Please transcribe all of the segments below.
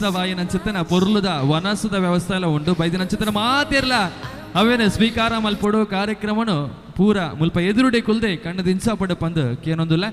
ಇಷ್ಟವಾಯಿನಂಚಿತ್ತನ ಪೊರ್ಲುದ ವನಸುದ ವ್ಯವಸ್ಥೆ ಎಲ್ಲ ಉಂಡು. ಬೈದಿನಂಚಿತ್ತನ ಮಾತಿರ್ಲ ಅವೇನೆ ಸ್ವೀಕಾರ ಮಲ್ಪೊಡು. ಕಾರ್ಯಕ್ರಮನು ಪೂರ ಮುಲ್ಪ ಎದುರುಡೆ ಕುಲ್ದೆ ಕಣ್ಣು ದಿಂಚ ಪಡು ಪಂದು ಕೇನೊಂದುಲ್ಲ.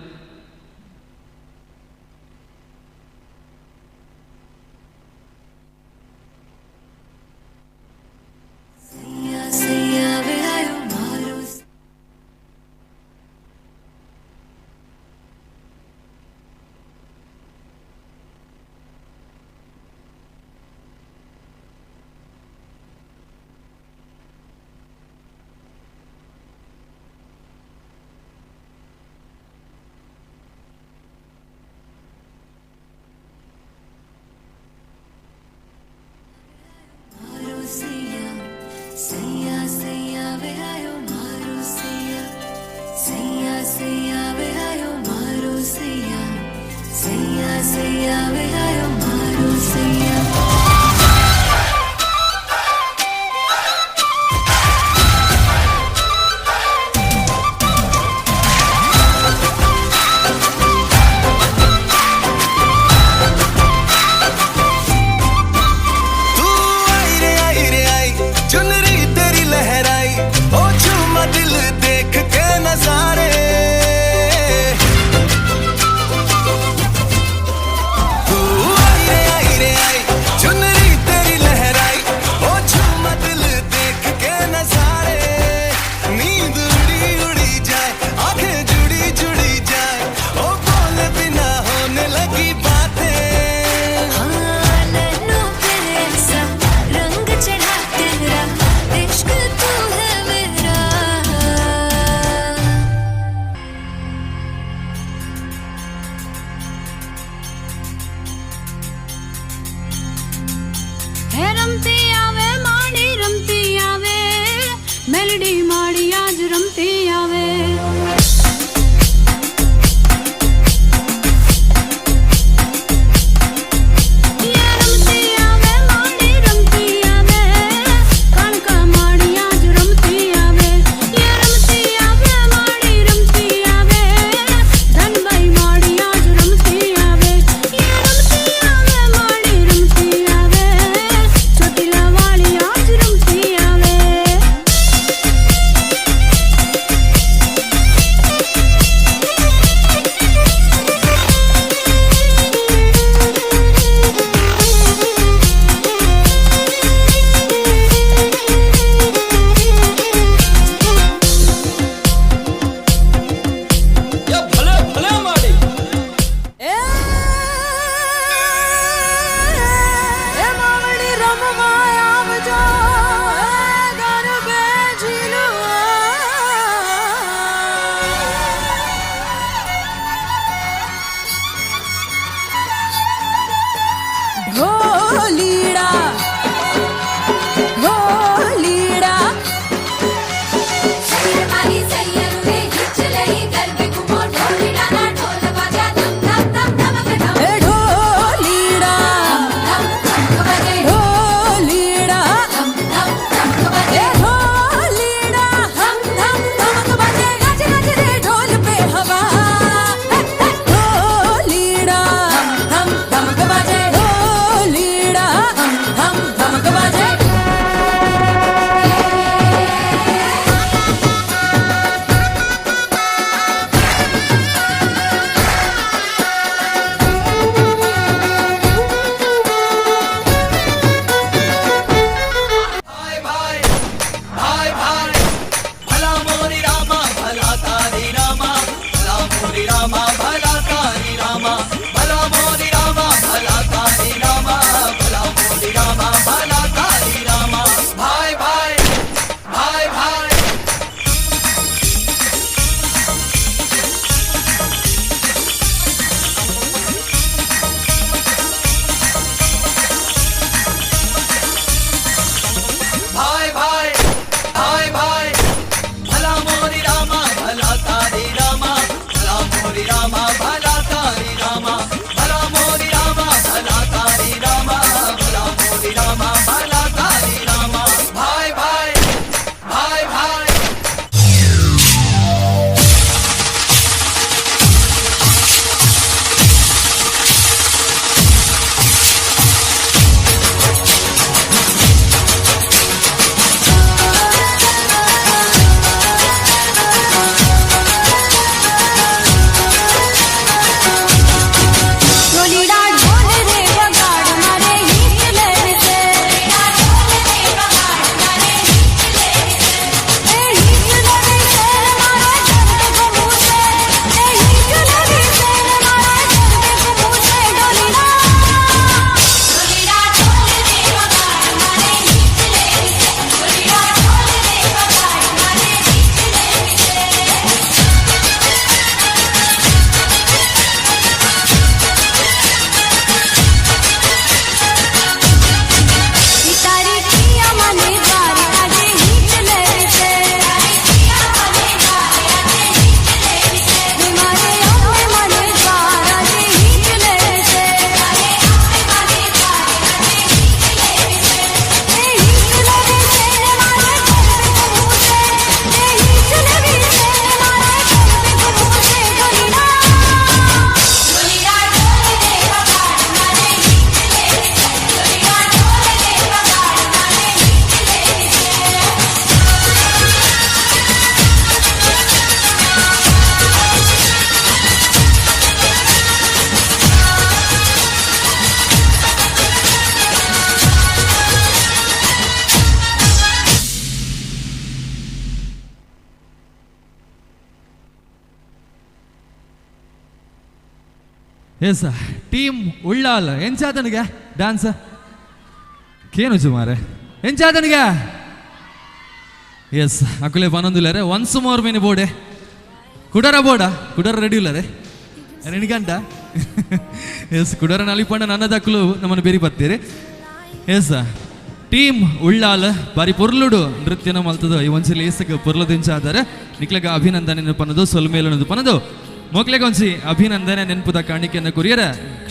ಎಸ್ ಟೀಮ್ ಉಳ್ಳಾಲ್ ಎಂಚಾತನಿಗೆ ಡ್ಯಾನ್ಸ್ ಕೇನು ಮಾರೆ ಎಂಚಾತನಿಗೆ ಎಸ್ ಅಕುಲೆ ಪನೊಂದುಲ್ಲಾರೆ ಒನ್ಸ್ ಮೋರ್ ಮೀನು ಬೋಡೆ ಕುಡರ ಬೋಡ ಕುಡರ ರೆಡಿ ಇಲ್ಲರೆ ಗಂಟ ಎಸ್ ಕುಡರ ನಲಿಪಂಡ ನನ್ನದಕ್ಕಲು ನಮ್ಮನ್ನು ಬೇರಿ ಬರ್ತೀರಿ. ಎಸ್ ಟೀಮ್ ಉಳ್ಳಾಲ್ ಬಾರಿ ಪೊರ್ಲುಡು ನೃತ್ಯನ ಮಲ್ತದ ಈ ಒಂಚಿ ಲೇಸಗ್ ಪೊರ್ಲು ದಿಂಚಾದರೆ ನಿಕ್ಲೆಗ ಅಭಿನಂದನೆ ನೆನಪನ್ನದು ಸೊಲ್ಮೇಲು ನೆನಪನ್ನದು ಮೊಕ್ಲೆಗ ಒಂಚಿ ಅಭಿನಂದನೆ ನೆನಪುದ ಕಾಣಿಕೆಯನ್ನು ಕುರಿಯರ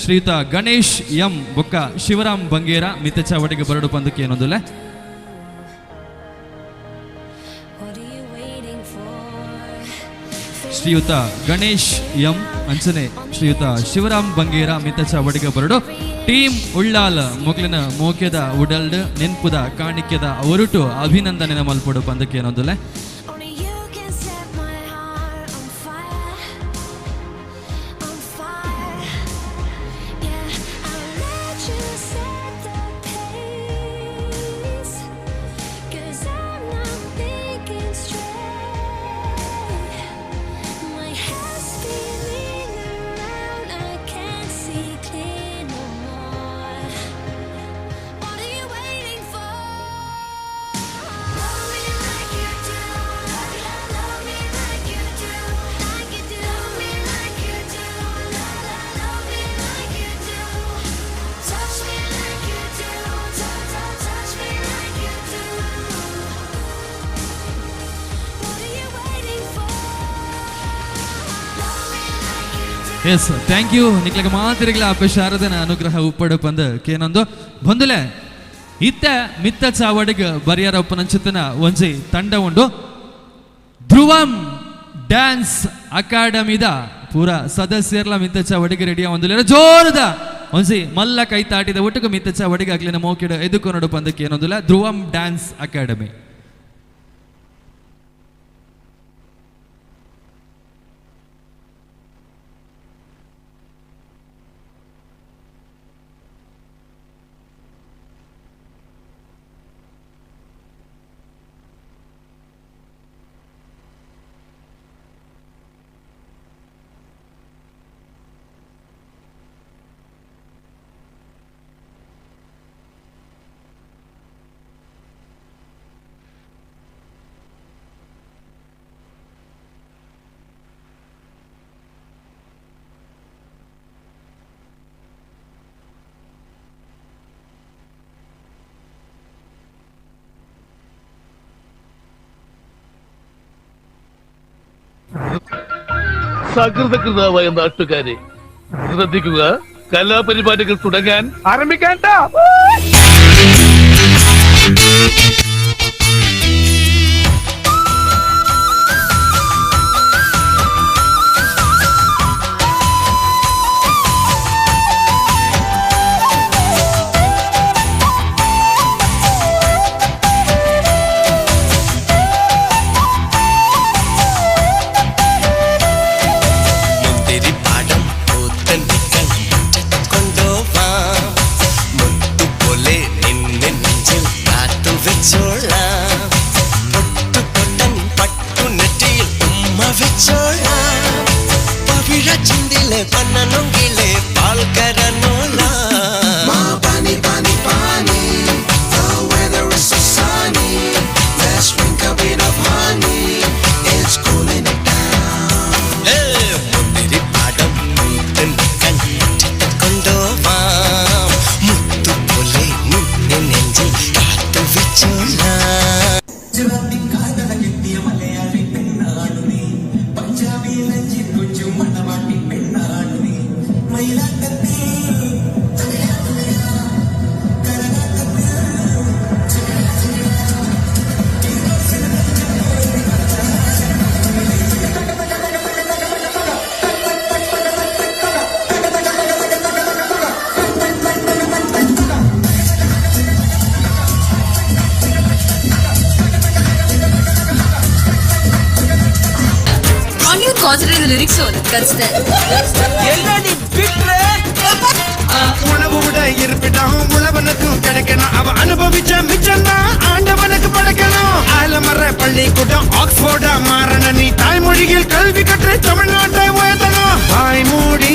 ಶ್ರೀಯುತ ಗಣೇಶ್ ಎಂ ಬೊಕ್ಕ ಶಿವರಾಮ್ ಬಂಗೇರ ಮಿತ್ತ ಚಾವಟಿಗೆ ಬರಡು ಪಂದಕ್ಕೆ ಏನೊಂದುಲೆ. ಶ್ರೀಯುತ ಗಣೇಶ್ ಎಂ ಅಂಚನೆ ಶ್ರೀಯುತ ಶಿವರಾಮ್ ಬಂಗೇರ ಮಿತ್ತ ಚಾವಟಿಗೆ ಬರಡು ಟೀಮ್ ಉಳ್ಳಾಲ್ ಮೊಗ್ಲಿನ ಮೋಕ್ಯದ ಉಡಲ್ಡ್ ನೆನ್ಪುದ ಕಾಣಿಕ್ಯದ ಒರುಟು ಅಭಿನಂದನೆ ಮಲ್ಪೊಡು ಪಂದಕ್ಕೆ ಏನೊಂದುಲೆ. ಎಸ್ thank you ನಿಕ್ಲಗ ಮಾತಿರಿಗಳ ಅಪ್ಪ ಶಾರದನ ಅನುಗ್ರಹ ಉಪ್ಪಡು ಪಂದ ಕೇನೊಂದು ಬಂದುಲೆ ಇತ್ತ ಮಿತ್ತ ಚಾವಡಿಗ ಬರಿಯರ ಉಪ್ಪನಂಚಿತನ ಒಂಜಿ ತಂಡ ಉಂಡು ಧ್ರುವಂ ಡ್ಯಾನ್ಸ್ ಅಕಾಡೆಮಿದ ಪೂರ ಸದಸ್ಯರ್ಲ ಮಿತ್ತ ಚಾವಡಿಗೆ ರೆಡಿಯ ಒಂದುಲೆ ಜೋರದ ಒಂಜಿ ಮಲ್ಲ ಕೈ ತಾಟಿದ ಒಟ್ಟುಕು ಮಿತ್ತ ಚಾವಡಿಗೆ ಅಗ್ಲಿನ ಮೋಕಿಡ ಎದುಕೊನಡು ಪಂದಕ್ಕೆ ಏನೊಂದುಲ ಧ್ರುವಂ ಡ್ಯಾನ್ಸ್ ಅಕಾಡೆಮಿ. സകൃതകൃതാവായ നാട്ടുകാരെ ശ്രദ്ധിക്കുക, കലാപരിപാടികൾ തുടങ്ങാൻ ആരംഭിക്കാൻ. Concentrate the lyrics on it. That's that. உழவு விட இருப்பிடம் உழவனுக்கும் கிடைக்கணும். அவ அனுபவிச்ச மிச்சம் தான் ஆண்டவனுக்கு படைக்கணும். ஆலமர பள்ளிக்கூடம் ஆக்ஸ்போர்டா மாறணும். நீ தாய்மொழியில் கல்வி கற்று தமிழ்நாட்டை உயர்த்தணும். வாய் மூடி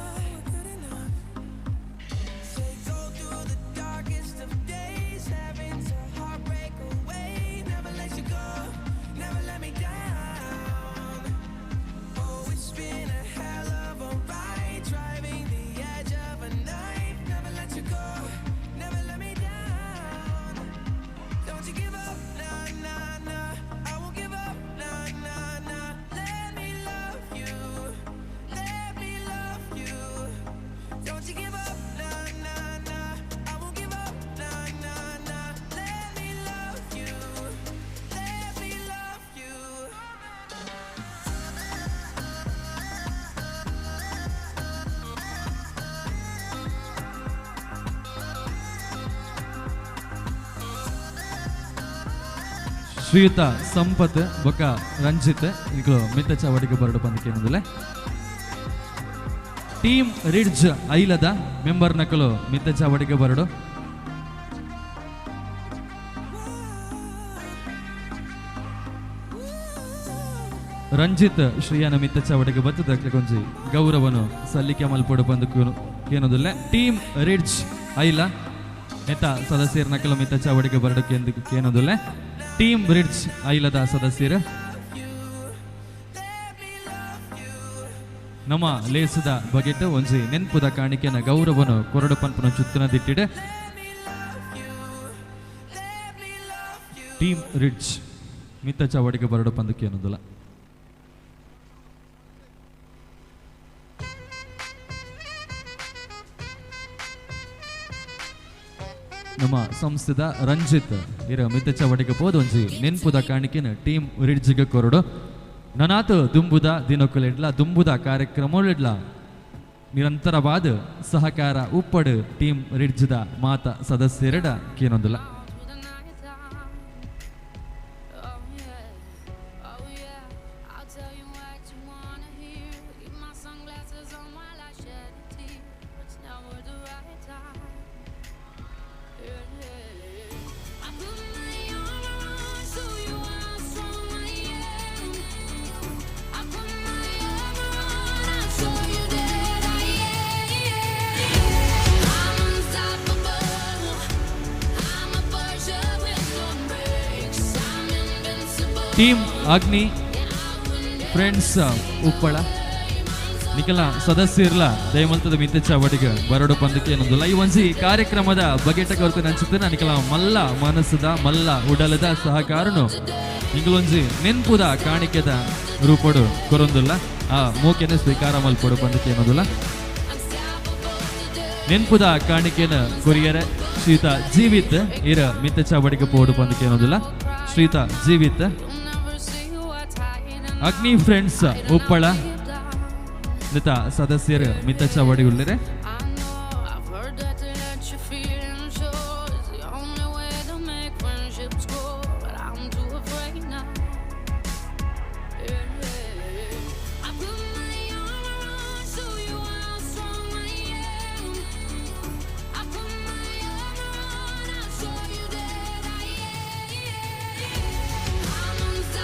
ಶ್ರೀಯುತ ಸಂಪತ್ ಬೊಕ ರಂಜಿತ್ ನಿಕುಲು ಮಿತ್ತ ಚಾವಡಿಗೆ ಬರಡು ಪಂದ್ ಟೀಮ್ ರಿಡ್ಜ್ ಐಲದ ಮೆಂಬರ್ ನಕಲು ಮಿತ್ತ ಚಾವಡಿಗೆ ಬರಡು. ರಂಜಿತ್ ಶ್ರೀಯನ ಮಿತ್ತ ಚಾವಡಿಗೆ ಬತ್ತದ ಕೊಂಜಿ ಗೌರವನು ಸಲ್ಲಿಕೆ ಮಲ್ಪೊಡು ಬಂದು ಕೇನೋದಿಲ್ಲ. ಟೀಮ್ ರಿಡ್ಜ್ ಐಲ ನೆತ ಸದಸ್ಯರ ನಕಲು ಮಿತ್ತ ಚಾವಡಿಗೆ ಬರಡು ಕೇನೋದಿಲ್ಲ. ಟೀಮ್ ಬ್ರಿಡ್ಜ್ ಐಲದ ಸದಸ್ಯರು ನಮ್ಮ ಲೇಸದ ಬಗೆಟ್ ಒಂಜಿ ನೆನ್ಪುದ ಕಾಣಿಕೆನ ಗೌರವನು ಕೊರಡು ಪನ್ಪುನ ಚುತ್ತನ ದಿಟ್ಟಿಡೆ ಟೀಮ್ ರಿಡ್ಜ್ ಮಿತ್ತ ಚಾವಡಿಗೆ ಬರಡು ಪಂದಕ್ಕೆ ಅನ್ನೋದಿಲ್ಲ. ನಮ್ಮ ಸಂಸ್ಥೆದ ರಂಜಿತ್ ಇರ ಮಿತ್ತ ಚಾವಡಿಗೆ ಪೋದು ಒಂಜಿ ನೆನ್ಪುದ ಕಾಣಿಕೆನ ಟೀಮ್ ರಿಡ್ಜ್ಗೆ ಕೊರಡು. ನನಾತು ದುಂಬುದ ದಿನಕ್ಕುಲಿಡ್ಲ ದುಂಬುದ ಕಾರ್ಯಕ್ರಮಗಳಿಡ್ಲ ನಿರಂತರವಾದ ಸಹಕಾರ ಉಪ್ಪಡು ಟೀಮ್ ರಿಡ್ಜ್ದ ಮಾತ ಸದಸ್ಯರಡ ಕೇನೊಂದಿಲ್ಲ. ಟೀಮ್ ಅಗ್ನಿ ಫ್ರೆಂಡ್ಸ್ ಉಪ್ಪಳ ನಿಖಲ ಸದಸ್ಯರ್ಲ ದಯಮಲ್ತದ ಮಿತ್ತ ಚಾವಡಿಗೆ ಬರಡು ಪಂದಕ್ಕೆ ಏನೊಂದಿಲ್ಲ. ಈ ಒಂಜಿ ಕಾರ್ಯಕ್ರಮದ ಬಗೆಟ ಕೊರತೆ ನಂಚುತ್ತೆ ನಿಖಲ ಮಲ್ಲ ಮನಸ್ಸದ ಮಲ್ಲ ಉಡಲದ ಸಹಕಾರನು ನಿಂಗಲೊಂಜಿ ನೆನ್ಪುದ ಕಾಣಿಕೆದ ರೂಪಡು ಕೊರೊಂದಿಲ್ಲ. ಆ ಮೂಕೆನೆ ಸ್ವೀಕಾರ ಮಲ್ಪಡು ಪಂದಕ್ಕೆ ಏನೊಂದಿಲ್ಲ. ನೆನ್ಪುದ ಕಾಣಿಕೆನ ಕೊರಿಯರ ಶ್ರೀತ ಜೀವಿತ್ ಇರ ಮಿತ್ತ ಚಾವಡಿಗೆ ಪೋಡು ಪಂದಕ್ಕೆ ಏನೊಂದಿಲ್ಲ. ಶ್ರೀತ ಜೀವಿತ್ ಅಗ್ನಿ ಫ್ರೆಂಡ್ಸ್ ಉಪ್ಪಳ ನಿತ ಸದಸ್ಯರು ಮಿತ್ತ ಚಾವಡಿ ಉಳ್ಳರೆ.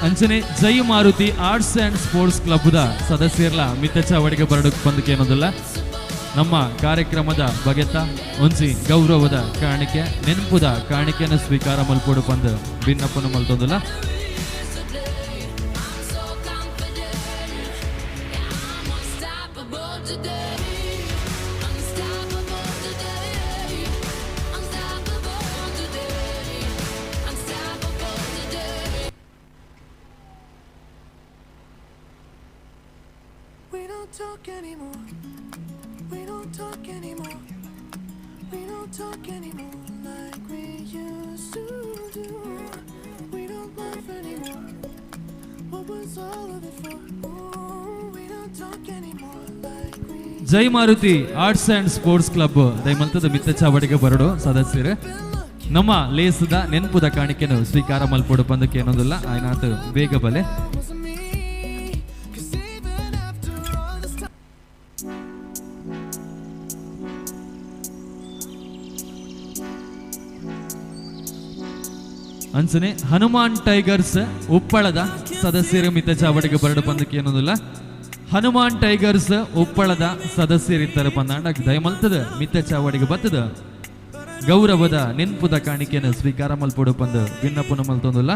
ಅಂಚನೆ Jai Maruti arts and sports ಕ್ಲಬ್ದ ಸದಸ್ಯರ್ಲ ಮಿತ್ತ ಚಾವಡಿಗೆ ಬರಡಕ್ಕೆ ಬಂದಕ್ಕೆ ಏನೋದಿಲ್ಲ. ನಮ್ಮ ಕಾರ್ಯಕ್ರಮದ ಬಗೆತ ಒಂಜಿ ಗೌರವದ ಕಾಣಿಕೆ ನೆನಪುದ ಕಾಣಿಕೆಯನ್ನು ಸ್ವೀಕಾರ ಮಲ್ಪೊಡು ಬಂದು ಭಿನ್ನಪ್ಪನ ಮಲ್ತೊಂದಿಲ್ಲ. Jai Maruti arts and sports club ದಯಮಲ್ತದ ಮಿತ್ತ ಚಾವಡಿಗೆ ಬರಡು ಸದಸ್ಯರು ನಮ್ಮ ಲೇಸದ ನೆನಪುದ ಕಾಣಿಕೆಯನ್ನು ಸ್ವೀಕಾರ ಮಲ್ಪೊಡು ಬಂದಕ್ಕೆ ಏನೊಂದಿಲ್ಲ. ಆಯ್ನಾತು ಬೇಗ ಬಲೆ. ಅಂಚನೆ ಹನುಮಾನ್ ಟೈಗರ್ಸ್ ಉಪ್ಪಳದ ಸದಸ್ಯರು ಮಿತ್ತ ಚಾವಡಿಗೆ ಬರಡು ಬಂದಕ್ಕೆ ಏನೊಂದಿಲ್ಲ. ಹನುಮಾನ್ ಟೈಗರ್ಸ್ ಉಪ್ಪಳದ ಸದಸ್ಯರಿತ್ತಾರೆ ಪಂದಾಂಡ ದಯಮಲ್ತದ ಮಿತ್ತ ಚಾವಡಿಗೆ ಬತ್ತದ ಗೌರವದ ನೆನ್ಪುದ ಕಾಣಿಕೆಯನ್ನು ಸ್ವೀಕಾರ ಮಲ್ಪೊಡು ಪಂದು ಭಿನ್ನಪುನ ಮಲ್ತೊಂದಿಲ್ಲ.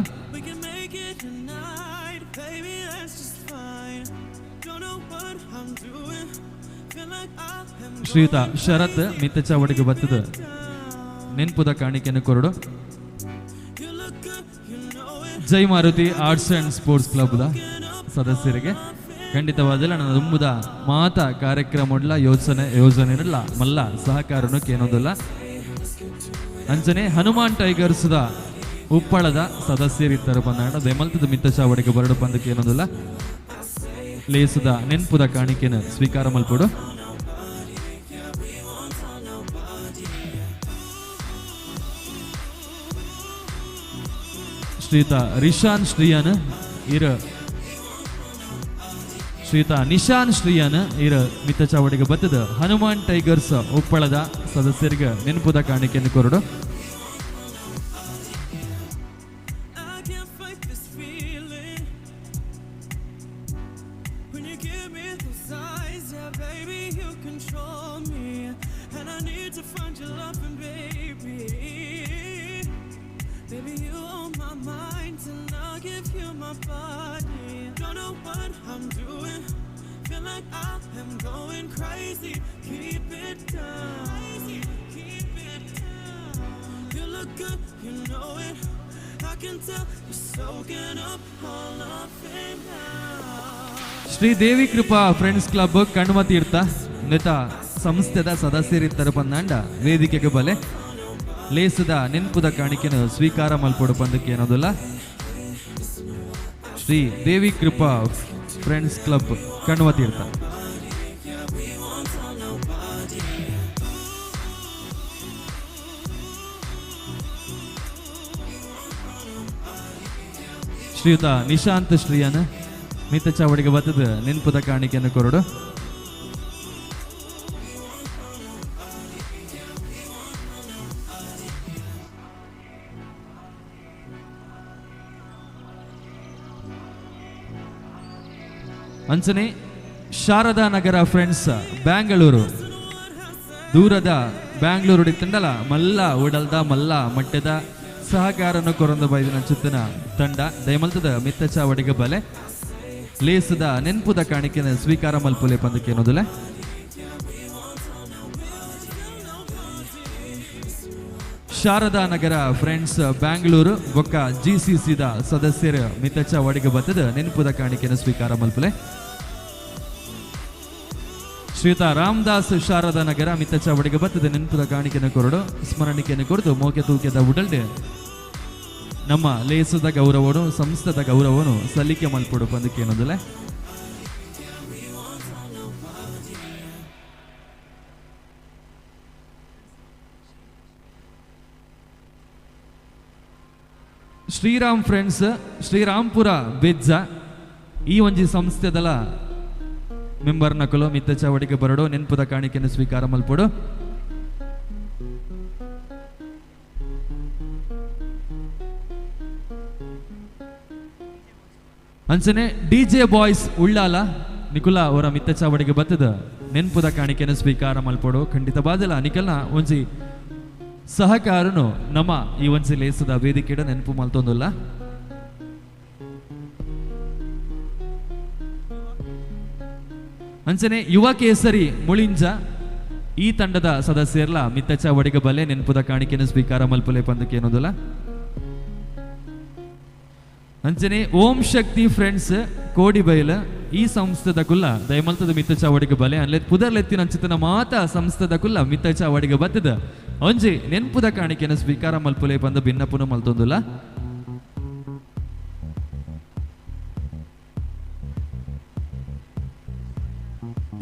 ಶ್ರೀಯುತ ಶರತ್ ಮಿತ್ತ ಚಾವಡಿಗೆ ಬತ್ತದ ನೆನ್ಪುದ ಕಾಣಿಕೆಯನ್ನು ಕೊರಡು. Jai Maruti arts and sports ಕ್ಲಬ್ದ ಸದಸ್ಯರಿಗೆ ಖಂಡಿತವಾದಲ್ಲ ನನ್ನ ತುಂಬುದ ಮಾತ ಕಾರ್ಯಕ್ರಮ ಯೋಜನೆ ಯೋಜನೆ ಇರಲ್ಲ ಮಲ್ಲ ಸಹಕಾರನು ಕೇನೋದಿಲ್ಲ. ಅಂಚನೆ ಹನುಮಾನ್ ಟೈಗರ್ಸ್ದ ಉಪ್ಪಳದ ಸದಸ್ಯರಿತ್ತಾರೆ ಬಂದಾಂಡ ದಯಮಲ್ತದ ಮಿತ್ತ ಚಾವಡಿಗೆ ಬರಡು ಬಂದಕ್ಕೆ ಏನೋದಿಲ್ಲ. ಲೇಸದ ನೆನ್ಪುದ ಕಾಣಿಕೆಯನ್ನು ಸ್ವೀಕಾರ ಮಲ್ಪೊಡು. ಶ್ರೀತ ರಿಶಾನ್ ಶ್ರೀಯನ್ ಇರ ಶ್ರೀತ ನಿಶಾನ್ ಶ್ರೀಯನ್ ಇರ ಮಿತ್ತ ಚಾವಡಿಗೆ ಬತ್ತದ ಹನುಮಾನ್ ಟೈಗರ್ಸ್ ಉಪ್ಪಳದ ಸದಸ್ಯರಿಗೆ ನೆನಪುದ ಕಾಣಿಕೆಯನ್ನು ಕೊರಡು. Baby, you own my mind, and I'll give you my body. Don't know what I'm doing, feel like I am going crazy. Keep it down, keep it down. You look good, you know it. I can tell you're soaking up all of it now. Shri Devi Krupa friends club Kanva Tirtha ನೇತ ಸಂಸ್ಥೆದ ಸದಸ್ಯರಿತ್ತರ ಪಂದಾಂಡ ವೇದಿಕೆಗೆ ಬಲೆ ಲೇಸದ ನೆನ್ಪುದ ಕಾಣಿಕೆನು ಸ್ವೀಕಾರ ಮಲ್ಪೊಡು ಪಂದಕ್ಕೆ ಏನೋದಿಲ್ಲ. Shri Devi Krupa friends club Kanva Tirtha. ಶ್ರೀಯುತ ನಿಶಾಂತ್ ಶ್ರೀಯನ್ ಮಿತ್ತ ಚಾವಡಿಗೆ ಬತ್ತದ ನೆನ್ಪುದ ಕಾಣಿಕೆಯನ್ನು ಕೊರಡು. ಅಂಚನೆ ಶಾರದಾ ನಗರ ಫ್ರೆಂಡ್ಸ್ ಬ್ಯಾಂಗಳೂರು, ದೂರದ ಬ್ಯಾಂಗ್ಳೂರು ತಂಡಲ ಮಲ್ಲ ಉಡಲ್ದ ಮಲ್ಲ ಮಟ್ಟದ ಸಹಕಾರನ ಕೊರಂದ ಬೈದಿನ ಚಿತ್ತನ ತಂಡ ದಯಮಲ್ತದ ಮಿತ್ತ ಚಾವಡಿಗೆ ಬಲೆ ಲೇಸದ ನೆನ್ಪುದ ಕಾಣಿಕೆನ ಸ್ವೀಕಾರ ಮಲ್ಪುಲೆ ಪಂದಕ್ಕೆ ಏನೋದಿಲ್ಲ. ಶಾರದಾ ನಗರ ಫ್ರೆಂಡ್ಸ್ ಬ್ಯಾಂಗ್ಳೂರು ಬೊಕ್ಕ ಜಿ ಸಿ ಸಿದ ಸದಸ್ಯರು ಮಿತ್ತಚ ವಡಿಗೆ ಬತ್ತದ ನೆನಪುದ ಕಾಣಿಕೆಯನ್ನು ಸ್ವೀಕಾರ ಮಲ್ಪುಲೆ. ಶ್ರೀಯುತ ರಾಮದಾಸ್ ಶಾರದಾ ನಗರ ಮಿತ್ತಚ ವಡಿಗೆ ಬತ್ತದ ನೆನಪುದ ಕಾಣಿಕೆಯನ್ನು ಕೊರಡು ಸ್ಮರಣಿಕೆಯನ್ನು ಕೊರದು ಮೋಕೆ ತೂಕೆದ ಉಡಲ್ಡೆ ನಮ್ಮ ಲೇಸದ ಗೌರವನು ಸಂಸ್ಥದ ಗೌರವನು ಸಲ್ಲಿಕೆ ಮಲ್ಪೊಡು ಪಂದಕ್ಕೆ ಏನೋದಿಲ್ಲ. ಶ್ರೀರಾಮ್ ಫ್ರೆಂಡ್ಸ್ ಶ್ರೀರಾಮ್ಪುರ ಬೆಜ್ಜ ಈ ಒಂಜಿ ಸಂಸ್ಥೆದಲ ಮೆಂಬರ್ ನಕಲು ಮಿತ್ತ ಚಾವಡಿಗೆ ಬರಡು ನೆನಪುದ ಕಾಣಿಕೆಯನ್ನು ಸ್ವೀಕಾರ ಮಲ್ಪೊಡು. ಅಂಚನೆ ಡಿ ಜೆ ಬಾಯ್ಸ್ ಉಳ್ಳಾಲ ನಿಕುಲ ಅವರ ಮಿತ್ತ ಚಾವಡಿಗೆ ಬತ್ತದ ನೆನಪುದ ಕಾಣಿಕೆಯನ್ನು ಸ್ವೀಕಾರ ಮಲ್ಪೊಡು. ಖಂಡಿತ ಬಾದಲ ನಿಕಲ್ನ ಒಂಜಿ ಸಹಕಾರನು ನಮ್ಮ ಈ ಒಂಜಿ ಲೇಸದ ವೇದಿಕೆಡ ನೆನಪು ಮಲ್ತೊಂದುಲ್ಲ. ಅಂಚನೆ ಯುವ ಕೇಸರಿ ಮುಳಿಂಜ ಈ ತಂಡದ ಸದಸ್ಯರ್ಲ ಮಿತ್ತಚ ಒಡಿಗ ಬಲೆ ನೆನಪುದ ಕಾಣಿಕೆಯನ್ನು ಸ್ವೀಕಾರ ಮಲ್ಪುಲೆ ಪಂದಕ್ಕೆ ಏನೋದಿಲ್ಲ. ಅಂಚನೆ ಓಂ ಶಕ್ತಿ ಫ್ರೆಂಡ್ಸ್ ಕೋಡಿಬೈಲ ಈ ಸಂಸ್ಥೆದ ಕುಲ್ಲ ದಯಮಲ್ತದ ಮಿತ್ತಚ ಒಡಿಗ ಬಲೆ ಅನ್ಲೆ ಪುದರ್ಲೆತ್ತಿನ ಅಂಚಿತನ ಮಾತ ಸಂಸ್ಥೆದ ಕುಲ್ಲ ಮಿತ್ತಚ ಒಡಿಗ ಬತ್ತದ ಒಂಜಿ ನೆನಪುದ ಕಾಣಿಕೆಯನ್ನು ಸ್ವೀಕಾರ ಮಲ್ಪುಲೆ ಪಂದ ಭಿನ್ನಪುನ ಮಲ್ತೊಂದುಲ್ಲ.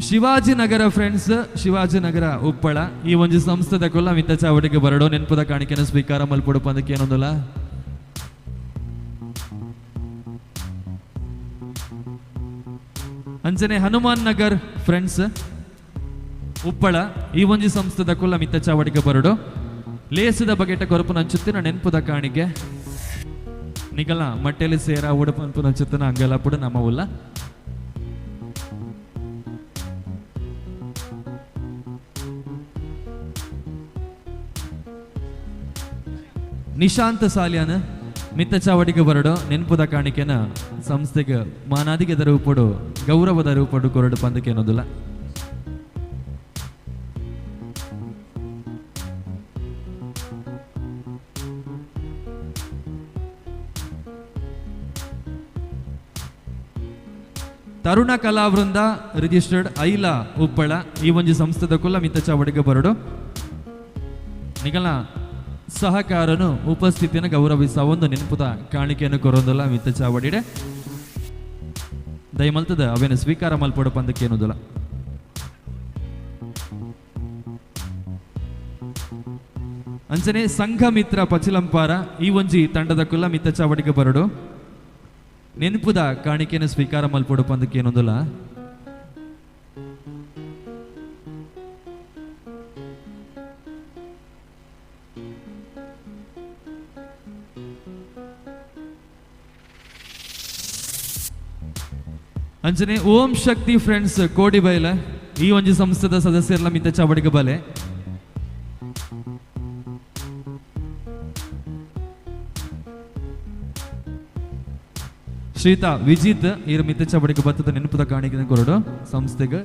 ಶಿವಾಜಿನಗರ ಫ್ರೆಂಡ್ಸ್ ಶಿವಾಜಿನಗರ ಉಪ್ಪಳ ಈ ಒಂಜಿ ಸಂಸ್ಥೆದ ಕುಲ್ಲ ಮಿತ್ತ ಚಾವಡಿಗೆ ಬರಡೋ ನೆನಪುದ ಕಾಣಿಕೆಯನ್ನು ಸ್ವೀಕಾರ ಮಲ್ಪೊಡು ಪಂದಕ್ಕೆ ಏನೊಂದುಲ್ಲ. ಅಂಚನೆ ಹನುಮಾನ್ ನಗರ್ ಫ್ರೆಂಡ್ಸ್ ಉಪ್ಪಳ ಈ ಒಂಜಿ ಸಂಸ್ಥೆದ ಕುಲ್ಲ ಮಿತ್ತ ಚಾವಡಿಗೆ ಬರಡು ಲೇಸದ ಬಗೆಟ ಕೊರಪು ನಂಚುತ್ತಿನ ನೆನಪುದ ಕಾಣಿಕೆ ನಿಗಲ ಮಟ್ಟೆಲಿ ಸೇರ ಉಡಪನ್ಪು ನಂಚುತ್ತಿನ ಅಂಗಲಾಪುಡು ನಮ್ಮ ಉಲ್ಲ. ನಿಶಾಂತ ಸಾಲಿಯಾನ ಮಿತ್ತ ಚಾವಡಿಗೆ ಬರಡು ನೆನಪುದ ಕಾಣಿಕೆನ ಸಂಸ್ಥೆಗೆ ಮಾನಾದಿಗೆದ ರೂಪಡು ಗೌರವದ ರೂಪಡು ಕೊರಡು ಪಂದಕ್ಕೆ ಏನೋದಿಲ್ಲ. ತರುಣ ಕಲಾವೃಂದ ರಿಜಿಸ್ಟರ್ಡ್ ಐಲಾ ಉಪ್ಪಳ ಈ ಒಂಜಿ ಸಂಸ್ಥೆದ ಕುಲ್ಲ ಮಿತ್ತ ಚಾವಡಿಗೆ ಬರಡು ನಿಗಲ ಸಹಕಾರನು ಉಪಸ್ಥಿತಿಯನ್ನು ಗೌರವಿಸ ಒಂದು ನೆನಪುದ ಕಾಣಿಕೆಯನ್ನು ಕೊರೊಂದಲ್ಲ ಮಿತ್ತ ಚಾವಡಿಡೆ ದಯಮಲ್ತದ ಅವೇನು ಸ್ವೀಕಾರ ಮಲ್ಪೊಡು ಪಂದಕ್ಕೆ ಏನೋದಿಲ್ಲ. ಅಂಚನೆ ಸಂಘ ಮಿತ್ರ ಪಚಿಲಂಪಾರ ಈ ಒಂಜಿ ತಂಡದ ಕುಲ್ಲ ಮಿತ್ತ ಚಾವಡಿಗೆ ಬರಡು ನೆನಪುದ ಕಾಣಿಕೆಯನ್ನು ಸ್ವೀಕಾರ ಮಲ್ಪೊಡು ಪಂದಕ್ಕೆ ಏನೊಂದುಲ್ಲ. ಅಂಚನೆ ಓಂ ಶಕ್ತಿ ಫ್ರೆಂಡ್ಸ್ ಕೋಡಿಬೈಲ ಈ ಒಂಜಿ ಸಂಸ್ಥೆದ ಸದಸ್ಯರ್ಲ ಮಿತ್ತ ಚಾವಡಿಗೆ ಬಲೆ. ಶ್ರೀತಾ ವಿಜಿತ್ ಈರ ಮಿತ್ತ ಚಾವಡಿಗೆ ಬತ್ತದ ನೆನಪುದ ಕಾಣಿಕೆ ಕೊರಡು ಸಂಸ್ಥೆಗೆ.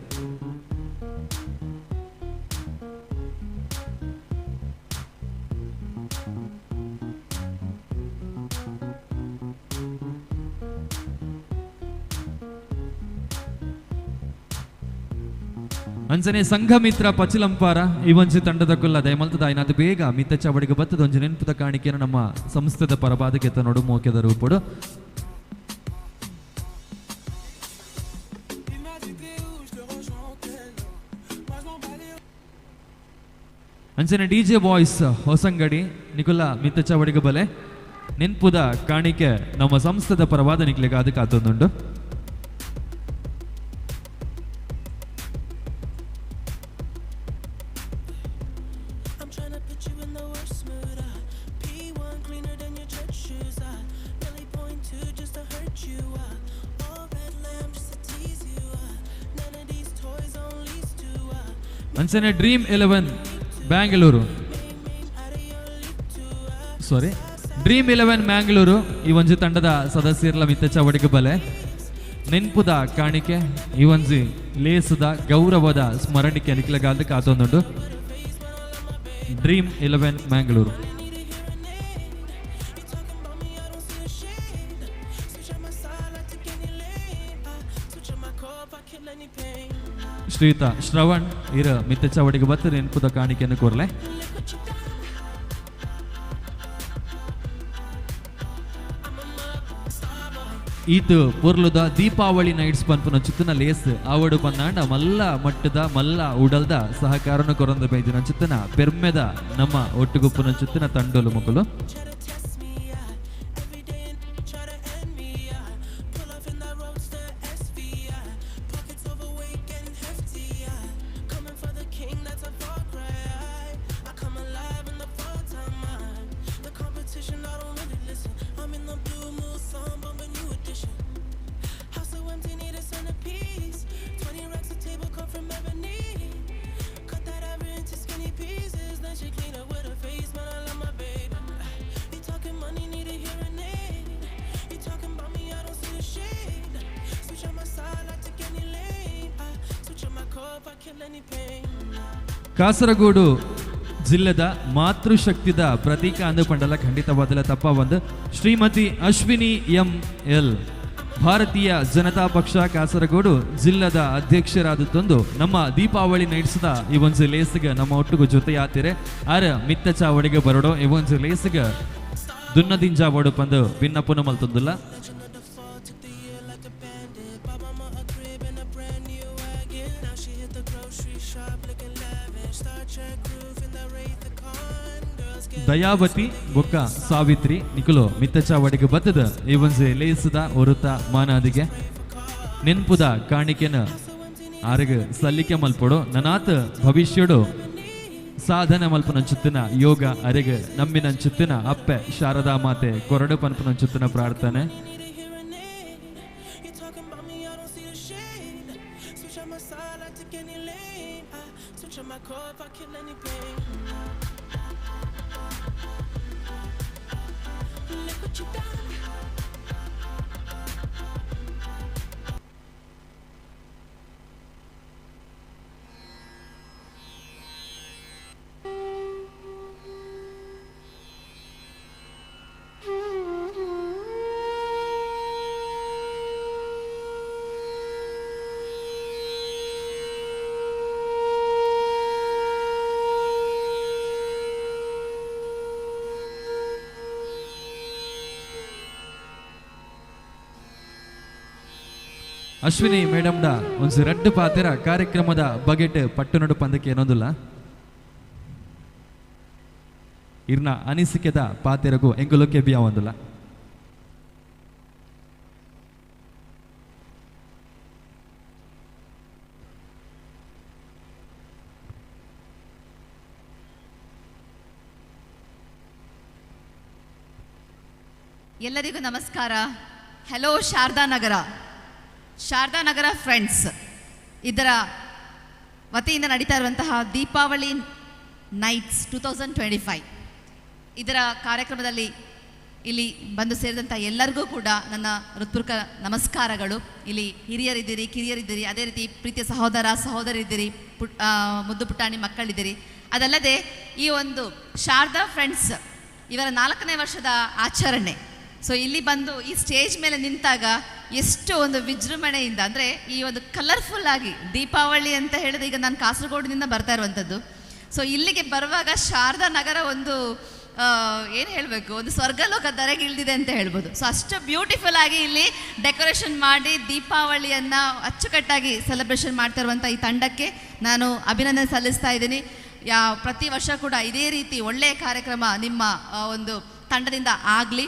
ಅಂಚನೆ ಸಂಘ ಮಿತ್ರ ಪಚಿಲಂಪಾರ ಈ ಒಂಜಿ ತಂಡದ ಕುಲ್ಲ ದಯಮಲ್ತದ ಐನಾದ ಬೇಗ ಮಿತ್ತ ಚಾವಡಿಗೆ ಬತ್ತದ ಒಂಜಿ ನೆನಪುದ ಕಾಣಿಕೆಯನ್ನು ನಮ್ಮ ಸಂಸ್ಥೆದ ಪರಬಾದಕ್ಕೆ ನೋಡು ಮೋಕ್ಯದ ರೂಪಡು. ಅಂಚನೆ ಡಿ ಜೆ ಬಾಯ್ಸ್ ಹೊಸಂಗಡಿ ನಿಕುಲ ಮಿತ್ತ ಚಾವಡಿಗೆ ಬಲೆ ನೆನಪುದ ಕಾಣಿಕೆ ನಮ್ಮ ಸಂಸ್ಥೆದ ಪರವಾದ ನಿಕ್ಲೆಗೆ ಅದಕ್ಕೆ ಆತೊಂದುಂಡು. ಅಂಚನೆ Dream 11 Bangalore sorry Dream 11 Mangalore ಈ ಒಂಜಿ ತಂಡದ ಸದಸ್ಯರ್ಲ ಮಿತ್ತ ಚಾವಡಿಗೆ ಬಲೆ ನೆನ್ಪುದ ಕಾಣಿಕೆ ಈ ಒಂಜಿ ಲೇಸದ ಗೌರವದ ಸ್ಮರಣಿಕೆ ನಿಕ್ಲಗಾದ ಕಾತೊಂದುಂಡು. ಡ್ರೀಮ್ 11 ಮ್ಯಾಂಗಳೂರು. ಶ್ರೀತಾ ಶ್ರವಣ್ ಇರ ಮಿತ್ತ ಚಾವಡಿಗೆ ಬತ್ತ ನೆನಪುದ ಕಾಣಿಕೆಯನ್ನು ಕೋರ್ಲೆ. ಈತು ಪೊರ್ಲುದ ದೀಪಾವಳಿ ನೈಟ್ಸ್ ಪನ್ಪುನ ಚಿತ್ತನ ಲೇಸ್ ಆವಡು ಪನ್ನಾಂಡ ಮಲ್ಲ ಮಟ್ಟದ ಮಲ್ಲ ಉಡಲ್ದ ಸಹಕಾರನ ಕೊರಂದ ಬೈದಿನ ಚಿತ್ತನ ಪೆರ್ಮೆದ ನಮ್ಮ ಒಟ್ಟುಗುಪ್ಪುನ ಚಿತ್ತನ ತಂಡೋಲು ಮಕ್ಕಳು. ಕಾಸರಗೋಡು ಜಿಲ್ಲೆದ ಮಾತೃಶಕ್ತಿದ ಪ್ರತೀಕ ಅಂದು ಪಂಡಲ ಖಂಡಿತವಾದಲ ತಪ್ಪ ಒಂದು ಶ್ರೀಮತಿ ಅಶ್ವಿನಿ ಎಂ ಎಲ್ ಭಾರತೀಯ ಜನತಾ ಪಕ್ಷ ಕಾಸರಗೋಡು ಜಿಲ್ಲೆದ ಅಧ್ಯಕ್ಷರಾದತ್ತೊಂದು ನಮ್ಮ ದೀಪಾವಳಿ ನೈಟ್ಸ್ದ ಈ ಒಂಜಿ ಲೇಸ್ಗೆ ನಮ್ಮ ಒಟ್ಟಿಗೂ ಜೊತೆಯಾತಿರೆ ಆರ ಮಿತ್ತ ಚಾವಡಿಗೆ ಬರೋಡೋ ಈ ಒಂಜಿ ಲೇಸ್ಗೆ ದುನ್ನದಿಂಜಾವಡು ಪಂದು ಭಿನ್ನಪುನ ಮಲ್ತೊಂದುಲ್ಲ. ದಯಾವತಿ ಬೊಕ್ಕ ಸಾವಿತ್ರಿ ನಿಕುಲು ಮಿತ್ತಚಾವಡಿಗೆ ಬತ್ತದ ಈ ಒಂಜಿ ಲೇಸದ ಒರುತ ಮಾನಾದಿಗೆ ನೆನ್ಪುದ ಕಾಣಿಕೆನ ಆರಗ ಸಲ್ಲಿಕೆ ಮಲ್ಪೊಡು ನನಾತ್ ಭವಿಷ್ಯಡು ಸಾಧನೆ ಮಲ್ಪನಂಚುತ್ತಿನ ಯೋಗ ಅರೆಗ ನಂಬಿನಂಚುತ್ತಿನ ಅಪ್ಪೆ ಶಾರದಾ ಮಾತೆ ಕೊರಡು ಪನ್ಪನಂಚುತ್ತಿನ ಪ್ರಾರ್ಥನೆ. ಅಶ್ವಿನಿ ಮೇಡಮ್ ಡ ಒಂದು ರಡ್ಡು ಪಾತೆರ ಕಾರ್ಯಕ್ರಮದ ಬಗೆಟ್ ಪಟ್ಟುನಡು ಪಂದಕ್ಕೆ ಏನೊಂದಿಲ್ಲ. ಇರ್ನ ಅನಿಸಿಕೆದ ಪಾತೆರಗು ಎಂಕುಲು ಕೆಬಿಯಾವಂದುಲ. ಎಲ್ಲರಿಗೂ ನಮಸ್ಕಾರ. ಹಲೋ ಶಾರದಾ ನಗರ, ಶಾರದಾ ನಗರ ಫ್ರೆಂಡ್ಸ್ ಇದರ ವತಿಯಿಂದ ನಡೀತಾ ಇರುವಂತಹ ದೀಪಾವಳಿ ನೈಟ್ಸ್ 2025 ಇದರ ಕಾರ್ಯಕ್ರಮದಲ್ಲಿ ಇಲ್ಲಿ ಬಂದು ಸೇರಿದಂಥ ಎಲ್ಲರಿಗೂ ಕೂಡ ನನ್ನ ಹೃತ್ಪೂರ್ವಕ ನಮಸ್ಕಾರಗಳು. ಇಲ್ಲಿ ಹಿರಿಯರಿದ್ದೀರಿ, ಕಿರಿಯರಿದ್ದೀರಿ, ಅದೇ ರೀತಿ ಪ್ರೀತಿಯ ಸಹೋದರ ಸಹೋದರಿದ್ದೀರಿ, ಮುದ್ದು ಪುಟಾಣಿ ಮಕ್ಕಳಿದ್ದೀರಿ. ಅದಲ್ಲದೆ ಈ ಒಂದು ಶಾರದಾ ಫ್ರೆಂಡ್ಸ್ ಇವರ 4ನೇ ವರ್ಷದ ಆಚರಣೆ. ಸೊ ಇಲ್ಲಿ ಬಂದು ಈ ಸ್ಟೇಜ್ ಮೇಲೆ ನಿಂತಾಗ ಎಷ್ಟು ಒಂದು ವಿಜೃಂಭಣೆಯಿಂದ, ಅಂದರೆ ಈ ಒಂದು ಕಲರ್ಫುಲ್ ಆಗಿ ದೀಪಾವಳಿ ಅಂತ ಹೇಳಿದ್ರೆ, ಈಗ ನಾನು ಕಾಸರಗೋಡಿನಿಂದ ಬರ್ತಾ ಇರುವಂಥದ್ದು. ಸೊ ಇಲ್ಲಿಗೆ ಬರುವಾಗ ಶಾರದಾ ನಗರ ಒಂದು ಏನು ಹೇಳಬೇಕು, ಒಂದು ಸ್ವರ್ಗಲೋಕ ಧರೆಗಿಳಿದಿದೆ ಅಂತ ಹೇಳ್ಬೋದು. ಸೊ ಅಷ್ಟು ಬ್ಯೂಟಿಫುಲ್ ಆಗಿ ಇಲ್ಲಿ ಡೆಕೋರೇಷನ್ ಮಾಡಿ ದೀಪಾವಳಿಯನ್ನು ಅಚ್ಚುಕಟ್ಟಾಗಿ ಸೆಲೆಬ್ರೇಷನ್ ಮಾಡ್ತಾ ಇರುವಂಥ ಈ ತಂಡಕ್ಕೆ ನಾನು ಅಭಿನಂದನೆ ಸಲ್ಲಿಸ್ತಾ ಇದ್ದೀನಿ. ಪ್ರತಿ ವರ್ಷ ಕೂಡ ಇದೇ ರೀತಿ ಒಳ್ಳೆಯ ಕಾರ್ಯಕ್ರಮ ನಿಮ್ಮ ಒಂದು ತಂಡದಿಂದ ಆಗಲಿ.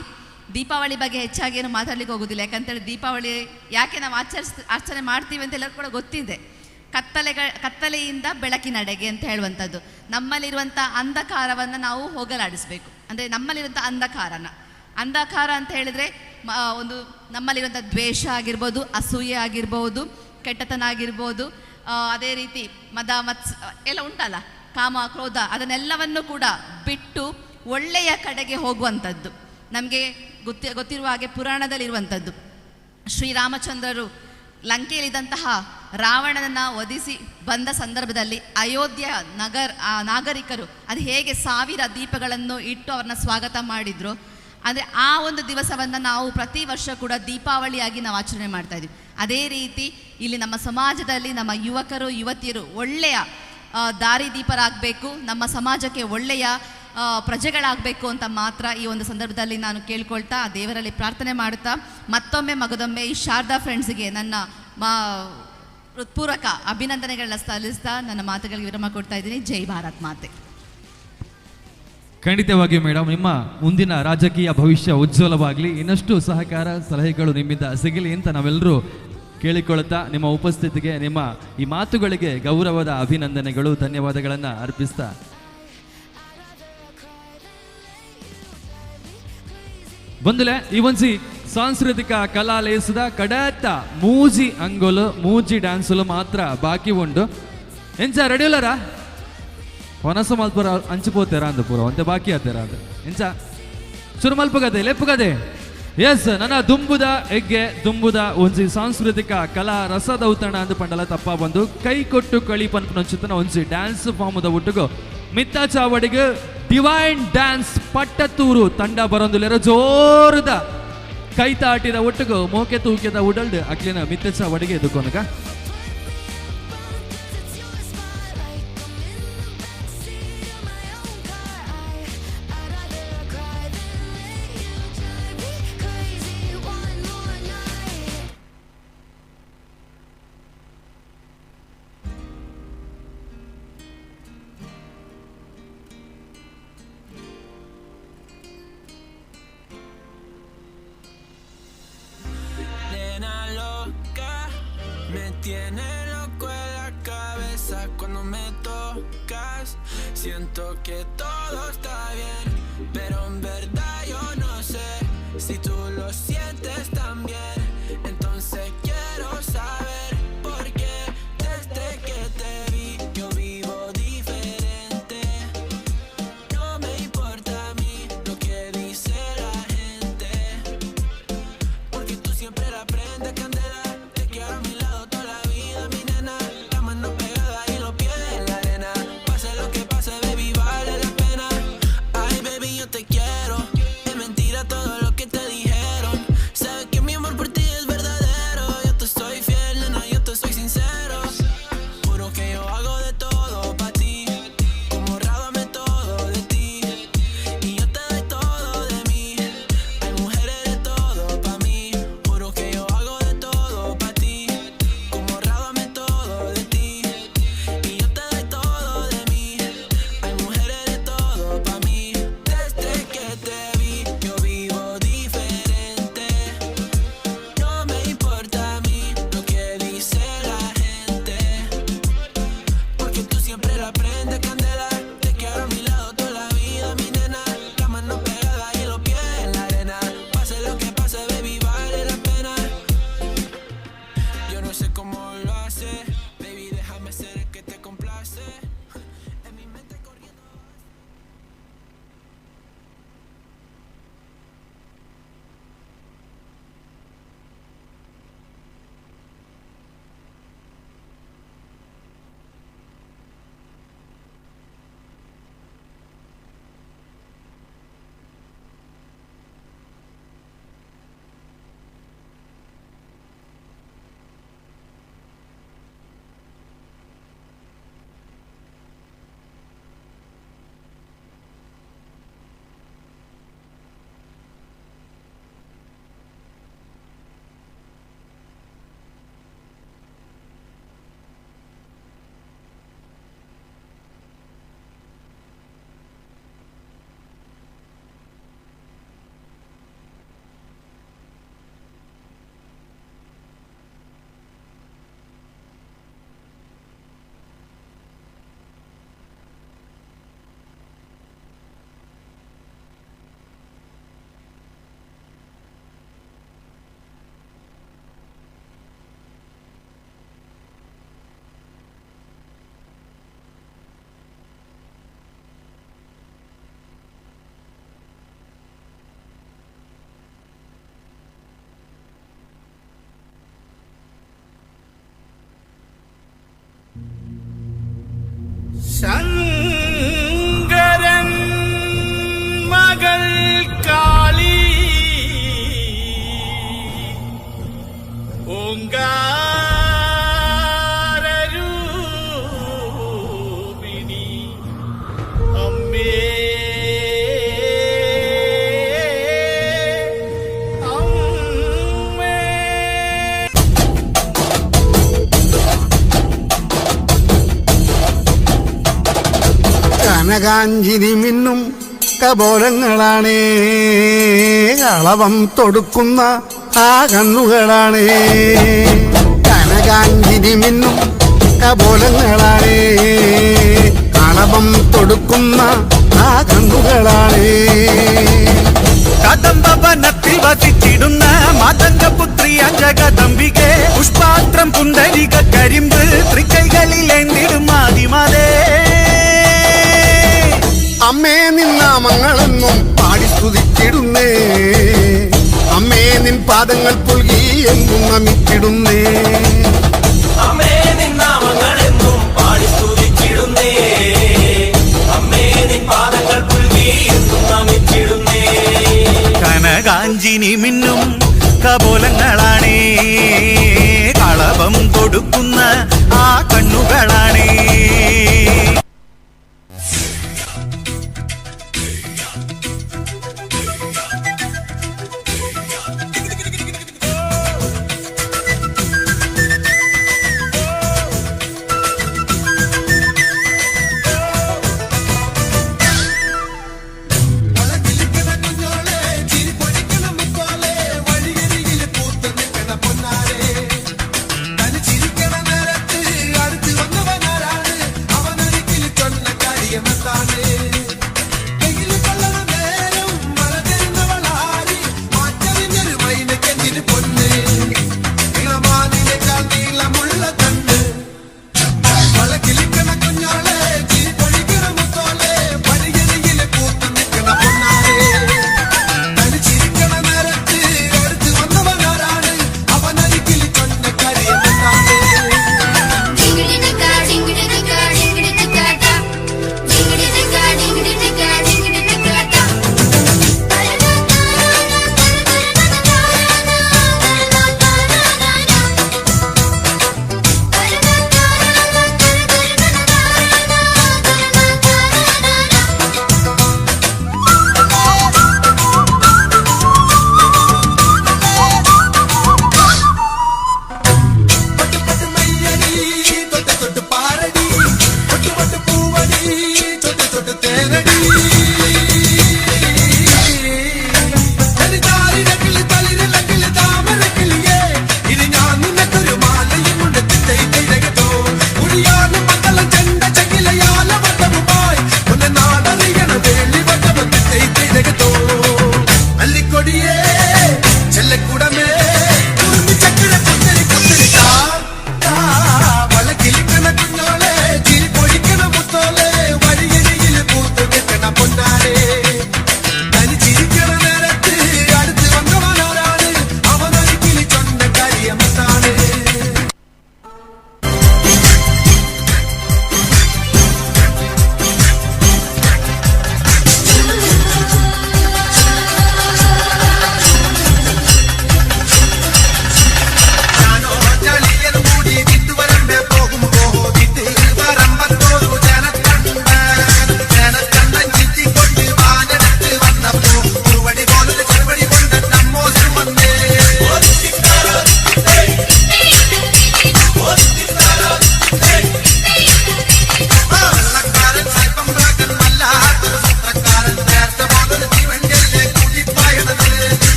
ದೀಪಾವಳಿ ಬಗ್ಗೆ ಹೆಚ್ಚಾಗಿ ಏನು ಮಾತಾಡ್ಲಿಕ್ಕೆ ಹೋಗೋದಿಲ್ಲ, ಯಾಕಂತೇಳಿ ದೀಪಾವಳಿ ಯಾಕೆ ನಾವು ಆಚರಣೆ ಮಾಡ್ತೀವಿ ಅಂತ ಎಲ್ಲರಿಗೂ ಕೂಡ ಗೊತ್ತಿದೆ. ಕತ್ತಲೆಯಿಂದ ಬೆಳಕಿನಡೆಗೆ ಅಂತ ಹೇಳುವಂಥದ್ದು. ನಮ್ಮಲ್ಲಿರುವಂಥ ಅಂಧಕಾರವನ್ನು ನಾವು ಹೋಗಲಾಡಿಸ್ಬೇಕು. ಅಂದರೆ ನಮ್ಮಲ್ಲಿರುವಂಥ ಅಂಧಕಾರ ಅಂತ ಹೇಳಿದರೆ ಒಂದು ನಮ್ಮಲ್ಲಿರುವಂಥ ದ್ವೇಷ ಆಗಿರ್ಬೋದು, ಅಸೂಯೆ ಆಗಿರ್ಬೋದು, ಕೆಟ್ಟತನ ಆಗಿರ್ಬೋದು, ಅದೇ ರೀತಿ ಮದ ಮತ್ಸ ಎಲ್ಲ ಉಂಟಲ್ಲ, ಕಾಮ ಕ್ರೋಧ, ಅದನ್ನೆಲ್ಲವನ್ನು ಕೂಡ ಬಿಟ್ಟು ಒಳ್ಳೆಯ ಕಡೆಗೆ ಹೋಗುವಂಥದ್ದು. ನಮಗೆ ಗೊತ್ತಿರುವ ಹಾಗೆ ಪುರಾಣದಲ್ಲಿರುವಂಥದ್ದು, ಶ್ರೀರಾಮಚಂದ್ರರು ಲಂಕೆಯಲ್ಲಿದ್ದಂತಹ ರಾವಣನನ್ನು ವಧಿಸಿ ಬಂದ ಸಂದರ್ಭದಲ್ಲಿ ಅಯೋಧ್ಯೆ ನಾಗರಿಕರು ಅದು ಹೇಗೆ 1000 ದೀಪಗಳನ್ನು ಇಟ್ಟು ಅವ್ರನ್ನ ಸ್ವಾಗತ ಮಾಡಿದ್ರು. ಅಂದರೆ ಆ ಒಂದು ದಿವಸವನ್ನು ನಾವು ಪ್ರತಿ ವರ್ಷ ಕೂಡ ದೀಪಾವಳಿಯಾಗಿ ನಾವು ಆಚರಣೆ ಮಾಡ್ತಾ ಇದ್ದೀವಿ. ಅದೇ ರೀತಿ ಇಲ್ಲಿ ನಮ್ಮ ಸಮಾಜದಲ್ಲಿ ನಮ್ಮ ಯುವಕರು ಯುವತಿಯರು ಒಳ್ಳೆಯ ದಾರಿದೀಪರಾಗಬೇಕು, ನಮ್ಮ ಸಮಾಜಕ್ಕೆ ಒಳ್ಳೆಯ ಪ್ರಜೆಗಳಾಗಬೇಕು ಅಂತ ಮಾತ್ರ ಈ ಒಂದು ಸಂದರ್ಭದಲ್ಲಿ ನಾನು ಕೇಳ್ಕೊಳ್ತಾ, ದೇವರಲ್ಲಿ ಪ್ರಾರ್ಥನೆ ಮಾಡ್ತಾ ಮತ್ತೊಮ್ಮೆ ಮಗದೊಮ್ಮೆ ಈ ಶಾರದಾ ಫ್ರೆಂಡ್ಸ್ಗೆ ನನ್ನ ಹೃತ್ಪೂರ್ವಕ ಅಭಿನಂದನೆಗಳನ್ನ ಸಲ್ಲಿಸ್ತಾ ನನ್ನ ಮಾತುಗಳಿಗೆ ವಿರಾಮ ಕೊಡ್ತಾ ಇದ್ದೀನಿ. ಜೈ ಭಾರತ್ ಮಾತೆ. ಖಂಡಿತವಾಗಿ ಮೇಡಮ್, ನಿಮ್ಮ ಮುಂದಿನ ರಾಜಕೀಯ ಭವಿಷ್ಯ ಉಜ್ವಲವಾಗಲಿ, ಇನ್ನಷ್ಟು ಸಹಕಾರ ಸಲಹೆಗಳು ನಿಮ್ಮಿಂದ ಸಿಗಲಿ ಅಂತ ನಾವೆಲ್ಲರೂ ಕೇಳಿಕೊಳ್ಳುತ್ತಾ ನಿಮ್ಮ ಉಪಸ್ಥಿತಿಗೆ, ನಿಮ್ಮ ಈ ಮಾತುಗಳಿಗೆ ಗೌರವದ ಅಭಿನಂದನೆಗಳು, ಧನ್ಯವಾದಗಳನ್ನು ಅರ್ಪಿಸ್ತಾ ಬಂದಲೆ ಈ ಒಂಜಿ ಸಾಂಸ್ಕೃತಿಕ ಕಲಾ ಲೇಸದ ಕಡತ ಮೂಜಿ ಅಂಗೋಲು ಮೂಜಿ ಡ್ಯಾನ್ಸುಲು ಮಾತ್ರ ಬಾಕಿ ಉಂಡು. ಎಂಚ ರೆಡಿ ಉಲ್ಲರ? ಹೊನಸು ಮಲ್ಪುರ ಅಂಚು ಪೋತೇರ ಅಂದು ಪೂರ ಒಂತೆ ಬಾಕಿ ಆತೇರ ಅಂದು ಎಂಚ ಶುರು ಮಲ್ಪಗದೆ ಲೆಪ್ಪುಗದೆ. ಎಸ್, ನನ್ನ ದುಂಬುದ ಎಗ್ಗೆ ದುಂಬುದ ಒಂಜಿ ಸಾಂಸ್ಕೃತಿಕ ಕಲಾ ರಸದ ಔತಣ ಅಂದು ಪಂಡಲ ತಪ್ಪ ಬಂದು ಕೈ ಕೊಟ್ಟು ಕಳಿ ಪನ್ಪುನಂಚಿತನ ಒಂಜಿ ಡ್ಯಾನ್ಸ್ ಫಾರ್ಮದ ಒಟ್ಟುಗು ಮಿತ್ತ ಚಾವಡಿಗೆ ಡಿವೈನ್ ಡ್ಯಾನ್ಸ್ ಪಟ್ಟತೂರು ತಂಡ ಬರೊಂದುಲೆರ ಜೋರದ ಕೈ ತಾಟಿದ ಒಟ್ಟುಗು ಮೋಕೆ ತೂಕೆದ ಉಡಲ್ಡ್ ಅಕ್ಲಿನ ಮಿತ್ತ ಚಾವಡಿಗೆ ಎದುಕೊನಗ. Me tiene loco en la cabeza cuando me tocas. Siento que todo está bien, pero en verdad yo no sé si tú lo sientes también. Entonces quiero saber por qué desde que te vi yo vivo diferente. No me importa a mí lo que dice la gente, porque tú siempre la prendes candela. Te quiero a mi lado toda la vida, mi nena. La mano pegada y los pies en la arena. Pase lo que pase, baby, vale la pena. Ay, baby, yo te quiero. Es mentira todo lo que te dijeron. Sankaran മകൾ കാളി ഓങ്കാരൂപിണി അമ്മേ അമ്മേ. കനകാഞ്ചിനി മിന്നും കപോലങ്ങളാണേ, കളവം തൊടുക്കുന്ന ആ കണ്ണുകളാണേ. കനകാഞ്ചിനി മിന്നും കപോലങ്ങളാണേ, കളവം തൊടുക്കുന്ന ആ കണ്ണുകളാണേ. കദംബവനത്തിൽ വസിച്ചിടുന്ന മാതംഗപുത്രി ജഗദംബികെ, പുഷ്പാത്രം പുണ്ടരിക കരിമ്പ് തൃക്കൈകളിൽ എന്തിടും ആദിമാതേ. അമ്മേ നിന്നാമങ്ങളെന്നും പാടി സ്തുതിച്ചിടുന്നേ, അമ്മേ നിൻ പാദങ്ങൾ പുൽകി എന്നും നമിച്ചിടുന്നേ. അമ്മേ നിന്നാമങ്ങളെന്നും പാടി സ്തുതിച്ചിടുന്നേ, അമ്മേ നിൻ പാദങ്ങൾ പുൽകി എന്നും നമിച്ചിടുന്നേ. കനകാഞ്ചിനി മിന്നും കപോലങ്ങളാണേ, കളഭം കൊടുക്കുന്ന ആ കണ്ണുകളാണേ. ചിരിക്കണ നേരത്ത് അടുത്ത് വന്നവനാരാണ്?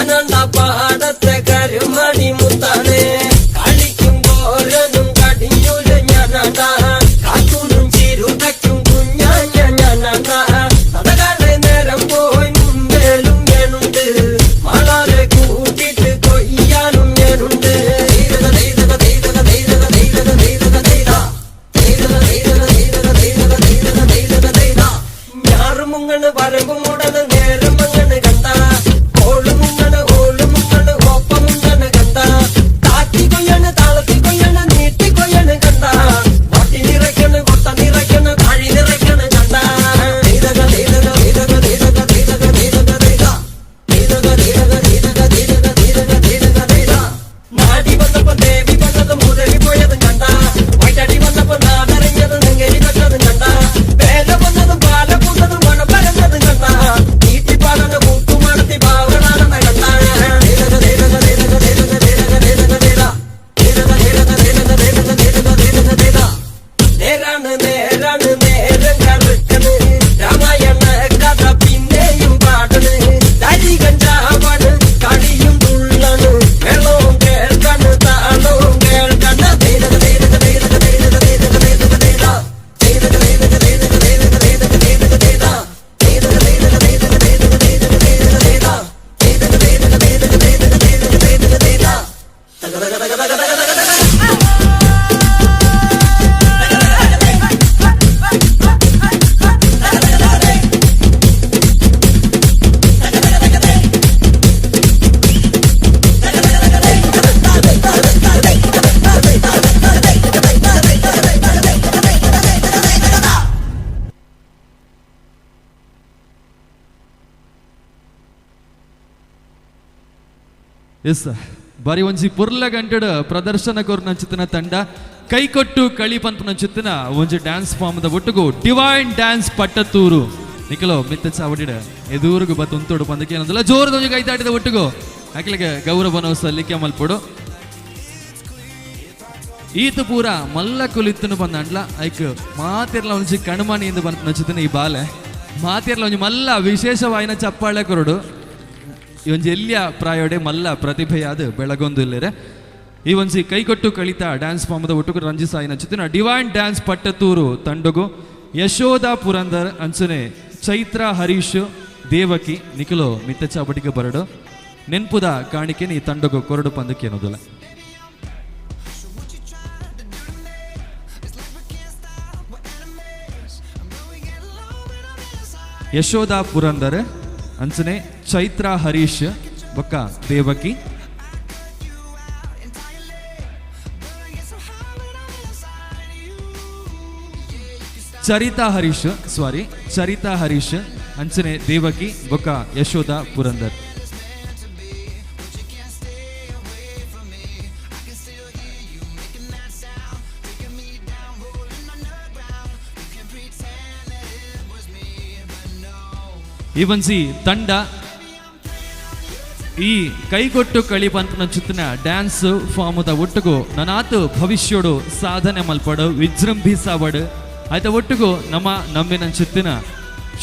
ഞാനാണ്ടാ പാടത്തെ കരുമണി മുത്താണ്. കളിക്കും പോരനും കടിഞ്ഞൂല ഞാനാണ്ടാ, കാക്കൂനും ചിരുതയ്ക്കും കുഞ്ഞാഞ്ഞ ഞാനാണ്ടാ. നടകാലെ നേരം പോയി മുമ്പേലും ഞാനുണ്ട്, മാളാരെ കൂട്ടിട്ട് കൊയ്യാനും ഞാനുണ്ട്. ഞാറുമുങ്ങണ് വരമ്പുമുടന് നേരം അങ്ങനെ കണ്ട, ഓളുമുങ്ങണ് ഓളുമുങ്ങണ് ഒപ്പമുങ്ങണ് കണ്ട, താത്തി കൊയ്യാണ് താളത്തി കൊയ്യാണ് നീട്ടി കൊയ്യാണ് കണ്ട, വട്ടി നിറയ്ക്കണ് കൊട്ട നിറയ്ക്കണ് താഴി നിറയ്ക്കണ് കണ്ട. നാടി വന്നപ്പോ ദേവി വന്നതും മുരളി പോയതും കണ്ട, വൈറ്റടി വന്നപ്പോ നാടറിഞ്ഞതും നെങ്ങരി വെച്ചതും കണ്ട, വേല വന്നതും പാല പൂത്തതും മണം പരന്നതും കണ്ട, നീട്ടിപ്പാടന കൂട്ടുമാടത്തി പാവനാണെന്ന കണ്ട. നേരാണ് നേരാണ് നേരം കറുക്കണ്, രാമായണ കഥ പിന്നെയും പാടണ്, തരി കഞ്ചാവാണ് കളിയും തുള്ളണ്, വെള്ളവും കേൾക്കണ് താളവും കേൾക്കണ്. ಎಸ್ ಬಾರಿ ಒಂಜಿ ಪುರ್ಲ ಗಂಟೆಡ್ ಪ್ರದರ್ಶನ ಕೊರ್ನಂಚಿತ್ತಿನ ತಂಡ ಕೈಕೊಟ್ಟು ಕಳಿ ಪನ್ಪುನಂಚಿತ್ತಿನ ಒಂಜಿ ಡ್ಯಾನ್ಸ್ ಫಾರ್ಮ್ ದ ಒಟ್ಟುಗು ಡಿವೈನ್ ಡ್ಯಾನ್ಸ್ ಪಟ್ಟತೂರು ನಿಖಲೋ ಮಿತ್ತ ಚಾವಡಿಡ ಎದೂರುಗು ಬತ್ತು ಉಂತೋಡು ಪಂದಕ್ಕೆ ಏನಂದಲ್ಲ ಜೋರದ ಒಂಜಿ ಕೈತಾಟಿದ ಒಟ್ಟುಗು ಅಕ್ಲೆಗೆ ಗೌರವ ಸಲ್ಲಿಕೆ ಮಲ್ಪೊಡು. ಈತ ಪೂರ ಮಲ್ಲ ಕುಲಿತ್ತನು ಬಂದಂಡ್ಲ ಐಕ್ ಮಾತಿರ್ಲ ಒಂಜಿ ಕಣ್ಮಣಿ ಎಂದು ಪನ್ಪುನಂಚಿತ್ತಿನ ಈ ಬಾಲೆ ಮಾತಿರ್ಲ ಒಂಜಿ ಮಲ್ಲ ವಿಶೇಷವಾಯಿನ ಚಪ್ಪಾಳೆ ಕೊರಡು. ಈ ಒಂಜಿ ಎಲ್ಲಿಯ ಪ್ರಾಯೋಡೆ ಮಲ್ಲ ಪ್ರತಿಭೆಯಾದ ಬೆಳಗೊಂದು ಇಲ್ಲರೆ ಈ ಒಂಜಿ ಕೈಕೊಟ್ಟು ಕಳಿತ ಡ್ಯಾನ್ಸ್ ಫಾರ್ಮದ ಒಟ್ಟುಗು ರಂಜಿಸಾಯಿನ ಚಿತ್ತಿನ ಡಿವೈನ್ ಡ್ಯಾನ್ಸ್ ಪಟ್ಟತೂರು ತಂಡಗು ಯಶೋಧ ಪುರಂದರ್ ಅಂಚನೆ ಚೈತ್ರ ಹರೀಶ್ ದೇವಕಿ ನಿಖಿಲೋ ಮಿತ್ತಚಾಬಟಿಗೆ ಬರಡು ನೆನ್ಪುದ ಕಾಣಿಕೆ ಈ ತಂಡಗು ಕೊರಡು ಪಂದಕ್ಕೆ ಏನೋದಿಲ್ಲ. ಯಶೋಧ ಪುರಂದರ್ ಅಂಚನೆ ಚೈತ್ರ ಹರೀಶ್ ಬೊಕ್ಕ ದೇವಕಿ. ಚರಿತಾ ಹರೀಶ್ ಸಾರಿ ಚರಿತಾ ಹರೀಶ್ ಅಂಚನೆ ದೇವಕಿ ಬೊಕ್ಕ ಯಶೋಧ ಪುರಂದರ್. ಈ ಒಂಜಿ ತಂಡ ಈ ಕೈಗೊಟ್ಟು ಕಳಿ ಪನ್ಪುನಂಚಿತ್ತಿನ ಡ್ಯಾನ್ಸ್ ಫಾರ್ಮದ ಒಟ್ಟುಗು ನನಾತು ಭವಿಷ್ಯೋಡು ಸಾಧನೆ ಮಲ್ಪಡು ವಿಜೃಂಭಿಸವಡು ಆಯ್ತ ಒಟ್ಟುಗು ನಮ್ಮ ನಂಬಿನಂಚಿತ್ತಿನ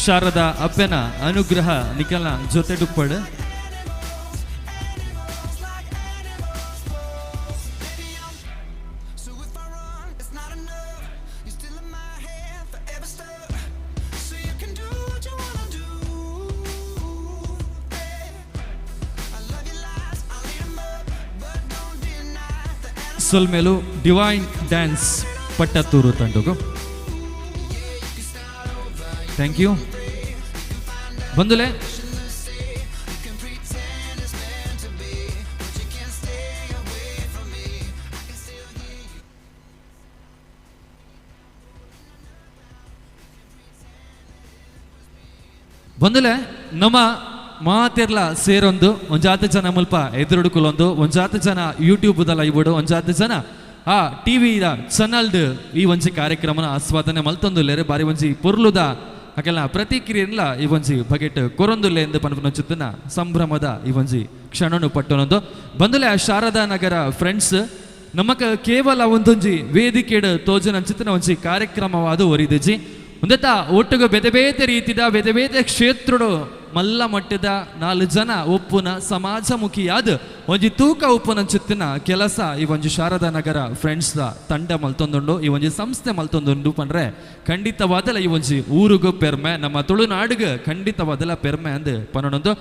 ಶಾರದಾ ಅಪ್ಪನ ಅನುಗ್ರಹ ನಿಖಲ ಜೊತೆಡುಪ್ಪಡು. ಸೊಲ್ಮೇಲು ಡಿವೈನ್ ಡ್ಯಾನ್ಸ್ ಪಟ್ಟತೂರು ತಂಡಗು thank you ಬಂದುಲೆ. ಬಂದುಲೆ ನಮ್ಮ ಮಾತಿರ್ಲ ಸೇರೊಂದು ಒಂಜಾತ ಜನ ಮುಲ್ಪ ಎದುರುಡುಕುಲೊಂದು ಒಂಜಾತ ಜನ ಯೂಟ್ಯೂಬ್ ಲೈವ್ ಒಂಜಾತ ಜನ ಆ ಟಿವಿ ಚಾನಲ್ಡ್ ಈ ಒಂಜಿ ಕಾರ್ಯಕ್ರಮನ ಆಸ್ವಾದನೆ ಮಲ್ತೊಂದುಲ್ಲೇರು ಬಾರಿ ಒಂಜಿ ಪೊರ್ಲುದ ಅಕೆಲ್ಲ ಪ್ರತಿಕ್ರಿಯೆಲ್ಲ ಈ ಒಂಜಿ ಬಗೆಟ್ ಕೊರೊಂದುಲ್ಲೆ ಎಂದು ಪನ್ಪುನಂಚಿತ್ತಿನ ಸಂಭ್ರಮದ ಈ ಒಂಜಿ ಕ್ಷಣನು ಪಟ್ಟೊನೊಂದು ಬಂದುಲೆ ಶಾರದಾ ನಗರ ಫ್ರೆಂಡ್ಸ್ ನಮಕ ಕೇವಲ ಒಂದೊಂಜಿ ವೇದಿಕೆಡ್ ತೋಜನಂಚಿತ್ತಿನ ಒಂಜಿ ಕಾರ್ಯಕ್ರಮವಾದ ಒರಿದಿಜಿ ಒಂದೆತ್ತ ಒಟ್ಟುಗು ಬೇತೆ ಬೇತೆ ರೀತಿದ ಬೇತೆ ಬೇತೆ ಕ್ಷೇತ್ರಡು ಮಲ್ಲ ಮಟ್ಟದ ನಾಲ್ ಜನ ಒಪ್ಪುನ ಸಮಾಜಮುಖಿಯಾದ ಒಂಜಿ ತೂಕ ಉಪ್ಪುನಂಚಿತ್ತಿನ ಕೆಲಸ ಈ ಒಂಜಿ ಶಾರದಾ ನಗರ ಫ್ರೆಂಡ್ಸ್ the ತಂಡ ಮಲ್ತೊಂದುಂಡು, ಈ ಒಂಜಿ ಸಂಸ್ಥೆ ಮಲ್ತೊಂದುಂಡು ಪಂಡ್ರೆ ಖಂಡಿತವಾದಲ ಈ ಒಂಜಿ ಊರುಗು ಪೆರ್ಮೆ, ನಮ್ಮ ತುಳುನಾಡುಗು ಖಂಡಿತವಾದಲ ಪೆರ್ಮೆ ಅಂದ್ ಪನೊಂದು.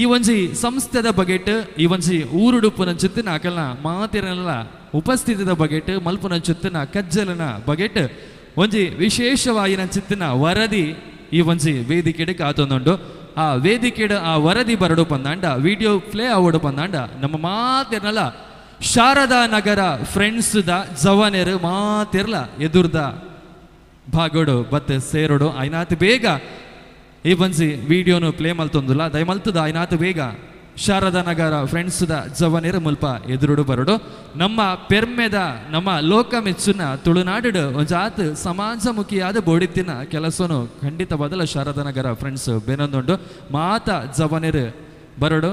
ಈ ಒಂಜಿ ಸಂಸ್ಥೆದ ಬಗೆಟ್, ಈ ಒಂಜಿ ಊರುಡುಪ್ಪುನಂಚಿತ್ತಿನ ಅಕಲ್ನ ಮಾತಿರಲ್ಲ ಉಪಸ್ಥಿತಿದ ಬಗೆಟ್, ಮಲ್ಪುನಂಚಿತ್ತಿನ ಕಜ್ಜಲನ ಬಗೆಟ್ ಒಂಜಿ ವಿಶೇಷವಾಯಿನ ಚಿತ್ತಿನ ವರದಿ ಈ ಒಂಜಿ ವೇದಿಕೆಡ್ ಕಾತೊಂದುಂಡು. ಆ ವೇದಿಕೆಡ್ ಆ ವರದಿ ಬರಡು ಪಂದಾಂಡ, ವಿಡಿಯೋ ಪ್ಲೇ ಆವಡು ಪಂದಾಂಡ ನಮ್ಮ ಮಾತಿರ್ನಲ್ಲ ಶಾರದಾ ನಗರ ಫ್ರೆಂಡ್ಸ್ the ಜವಾನೆರು ಮಾತಿರ್ಲ ಎದುರ್ದ ಭಾಗೋಡು ಬತ್ತೆ ಸೇರೋಡು. ಐನಾತ್ ಬೇಗ ಈ ಒಂಜಿ ವಿಡಿಯೋನು ಪ್ಲೇ ಮಲ್ತೊಂದುಲ್ಲ, ದಯಮಲ್ತದ ಐನಾತ್ ಬೇಗ ಶಾರದಾ ನಗರ ಫ್ರೆಂಡ್ಸ್ the ಜವನೆರು ಮುಲ್ಪ ಎದುರುಡು ಬರಡು. ನಮ್ಮ ಪೆರ್ಮೆದ ನಮ್ಮ ಲೋಕ ಮೆಚ್ಚುನ ತುಳುನಾಡು ಒಂಜಾತ್ ಸಮಾಜಮುಖಿಯಾದ ಬೋಡಿತ್ತಿನ ಕೆಲಸನು ಖಂಡಿತವಾದಲ ಶಾರದಾ ನಗರ ಫ್ರೆಂಡ್ಸ್ ಬೇನೊಂದುಂಡು. ಮಾತ ಜವನೆರು ಬರಡು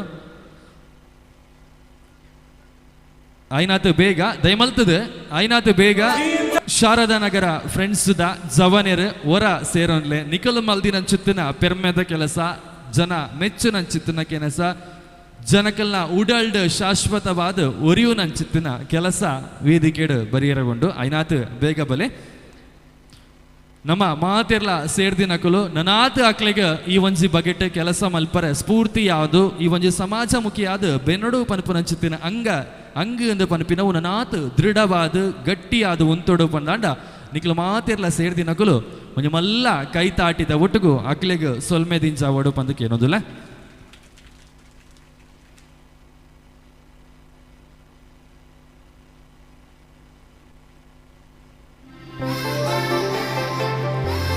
ಐನಾತ್ ಬೇಗ ದಯಮಲ್ತದ ಐನಾತ್ ಬೇಗ ಶಾರದಾ ನಗರ ಫ್ರೆಂಡ್ಸ್ the ಜವನೆರು ಹೊರ ಸೇರೋನ್ಲೆ ನಿಕಲು ಮಲ್ದಿನಂಚುತ್ತಿನ ಪೆರ್ಮೆದ ಕೆಲಸ, ಜನ ಮೆಚ್ಚುನಂಚಿತ್ತಿನ ಕೆಲಸ, ಜನಕಲ್ನ ಉಡಲ್ಡ್ ಶಾಶ್ವತವಾದ ಒರಿಯುನಂಚಿತ್ತಿನ ಕೆಲಸ ವೇದಿಕೆಡು ಬರಿಯರಗೊಂಡು. ಐನಾತ್ ಬೇಗ ಬಲೆ ನಮ್ಮ ಮಾತಿರ್ಲ ಸೇರ್ದಿನಕುಲು ನನಾತ್ ಅಕ್ಲೆಗ್ ಈ ಒಂಜಿ ಬಗೆಟ್ ಕೆಲಸ ಮಲ್ಪರೆ ಸ್ಫೂರ್ತಿ ಯಾವುದು, ಈ ಒಂಜಿ ಸಮಾಜಮುಖಿಯಾದ ಬೆನ್ನಡು ಪನ್ಪುನಂಚಿತ್ತಿನ ಅಂಗ ಅಂಗ ಎಂದು ಪನ್ಪಿನವು ನನಾತ್ ದೃಢವಾದ ಗಟ್ಟಿಯಾದ ಉಂತೊಡು ಪಂದಾಂಡ ನಿಕ್ಲು ಮಾತಿರ್ಲ ಸೇರ್ದಿನಕುಲು ಒಂಜಿ ಮಲ್ಲ ಕೈ ತಾಟಿದ ಒಟ್ಟುಗು ಅಕ್ಲೆಗ್ ಸೊಲ್ಮೆ ದಿಂಚಾವಡು ಪಂದಕ್ಕೇನೋದಿಲ್ಲ.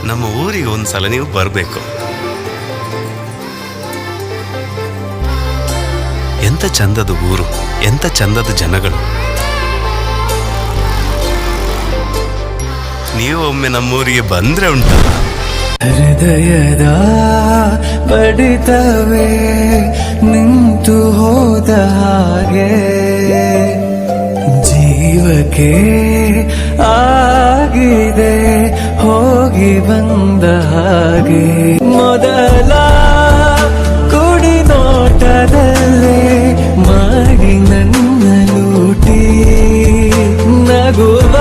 ನಮ್ಮ ಊರಿಗೆ ಒಂದ್ಸಲ ನೀವು ಬರಬೇಕು. ಎಂತ ಚಂದದ ಊರು, ಎಂತ ಚಂದದ ಜನಗಳು. ನೀವು ಒಮ್ಮೆ ನಮ್ಮೂರಿಗೆ ಬಂದ್ರೆ ಉಂಟಲ್ಲ, ಹೃದಯದ ಬಡಿತವೇ ನಿಂತು ಹೋದ ಹಾಗೆ ಜೀವಕ್ಕೆ ಆಗಿದೆ ಹೋಗಿ ಬಂದ ಹಾಗೆ. ಮೊದಲ ಕುಡಿ ನೋಟದಲ್ಲೇ ಮಾಡಿ ನನ್ನ ಲೂಟಿ, ನಗುವ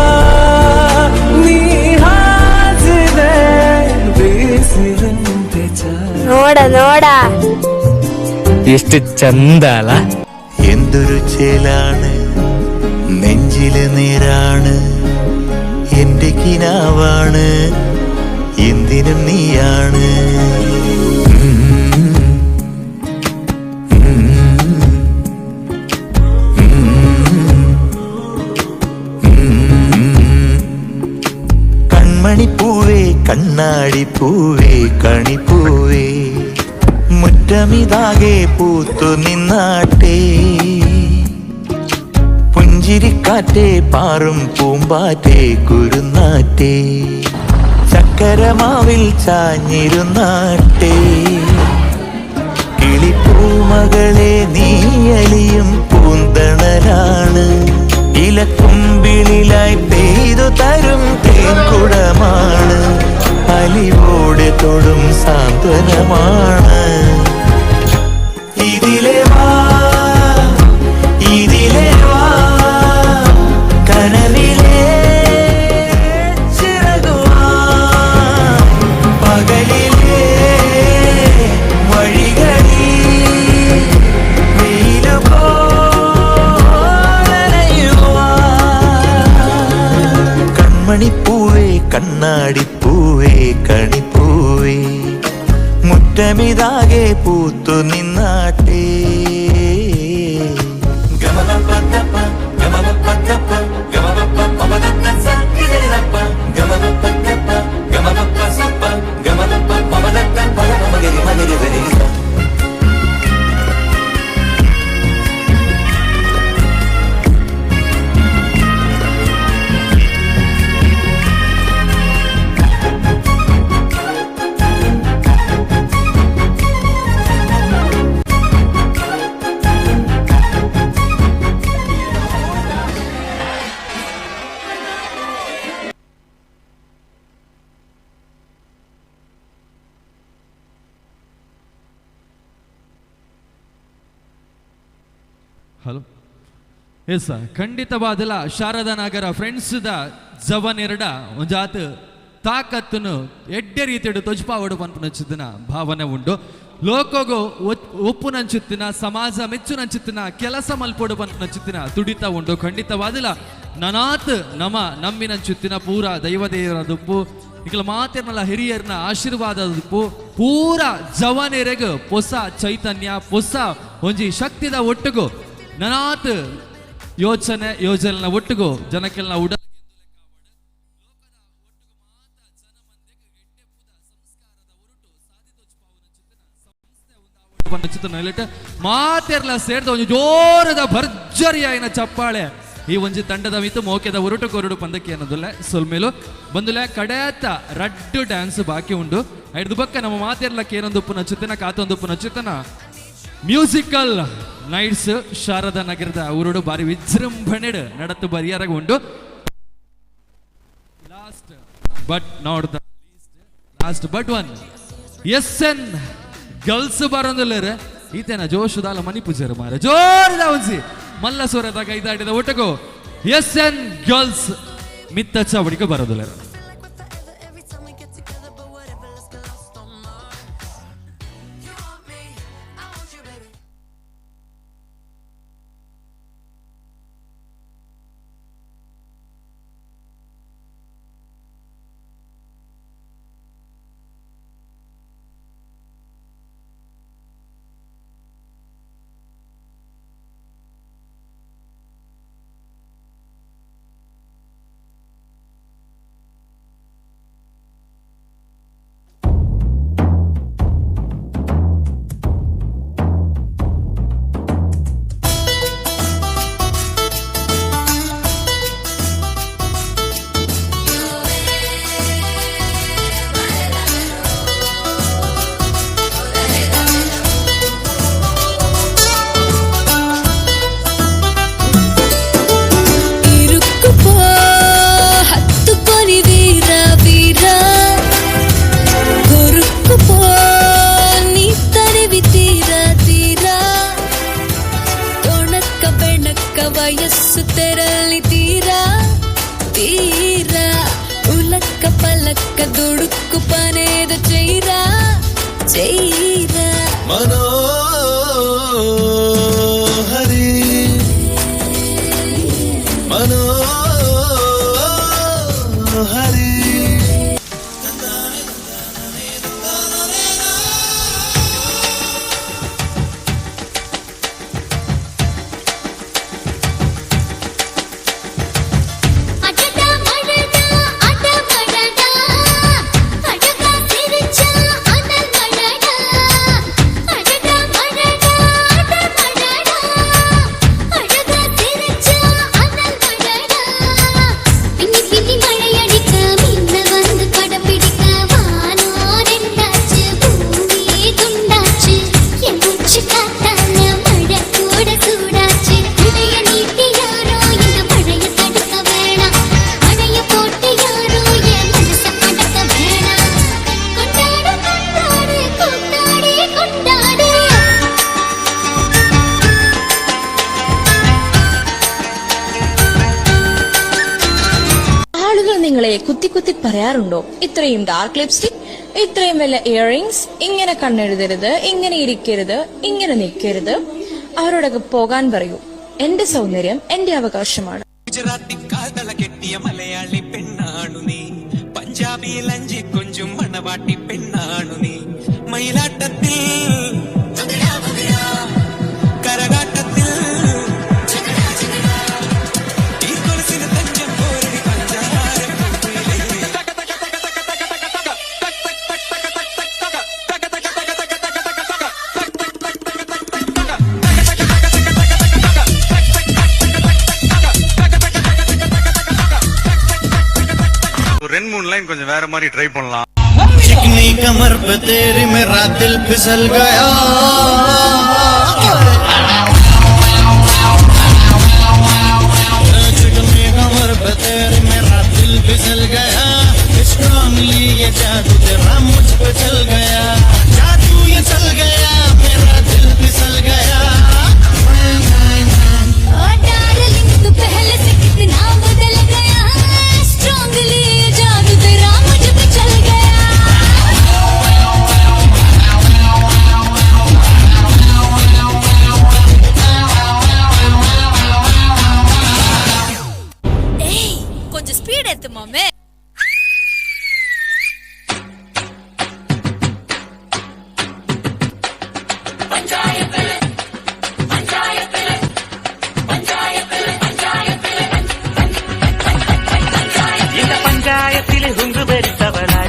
ನೀ ಹಾಸಿದೆ ಬೀಸಿದಂತೆ ನೋಡ ನೋಡ ಎಷ್ಟು ಚಂದ ಅಲ್ಲ. എന്തൊരു ചേലാണ് നെഞ്ചിലെ നീരാണ് എന്റെ കിനാവാണ് എന്തിനും നീയാണ്. കൺമണിപ്പൂവേ കണ്ണാടിപ്പൂവേ കണിപ്പൂവേ മുറ്റമിതാകെ പൂത്തു നിന്നാട്ടേ. പുഞ്ചിരിക്കാറ്റേ പാറും പൂമ്പാറ്റേ കുരുന്നാറ്റേ ചക്കരമാവിൽ ചാഞ്ഞിരുന്നാട്ടേ. കിളിപ്പൂമകളെ നീയലിയും പൂന്തണലാണ് ഇലക്കുമ്പിളിലായി പെയ്തു തരും തേൻകുടമാണ് അലിവോടെ തൊടും സാന്ത്വനമാണ്. ഇതിലെ വാ ഇതിലെ വാ കനവിലെ ചിറകുവാ പകലിലെ വഴികളി കൺമണിപ്പൂവേ കണ്ണാടിപ്പൂവേ കണിപ്പൂവേ മുറ്റമിതാകെ പൂത്തു നിന്നാട്ടേ. ಹಲೋ ಎಸ್ ಖಂಡಿತವಾದಲ ಶಾರದಾ ನಗರ ಫ್ರೆಂಡ್ಸ್ the ಜವನೆರಡ ಒಂಜಾತ್ ತಾಕತ್ತುನು ಎಡ್ಡೆ ರೀತಿಯಡು ತೊಜ್ಪಾವಡು ಪನ್ಪುನಂಚಿತ್ತಿನ ಭಾವನೆ ಉಂಡು. ಲೋಕಗು ಒಪ್ಪುನಂಚಿತ್ತಿನ ಸಮಾಜ ಮೆಚ್ಚುನಂಚಿತ್ತಿನ ಕೆಲಸ ಮಲ್ಪೊಡು ಪನ್ಪುನಂಚಿತ್ತಿನ ತುಡಿತ ಉಂಡು. ಖಂಡಿತವಾದಲ ನನಾತ್ ನಮ ನಂಬಿನಂಚಿತ್ತಿನ ಪೂರ ದೈವದೇವರ ದುಪ್ಪು ಇಕಲ ಮಾತೆರ್ನಲ ಹಿರಿಯರ್ನ ಆಶೀರ್ವಾದ ದುಪ್ಪು ಪೂರ ಜವನೆರೆಗ್ ಪೊಸ ಚೈತನ್ಯ ಪೊಸ ಒಂಜಿ ಶಕ್ತಿದ ಒಟ್ಟುಗು ನನಾತ್ ಯೋಚನೆ ಯೋಜನೆನ ಒಟ್ಟುಗು ಜನಕ್ಕೆಲ್ಲ ಉಡ ಮಾತೆರ್ಲ ಸೇರ್ದ ಒಂಜಿ ಜೋರದ ಭರ್ಜರಿಯಾಯಿನ ಚಪ್ಪಾಳೆ ಈ ಒಂಜಿ ತಂಡದ ಮಿತ್ತು ಮೋಕೆದ ಉರುಟು ಕೊರಡು ಪಂದಕ್ಕೆ ಅನ್ನೋದಿಲ್ಲ ಸೊಲ್ಮೇಲು ಬಂದುಲೆ ಕಡೆತ ರಡ್ಡು ಡ್ಯಾನ್ಸ್ ಬಾಕಿ ಉಂಡು. ಐದು ಬಕ್ಕ ನಮ್ಮ ಮಾತೆರ್ಲಕ್ಕೆ ಏನೊಂದು ನಚ್ಚುತ್ತನ ಕಾತೊಂದು ನಚ್ಚುತ್ತನ ಮ್ಯೂಸಿಕಲ್ ನೈಟ್ಸ್ ಶಾರದಾ ನಗರದ ಊರುಡು ಬಾರಿ ವಿಜೃಂಭಣೆಡ್ ನಡತು ಬರಿಯರಾಗ ಉಂಡು. Last but not the last but one S N girls ಬರೋದಿಲ್ಲ ಈತೇನ ಜೋಶುದಾಲ ಮನಿ ಪೂಜಾರ ಮಾರ ಜೋರದ ಒಂಜಿ ಮಲ್ಲ ಸೂರದ ಕೈದಾಟಿದ ಒಟ್ಟಗು ಎಸ್ ಎನ್ ಗರ್ಲ್ಸ್ ಮಿತ್ತ ಚಾವಡಿಗೆ ಬರೋದಿಲ್ಲ. ವಯಸ್ಸು ತೆರಲಿ ತೀರಾ ತೀರಾ ಉಲಕ್ಕ ಪಲಕ್ಕ ದುಡುಕು ಪನೇದ ಚೈರಾ ಚೈರಾ ಮನೋಹರಿ ಮನೋಹರಿ നിങ്ങളെ കുത്തി കുത്തി പറയാറുണ്ടോ, ഇത്രയും ഡാർക്ക് ലിപ്സ്റ്റിക്, ഇത്രയും വലിയ ഇയറിംഗ്സ്, ഇങ്ങനെ കണ്ണെഴുതരുത്, ഇങ്ങനെ ഇരിക്കരുത്, ഇങ്ങനെ നിൽക്കരുത്? അവരോടൊക്കെ പോകാൻ പറയൂ. എന്റെ സൗന്ദര്യം എന്റെ അവകാശമാണ്. ഗുജറാത്തി കാതള കെട്ടിയ മലയാളി പെണ്ണാണു നീ, പഞ്ചാബിയിൽ അഞ്ചി കൊഞ്ചും മണവാട്ടി പെണ്ണാണു നീ, മയിലാട്ടത്തിൽ കരകാട്ടത്തിൽ ரெண்டு மூணு லைன் கொஞ்சம் வேற மாதிரி ட்ரை பண்ணலாம். चिकनी कमर पे तेरी मेरा दिल फिसल गया, चिकनी कमर पे तेरी मेरा दिल फिसल गया, स्ट्रांगली ये जादू तेरा मुझ पे चल गया, जादू ये चल गया, मेरा दिल फिसल गया.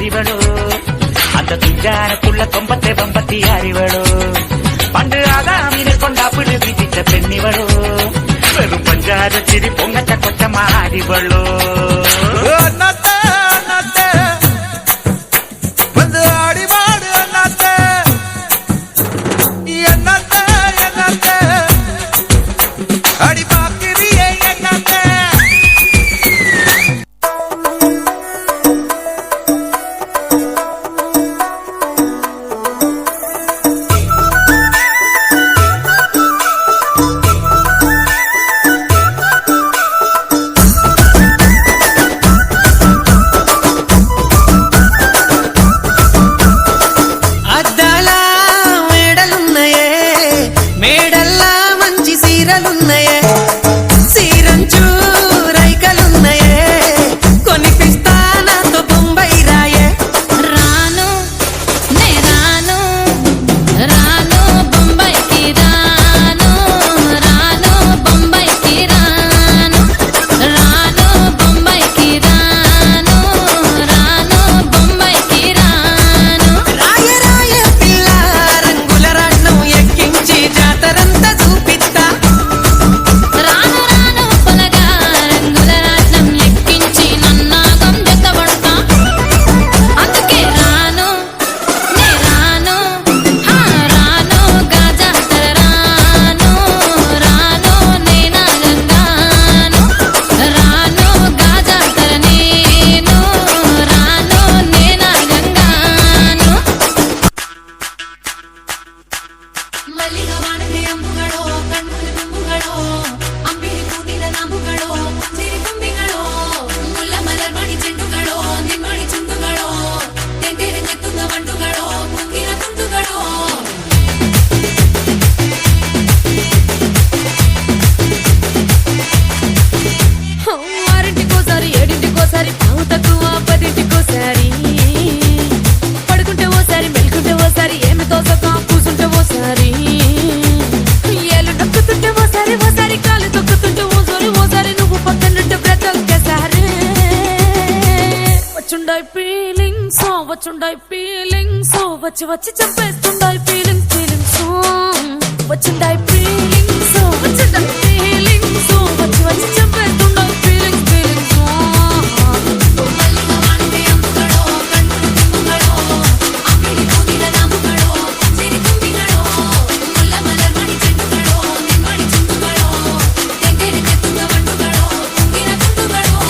ആരിവളോ അന്ത തുഞ്ചാനത്തുള്ള കൊമ്പത്തെ വമ്പത്തി ആരിവളോ പണ്ട് ആദാമിനെ കൊണ്ടാപ്പിട് വിധിച്ച പെണ്ണിവളോ വെറും പഞ്ചാര ചിരി പൊങ്ങച്ച കൊച്ചമാരിവളോ வந்து ஆடிவாடு அண்ணாத்த என்னத்த என்னத்த அடி பாக்கிறியே என்னத்த. అద్దాల మేడలున్నాయే, మేడల్లా మంచి సీరలున్నాయే, సీరంచు రైకలున్నాయే, కొనిపిస్తా నాతో బొంబాయి రాయే. రాను నే రాను, రాను బొంబాయికి రాను, రాను బొంబాయికి రాను, రాను బొంబాయికి రాను, రాను బొంబాయికి రాను. రాయ రాయ పిల్ల, రంగుల రాట్నం ఎక్కించి జాతరంతా చూపిస్తా. రాను రాను పొలగా, రంగుల రాట్నం ఎక్కించి నన్నాగం జతబడతా. అందుకే రాను నే రాను, హా రాను గాజాతర రాను, రాను నేనాగంగాను, రాను గాజాతర నేను, రాను నేనాగంగాను. മല്ലിക വാണന്റെ അമ്പുകളോ, കൺമുന തുമ്പുകളോ, അമ്പിളി കൂട്ടില നാമ്പുകളോ, പുഞ്ചിരി തുമ്പികളോ, മുല്ലമലർ മണി ചെണ്ടുകളോ, നിന്മണി ചുണ്ടുകളോ, തെന്തിരഞ്ഞെത്തുന്ന വണ്ടുകളോ, പൂങ്കിന തുണ്ടുകളോ. ఆరింటికోసారి, ఏడింటికోసారి, పావు తక్కువ పదింటికోసారి, పడుకుంటే ఓసారి, మెలుకుంటే ఓసారి, ఏమి తోసక కూసుంటే ఓసారి, ఏలు నొక్కుతుంటే ఓసారి, ఓసారి కాలు తొక్కుతుంటే ఓసారి, ఓసారి నువ్వు పక్కనుంటే ప్రతొక్కసారి వచ్చుండాయి ఫీలింగ్స్, వచ్చుండాయి ఫీలింగ్స్, వచ్చి వచ్చి చంపేస్తుండాయి ఫీలింగ్స్ ఫీలింగ్స్, వచ్చుండాయి ఫీలింగ్స్, వచ్చుండాయి ఫీలింగ్స్, వచ్చి వచ్చి చంపేస్తుండాయి ఫీలింగ్స్ ఫీలింగ్స్. മല്ലിക വാണന്റെ അമ്പുകളോ, കൺമുന തുമ്പുകളോ, അമ്പിളി കൂട്ടില നാമ്പുകളോ, പുഞ്ചിരി തുമ്പികളോ, മുല്ലമലർ മണി ചെണ്ടുകളോ, നിന്മണി ചുണ്ടുകളോ, തെന്തിരഞ്ഞെത്തുന്ന വണ്ടുകളോ, പൂങ്കിന തുണ്ടുകളോ.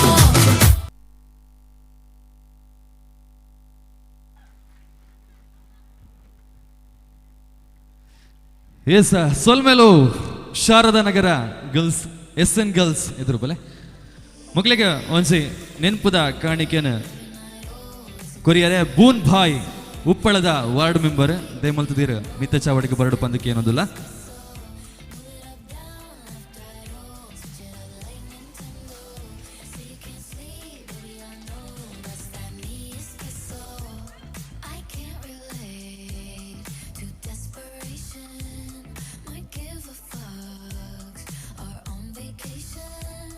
ಎಸ್, ಸೊಲ್ಮೆಲು Sharada Nagar girls S N girls ಎದುರು ಬಲೆ ಮಕ್ಕಳಿಗೆ ಒಂದ್ಸಿ ನೆನಪುದ ಕಾಣಿಕೆನ ಕೊರಿಯರೆ ಬೂನ್ ಭಾಯ್ ಉಪ್ಪಳದ ವಾರ್ಡ್ ಮೆಂಬರ್ ದಯಮಲ್ತದೀರ್ ಮಿತ್ತ ಚಾವಡಿಗೆ ಬರಡು ಪಂದಕ್ಕೆ ಏನೊಂದಿಲ್ಲ. I can't relate to desperation. My give a fucks are on vacation.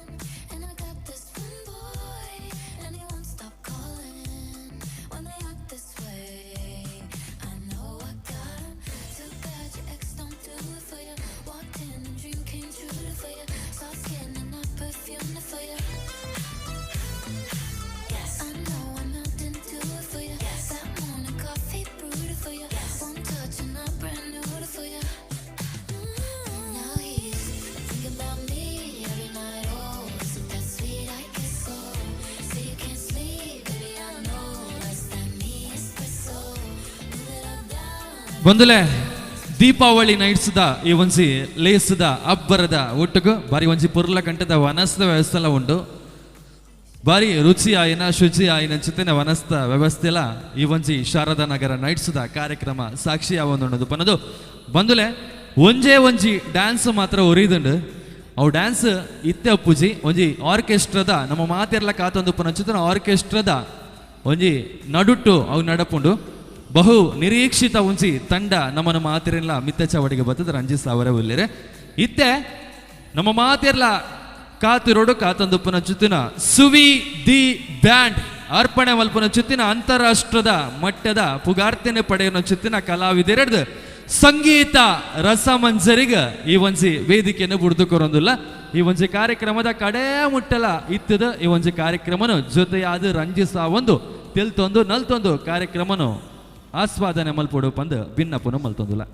And I got this one boy, and he won't stop calling. When they act this way, I know I got him. Too bad your ex don't do it for you. Walked in and dream came true for you. Soft skin and that perfume for you. Yes. I know I'm not into it for you. Yes. That morning coffee brewed for you. Yes. One touch and I'm brand new for you. Now he's thinking about me every night. Oh, isn't that sweet? I guess so. Say you can't sleep, baby. I know that's that me espresso. Move it up down. ಬಂದುಲೆ Deepavali ನೈಟ್ಸ್ದ ಈ ಒಂಜಿ ಲೇಸ್ದ ಅಬ್ಬರದ ಒಟ್ಟುಗು ಬಾರಿ ಒಂಜಿ ಪುರ್ಲ ಕಂಠದ ವನಸ್ದ ವ್ಯವಸ್ಥೆಲ ಉಂಡು. ಬಾರಿ ರುಚಿ ಆಯಿನ ಶುಚಿ ಆಯಿನ ಚಿತ್ತಿನ ವನಸ್ತ ವ್ಯವಸ್ಥೆಲ ಈ ಒಂಜಿ ಶಾರದಾ ನಗರ ನೈಟ್ಸ್ದ ಕಾರ್ಯಕ್ರಮ ಸಾಕ್ಷಿ ಆವೊಂದುಂಡು ಪನ್ನದು. ಬಂದುಲೆ ಒಂಜೇ ಒಂಜಿ ಡ್ಯಾನ್ಸ್ ಮಾತ್ರ ಒರಿದುಂಡು. ಅವು ಡ್ಯಾನ್ಸ್ ಇತ್ತೆ ಅಪ್ಪುಜಿ ಒಂಜಿ ಆರ್ಕೆಸ್ಟ್ರಾದ ನಮ್ಮ ಮಾತೆರ್ಲ ಕಾತೊಂದು ಪನಂಚಿತ್ತಿನ ಆರ್ಕೆಸ್ಟ್ರಾದ ಒಂಜಿ ನಡುಟ್ಟು ಅವು ನಡಪುಂಡು. ಬಹು ನಿರೀಕ್ಷಿತ ಒಂಜಿ ತಂಡ ನಮ್ಮನ ಮಾತಿರಲ್ಲ ಮಿತ್ತ ಚಾವಡಿಗೆ ಬತ್ತದ ರಂಜಿತ್ ಸಾವಿರ ಉಲ್ಲೇರೆ. ಇತ್ತೆ ನಮ್ಮ ಮಾತಿರ್ಲ ಕಾತಿರೋಡು ಕಾತೊಂದು ಪನಂಚಿತ್ತಿನ ಸುವಿ the band. ಅರ್ಪಣೆ ಮಲ್ಪುನ ಚುತ್ತಿನ ಅಂತಾರಾಷ್ಟ್ರದ ಮಟ್ಟದ ಪುಗಾರ್ತೆನೆ ಪಡೆಯುವ ಚುತ್ತಿನ ಕಲಾವಿದೆರಡ್ದು ಸಂಗೀತ ರಸಮಂಜರಿಗ ಈ ಒಂಜಿ ವೇದಿಕೆಯನ್ನು ಬುಡ್ದು ಕೊರೊಂದುಲ್ಲ. ಈ ಒಂಜಿ ಕಾರ್ಯಕ್ರಮದ ಕಡೆ ಮುಟ್ಟಲ ಇತ್ತದ ಈ ಒಂಜಿ ಕಾರ್ಯಕ್ರಮನು ಜೊತೆಯಾದ ರಂಜಿಸ ಒಂದು ತೆಲ್ತೊಂದು ನಲ್ತೊಂದು ಕಾರ್ಯಕ್ರಮನು ಆಸ್ವಾದನೆ ಮಲ್ಪೊಡು ಪಂದ್ ಭಿನ್ನಪುನ ಮಲ್ತೊಂದುಲ್ಲ.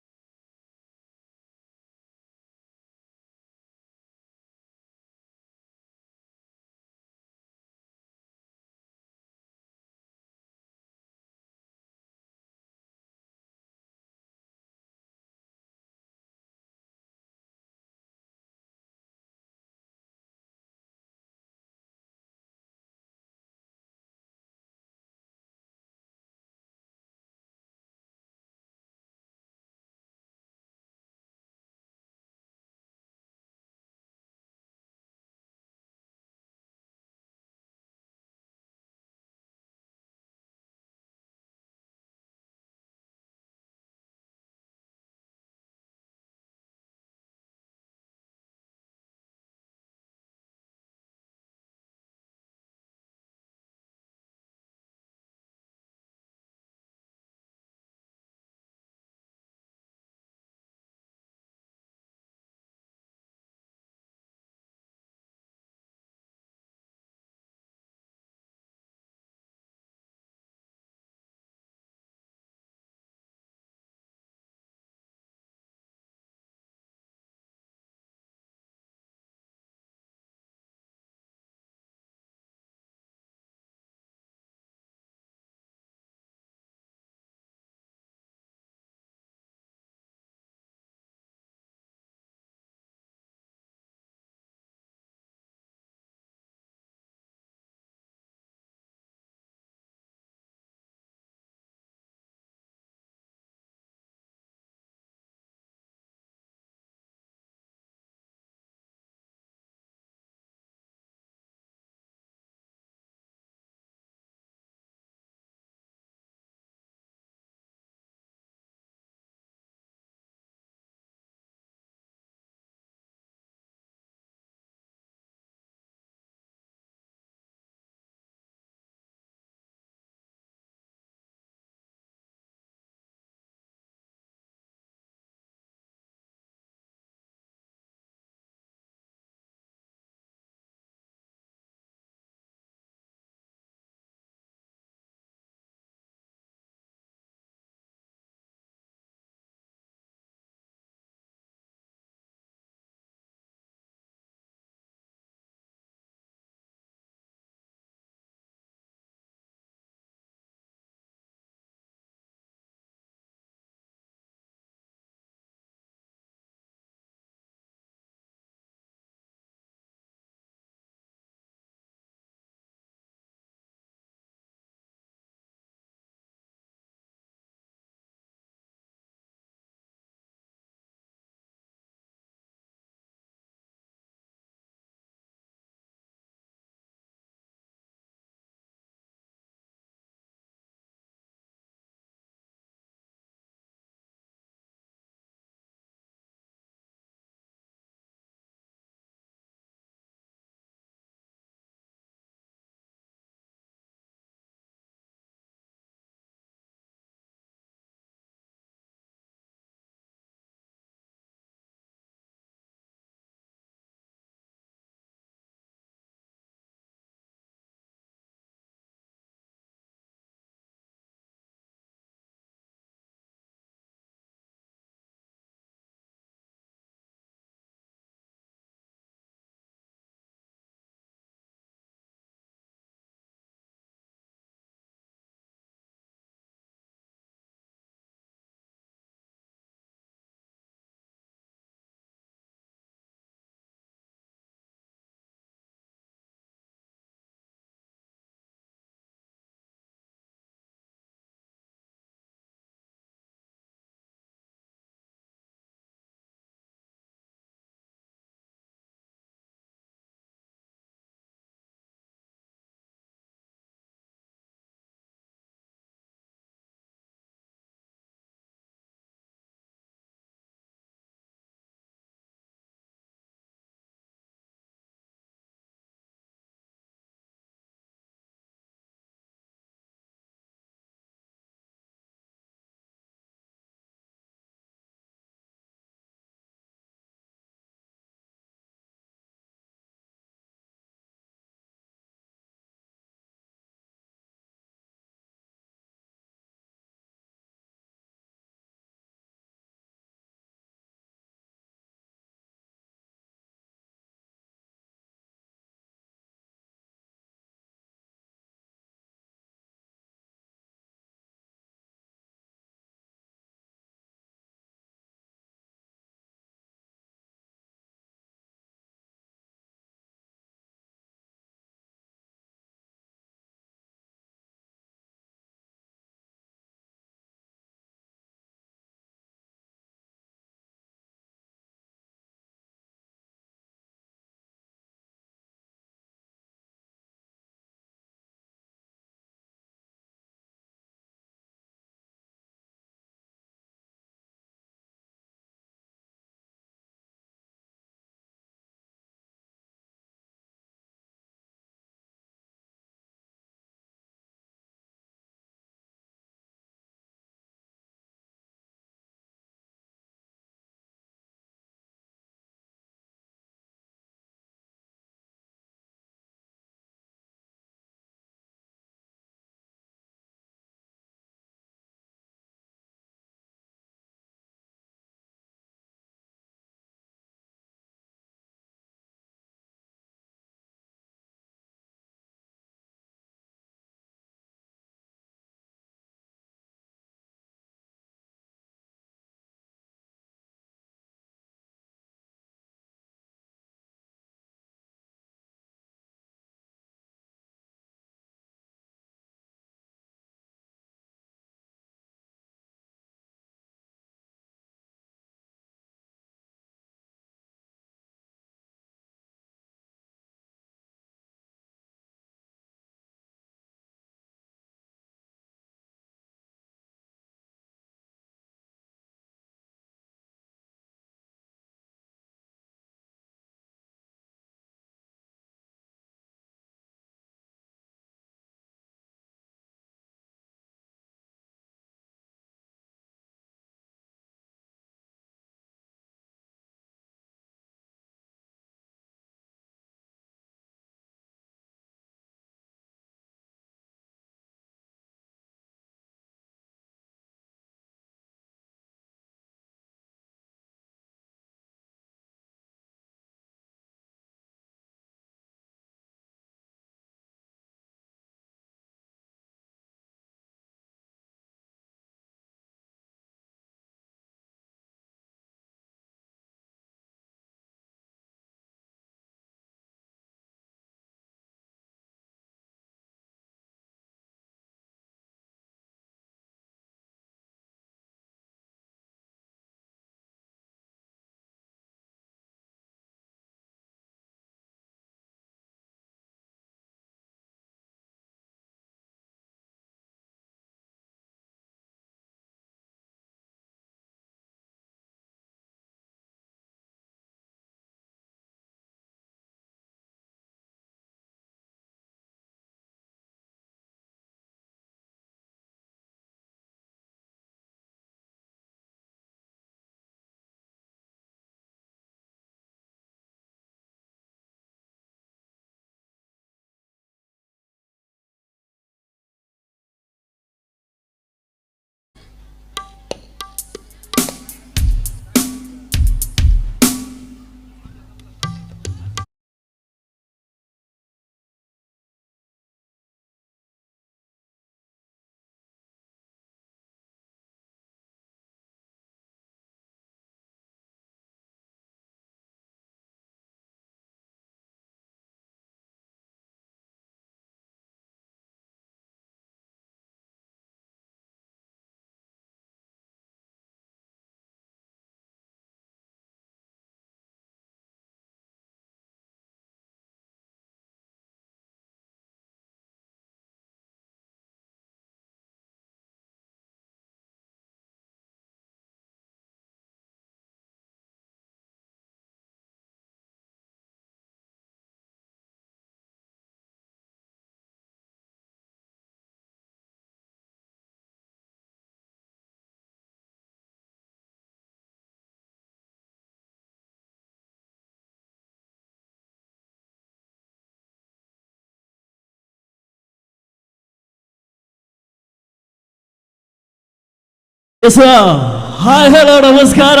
ಹಾಯ್ ಹಲೋ ನಮಸ್ಕಾರ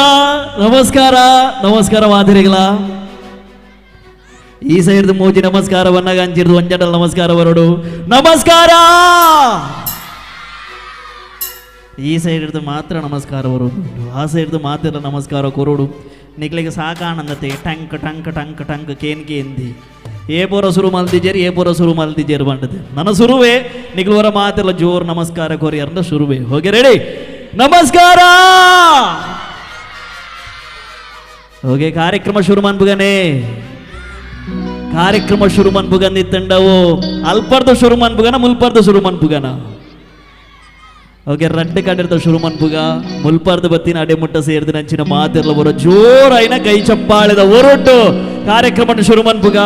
ನಮಸ್ಕಾರ ನಮಸ್ಕಾರ ಮಾದಿರಿಗಳ ಈ ಸೈಡ್ದು ಮೂಜಿ ನಮಸ್ಕಾರ ಬನ್ನಾಗ ಅಂಚಿರ್ದು ಒಂಜಡಲ್ ನಮಸ್ಕಾರ ಬರೋಡು ನಮಸ್ಕಾರ. ಈ ಸೈಡ್ದು ಮಾತ್ರ ನಮಸ್ಕಾರ ಬರೋದು, ಆ ಸೈಡ್ದು ಮಾತ್ರ ನಮಸ್ಕಾರ ಕೊರೋಡು. ನಿಕ್ಲಿಗೆ ಸಾಕಾನಂದತೆ ಟಂಕ್ ಟಂಕ್ ಟಂಕ್ ಟಂಕ್ ಕೇನ್ ಕೇಂದಿ ಏ ಪೂರ ಶುರು ಮಲ್ತಿಜೇರು ಏ ಪೂರ ಶುರು ಮಲ್ತಿಜೇರು ಬಂಡದೆ ನನ್ನ ಶುರುವೇ ನಿಕ್ಲುವರ ಮಾತೆಲ್ಲ ಜೋರು ನಮಸ್ಕಾರ ಕೊರಿಯರ್ನ ಶುರುವೇ. ಹೋಗಿ ರೆಡಿ ನಮಸ್ಕಾರ. ಹೋಗಿ ಕಾರ್ಯಕ್ರಮ ಶುರು ಮನ್ಬುಗನೆ ಕಾರ್ಯಕ್ರಮ ಶುರು ಮನ್ಬುಗನ್ ಇತ್ತಂಡವು ಅಲ್ಪರ್ದ ಶುರು ಮನ್ಬುಗನ ಮುಲ್ಪರ್ದ ಶುರು ಮನ್ಬುಗನ. ಓಕೆ ರಡ್ಡು ಕಂಡಿರ್ತ ಶುರು ಮನ್ಪುಗ ಮುಲ್ಪರ್ದ ಬತ್ತಿನ ಅಡೆ ಮುಟ್ಟ ಸೇರಿದ ನಂಚಿನ ಮಾತಿರ್ಲ ಬರೋ ಜೋರಾಯಿನ ಕೈ ಚಪ್ಪಾಳೆದ ಒರಟು ಕಾರ್ಯಕ್ರಮ ಶುರು ಮನ್ಪುಗ.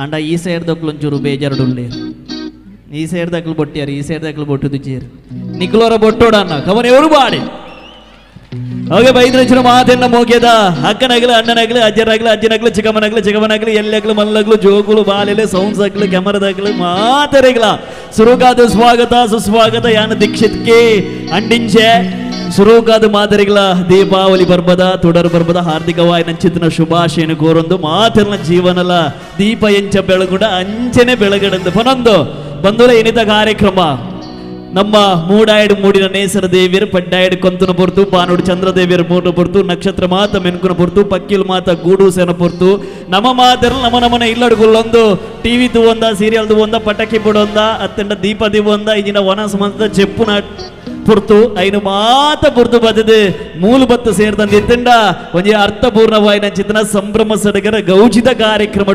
ಅಂಡ ಈ ಸೈಡ್ ದಕ್ಕಲು ಒಂಚೂರು ಬೇಜಾರುಡುಲ್ಲೆ, ಈ ಸೈಡ್ ದಕ್ಕಲು ಬೊಟ್ಟಿಯಾರು ಈ ಸೈಡ್ ದಕ್ಕಲು ಬೊಟ್ಟು ಚೇರು ನಿಕ್ಲೋರ ಬೊಟ್ಟೋಡನ್ನ ಕವನ ಎವರು ಬಾಡಿ. ಓಕೆ ಬೈದ್ರಂಚಿನ ಮಾತೆನ್ನ ಮೋಗ್ಯದ ಅಕ್ಕನಗಲು ಅಣ್ಣನಗಲು ಅಜ್ಜನಗಲು ಅಜ್ಜನಗಲು ಚಿಕ್ಕಮ್ಮನಗಲು ಚಿಕ್ಕಮ್ಮನಗಲು ಎಲ್ಲಗಲು ಮಲ್ಲಗಲು ಜೋಗುಲು ಬಾಲೆಲೆ ಸೌಂಡ್ಸ್ ಆಗಲು ಕ್ಯಾಮರಾದಾಗಲು ಮಾತರೆಗಳ ಸುರುಕಾದ ಸ್ವಾಗತ ಸುಸ್ವಾಗತ. ಯಾನ ದೀಕ್ಷಿತ್ಗೆ ಅಂಡಿಂಚೆ ಸುರುಕಾದ ಮಾತರೆಗಳ ದೀಪಾವಳಿ ಪರ್ಬದ ತುಡರು ಪರ್ಬದ ಹಾರ್ದಿಕವಾಯಿ ನಂಚಿತನ ಶುಭಾಶಯನ ಕೋರೊಂದು ಮಾತೆಲ್ಲ ಜೀವನಲ ದೀಪ ಎಂಚ ಬೆಳಗುಡ ಅಂಚನೆ ಬೆಳಗಡಂದು ಪನೊಂದು ಬಂದುಲ ಏನಿತ ಕಾರ್ಯಕ್ರಮ ನಮ್ಮ ಮೂಡಾಯಡು ಮೂಡಿನ ನೇಸರ ದೇವಿಯರು ಪಡ್ಡಾಯಡು ಕೊಂತನ ಪೊರ್ತು ಪಾನೋಡು ಚಂದ್ರದೇವಿಯರು ಮೂಡಿನ ಪೊರ್ತು ನಕ್ಷತ್ರ ಮಾತ ಮೆನ್ಕುನ ಪೊರ್ತು ಪಕ್ಕಿಲ್ ಮಾತ ಗೂಡು ಸೇನ ಪೊರ್ತು ನಮ್ಮ ಮಾತರು ನಮ್ಮ ನಮ್ಮನೆ ಇಲ್ಲಡುಗುಲ್ಲೊಂದು ಟಿವಿ ತೂವಂದ ಸೀರಿಯಲ್ ತೂವಂದ ಪಟಾಕಿ ಬಿಡೊಂದ ಅತ್ತಂಡ ದೀಪ ದೀಪೊಂದ ಈಗಿನ ವನಸ ಮಂತ ಚೆಪ್ಪುನ ಪೊರ್ತು ಐನು ಮಾತ ಪೊರ್ತು ಬದದು ಮೂಲು ಬತ್ತು ಸೇರಿದಂದು ಇತ್ತಂಡ ಒಂಜಿ ಅರ್ಥಪೂರ್ಣವಾಯಿನ ಚಿತನ ಸಂಭ್ರಮ ಸಡಗರ ಗೌಜಿತ ಕಾರ್ಯಕ್ರಮ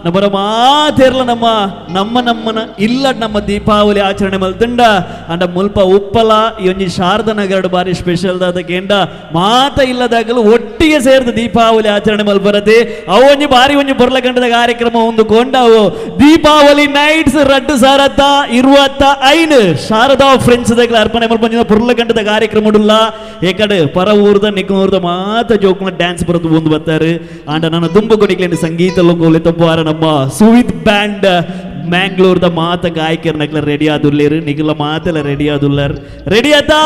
ನಮ್ಮರ ಮಾತೇರ್ಲ ನಮ್ಮ ನಮ್ಮ ನಮ್ಮನ ಇಲ್ಲ ನಮ್ಮ ದೀಪಾವಳಿ ಆಚರಣೆ ಮಲ್ತಂಡ ಅಂಡ ಮುಲ್ಪ ಉಪ್ಪಲ ಈ ಒಂಜಿ ಶಾರದಾ ನಗರಡು ಬಾರಿ ಸ್ಪೆಷಲ್ ದಾದ ಕೇಂಡ ಮಾತ ಇಲ್ಲದಾಗಲೂ ಒಟ್ಟಿಗೆ ಸೇರಿದ ದೀಪಾವಳಿ ಆಚರಣೆ ಮಲ್ಬರದೆ ಅವು ಒಂಜಿ ಬಾರಿ ಒಂಜಿ ಬೊರ್ಲಗಂಡದ ಕಾರ್ಯಕ್ರಮ ಒಂದು ಕೊಂಡವು ದೀಪಾವಳಿ ನೈಟ್ಸ್ ರಡ್ಡು ಸಾರತ್ತ 25 ಶಾರದಾ ಫ್ರೆಂಡ್ಸ್ ದಾಗಲ ಅರ್ಪಣೆ ಮಲ್ಪಂಜಿನ ಪುರ್ಲಗಂಡದ ಕಾರ್ಯಕ್ರಮ ಉಡುಲ್ಲ. ಏಕಡೆ ಪರ ಊರ್ದ ನಿಕ್ಕೂರ್ದ ಮಾತ ಜೋಕ್ನ ಡ್ಯಾನ್ಸ್ ಬರೋದು ಒಂದು ಬರ್ತಾರೆ. ಅಂಡ ನನ್ನ ದುಂಬು ಕೊಡಿಗ್ಲೇನು ಸಂಗೀತ ಲೋಕೋಲೆ ತಪ್ಪುವಾರ ನಮ್ಮ ಸುವಿತ್ ಬ್ಯಾಂಡ್ ಮ್ಯಾಂಗ್ಳೂರ್ದ ಮಾತ ಗಾಯಕರ್ ನಕ್ಲ ರೆಡಿ ಆದುಲ್ಲೇರು ನಿಗಲ ಮಾತೆಲ್ಲ ರೆಡಿ ಆದುಲ್ಲರ್ ರೆಡಿ ಆತಾ.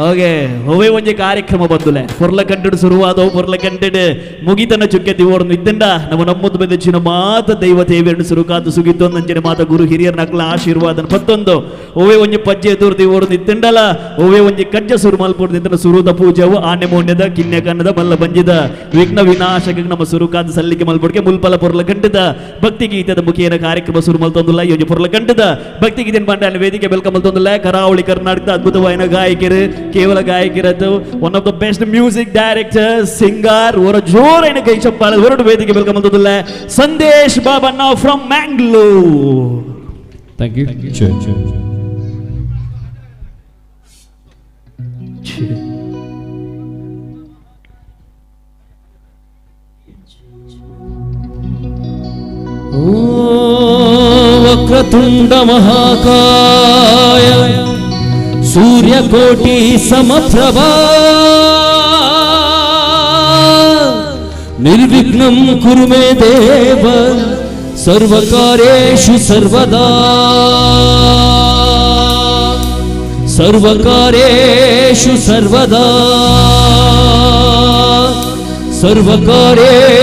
ಓಕೆ ಹೋವೆ ಒಂಜಿ ಕಾರ್ಯಕ್ರಮ ಬಂದುಲೆ ಪೊರ್ಲ ಕಂಟೆಡ್ ಶುರುವಾದವು ಪೊರ್ಲ ಕಂಟೆಡ್ ಮುಗಿತನ ಚುಕ್ಕೆ ದಿವೋರ್ನು ಇದ್ದಂಡ ನಮ್ಮ ನಮ್ಮದು ಬೆದಚಿನ ಮಾತ ದೈವ ದೇವಿಯನ್ನು ಸುರುಕಾದು ಸುಗಿತ್ತೊಂದು ಅಂಚಿನ ಮಾತ ಗುರು ಹಿರಿಯರ ನಕ್ಲ ಆಶೀರ್ವಾದನ ಪತ್ತೊಂದು ಓವೆ ಒಂಜಿ ಪಜ್ಜೆ ಎದುರು ದಿವೋರ್ನು ಇದ್ದಂಡಲ ಓವೆ ಒಂಜಿ ಕಜ್ಜ ಸುರು ಮಲ್ಪೋರ್ದು ಇದ್ದಂಡ ಸುರುದ ಪೂಜವು ಆನೆ ಮೋಣ್ಯದ ಕಿನ್ಯ ಕನ್ನದ ಮಲ್ಲ ಬಂಜಿದ ವಿಘ್ನ ವಿನಾಶಕ ನಮ್ಮ ಸುರುಕಾದ ಸಲ್ಲಿಕೆ ಮಲ್ಪೊಡ್ಕೆ ಮುಲ್ಪಲ ಪೊರ್ಲ ಕಂಟದ ಭಕ್ತಿ ಗೀತದ ಮುಖೇನ ಕಾರ್ಯಕ್ರಮ ಸುರು ಮಲ್ತೊಂದುಲ್ಲ. ಈ ಒಂಜಿ ಪೊರ್ಲ ಕಂಟದ ಭಕ್ತಿ ಗೀತೆನ ಬಂಡ ವೇದಿಕೆ welcome ಮಲ್ತೊಂದುಲ್ಲ. ಕರಾವಳಿ ಕರ್ನಾಟಕದ ಅದ್ಭುತವಾದ ಗಾಯಕರು ಕೇವಲ ಗಾಯಕಿರದು one of the best music director singer ಅವರ ಜೋರೈನ ಕೈ ಚಪ್ಪಾಳೆ ಹೊರಟು ವೇದಿಕೆ welcome ಅಂತದಲ್ಲ Sandesh Babanna from Mangalore. Thank you. Vakratunda ಮಹಾಕಾಯ सूर्यकोटि समप्रभा निर्विघ्नं कुरु मे देव सर्वकार्येषु सर्वदा सर्वकार्येषु सर्वदा सर्वकार्येषु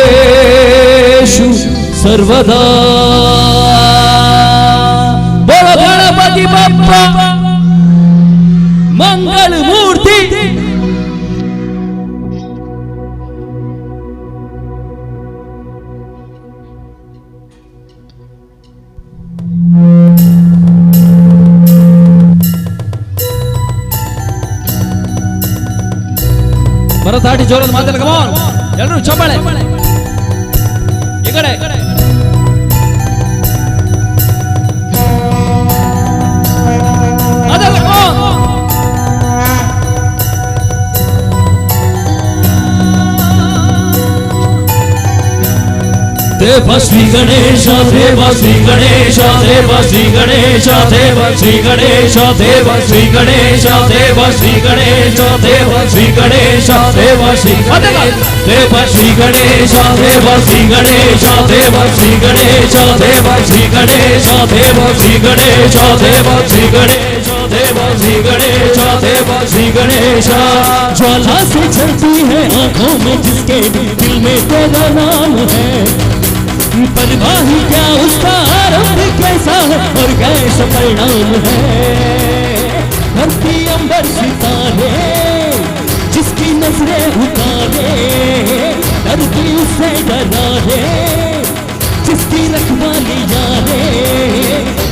सर्वदा. बोलो गणपति बप्पा मंगल मूर्ति. ಬರತಾಟಿ ಜೋರದ ಮಾತಾಡ ಕಮಾನ್ ಎಲ್ಲರೂ ಚಪ್ಪಾಳೆ ಈ ಕಡೆ. ದೇವ ಶ್ರೀ ಗಣೇಶ ದೇವ ಶ್ರೀ ಗಣೇಶ ದೇವ ಶ್ರೀ ಗಣೇಶ ದೇವ ಶ್ರೀ ಗಣೇಶ ದೇವ ಶ್ರೀ ಗಣೇಶ ದೇವ ಶ್ರೀ ಗಣೇಶ ದೇವ ಶ್ರೀ ಗಣೇಶ ದೇವ ಶ್ರೀ ದೇವ ಶ್ರೀ ಗಣೇಶ ದೇವ ಶ್ರೀ ಗಣೇಶ ದೇವ ಶ್ರೀ ಗಣೇಶ ದೇವ ಶ್ರೀ ಗಣೇಶ ದೇವ ಶ್ರೀ ಗಣೇಶ ದೇವ ಶ್ರೀ ಗಣೇಶ. देवा श्री गणेश देवा श्री गणेश। ज्वाला से चलती है आंखों में जिसके दिल में तेरा नाम है, परवाह क्या उसका आरंभ कैसा है और कैसा परिणाम है। धरती अंबर सितारे जिसकी नजरें उतारे, धरती उसे डरा रे जिसकी रखवाली यारे,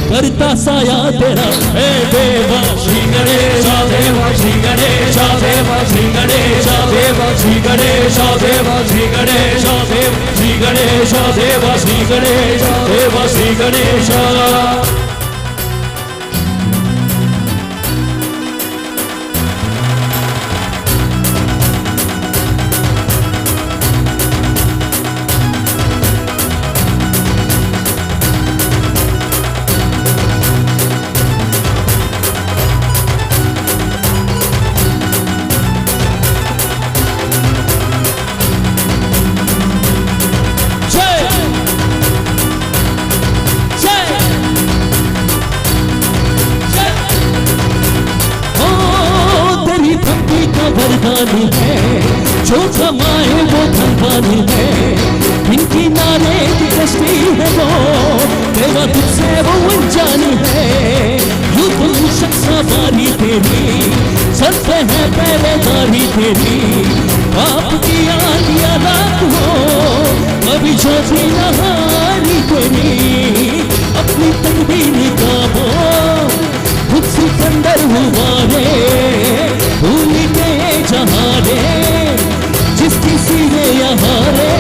करता साया तेरा हे देवा श्री गणेश देवा श्री गणेश देवा श्री गणेश देवा श्री गणेश देवा श्री गणेश देव श्री गणेश देवा श्री गणेश देवा श्री गणेश। है जो कमाए वो धनवान है, इनकी नारे की कश्ती है वो, देवा तुझसे वो अनजान है। यूं तो शख्स तेरी सर पे है पहरेदारी तेरी, पाप किया दिया रात हो कभी झोंकी न हारी तेरी। अपनी तकदीर का वो खुद सिकंदर हुआ रे, भूल गए जहाँ रे जिसकी सीने यहाँ रे,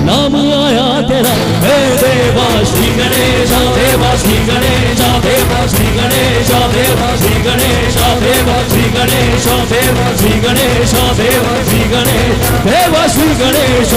नाम आया तेरा हे देवा श्री गणेश देवा श्री गणेश देवा श्री गणेश देवा श्री गणेश देवा श्री गणेश देवा श्री गणेश देवा श्री गणेश देवा श्री गणेश।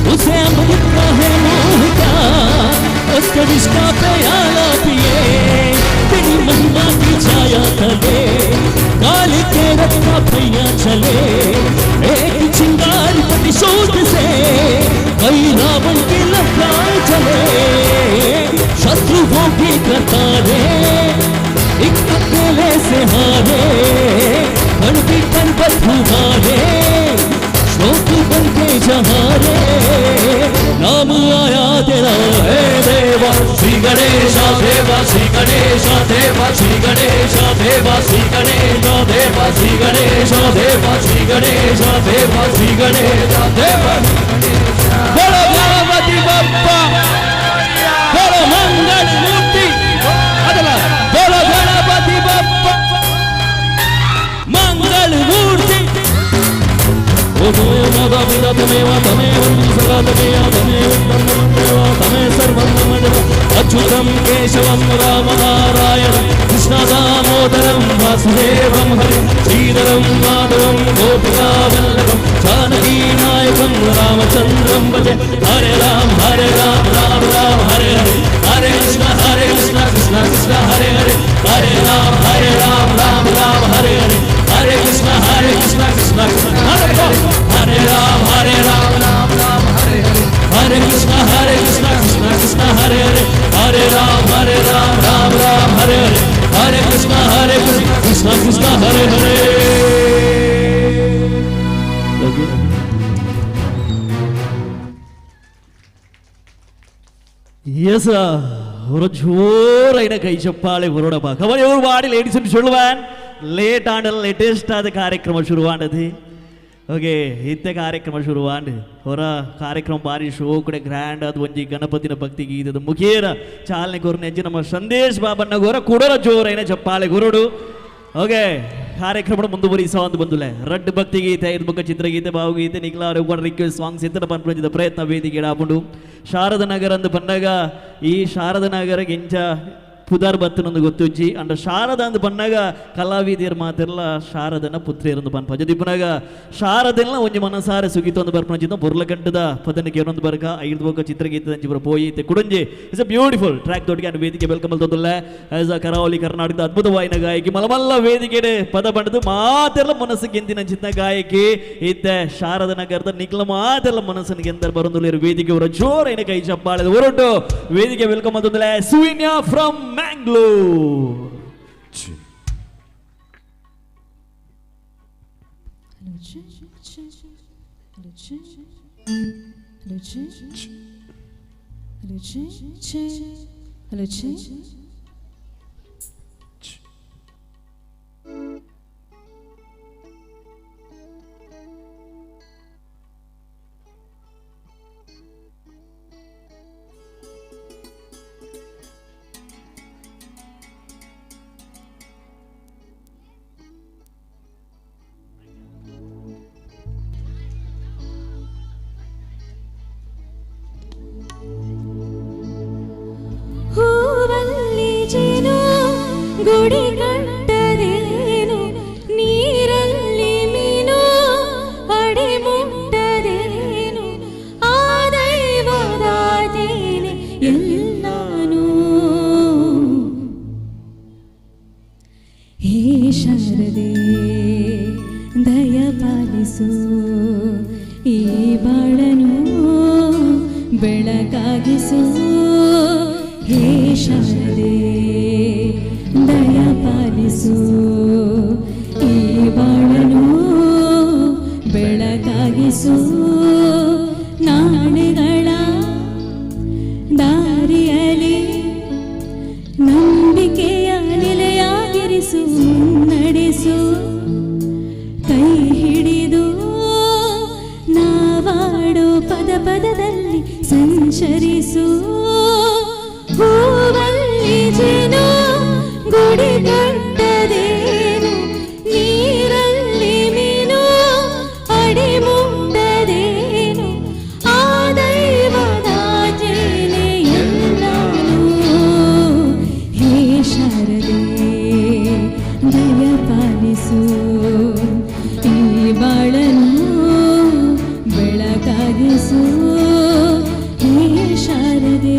उसे अमृत का है मोह का, उसके रिश्ता प्याला पिए, तेरी महिमा की छाया तले काल के रथ का भैया चले। एक चिंगार प्रतिशोध से कई रावण के लंका चले, शत्रुओं की कतारे एक अकेले से हारे, रणबीर पर्वत हुआ श्लोक बन के जहाँ रे, नाम आया तेरा हे देवा श्री गणेश देवा श्री गणेश देवा श्री गणेश देवा श्री गणेश देवा श्री गणेश देवा श्री गणेश देवा श्री गणेश देवा। बोलो गणपति बप्पा, बोलो मंगल मूर्ति, बोलो गणपति बप्पा मंगल मूर्ति। अच्युतं केशवं राम नारायणं कृष्ण दामोदरं वासुदेवं हरिं श्रीधरं माधवं गोपिकावल्लभं जानकी नायकं रामचन्द्रं भजे। हरे राम राम राम हरे हरे, हरे कृष्ण कृष्ण कृष्ण हरे हरे, हरे राम राम राम हरे हरे, हरे कृष्ण कृष्ण कृष्ण हरे हरे, हरे राम राम राम हरे हरे, हरे कृष्ण कृष्ण कृष्ण हरे हरे, हरे राम राम राम हरे हरे, हरे कृष्ण कृष्ण कृष्ण हरे हरे। Yes, ಜೋರೈನ ಕೈ ಚಪ್ಪಾಳೆ ಹೊರಡಪ್ಪ ಕವನ್ ಇವರು ಮಾಡಿ ಲೇಡೀಸ್ ಶುರುವಾನ್ ಲೇಟ್ ಆಂಡಲ್ ಲೇಟೆಸ್ಟ್ ಆದ ಕಾರ್ಯಕ್ರಮ ಶುರುವಾಂಡದಿ. ಓಕೆ ಇತ್ತೆ ಕಾರ್ಯಕ್ರಮ ಶುರುವಾಂಡ್ ಹೊರ ಕಾರ್ಯಕ್ರಮ ಬಾರಿ ಶೋ ಕೂಡ ಗ್ರ್ಯಾಂಡ್ ಅದು ಒಂಜಿ ಗಣಪತಿನ ಭಕ್ತಿ ಗೀತದ ಮುಖೇರ ಚಾಲನೆ ಕೊರ್ನೆ ಅಜ್ಜಿ ನಮ್ಮ ಸಂದೇಶ್ ಬಾಬಣ್ಣ ಗೋರ ಕುಡರ ಜೋರೈನ ಚಪ್ಪಾಳೆ ಗುರುಡು. ಓಕೆ ಕಾರ್ಯಕ್ರಮ ಮುಂದುವರಿಸುವ ಅಂತ ಬಂದುಲೆ ರಡ್ಡು ಭಕ್ತಿ ಗೀತೆ ಇದು ಬೊಕ್ಕ ಚಿತ್ರಗೀತೆ ಭಾವಗೀತೆ ನಿಖಿಲ ರಿಕ್ವೆಸ್ಟ್ ಸಾಂಗ್ಸ್ ಇತ್ತರ ಪನ್ಪುಂಜಿದ ಪ್ರಯತ್ನ ವೇದಿಕೆ ಆಪುಂಡು. ಶಾರದಾ ನಗರ ಅಂದು ಪನ್ನಗ ಈ ಶಾರದಾ ನಗರ ಗೆಂಚ ಪುದಾರ್ ಬತ್ತನೊಂದು ಗೊತ್ತುಜ್ಜಿ ಅಂಡ ಶಾರದಾ ಅಂದು ಪನ್ನಗ ಕಲಾವಿದೆಯರ್ ಮಾತೆಲ್ಲ ಶಾರದನ ಪುತ್ರಿಯರಂದು ಪನ್ಪ ಜದಿಪುನಗ ಶಾರದೆಲ್ಲ ಒಂಜಿ ಮನಸಾರೆ ಸುಗೀತೊಂದು ಬರ್ಪುನಂಚಿನ ಬೊರ್ಲಗಂಟದ ಪದನ ಕೇರೊಂದು ಬರ್ಕ ಐದು ಬೊಕ್ಕ ಚಿತ್ರಗೀತೆ ಅಂಚಿಪುರ ಪೋಯಿ ಕುಡಂಜಿ it's a beautiful track ದೊಡ್ಡ ವೇದಿಕೆ welcome ಅಲ್ತೊಂದುಲ್ಲ ಆಸ್ ಅ ಕರಾವಳಿ ಕರ್ನಾಟಕದ ಅದ್ಭುತವಾಯಿನ ಗಾಯಕಿ ಮಲಮಲ್ಲ ವೇದಿಕೆ ಪದ ಪಂಡದು ಮಾತೆಲ್ಲ ಮನಸ್ಸು ಗೆಂದಿನಂಚಿನ ಗಾಯಕಿ ಇತ್ತೆ ಶಾರದಾ ನಗರದ ನಿಖಿಲ ಮಾತೆಲ್ಲ ಮನಸ್ಸನ್ನು ಗೆಂದರ್ ಬರೊಂದುಲ್ಲೆರ್ ವೇದಿಕೆ ಅವರ ಜೋರೈನ ಕೈ ಚಪ್ಪಾಳೆ ಹೊರಟು ವೇದಿಕೆ welcome ಅಲ್ತೊಂದುಲ್ಲ ಸುವಿನ್ಯಾ ಫ್ರಮ್ Mangalore. ಹೂವಲ್ಲಿ ಜೇನು ಗುಡಿ ಕಟ್ಟದೇನು, ನೀರಲ್ಲಿ ಮೀನು ಅಡಿ ಮುಟ್ಟದೇನು, ಆ ದೈವದಾತೇನೆ ಎಲ್ಲಾನು. ಹೇ ಶಾರದೆ ದಯ ಪಾಲಿಸು, ಈ ಬಾಳನು ಬೆಳಕಾಗಿಸು. ಹೇ ಶಾರದೆ ದಯ ಪಾಲಿಸು, ಈ ಬಾಳನು ಬೆಳಕಾಗಿಸು. ನಾಳೆಗಳ ದಾರಿಯಲಿ ನಂಬಿಕೆಯ ನಿಲೆಯಾಗಿರಿಸು, ಮುನ್ನಡೆಸು. ಕೈ ಹಿಡಿದು ನಾವಾಡೋ ಪದ ಪದದಲ್ಲಿ ಸಂಚರಿಸು. ಹೂವಲ್ಲಿ ಜೇನು ಗುಡಿ ಕಟ್ಟದೇನು, ನೀರಲ್ಲಿ ಮೀನು ಅಡಿ ಮುಟ್ಟದೇನು, ಆ ದೈವದಾಚೇನೆ ಎಲ್ಲಾನು. ಹೇ ಶಾರದೆ ದಯ ಪಾಲಿಸು, ಈ ಬಾಳನು ಬೆಳಕಾಗಿಸು. ಹೇ ಶಾರದೆ.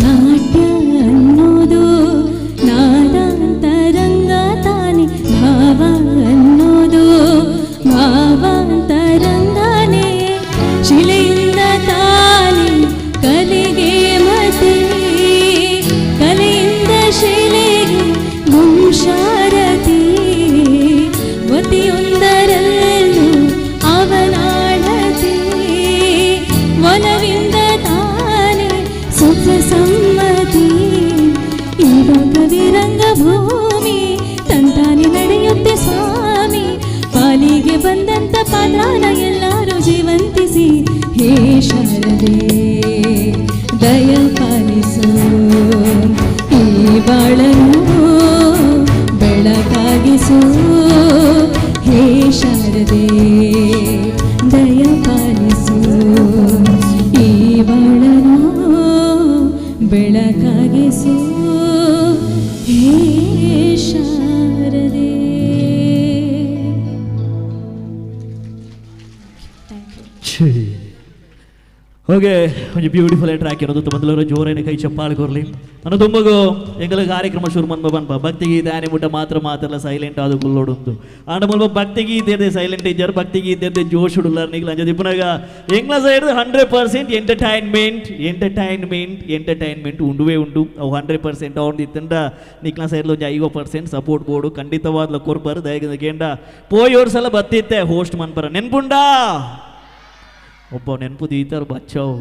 ನಾಟ್ಯ ಅನ್ನೋದು ನಾದಾಂತರಂಗ ತಾನೆ, ಭಾವ ಅನ್ನೋದು ಭಾವಾಂತರಂಗನೇ. ಶಿಲೆಯಿಂದ ತಾನೆ ಕಲೆಗೆ ಮತಿ, ಕಲೆಯಿಂದ ಶಿಲೆಗೆ ಗುಂಶಾರತಿ. ಮತಿಯೊಂದರಲ್ಲೂ ಅವನಾಳತಿ, ಒಲವಿಂದ ತಾನೆ ಸುಖ ಸಮ್ಮತಿ. ಈ ಲೋಕವೇ ರಂಗಭೂಮಿ, ತಂತಾನೆ ನಡೆಯುತ್ತೆ ಸ್ವಾಮಿ. ಪಾಲಿಗೆ ಬಂದಂತ ಪಾತ್ರಾನ ಎಲ್ಲರೂ ಜೀವಂತಿಸಿ. ಹೇ ಶಾರದೆ ದಯ ಪಾಲಿಸು, ಈ ಬಾಳನು ಬೆಳಕಾಗಿಸು. ಹೇ ಶಾರದೆ ದಯ ಪಾಲಿಸು, ಈ ಬಾಳನು ಬೆಳಕಾಗಿಸು. ಹೇ ಶಾರದೆ. ಓಕೆ ಒಂಜಿ ಬ್ಯೂಟಿಫುಲ್ ಟ್ರ್ಯಾಕ್ ಇರೋದು ಮೊದಲು ಜೋರೇನೆ ಕೈ ಚಪ್ಪಾಳೆ ಕೊರ್ಲಿ ನನ್ನ ತುಂಬಗೂ ಎಂಗಲ ಕಾರ್ಯಕ್ರಮ ಶುರು ಮನ್ಬ ಬನ್ಪ ಭಕ್ತಿಗೀತೆ ಆನೆ ಮುಟ್ಟ ಮಾತ್ರ ಮಾತ್ರ ಸೈಲೆಂಟ್ ಆದ ಕುಲ್ಲೋಡುಂದು ಆಂಡ ಮುಲ್ಪ ಭಕ್ತಿಗೀತೆ ಇದೆ ಸೈಲೆಂಟ್ ಇಜ್ಜಾರ್ ಭಕ್ತಿಗೀತೆ ಇದೆ ಜೋಶ್ ಉಡುಲ್ಲಾರ್ ನಿಗ್ಲ ಅಂಚ ದಿಪ್ಪುನಗ ಎಂಗ್ಲ ಸೈಡ್ 100% ಎಂಟರ್ಟೈನ್ಮೆಂಟ್ ಎಂಟರ್ಟೈನ್ಮೆಂಟ್ ಎಂಟರ್ಟೈನ್ಮೆಂಟ್ ಉಂಡುವೇ ಉಂಡು ಅವು 100% ಅವ್ನು ಇತ್ತಂಡ ನಿಕ್ಲ ಸೈಡ್ ಒಂಜಿ 50% ಸಪೋರ್ಟ್ ಬೋರ್ಡು ಖಂಡಿತವಾದ್ಲ ಕೊರ್ಪರ್ ದಯಗದ ಕೇಂಡ ಪೋಯೋರ್ ಸಲ ಬತ್ತಿತ್ತೆ ಹೋಸ್ಟ್ ಮನ್ಪರ ನೆನ್ಪುಂಡಾ ಒಬ್ಬ ನೆನಪು ದೀತಾರು ಬಚ್ಚಾವು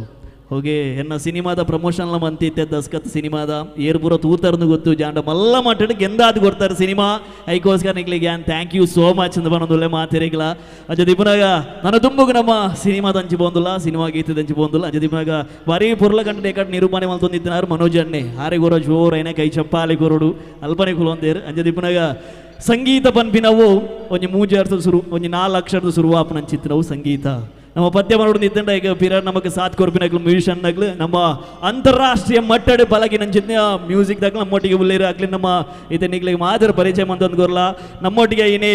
ಹೋಗಿ ಎನ್ನ ಸಿನಿಮಾದ ಪ್ರಮೋಷನ್ಲ ಮಂತಿತ್ತೆ ದಸ್ಕತ್ ಸಿನಿಮಾದ ಏರ್ಪುರ ತೂತರ್ನು ಗೊತ್ತು ಜಾಂಡ ಮಲ್ಲ ಮಟ್ಟಡ್ ಗೆಂದಾದ್ ಕೊಡ್ತಾರೆ cinema ಐಕೋಸ್ಕರ ನಿಕ್ಲಿಗೆ an thank you so much ಅಂತ ಬನ್ನೊಂದುಳ್ಳೆ ಮಾತಿರಿಗ್ಲ ಅಜ್ಜ ದಿಪುನಾಗ ನನ್ನ ತುಂಬುಗು ನಮ್ಮ ಸಿನಿಮಾದ ಅಂಚಿ ಬಂದುಲ್ಲ ಸಿನಿಮಾ ಗೀತದ ಅಂಚಿ ಬಂದುಲ್ಲ ಅಜ್ಜ ದಿಪುನಾಗ ಬಾರಿ ಪುರ್ಲ ಕಂಡು ಎಕಡೆ ನಿರೂಪಣೆ ಮಲ್ತೊಂದಿತ್ತಿನಾರು ಮನೋಜ್ ಅಣ್ಣೆ ಆರೆಗೋರ ಜೋರೈನ ಕೈ ಚಪ್ಪಾಲಿ ಕೊರಡು ಅಲ್ಪನೆ ಕುಲೊಂದೇರು ಅಂಜ ದಿಪುನಾಗ ಸಂಗೀತ ಪನ್ಪಿನವು ಒಂಜಿ ಮೂಜಿ ಅರ್ಥ ಶುರು ಒಂಜಿ 4 ಅಕ್ಷರದ ಶುರುವಾಪನ ಅಂಚಿತ್ತಿನವು ಸಂಗೀತ ನಮ್ಮ ಪದ್ಯ ಮಾಡೋದು ನಿತ್ತಂಡ ಈಗ ಪಿರ ನಮಗೆ ಸಾಥ್ ಕೊರ್ಪಿನಗ್ಲು ಮ್ಯೂಸಿಷಿಯನ್ ನಗ್ಲು ನಮ್ಮ ಅಂತಾರಾಷ್ಟ್ರೀಯ ಮಟ್ಟಡ ಬಲಗಿ ನಂಚಿತ್ನ ಮ್ಯೂಸಿಕ್ ದಾಗ್ಲು ನಮ್ಮೊಟ್ಟಿಗೆ ಉಳ್ಳೇರು ಆಗ್ಲಿ ನಮ್ಮ ಇತನಿಗ್ಲಿಗೆ ಮಾತ್ರ ಪರಿಚಯ ಮಂತಂದು ಗೊರ್ಲ ನಮ್ಮೊಟ್ಟಿಗೆ ಏನೇ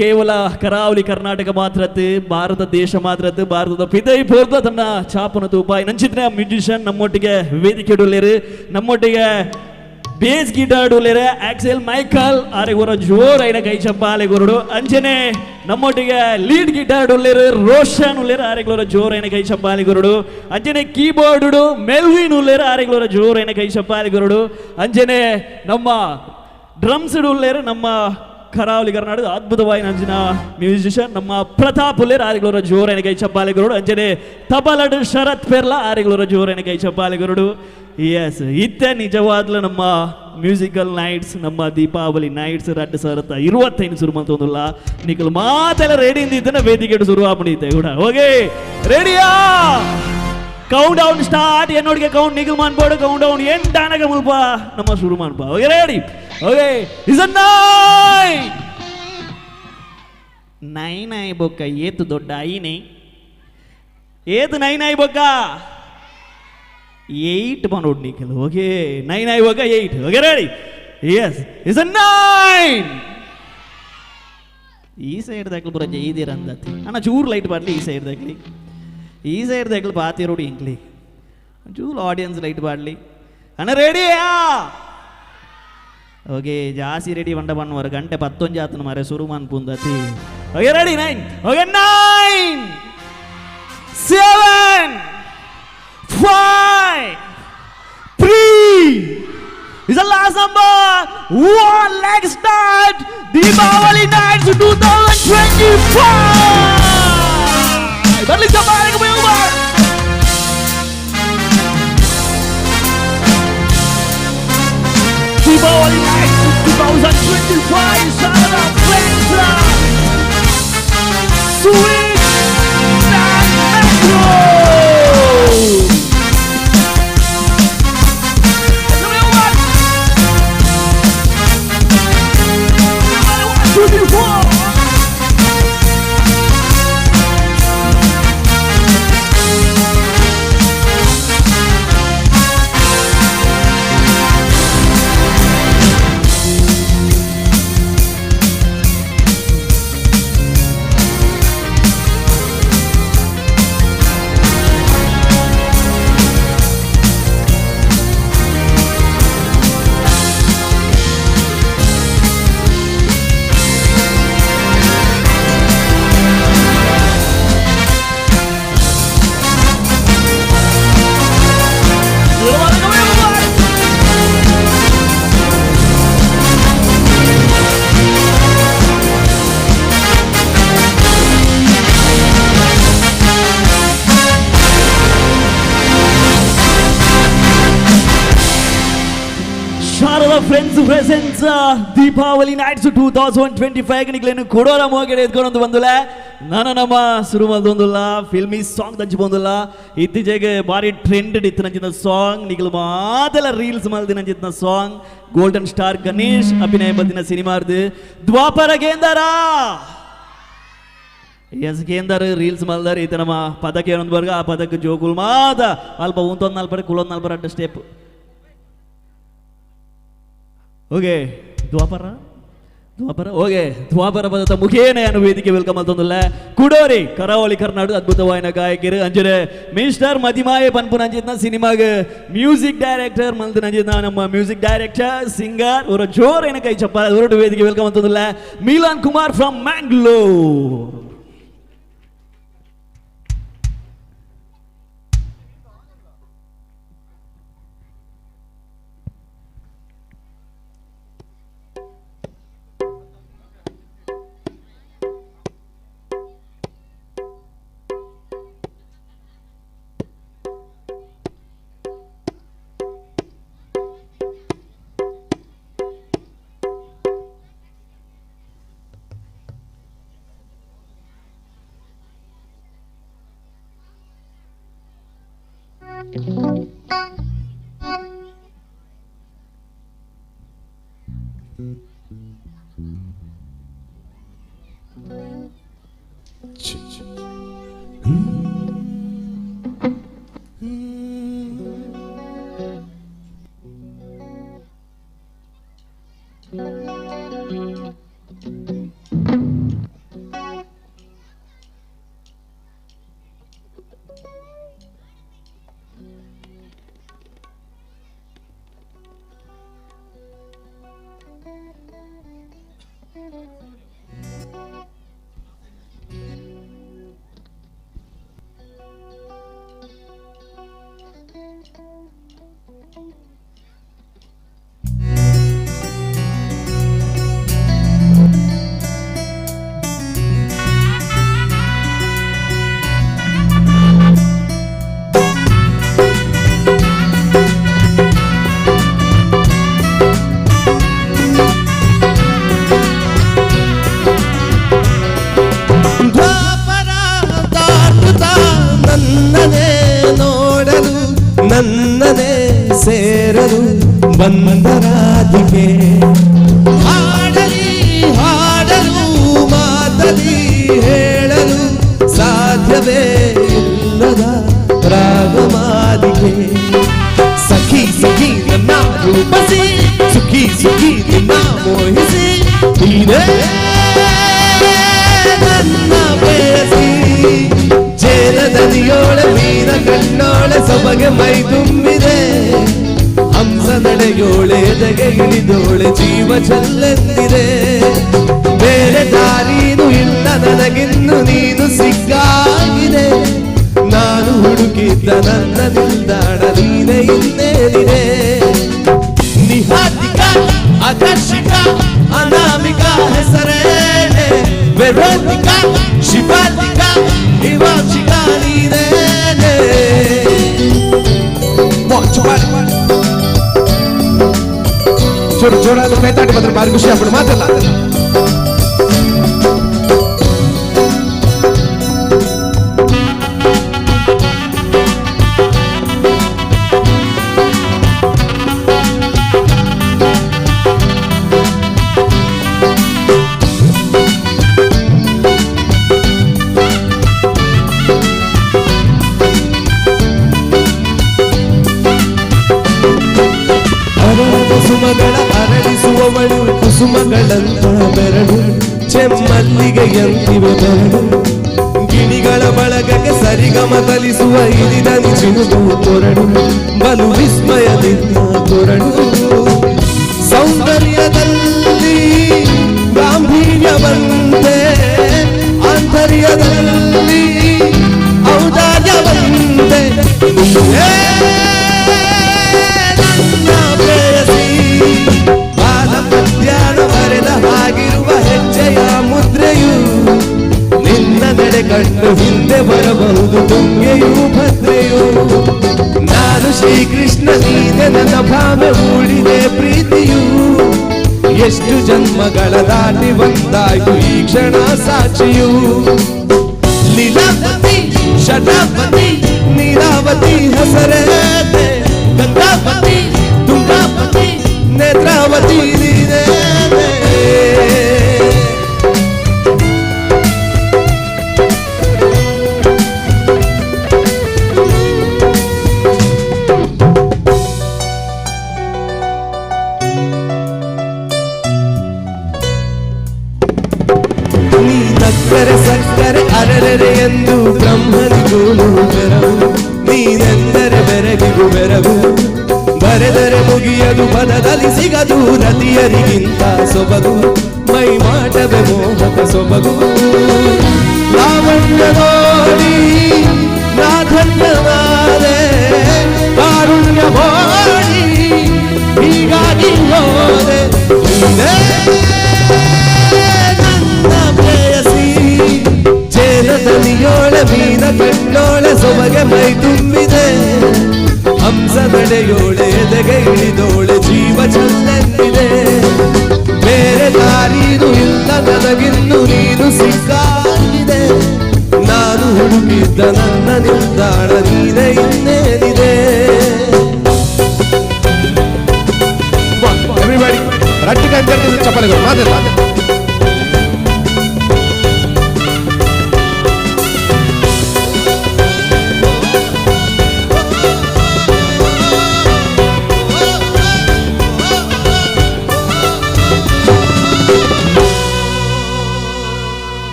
ಕೇವಲ ಕರಾವಳಿ ಕರ್ನಾಟಕ ಮಾತ್ರತ್ತು ಭಾರತ ದೇಶ ಮಾತ್ರತ್ತು ಭಾರತದ ಪಿದೈ ಪೋರ್ದ ತನ್ನ ಛಾಪನ ತೂಪಾಯಿ ನಂಚಿತ್ನ ಮ್ಯೂಸಿಷಿಯನ್ ನಮ್ಮೊಟ್ಟಿಗೆ ವೇದಿಕೆ ಉಳ್ಳೇರು ನಮ್ಮೊಟ್ಟಿಗೆ ಬೇಸ್ ಗಿಟಾರ್ ಉಳ್ಳೇರೆ ಆಕ್ಸೆಲ್ ಮೈಕಲ್ ಆರೆಗೋರ ಜೋರೈನ ಕೈ ಚಪ್ಪಾಲೆ ಗುರುಡು ಅಂಚನೆ ನಮ್ಮೊಟ್ಟಿಗೆ ಲೀಡ್ ಗಿಟಾರ್ ಉಳ್ಳೇರು ರೋಷನ್ ಉಳ್ಳೇರು ಆರೆಗ್ಲೋರ ಜೋರೈನ ಕೈ ಚಪ್ಪಾಲೆ ಗುರುಡು ಅಂಚನೆ ಕೀಬೋರ್ಡ್ ಮೆಲ್ವಿನ್ ಉಳ್ಳೇರು ಆರೆಗ್ಲೋರ ಜೋರೈನ ಕೈ ಚಪ್ಪಾಲೆ ಗುರುಡು ಅಂಚನೆ ನಮ್ಮ ಡ್ರಮ್ಸ್ ಉಳ್ಳೇರು ನಮ್ಮ ಕರಾವಳಿ ಕರ್ನಾಟಕದ ಅದ್ಭುತವಾಗಿ ನಂಚಿನ ಮ್ಯೂಸಿಷಿಯನ್ ನಮ್ಮ ಪ್ರತಾಪ್ ಉಳ್ಳೇರು ಆರೆಗ್ಲೋರ ಜೋರೈನ ಕೈ ಚಪ್ಪಾಲೆ ಗುರುಡು ಅಂಚನೆ ತಬಲಡ್ ಶರತ್ ಪೆರ್ಲಾ ಆರೆಗ್ಲೋರ ಜೋರೈನ ಕೈ ಚಪ್ಪಾಲೆ ಗುರುಡು. ಎಸ್ ಇತ್ತೆ ನಿಜವಾದ್ಲ ನಮ್ಮ ಮ್ಯೂಸಿಕಲ್ ನೈಟ್ಸ್ ನಮ್ಮ ದೀಪಾವಳಿ ನೈಟ್ಸ್ 2025 ಶುರು ಮಂತೊಂದುಲ್ಲ ನಿಕಲ್ ಮಾತೆಲ್ಲ ರೆಡಿ ಇದ್ದನ ವೇದಿಕೆ ಶುರು ಆಪಣಿತೆ ಕೂಡ. ಓಕೆ ರೆಡಿಯಾ? Countdown start. ಎನ್ನೋಡಿಗೆ ಕೌಂಟ್ ನಿಗಲ್ ಮಾನ್ಬೋಡು ಕೌಂಟ್ ಡೌನ್ ಎಂಟಾನಗ ಮುಲ್ಪ ನಮ್ಮ ಶುರು ಮಾನ್ಪ. Okay ready? Okay is 9 9 ಆಯ್ ಬೊಕ್ಕ ಏತು ದೊಡ್ಡ ಐನೆ ಏತು 9 ಆಯ್ ಬೊಕ್ಕ 8 ಪನೋಡ್ ನಿಖಲ್. ಓಕೆ 9 ಆಯ್ ಬೊಕ್ಕ 8. Okay ready? Yes is 9. ಈ ಸೈಡ್ ದಾಕ್ಲು ಪೂರ ಜೈದಿರ ಅಂದತಿ ಅಣ್ಣ ಚೂರು ಲೈಟ್ ಬಾಡ್ಲಿ ಈ ಸೈಡ್ ದಾಕ್ಲಿ ಈ ಸೈಡ್ ದಾಕ್ಲು ಪಾತಿರೋಡು ಇಂಕ್ಲಿ ಚೂರು ಆಡಿಯನ್ಸ್ ಲೈಟ್ ಬಾಡ್ಲಿ ಅಣ್ಣ ರೆಡಿಯಾ? ಓಕೆ ಜಾಸ್ತಿ ರೆಡಿ వంట పన్నువారు ಗಂಟೆ 11 ಆತನ ಮಾರೆ ಶುರು ಮನ್ಪುಂದತಿ. Okay ready? 9. Okay 9 7 5 3 is the last number 1. Let's start Deepavali Nights 2025. Barli ಚಪ್ಪಾಳೆ Mubarak. Deepavali Nights 2025 Sharada Friends Sweet and Metro. Friends presents Deepavali nights 2025 ನಿಕ್ಲೇನು ಕೊಡೋರ ಮೋಗಡೆ ಎತ್ಕೊಂಡು ಬಂದುಲ್ಲ ನಾನು ನಮ್ಮ ಶುರು ಬಂದೊಂದುಲ್ಲ ಫಿಲ್ಮಿ ಸಾಂಗ್ ತಂಚಿ ಬಂದುಲ್ಲ ಇತ್ತೀಚೆಗೆ ಭಾರಿ ಟ್ರೆಂಡ್ ಇತ್ತು ನಂಚಿನ ಸಾಂಗ್ ನಿಗಲು ಮಾತೆಲ್ಲ ರೀಲ್ಸ್ ಮಲ್ದಿ ನಂಚಿನ ಸಾಂಗ್ ಗೋಲ್ಡನ್ ಸ್ಟಾರ್ ಗಣೇಶ್ ಅಭಿನಯ ಬಂದಿನ ಸಿನಿಮಾರ್ದು ದ್ವಾಪರ ಕೇಂದರ ಎಸ್ ಕೇಂದರ್ ರೀಲ್ಸ್ ಮಲ್ದಾರ ಈತ ನಮ್ಮ ಪದಕ್ಕೆ ಏನೊಂದು ಬರ್ಗ ಆ ಪದಕ್ಕೆ ಜೋಕುಲ್ ಮಾತ ಅಲ್ಪ ಉಂತೊಂದು ನಾಲ್ಪರ ಕುಲೊಂದು ನಾಲ್ಪರ ಅಡ್ಡ ಸ್ಟೆಪ್. ಓಕೆ ದ್ವಾಪರ ದ್ವಾಪರ ಓಕೆ ದ್ವಾಪರ ಪದದ ಮುಖೇನ ಏನು ವೇದಿಕೆ welcome ಅಂತಂದಿಲ್ಲ ಕುಡೋರಿ ಕರಾವಳಿ ಕರ್ನಾಟಕ ಅದ್ಭುತವಾಯಿನ ಗಾಯಕರು ಅಂಜನೆ ಮಿಸ್ಟರ್ ಮದಿಮಾಯೆ ಪನ್ಪು ನಂಜಿತ್ನ ಸಿನಿಮಾಗ ಮ್ಯೂಸಿಕ್ ಡೈರೆಕ್ಟರ್ ಮಲ್ದು ನಂಜಿತ್ನ ನಮ್ಮ ಮ್ಯೂಸಿಕ್ ಡೈರೆಕ್ಟರ್ ಸಿಂಗರ್ ಅವರ ಜೋರೇನ ಕೈ ಚಪ್ಪ ಹೊರಟು ವೇದಿಕೆ welcome ಅಂತಂದಿಲ್ಲ ಮಿಲಾನ್ ಕುಮಾರ್ ಫ್ರಮ್ ಮ್ಯಾಂಗ್ಳೂರ್. ದ್ವಾಪರ ದಾಟುತ್ತಾ ನನ್ನನೇ ನೋಡಲು ನನ್ನನೇ ಸೇರಲು ಬಂದರಾಧಿಕೆ. ಹಾಡಲಿ ಹಾಡಲು ಮಾತಲಿ ಹೇಳಲು ಸಾಧ್ಯವೇ ಇಲ್ಲದ ರಾಗಮಾಲಿಕೆ. ಸಖಿ ಸಖಿ ನನ್ನ ರೂಪಸಿ, ಸುಖಿ ಸುಖಿ ನಿನ್ನ ಮೋಹಿಸಿ, ನೀನೇ ನನ್ನ ಪ್ರೇಯಸಿ. ಜೇಲದನಿಯೋಳೆ ಮೀನ ಕಣ್ಣೋಳೆ ಸೊಬಗೆ ಮೈ ತುಂಬಿದೆ, ಹಂಸ ನಡೆಯೋಳೆ ಎದೆಗೆ ಇಳಿದೋಳೆ ಜೀವ ಚೆಲ್ಲೆಂದಿದೆ. ಬೇರೆ ದಾರಿನೂ ಇಲ್ಲ ನನಗಿನ್ನು ನೀನು ಸಿಕ್ಕಾಗಿದೆ, ನಾನು ಹುಡುಕಿದ್ದ ನನ್ನ ನಿಲ್ದಾಣ ನೀನೇ ಇನ್ನೇನಿದೆ. ನಿಹಾತಿಕ ಆಕರ್ಷಿಕ ಅನಾಮಿಕ ಹೆಸರೇನೆ, ವೆರೋನಿಕಾ ಶಿವಾಲಿಕಾ ಹಿಮಾಂಶಿಕಾ ನೀನೇನೆ. ಚೂರು ಜೋರಾದ ಕೈತಾಟ ಬಂದ್ರೆ ಭಾರಿ ಖುಷಿ ಆಗ್ಬಿಡು ಮಾತಲ್ಲ. ಅರಳದ ಸುಮಗಳ ಅರಳಿಸುವವಳು ಕುಸುಮಗಳಂತ ಬೆರಳು, ಚೆಮ್ಮಲ್ಲಿಗೆಯಂತಿವೆ ಬೆರಳು. ಗಿಣಿಗಳ ಬಳಗಕ್ಕೆ ಸರಿಗಮ ಕಲಿಸುವ ಇರಿದನಿ ಚಿನುಕು ಕೊರಡು, ಬಲು ವಿಸ್ಮಯದಿಂದ ಕೊರಡು. ಸೌಂದರ್ಯದಲ್ಲಿ ಗಾಂಭೀರ್ಯವಂತೆ, ಆಂತರ್ಯದಲ್ಲಿ ಔದಾರ್ಯವಂತೆ. ನನ್ನ ಪ್ರೇಯಸಿ ಬಾಲ ಮಧ್ಯಾಹ್ನ ಬರೆದ ಹಾಗಿರುವ ಹೆಜ್ಜೆಯ ಮುದ್ರೆಯು, ನಿನ್ನ ನಡೆ ಕಂಡು ಹಿಂದೆ ಬರಬಹುದು ತುಂಗೆಯು ಭದ್ರೆಯು. ನಾನು ಶ್ರೀಕೃಷ್ಣ ನೀನೆ ನನ್ನ ಭಾಮೆ, ಊಳಿದೆ ಪ್ರೀತಿಯು. ಎಷ್ಟು ಜನ್ಮಗಳ ದಾಟಿ ಬಂದಾಯ್ತು ಈ ಕ್ಷಣ ಸಾಕ್ಷಿಯು. ಲೀಲಾವತಿ ಶತಾವತಿ ನೀರಾವತಿ ಹೆಸರೇತೆ, ಗಂಗಾವತಿ ತುಂಗಾವತಿ ನೇತ್ರಾವತಿ ನೀನೇ. ಬೆರಗುಲು ಬೆರಗು ನೀನೆಂದರೆ ಬೆರಗಿಗೂ ಬೆರಗು ಬರೆದರೆ ಮುಗಿಯದು ಪದದಲ್ಲಿ ಸಿಗದು ರತಿಯರಿಗಿಂತ ಸೊಬಗು ಮೈ ಮಾಟವೆ ಮೋಹಕ ಸೊಬಗು ಲಾವಣ್ಯ ನೋಡಿ ನಾ ಧನ್ಯವಾದೆ ಕಾರುಣ್ಯ ಮಾಡಿ ಹೀಗಾಗಿ ಹೋದೆ ನೀನೇ ನನ್ನ ಪ್ರೇಯಸಿ ಚೇನದನಿಯೋಳೆ ಮೀನ ಕಣ್ಣೋಳೆ ಸೊಬಗೆ ಮೈ ತುಂಬಿದೆ ಹಂಸ ನಡೆಯೋಳೆ ಎದೆಗೆ ಇಳಿದೋಳೆ ಜೀವ ಚಲ್ಲೆಂದಿದೆ ಬೇರೆ ದಾರಿನೂ ಇಲ್ಲ ನನಗಿನ್ನು ನೀನು ಸಿಕ್ಕಾಗಿದೆ ನಾನು ಹುಡುಕಿದ್ದ ನನ್ನ ನಿಲ್ದಾಣ ನೀನೇ ಇನ್ನೇನಿದೆ. ಎವ್ರಿಬಡಿ ರಟ್ಟಿ ಕಂಡು ಚಪ್ಪಾಳೆಗಳು ಮಾತಾಡ.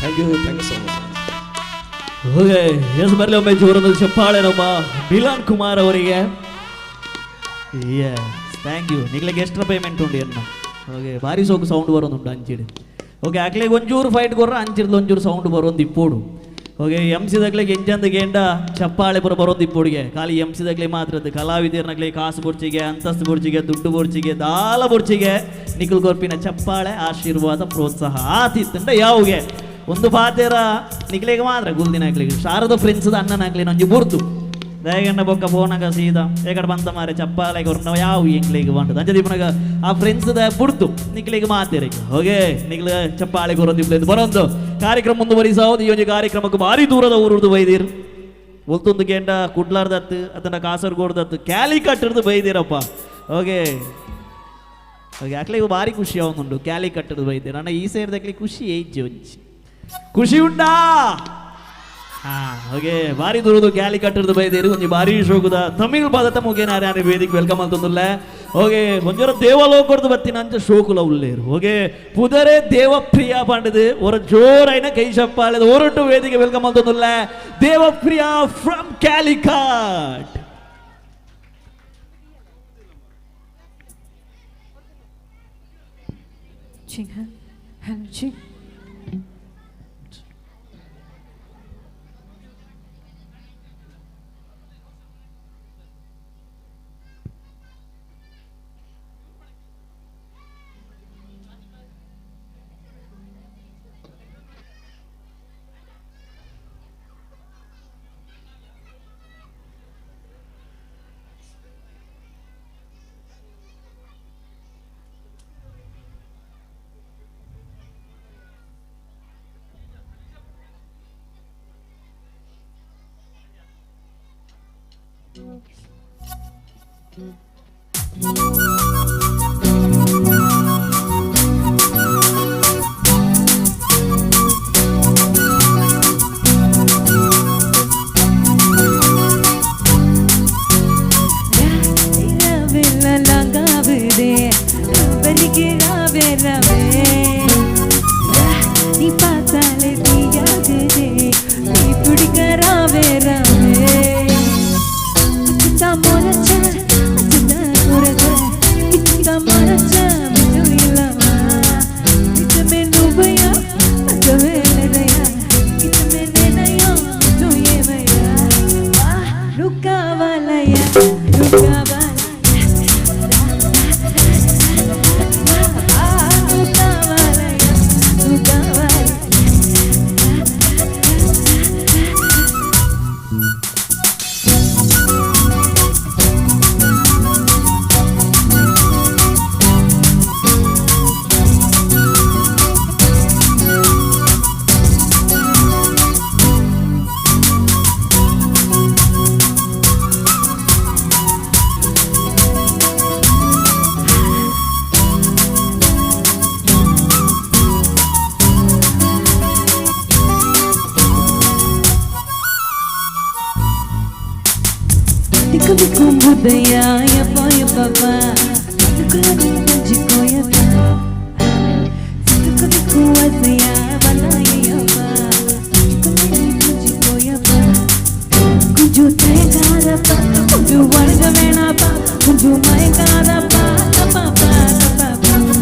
Thank you, thank you so much. Okay, yes, ಬರಲಿ ಒಮ್ಮೆ ಜೋರೊಂದು ಚಪ್ಪಾಳೆ ನಮ್ಮ ಮಿಲನ್ ಕುಮಾರ್ ಅವರಿಗೆ. Yes, thank you. ನಿಗ್ಲಿಗೆ ಎಕ್ಸ್ಟ್ರಾ ಪೇಮೆಂಟ್ ಉಂಡು ಎನ್ನ. ಓಕೆ, ಭಾರಿ ಸೋಕು ಸೌಂಡ್ ಬರೋದುಂಟು ಅಂಚಿಡು. ಓಕೆ, ಅಕ್ಲೆಗ್ ಒಂಚೂರು ಫೈಟ್ ಕೊರ್ರ ಅಂಚಿಡ್ದು ಒಂಚೂರು ಸೌಂಡ್ ಬರೋದು ಇಪ್ಪೋಡು. ಓಕೆ, ಎಮ್ ಸಿದಕ್ಲೆಗ್ ಎಂಚಂದ ಗೇಂಡ ಚಪ್ಪಾಳೆ ಪೂರ ಬರೋದು ಇಪ್ಪೋಡಿಗೆ. ಖಾಲಿ ಎಮ್ ಸಿದಕ್ಲೆ ಮಾತ್ರ ಅದು ಕಲಾವಿದರ್ನಕ್ಲೆ ಕಾಸು ಬೊರ್ಚಿಗೆ, ಅಂತಸ್ತು ಬೊರ್ಚಿಗೆ, ದುಡ್ಡು ಬೊರ್ಚಿಗೆ, ದಾಲ ಬೊರ್ಚಿಗೆ ನಿಖಿಲ್ ಕೊರ್ಪಿನ ಚಪ್ಪಾಳೆ ಆಶೀರ್ವಾದ ಪ್ರೋತ್ಸಾಹ ಆತಿತ್ತಂಡ ಯಾವುಗೆ ಒಂದು ಪಾತೇರ ನಿಕ್ಲೆಗ್ ಮಾತ್ರ ಗುಲ್ದಿನ ಹಾಕ್ಲಿಕ್ಕೆ ಶಾರದ ಫ್ರೆಂಡ್ಸ್ದ ಅಣ್ಣನ ಹಾಕ್ಲಿ ಒಂಜಿ ಬುರ್ದು ದಯಗಂಡ ಬೊಕ್ಕ ಪೋನಗ ಸೀದಾ ಏಕಡೆ ಬಂತ ಮಾರೆ ಚಪ್ಪಾಳೆ ಕೊರ್ನ ಯಾವ ಎಂಕ್ಲೆಗ್ ಬಂಟದ ಅಂಚ ದೀಪನಗ ಆ ಫ್ರೆಂಡ್ಸ್ದ ಬುರ್ದು ನಿಕ್ಲೆಗ್ ಮಾತೇರಿಗೆ. ಓಕೆ, ನಿಕ್ಲ ಚಪ್ಪಾಳೆ ಕೊರೊಂದು ಇಪ್ಲೇದು ಬರೊಂದು ಕಾರ್ಯಕ್ರಮ ಮುಂದುವರಿಸಾವುದು. ಈ ಒಂದು ಕಾರ್ಯಕ್ರಮಕ್ಕೆ ಭಾರಿ ದೂರದ ಊರುದು ಬೈದಿರು ಒಲ್ತೊಂದು ಗೇಂಡ ಕುಡ್ಲಾರ್ದತ್ತು ಅದನ್ನ ಕಾಸರಗೋಡ್ದತ್ತು ಕ್ಯಾಲಿಕಟ್ಟಿರ್ದು ಬೈದಿರಪ್ಪ. ಓಕೆ ಓಕೆ, ಅಕ್ಲೆ ಇವು ಭಾರಿ ಖುಷಿ ಅವನುಂಡು ಕ್ಯಾಲಿಕಟ್ಟಿರ್ದು ಬೈದಿರ. ಅಣ್ಣ ಈ ಸೇರಿದಕ್ಲೆ ಖುಷಿ ಏಜ್ಜಿ ಒಂಜಿ ಖುಷಿ ಉಂಡಾ? ಹಾ, ಓಕೆ, ಭಾರಿ ದೂರದು ಕ್ಯಾಲಿಕಟ್ಟಿರ್ದು ಬೈದೇರು ಒಂಜಿ ಭಾರಿ ಶೋಕುದ ತಮಿಳ್ ಪದತ ಮುಗೇನ ಯಾರು ವೇದಿಕೆ welcome ಅಂತಂದುಲ್ಲ. ಓಕೆ, ಒಂಜರ ದೇವಲೋಕರ್ದು ಬತ್ತಿನ ಅಂಚ ಶೋಕುಲ ಉಲ್ಲೇರು. ಓಕೆ, ಪುದರೆ ದೇವಪ್ರಿಯ ಪಂಡದು ಒರ ಜೋರೈನ ಕೈ ಚಪ್ಪಾಳೆದ ಒರಟು ವೇದಿಕೆ welcome ಅಂತಂದುಲ್ಲ Devapriya from Calicut. Ching. கொஞ்சம் தயங்காதப்பா, கொஞ்சம் வணங்க வேணாப்பா, கொஞ்சம் மயங்காதப்பா, தப்பா தப்பா.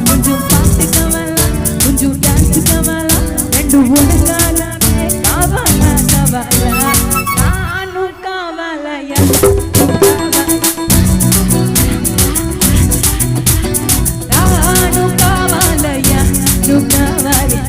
கொஞ்சம் பாட்டு கவலா, கொஞ்சம் டான்ஸ் கவலா, ரெண்டு ஒழுங்காகவே காவாலா காவாலா. நானும் காவாலையா, நானும் காவாலையா, నువ్వు కావాలి.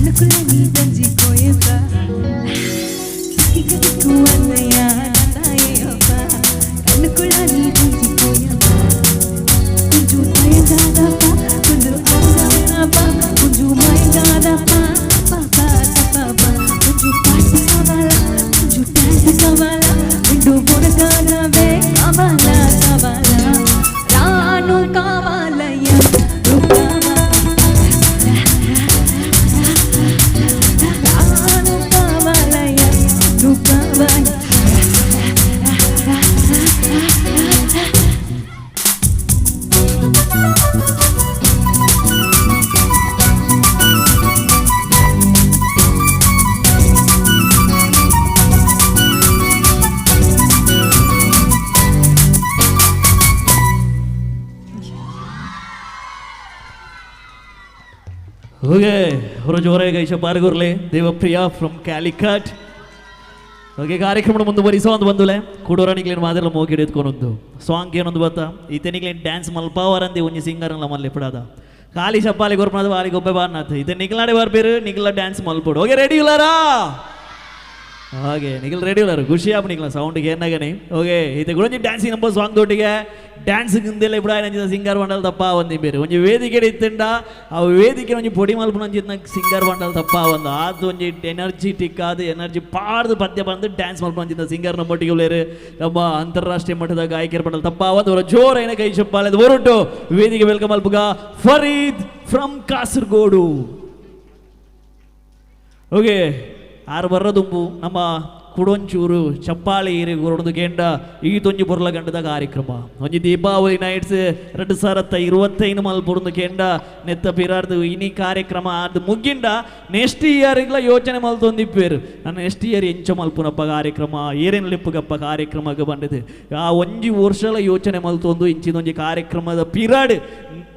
கண்ணுக்குள்ள நீ தஞ்சி கோயப்பா, கண்ணுக்குள்ள நீ தஞ்சி கோயப்பா. கொஞ்சம் தயங்காதப்பா, கொஞ்சம் அழகாப்பா, கொஞ்சம் மயங்காதப்பா, பாப்பா தப்பாப்பா. கொஞ்சம் பாட்டு கவாலா, கொஞ்சம் டான்ஸ் கவாலா, ரெண்டு பொறுக்காகவே காவாலா காவாலா. ராணு காவாலையா, రాను కావాలయ్యా, నువ్వు కావాలి. ಓಕೆ, ಹೊರ ಜೋರಾಗಿ ಐಶ ಬಾರ್ಗುರ್ಲೆ ದೇವಪ್ರಿಯ ಫ್ರಮ್ ಕ್ಯಾಲಿಕಟ್. ಓಕೆ, ಕಾರ್ಯಕ್ರಮ ಮುಂದುವರಿಸೋ ಒಂದು ಬಂದುಲೆ ಕೂಡೋರಣಿಗ್ಲೇನು ಮಾದರಿಲ ಮೋಗಿ ಹಿಡಿದುಕೊಂಡೊಂದು ಸಾಂಗ್ ಏನೊಂದು ಬತ್ತ ಈತನಿಗ್ಲೇನು ಡ್ಯಾನ್ಸ್ ಮಲ್ಪಾವರಂದೆ ಒಂಜಿ ಸಿಂಗರ್ಲ ಮಲ್ಲೆ ಪಡಾದ ಖಾಲಿ ಚಪ್ಪಾಲಿ ಗೊರ್ಪನಾದ ವಾಲಿ ಗೊಬ್ಬೆ ಬಾರ್ನಾಥ ಈತ ನಿಗ್ಲಾಡೆ ಬರ್ಬೇರು ನಿಗ್ಲ ಡ್ಯಾನ್ಸ್ ಮಲ್ಪೋಡು. ಓಕೆ, ರೆಡಿ ಇಲ್ಲಾರಾ? ಹಾಗೆ ನಿಖಲ್ ರೆಡಿ ಉಳ್ಳಾರು ಖುಷಿ ಆಪ್ ನಿಖಲ ಸೌಂಡ್ಗೆ ಏನಾಗನೆ. ಓಕೆ, ಈತ ಗುಣಂಜಿ ಡ್ಯಾನ್ಸಿಂಗ್ ನಂಬರ್ ಸಾಂಗ್ ದೊಟ್ಟಿಗೆ ಡ್ಯಾನ್ಸ್ ಹಿಂದೆಲ್ಲ ಇಬ್ಬಡ ನಂಜಿನ ಸಿಂಗರ್ ಬಂಡಲ್ ತಪ್ಪ ಒಂದು ಬೇರೆ ಒಂಜಿ ವೇದಿಕೆ ಇತ್ತಂಡ ಆ ವೇದಿಕೆ ಒಂಜಿ ಪೊಡಿ ಮಲ್ಪು ನಂಜಿನ ಸಿಂಗರ್ ಬಂಡಲ್ ತಪ್ಪ ಒಂದು ಅದು ಒಂಜಿ ಎನರ್ಜಿಟಿಕ್ ಆದ ಎನರ್ಜಿ ಪಾಡ್ದು ಪದ್ಯ ಬಂದು ಡ್ಯಾನ್ಸ್ ಮಲ್ಪು ನಂಜಿನ ಸಿಂಗರ್ ನಮ್ಮೊಟ್ಟಿಗೆ ಉಳ್ಳೇರು ನಮ್ಮ ಅಂತಾರಾಷ್ಟ್ರೀಯ ಮಟ್ಟದ ಗಾಯಕಿಯರ ಬಂಡಲ್ ತಪ್ಪ ಒಂದು ಅವರ ಜೋರೈನ ಕೈ ಚಪ್ಪಾಳೆ ಹೊರಟು ವೇದಿಕೆ welcome ಮಲ್ಪುಗ ಫರೀದ್ ಫ್ರಮ್ ಕಾಸರಗೋಡು. ಓಕೆ, ಆರು ಬರ್ರದುಂಬು ನಮ್ಮ ಕುಡೊಂಚೂರು ಚಪ್ಪಾಳಿ ಏರಿ ಗೇಂಡ ಈ ತೊಂಜಿ ಬೊರ್ಲ ಗಂಡದ ಕಾರ್ಯಕ್ರಮ ಒಂಜಿ ದೀಪಾವಳಿ ನೈಟ್ಸ್ 2025 ಮಲ್ಪುರ್ದು ಕೆಂಡ ನೆತ್ತ ಪಿರಾರ್ದು ಇನಿ ಕಾರ್ಯಕ್ರಮ ಅದು ಮುಗ್ಗಿಂಡ ನೆಕ್ಸ್ಟ್ ಇಯರ್ಗ್ಲ ಯೋಚನೆ ಮಲ್ತೊಂದಿಪ್ಪೇರು ನಾನು ನೆಕ್ಸ್ಟ್ ಇಯರ್ ಎಂಚ ಮಲ್ಪುನಪ್ಪ ಕಾರ್ಯಕ್ರಮ ಏರೇನು ಲಿಪ್ಪುಗಪ್ಪ ಕಾರ್ಯಕ್ರಮಕ್ಕೆ ಬಂದಿದೆ ಆ ಒಂಜಿ ವರ್ಷಲ ಯೋಚನೆ ಮಲ್ತೊಂದು ಇಂಚಿನೊಂಜಿ ಕಾರ್ಯಕ್ರಮದ ಪಿರಾಡ್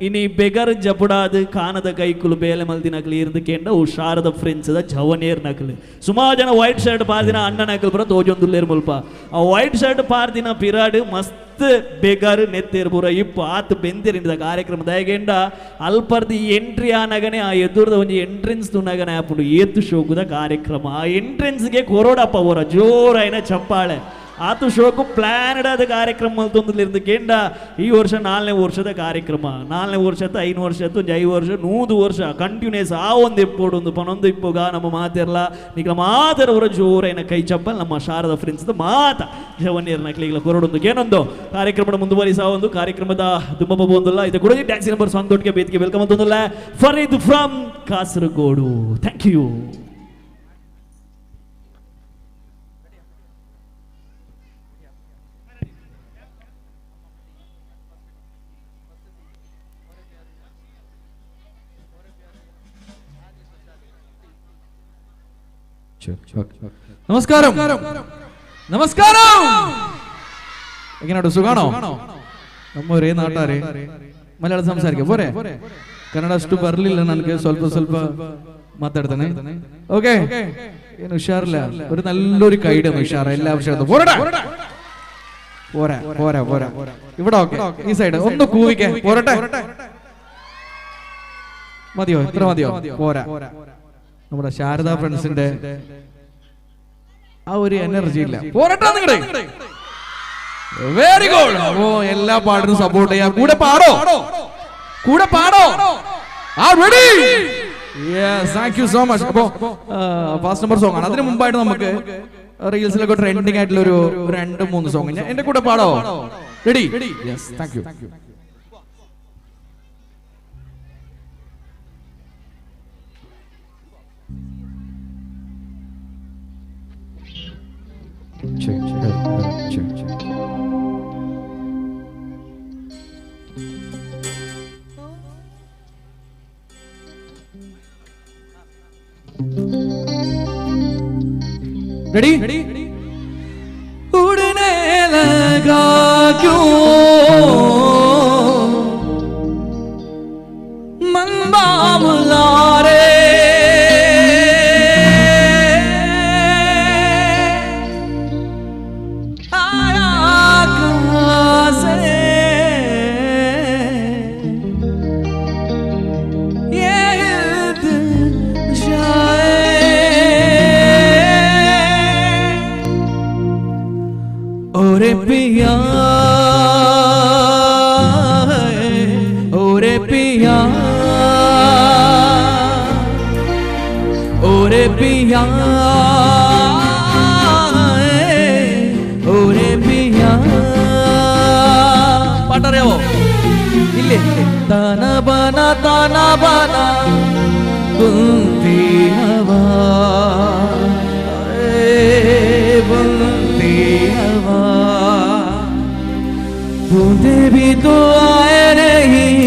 ಇನಿ ಬೆಗರ್ ಜಪುಡಾದು ಕಾನದ ಕೈಕುಲು ಬೇಲೆ ಮಲ್ದಿನಕ್ಲು ಇರ್ದು ಕೆಂಡ ಹುಷಾರದ ಫ್ರೆಂಡ್ಸ್ the ಜವನೇರ್ ನಕಲು ಸುಮಾರು ಜನ ವೈಟ್ ಶರ್ಟ್ ಪಾರ್ದಿನ ಅಣ್ಣ ನಕಲು ಪೂರ ತೋಜೊಂದುಲ್ಲೇರು ಮುಲ್ಪ ಆ ವೈಟ್ ಶರ್ಟ್ ಪಾರ್ದಿನ ಪಿರಾಡ್ ಮಸ್ತ್ ಬೇಗಾರು ನೆತ್ತೇರು ಪೂರ ಇಪ್ಪ ಆತು ಬೆಂದಿರಿಂದ ಕಾರ್ಯಕ್ರಮ ದಯಗೆಂಡ ಅಲ್ಪರ್ದಿ ಎಂಟ್ರಿ ಆನಗನೆ ಆ ಎದುರ್ದ ಒಂಜಿ ಎಂಟ್ರೆನ್ಸ್ ತುನಗನೆ ಆಪುಂಡು ಏತು ಶೋಕುದ ಕಾರ್ಯಕ್ರಮ ಆ ಎಂಟ್ರೆನ್ಸ್ಗೆ ಕೊರೋಡಪ್ಪ ಅವರ ಜೋರಾಯಿನ ಚಪ್ಪಾಳೆ ಆತು ಶೋಕು ಪ್ಲಾನ್ಡ್ ಆದ ಕಾರ್ಯಕ್ರಮ ತೊಂದಲಿருந்து ಕೇಂಡ ಈ ವರ್ಷ 4ನೇ ವರ್ಷದ ಕಾರ್ಯಕ್ರಮ 4ನೇ ವರ್ಷ 5 ವರ್ಷ 5 ವರ್ಷ 100 ವರ್ಷ ಕಂಟಿನ್ಯೂಸ್ ಆ ಒಂದು ಇಪ್ಪೋಡು ಒಂದು ಪನೊಂದು ಇಪ್ಪುಗ ನಮ್ಮ ಮಾತಿರಲ್ಲ ನಿಖಲ ಮಾತಾರವರ ಜೋರೈನ ಕೈ ಚಪ್ಪಲ್ ನಮ್ಮ ಶಾರದ ಫ್ರೆಂಡ್ಸ್ ಮಾತ ಜವನ್ಯರ್ ನಕ್ಲಿಗಳ ಕೊರಡೊಂದು ಏನೊಂದು ಕಾರ್ಯಕ್ರಮದ ಮುಂದುವರಿಸ ಒಂದು ಕಾರ್ಯಕ್ರಮದ ದುಂಬ ಒಂದಲ್ಲ ಇದು ಕೂಡ ಟ್ಯಾಕ್ಸಿ ನಂಬರ್ ಸಾಂಗ್ ದೊಡ್ಡ ಬೇದಿಗೆ welcome ಅಂತಂದಲ್ಲ Farid from Kasaragod. Thank you. നമസ്കാരം നമസ്കാരം. എങ്ങനെയുണ്ട്, സുഖാണോ? നമ്മ ഒരേ നാട്ടാരെ, മലയാളം സംസാരിക്കാം പോരെ? ಕನ್ನಡ ಅಷ್ಟು ಬರಲಿಲ್ಲ ನನಗೆ, ಸ್ವಲ್ಪ ಸ್ವಲ್ಪ ಮಾತಾಡ್ತಾನೆ. ಓಕೆ, ಏನು ಹುಷಾರಿಲ್ಲ, ഒരു നല്ലൊരു കൈഡൊന്ന് ഉഷാറ എല്ലാ ഉഷാറും. പോരടാ പോരാ പോരാ പോരാ ഇവിടെ ഓക്കെ, ഈ സൈഡ് ഒന്ന് കൂവിക്കേ. പോരട്ടെ, മതിയോ? ഇത്ര മതിയോ? പോരാ. നമ്മുടെ ശാരദാ ഫ്രണ്ട്സിന്റെ ആ ഒരു എനർജി ഇല്ല. പോരട്ടെ നിങ്ങടെ. Very good. അപ്പോ എല്ലാ പാട്ടിനും സപ്പോർട്ട് ചെയ്യാം. കൂടെ പാടോ, കൂടെ പാടോ. Ready? Yes, thank you so much. അപ്പോ ഫസ്റ്റ് നമ്പർ സോങ് ആണ്. അതിന് മുമ്പായിട്ട് നമുക്ക് റീൽസിലൊക്കെ ട്രെൻഡിങ് ആയിട്ടുള്ള ഒരു 2-3 സോങ് ഞാൻ എന്റെ കൂടെ പാടോ? Ready? Yes, thank you. Check, check, check, check. Ready? उड़ने लगा क्यों मन बावला रे, आया कहाँ से ये इल्तिजा। ओरे पिया, ओरे पिया, ओरे पिया, ओरे पिया. പാട്ടറിയാവോ? ഇല്ലേ? താന ബന താന ബന ബുന്ദി ഹവാ, बूंदे हवा, बूंदे भी तो आए नहीं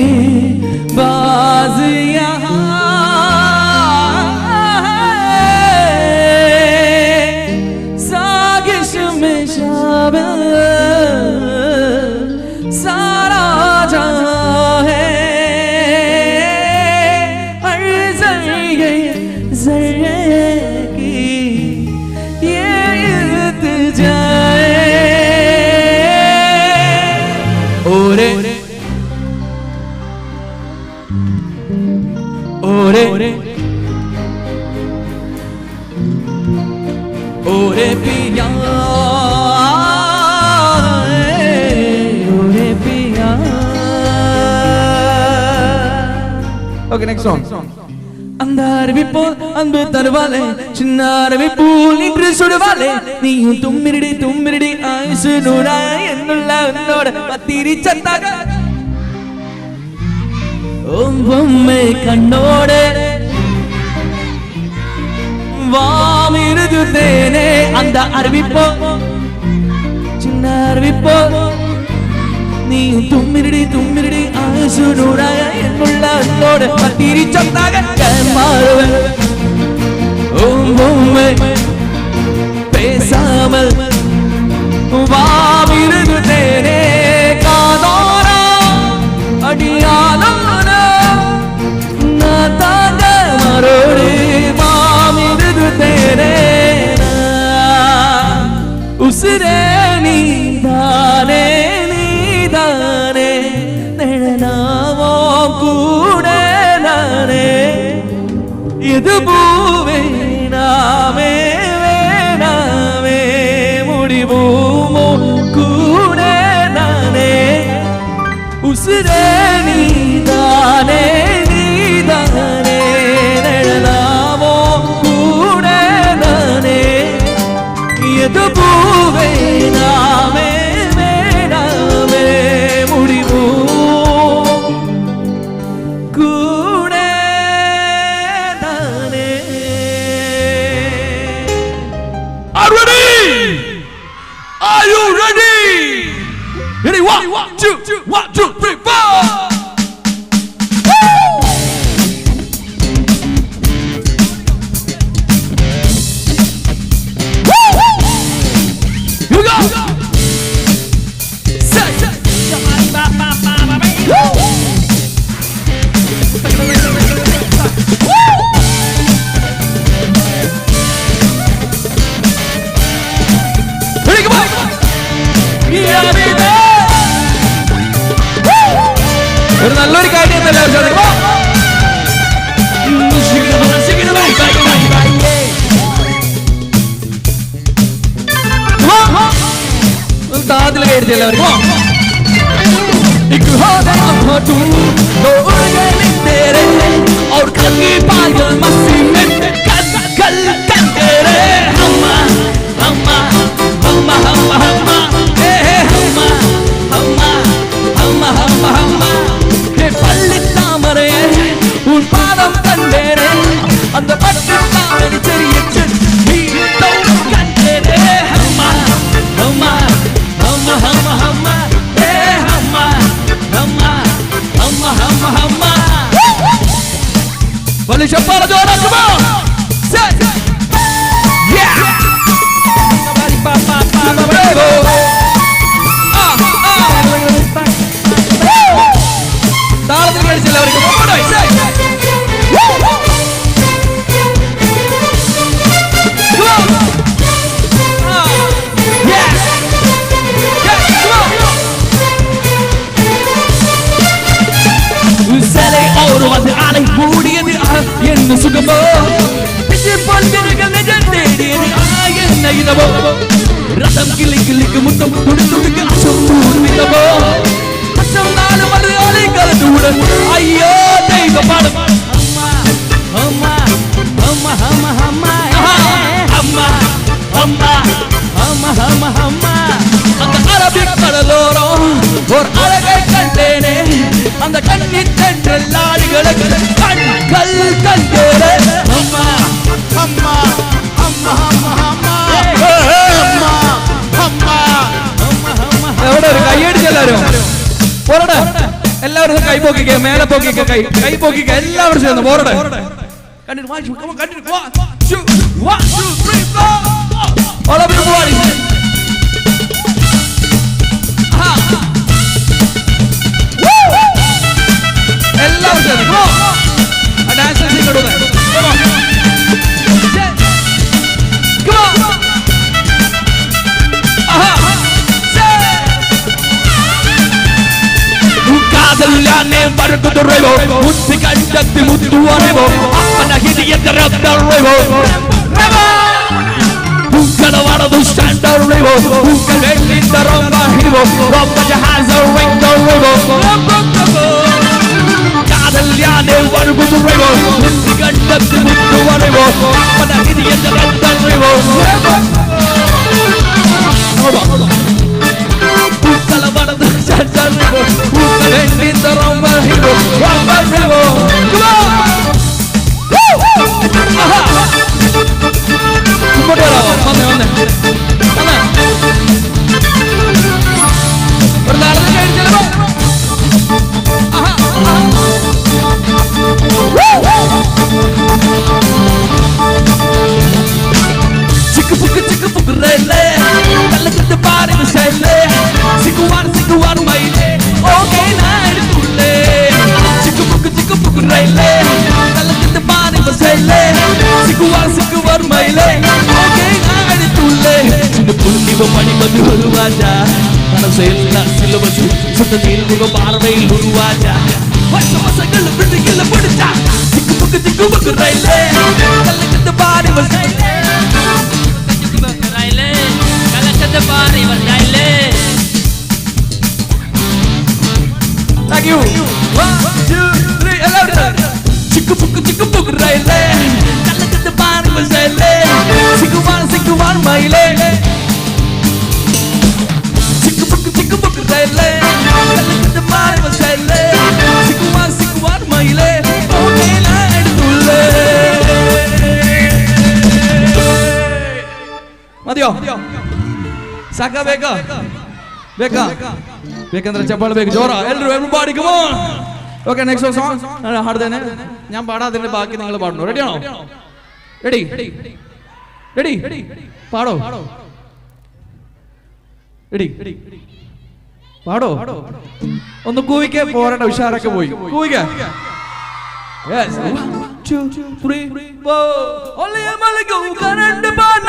बाज यहाँ, सागिश में शामिल सारा जहाँ है, हर जर्रे जर्रे की ये जाए. ओरे ओरे ओरे पिया, ओरे पिया. Okay, next song. அந்த அருவி போல் அன்பு தருவாளே, சின்ன அருவி போல் நின்று சுடுவாளே, நீயும் தும்மிரடி தும்மிரடி ஆயுசு நூறாய் என்னுள்ள உன்னோட பத்திரி சத்தாக ஓம் பொம்மை கண்ணோட வாமிருது தேனே. அந்த அருவி போ சின்ன அருவி போ, நீயும் தும்மிரடி தும்மிரடி ஆயுசு நூறாய் என்னுள்ள உன்னோட பத்திரி சத்தாக மாறுவேன். ஓம் பொம்மை பேசாமல் வாமிருது தேனே, காதோரா அடியாலோனா நான் தாங்க மரோடு மாமிருது தேனே, உசிரே நீதானே நீதானே, நிழலாவோ கூட நானே, இது பூவே நாமே வேணாமே, முடிவுமோ கூட நானே, உசிரே நீதானே நீதானே, நிழலாவோ கூட நானே, எது பூவே நாமே வேணாமே, முடிவு கூட நானே. Are you ready? Are you ready? Ready? 1, 2, 1, 2, 3, 4. Here we go. Set. Woo. Ready, come on. Yeah, baby. ഒരു നല്ലൊരു കാര്യം എല്ലാവരും ചോദിക്കും. താതിൽ കയറി എല്ലാവർക്കും एक हो दो उड़ गए तेरे और कभी पागल मस्ती में कल कल तेरे हम्मा हम्मा हम्मा हम्मा हम्मा हे हे हम्मा हम्मा हम्मा हम्मा हम्मा हे பள்ளி தாமரையே உன் பாதம் கண்டேனே அந்த பட்டு தாமரை செடிய செடி கண்டேனே ஹம்மா ஹம்மா ஹம்மா ஹம்மா ஹம்மா ஹே ஹம்மா ஹம்மா ஹம்மா ஹம்மா ஹம்மா பள்ளி சப்பால ஜோரா come on say yeah pa pa pa pa ah ah താളത്തിൽ കളിച്ച് എല്ലാവർക്കും ഒപ്പടായി say Come on. Ah. Yeah. Yeah, come on. சிலை ஓடுவது அலை மூடியது என்ன சுகமோ பிச்சு போல் விரகல் நிஜம் தேடியது என்ன இதமோ ரதம் கிளி கிளிக்கு முத்தம் துடி துடிக்கு அசம் விதமோ அசம் நாளும் அது அலை கலந்து உடன் ஐயோ தெய்வ பாடம் அம்மா அம்மா அம்மா அம்மா அம்மா அம்மா அம்மா அம்மா அம்மா அந்த அரபிக் கடலோரம் ஒரு அழகை கண்டேனே அந்த கண்ணி தென்றல் ஆடுகளுக்கு கண்கள் கண்டேனே அம்மா அம்மா அம்மா அம்மா அம்மா അമ്മ അമ്മ എവിടെ ഒരു കൈയടിച്ച് എല്ലാവരും പോരട്ടെ എല്ലാവരും കൈ പൊക്കിക്ക മേലെ പൊക്കിക്ക കൈ കൈ പൊക്കിക്ക എല്ലാവരും ചേർന്ന് പോരട്ടെ കണ്ടിട്ട് വാ, come on, കണ്ടിട്ട് 1 2 1 2 3 4 All of you everybody. എല്ലാവരും ചേർന്ന് come on. ആ ഡാൻസ് ഇങ്ങോട്ട് വന്നേ. Come on. Come on. ആഹാ. കാതല്ലാനെ വഴക്കുതുറയോ മുത്തി കണ്ടത്തി മുത്തുവറിവോ അപ്പന ഹിതിയത്തരത്തറിവോ പൂക്കളവണതു സ്റ്റാൻഡറിവോ പൂക്കൾ വെള്ളിത്തറോ റൊമ്പ ജഹാസ റിംഗറിവോ കാതല്ലാനെ വഴക്കുതുറയോ മുത്തി കണ്ടത്തി മുത്തുവറിവോ അപ്പന ഹിതിയത്തരത്തറിവോ പൂക്കളവണതു സ്റ്റാൻഡറിവോ പൂക്കൾ വെള്ളിത്തറോ റൊമ്പ ഇങ്ങോട്ട് വരാമോ? വന്നേ, വന്നേ. വന്നേ. ഒരു താളത്തിൽ കയറി ചെല്ലുമ്പോ. ആഹാ, ആഹാ. ചിക്ക് പുക്ക് ചിക്ക് പുക്ക് റേലേ. കള്ളക്കെട്ട് പാറി വിശൈലേ. സിക്കുവാൻ സിക്കുവാൻ മയിലേ. ഓക്കേ നാടുത്തുള്ളേ. ചിക്ക് പുക്ക് ചിക്ക് പുക്ക് റേലേ. കള്ളക്കെട്ട് പാറി വിശൈലേ. സിക്കുവാൻ സിക്കുവാൻ മയിലേ. ഓക്കേ നാടുത്തുള്ളേ. சின்ன புள்ளிவ பணிவது உருவாச்சா மனசெல்லாம் சிலுவசு சுத்தத்தில் முக பார்வையில் உருவாச்சா வருஷ வருஷங்கள் விடுகில பிடிச்சா திக்கு புக்கு திக்கு புக்கு ரயிலே கல்லக்கத்து பாரி வசையிலே ரயிலே கல்லக்கத்து பாரி வசையிலே. Thank you. 1 2 3 எல்லாரும் சிக்கு புக்கு சிக்கு புக்கு ரயிலே கல்லக்கத்து பாரி வசையிலே சிக்குவான் சிக்குவான் மயிலே சிக்கு புக்கு சிக்கு புக்கு ரயிலே கல்லக்கத்து பாரி வசையிலே சிக்குவான் சிக்குவான் மயிலே ஓகே நான் எடுத்துள்ளே. മതിയോ? സാക്ക ಬೇಕ ಬೇಕಾ? ಬೇಕಂದ್ರೆ ಚಪ್ಪಾಳೆ ಬೇಕು ಜೋರ ಎಲ್ಲರೂ. Everybody come on. Okay, next song ಹಾಡ್ದೇನೆ. ഞാൻ പാടാതിന്റെ ബാക്കി നിങ്ങൾ പാടണോ? റെഡിയാണോ? റെഡി റെഡി പാടോ? റെഡി പാടോ? ഒന്ന് കൂവിക്കേ. പോരണ്ട, ഉഷാറൊക്കെ പോയി. കൂവിക്ക. Yes. 1 2 3 4. ഒളിയ മലകു കരണ്ട് പാന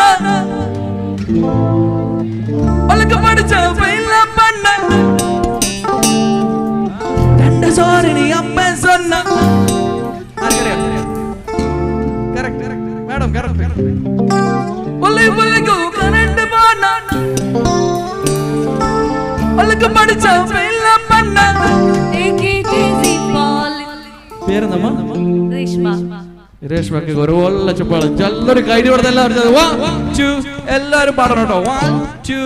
ഒലക്ക് പഠിച്ച വെയില பண்ண ரெண்டு சோறு நீ அப்ப சொன்ன. Correct madam, correct. ஒலி ஒலிக்கு கரண்ட் போனா அழுக்கு படிச்ச பண்ண. പേരെന്തമ്മ? രേഷ്മ. രേഷ്മക്ക് ഒരു ഒല്ല ചപ്പാളം എല്ലാവരും കൈഡി കൊടുത്ത് എല്ലാവരും 1 2 എല്ലാവരും പാടണം കേട്ടോ. 1 2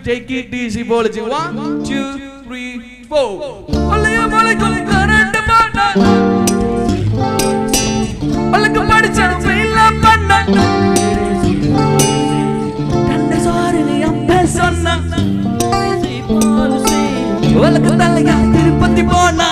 ടേക്ക് it easy പോളിച്ച് 1 2 3 4. ഒല്ലയ മലക്കും കരണ്ട് പാട്ട അലക്ക് പഠിച്ച பண்ண கண்ட சோறு அப்ப சொன்ன உலக தலையா திருப்பதி போனா.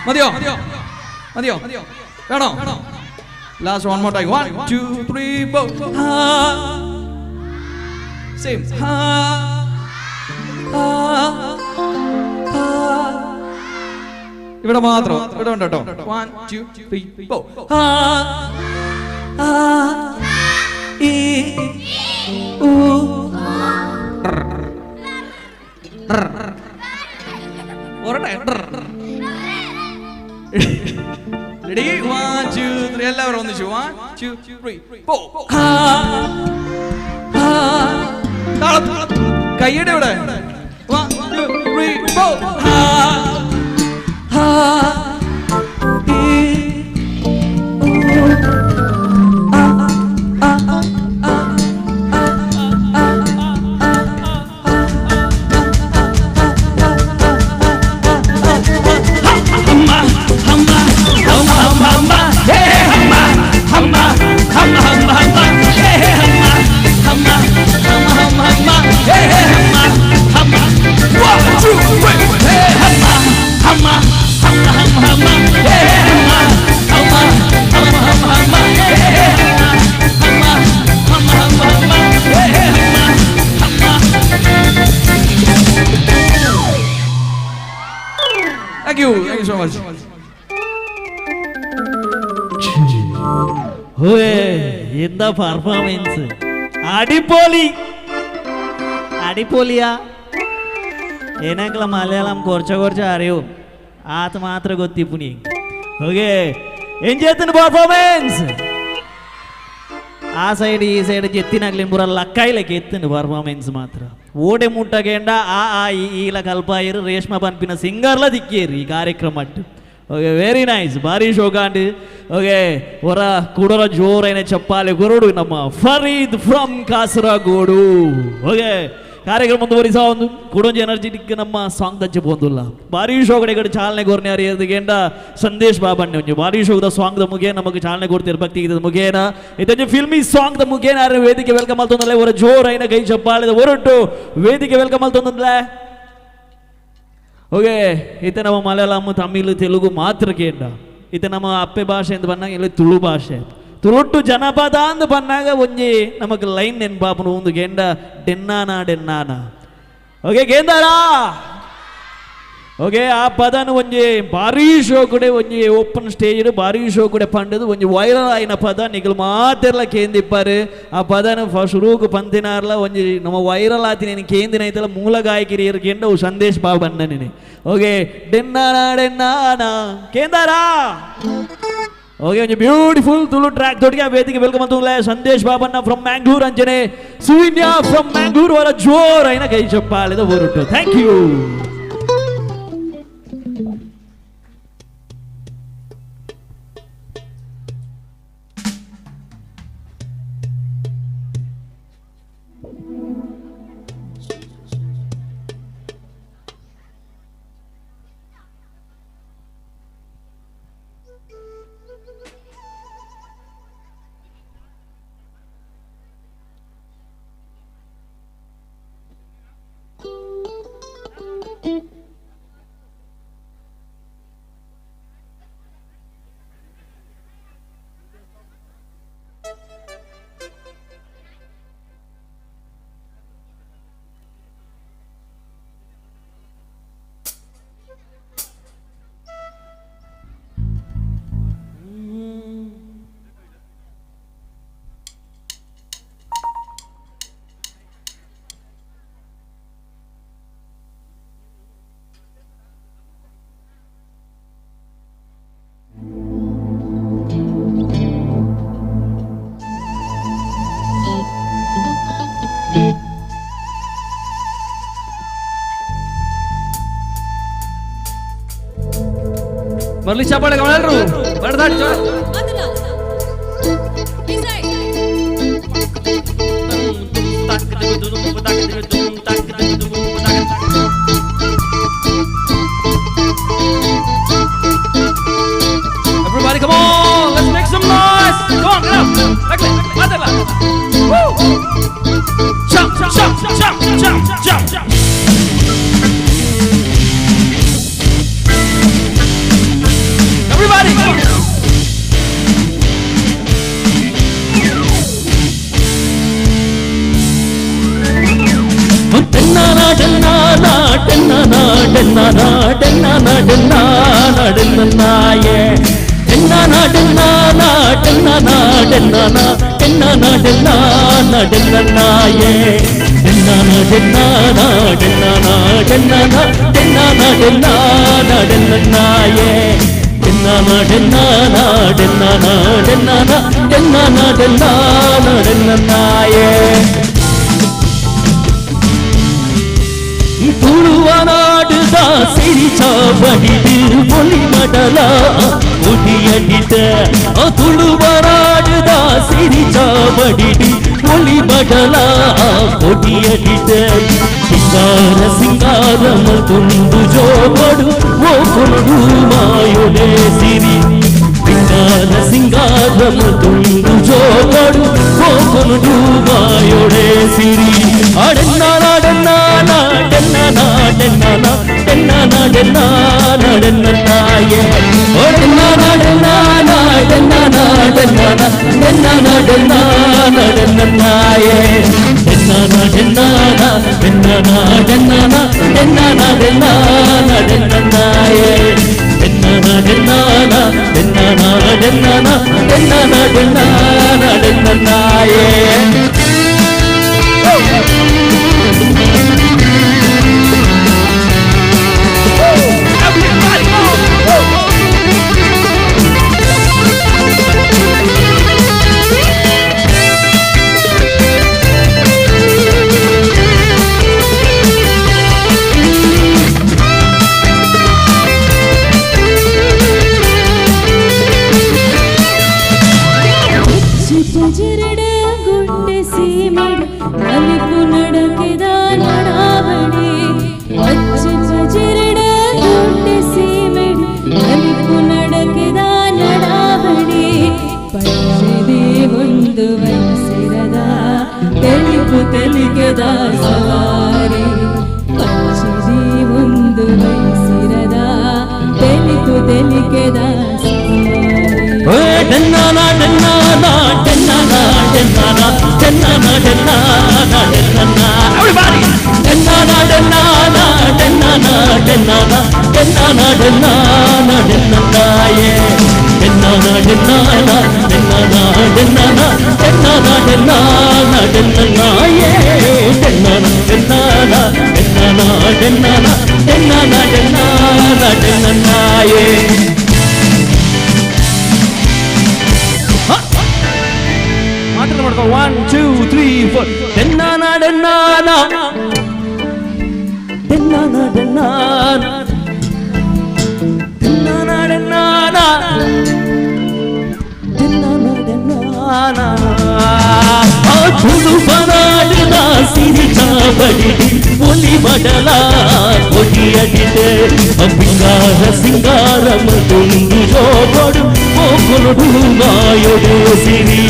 മതിയോ മതിയോ മതിയോ വേണോ? Last one more time. 1 2 3 4. Same. ഇവിടെ മാത്രം ഇവിടെ ഉണ്ട് കേട്ടോ. 1 2 3 4. റെഡി? 1 2 3 എല്ലാവരും ഒന്നിച്ചു. 1 2 3 4. കയ്യുടെ ഇവിടെ. 1 2 3 4. Thank you. Thank you so much. എന്താ പെർഫോമൻസ്, അടിപൊളി അടിപൊളിയാ. ಏನಕ್ಲ ಮಲಯಾಳಂ ಕೊರ್ಚ ಕೊರ್ಚ ಅರಿವು ಆತ ಮಾತ್ರ ಗೊತ್ತಿಪ್ಪು ನೀ. ಓಕೆ, ఏం చేస్తుంది పర్ఫార్మెన్స్? ఆ సైడ్ ఈ సైడ్ ఎత్తినగ్లి బుర్ర లక్కాయిలకి ఎత్తింది పర్ఫార్మెన్స్ మాత్రం. ఓడే ముట్టగేండ ఆ ఆ ఈల కల్పాయిరు రేష్మ పంపిన సింగర్ల దిక్కేరు ఈ కార్యక్రమం అట్టు. ఓకే, వెరీ నైస్, భారీ షోకాండి. ఓకే, ఒర కుడర జోరైన చెప్పాలి గురుడు నమ్మ ఫరీద్ ఫ్రమ్ కాసరగోడు. ఓకే, ಕಾರ್ಯಕ್ರಮ ಮುಂದುವರಿಸಾ ಒಂದು ಕುಡೊಂಜಿ ಎನರ್ಜೆಟಿಕ್ ನಮ್ಮ ಸಾಂಗ್ ದಂಚೆ ಪೋಂದುಲ್ಲ. ಭಾರಿ ಶೋಕಡೆ ಕಡೆ ಚಾಲನೆ ಕೋರ್ನಾರು ಎದುಗೇಂಡ ಸಂದೇಶ್ ಬಾಬಣ್ಣ ಒಂಜಿ ಭಾರಿ ಶೋಕದ ಸಾಂಗ್ the ಮುಖೇನ ನಮಗೆ ಚಾಲನೆ ಕೊಡ್ತೀರ ಭಕ್ತಿ ಗೀತದ ಮುಖೇನ. ಇದೊಂಜಿ ಫಿಲ್ಮಿ ಸಾಂಗ್ the ಮುಖೇನ ಆರೆ ವೇದಿಕೆ welcome ಮಲ್ತೊಂದಲ್ಲ. ಒರ ಜೋರೈನ ಕೈ ಚಪ್ಪಾಳೆದ ಹೊರಟು ವೇದಿಕೆ welcome ಮಲ್ತೊಂದಲ್ಲ. ಓಕೆ, ಇತ ನಮ್ಮ ಮಲಯಾಳಂ ತಮಿಳು ತೆಲುಗು ಮಾತ್ರ ಕೇಂಡ. ಇತ ನಮ್ಮ ಅಪ್ಪೆ ಭಾಷೆ ಅಂತ ಬಂದಾಗ ಇಲ್ಲಿ ತುಳು ಭಾಷೆ ತುಳುಟ್ಟು ಜನಪದ ಅಂದ್ ಬಂದಾಗ ಒಂಜಿ ನಮಕ್ ಲೈನ್ ನೆನ್ಪಾಪುನು ಒಂದು ಗೆಂಡ ಡೆನ್ನಾನ ಡೆನ್ನಾನ. ಓಕೆ ಗೇಂದಾರಾ. ಓಕೆ, ಆ ಪದನು ಒಂಜಿ ಭಾರಿ ಶೋ ಕೂಡ ಒಂಜಿ ಓಪನ್ ಸ್ಟೇಜ್ ಭಾರಿ ಶೋ ಕೂಡ ಪಂಡದು ಒಂಜಿ ವೈರಲ್ ಆಯಿನ ಪದ ನಿಗಲು ಮಾತೆರ್ಲ ಕೇಂದಿಪ್ಪಾರು. ಆ ಪದನ ಶುರುಕು ಪಂತಿನಾರ್ಲ ಒಂಜಿ ನಮ್ಮ ವೈರಲ್ ಆತಿನ ಕೇಂದಿನ ಐತಲ್ಲ ಮೂಲ ಗಾಯಕಿರಿಯರು ಕೇಂಡ ಸಂದೇಶ್ ಬಾಬು ಅಣ್ಣನೇ. ಓಕೆ, ಡೆನ್ನಾನ ಡೆನ್ನಾನ ಕೇಂದಾರಾ. ಓಕೆ, ಒಂಜಿ ಬ್ಯೂಟಿಫುಲ್ ತುಳು ಟ್ರ್ಯಾಕ್ ದೊಡ್ಡ ವೇದಿಕೆ welcome ಅಂತುಂಗ್ಲೆ ಸಂದೇಶ್ ಬಾಬಣ್ಣ ಫ್ರಮ್ ಮ್ಯಾಂಗ್ಳೂರ್ ಅಂಜನೆ ಸುವಿನ್ಯಾ ಫ್ರಮ್ ಮ್ಯಾಂಗ್ಳೂರ್ ಅವರ ಜೋರೈನ ಕೈ ಚಪ್ಪಾಳೆದ ಹೊರಟು. Thank you. ಬರ್ಲಿ ಚಪ್ಪಾಳೆ ಎಲ್ಲರೂ ಬಡದಾಡಿ ಜೋರ. Everybody, come on! Let's make some noise! Come on, get up! Ugly, ಮಾತಾಡ್ಲ. Woo! Jump, jump, jump, jump, jump, jump! Everybody! ತುಳುವನಾಡುದ ಸಿರಿಚಾವಡಿದು ಒಲಿ ಮಡಲ ಕೊಡಿಯಡಿತ ತುಳುವನಾಡುದ ಸಿರಿಚಾವಡಿದು ಒಲಿ ಮಡಲ ಕೊಡಿಯಡಿತ ಸಿಂಗಾರ ಸಿಂಗಾರ ಮತ್ತೊಂದು ಜೋಬಡು ಓ ಕೊಡು ಮಾಯೊಡೆ ಸಿರಿ ಸಿಂಗಾರ ಸಿಂಗಾರ ಮತ್ತೊಂದು ಜೋಬಡು ಓ ಕೊಡು ಮಾಯೊಡೆ ಸಿರಿ ಮಾತ್ರ 1 2 3 4 ಡೆನ್ನಾನ ಡೆನ್ನಾನ ಡೆನ್ನಾನ ಡೆನ್ನಾನ ಡೆನ್ನಾನ ಡೆನ್ನಾನ ಡೆನ್ನಾನ ಆ ತುಳುವನಾಡುದ ಸಿರಿಚಾವಡಿದು ಒಲಿ ಮಡಲ ಕೊಡಿಯಡಿದೆ ಸಿಂಗಾರ ಸಿಂಗಾರ ಮತ್ತೊಂದು ಜೋಬಡು ಓಕೊಲುಡು ಮಾಯೊಡು ಸಿರಿ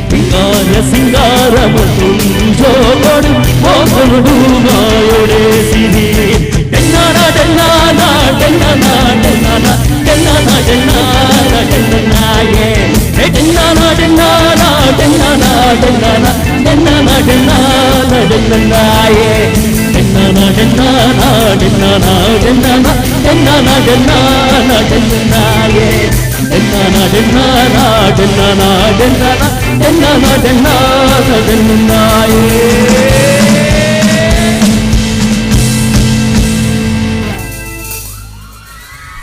ಸಿಂಗಾರ ಸಿಂಗಾರ ಮತ್ತೊಂದು ಜೋಬಡು ಓಕೊಲುಡು ಮಾಯೊಡೆ ಸಿರಿ ಡೆನ್ನಾನ ಡೆನ್ನಾನ ಡೆನ್ನಾನ ಡೆನ್ನಾನ ಡೆನ್ನಾನ ಡೆನ್ನಾನ ಡೆನ್ನಾಯೇ ಡೆನ್ನಾನ ಡೆನ್ನಾನ ಡೆನ್ನಾನ ಡೆನ್ನಾನ ಡೆನ್ನಾನ ಡೆನ್ನಾನ ಡೆನ್ನಾಯೇ ಡೆನ್ನಾನ ಡೆನ್ನಾನ ಡೆನ್ನಾನ ಡೆನ್ನಾನ ಡೆನ್ನಾನ ಡೆನ್ನಾನ ಡೆನ್ನಾಯೇ ಡೆನ್ನಾನ ಡೆನ್ನಾನ ಡೆನ್ನಾನ ಡೆನ್ನಾನ ಡೆನ್ನಾನ ಡೆನ್ನಾನ ಡೆನ್ನಾಯೇ.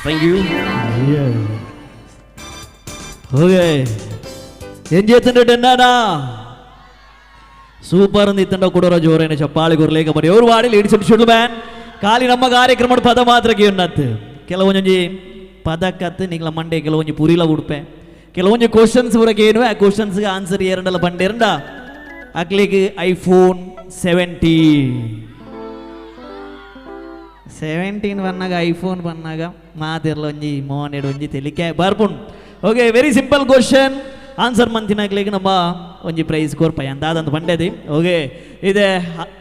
Thank you. Okay ఏం చేస్తుండే డెన్నానా సూపర్ ఉంది ఇత్తండ కూడా జోరైన చప్పాಳಿ గురలేక మరి ఎవరు వాడి లేడీస్ అండ్ జెంటల్మెన్ ಖಾಲಿ ನಮ್ಮ ಕಾರ್ಯಕ್ರಮ ಪದ ಮಾತ್ರಕ್ಕೆ ఉన్నತ್ತು ಕೆಲವೊಂಜಿ ಪದಕತ್ತು ನಿಗ್ಲ ಮಂಡೆ ಕೆಲವೊಂಜಿ ಪುರಿಲ ಉಡುಪೆ ಕೆಲವೊಂಜಿ ಕ್ವಶನ್ಸ್ ಪೂರಕ್ಕೆ ಏನು ಆ ಕ್ವಶನ್ಸ್ಗೆ ಆನ್ಸರ್ ಏರಂಡಲ ಪಂಡೇರಂಡ ಅಕ್ಲಿಗೆ ಐಫೋನ್ 17 17 ಬನ್ನಾಗ ಐಫೋನ್ ಬನ್ನಾಗ ಮಾತಿರ್ಲ ಒಂಜಿ ಮೋನೆಡ್ ಒಂಜಿ ತೆಲಿಕೆ ಬರ್ಪುಂಡು. Okay, very simple question answer ಮಂತಿನಾಗ್ಲಿಗೆ ನಮ್ಮ ಒಂಜಿ ಪ್ರೈಸ್ ಕೊರ್ಪ ಅಂದಾದಂತ ಪಂಡೇದಿ. ಓಕೆ, ಇದೆ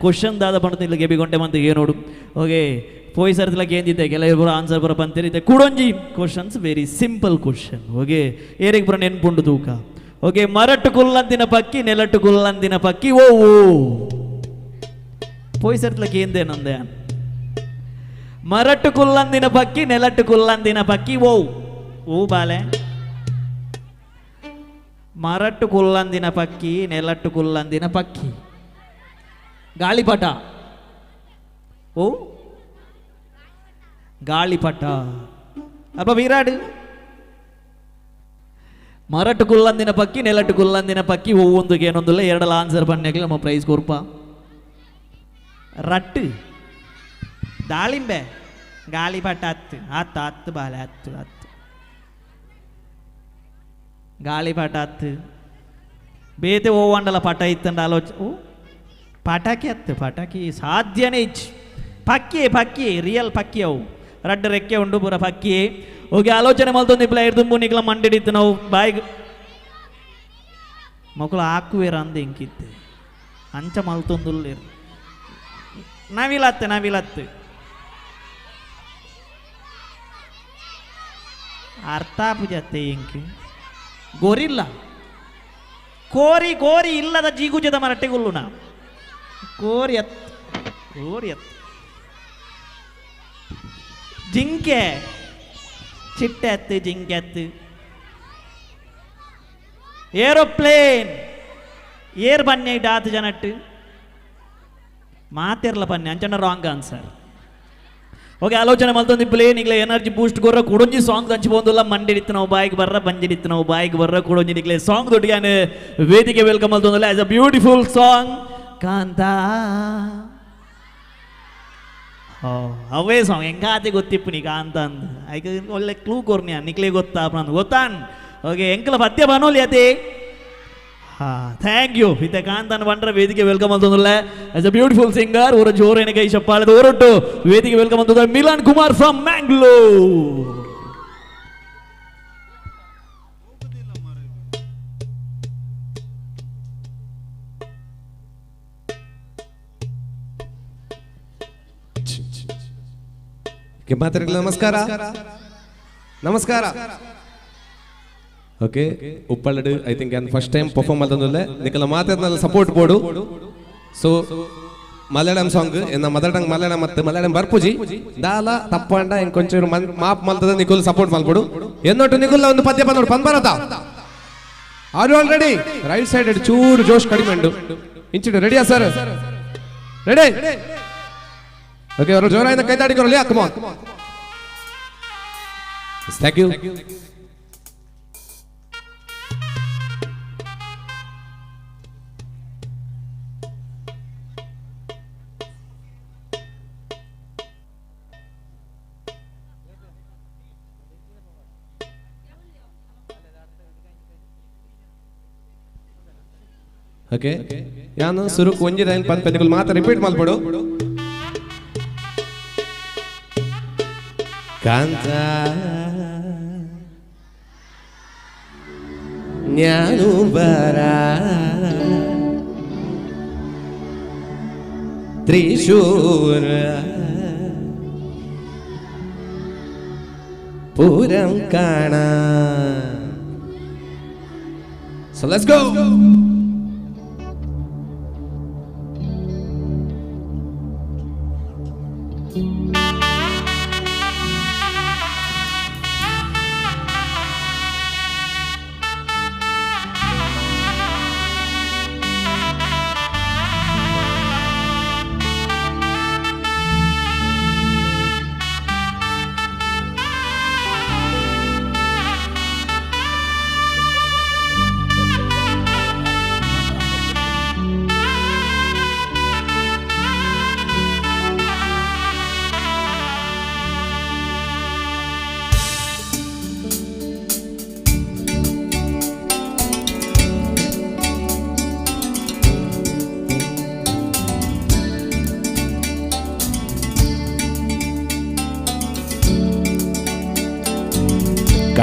ಕ್ವಶನ್ ದಾದ ಪಂಡದ ಇಲ್ಲ ಗೆಬಿಗೊಂಡೆ ಮಂತ್ ಏನೋಡು. ಓಕೆ, ಪೋಯ್ ಸರ್ತಿಲಕ್ಕೆ ಏಂದಿದ್ದೆ ಕೆಲವರು ಪೂರ ಆನ್ಸರ್ ಪೂರ ಪಂತೀರಿ. ಇದೆ ಕೂಡೊಂಜಿ questions very simple question. Okay, ಏರಿಗೆ ಪೂರ ನೆನ್ಪುಂಡು ತೂಕ. ಓಕೆ, ಮರಟ್ಟು ಕುಲ್ಲಂದಿನ ಪಕ್ಕಿ ನೆಲಟ್ಟು ಕುಲ್ಲಂದಿನ ಪಕ್ಕಿ ಓ ಓ ಪೋಯ್ ಸರ್ತಿಲಕ್ಕೆ ಏಂದೆ ನಂದೆ ಮರಟ್ಟು ಕುಲ್ಲಂದಿನ ಪಕ್ಕಿ ನೆಲಟ್ಟು ಕುಲ್ಲಂದಿನ ಪಕ್ಕಿ ಓ ಓ ಬಾಲೆ ಮರಟ್ಟು ಕುಲ್ಲಂದಿನ ಪಕ್ಕಿ ನೆಲಟ್ಟು ಕುಲ್ಲಂದಿನ ಪಕ್ಕಿ ಗಾಳಿಪಟ ಓ ಗಾಳಿಪಟ ಅಪ್ಪ ವೀರಾಡು ಮರಟ್ಟು ಕುಲ್ಲಂದಿನ ಪಕ್ಕಿ ನೆಲಟ್ಟು ಕುಲ್ಲಂದಿನ ಪಕ್ಕಿ ಒವ್ವೊಂದುಗೆ ಏನೊಂದಿಲ್ಲ ಎರಡಲ್ಲ ಆನ್ಸರ್ ಬನ್ನಿ ನಮ್ಮ ಪ್ರೈಸ್ ಕೊರ್ಪ. ರಟ್ಟು ದಾಳಿಂಬೆ ಗಾಳಿಪಟ ಹತ್ತು ಹತ್ತು ಹತ್ತು ಬಾಲೆ ಹತ್ತು ಹತ್ತು ಗಾಳಿಪಟ ಹತ್ತು ಬೇತೆ ಓವಂಡಲ ಪಟ ಇತ್ತಂಡ ಆಲೋಚನೆ ಓ ಪಟಾಕಿ ಹತ್ತು ಪಟಾಕಿ ಸಾಧ್ಯನೇ ಇಚ್ಚು ಪಕ್ಕಿ ಪಕ್ಕಿ ರಿಯಲ್ ಪಕ್ಕಿ ಅವು ರಡ್ಡ ರೆಕ್ಕೆ ಉಂಡು ಪೂರ ಪಕ್ಕಿ. ಓಕೆ, ಆಲೋಚನೆ ಮಲ್ತೊಂದು ಇಪ್ಲ ದುಂಬು ನಿಕ್ಲ ಮಂಡಿಡಿತ್ತು ನಾವು ಬಾಯಿಗೆ ಮಕ್ಕಳು ಹಾಕುವೇರ ಅಂದ ಇಂಕಿತ್ತೆ ಅಂಚ ಮಲ್ತೊಂದುಲ್ಲೇರು ನಾವಿಲತ್ತೆ ನಾವಿಲತ್ತು ಅರ್ಥ ಪೂಜತ್ತೆ ಇಂಕಿ ಗೊರಿಲ್ಲ ಕೋರಿ ಕೋರಿ ಇಲ್ಲದ ಜೀಗುಜದ ಮರಟ್ಟೆಗುಲ್ಲು ನಾ ಕೋರಿ ಅತ್ ಕೋರಿ ಅತ್ ಜಿಂಕೆ ಚಿಟ್ಟೆ ಅತ್ತು ಜಿಂಕೆ ಅತ್ತು ಏರೋಪ್ಲೇನ್ ಏರ್ ಬನ್ನಿ ಆತು ಜನಟ್ಟು ಮಾತಿರ್ಲ ಬನ್ನಿ ಅಂಚನ ರಾಂಗ್ ಆನ್ಸರ್. ಓಕೆ, ಆಲೋಚನೆ ಮಲ್ತೊಂದು ಪ್ಲೇನ್ ಈಗಲೇ ಎನರ್ಜಿ ಬೂಸ್ಟ್ ಕೊರ್ರ ಕುಡೊಂಜಿ ಸಾಂಗ್ ಹಂಚ್ಬೋಂದಿಲ್ಲ ಮಂಡಿಡಿತ್ತು ನಾವು ಬಾಯಿಗೆ ಬರ್ರ ಬಂಜಿಡಿತ್ತು ನಾವು ಬಾಯಿಗೆ ಬರ್ರ ಕುಡೊಂಜಿ ನಿಕ್ಲೆ ಸಾಂಗ್ ದೊಡ್ಡಗಾನೆ ವೇದಿಕೆ welcome ಮಲ್ತೊಂದಿಲ್ಲ as a beautiful song Kantha. ಅವೇ ಸಾಂಗ್ ಎಂಗಾತಿ ಗೊತ್ತಿಪ್ಪು ನೀ ಕಾಂತ ಅಂದ್ ಐಕ ಒಳ್ಳೆ ಕ್ಲೂ ಕೊರ್ನಿಯ ನಿಕ್ಲೆ ಗೊತ್ತಾ ಅಂದ್ ಗೊತ್ತಾನ್. ಓಕೆ, ಎಂಕಲ ಪದ್ಯ ಬನೋಲಿ ಅದೇ. ಹಾ, thank you. ಇತ್ತೆ ಕಾಂತನ ಬಂಡ್ರ ವೇದಿಕೆ welcome ಅಂತಂದ್ರೆ ಆಸ್ ಅ ಬ್ಯೂಟಿಫುಲ್ ಸಿಂಗರ್ ಊರ ಜೋರೇನ ಕೈ ಚಪ್ಪಾಳೆ ಹೊರಟು ವೇದಿಕೆ welcome ಅಂತಂದ್ರೆ ಮಿಲನ್ ಕುಮಾರ್ ಫ್ರಮ್ ಮ್ಯಾಂಗ್ಳೂರ್. ನಮಸ್ಕಾರ ನಮಸ್ಕಾರ. ಓಕೆ, ಉಪ್ಪಳಡು I think ನಾನು ಫಸ್ಟ್ ಟೈಮ್ ಪರ್ಫಾರ್ಮ್ ಮಾಡ್ತಂದ್ರೆ ನಿಕಲ ಮಾತಾಡ್ನಲ್ಲ ಸಪೋರ್ಟ್ ಬೋಡು. ಸೊ ಮಲಯಾಳಂ ಸಾಂಗ್ ಎನ್ನ ಮದರ್ ಟಂಗ್ ಮಲಯಾಳಂ ಮತ್ತು ಮಲಯಾಳಂ ಬರ್ಪುಜಿ ದಾಲ ತಪ್ಪಂಡ ಇಂಕೊಂಚೂರು ಮಾಪ್ ಮಲ್ತದ ನಿಕುಲ್ ಸಪೋರ್ಟ್ ಮಾಡ್ಬಿಡು ಎನ್ನೊಟ್ಟು ನಿಕುಲ್ ಒಂದು ಪದ್ಯ ಬಂದೋಡು ಪಂದ್ ಬರತ್ತ. Are you all ready? Right side ಚೂರು ಜೋಶ್ ಕಡಿಮೆ ಉಂಡು ಇಂಚಿಡು ರೆಡಿಯಾ ಸರ್? ರೆಡಿ? ಓಕೆ, ಅವರು ಜೋರಾಯಿಂದ ಕೈ ತಾಡಿಕೊರಲಿ. Come on. Thank you. Okay, ಯಾನು ಸುರುಕ್ ಒಂಜಿ ಲೈನ್ ಪಂದ್ ಪೆನಿಕುಲ್ ಮಾತ್ರ ರಿಪೀಟ್ ಮಾಡ್ಬಿಡು. ಕಾಂತ ಜ್ಞಾನು ಬರ ತ್ರಿಶೂರ ಪೂರಂ ಕಾಣ. So let's go.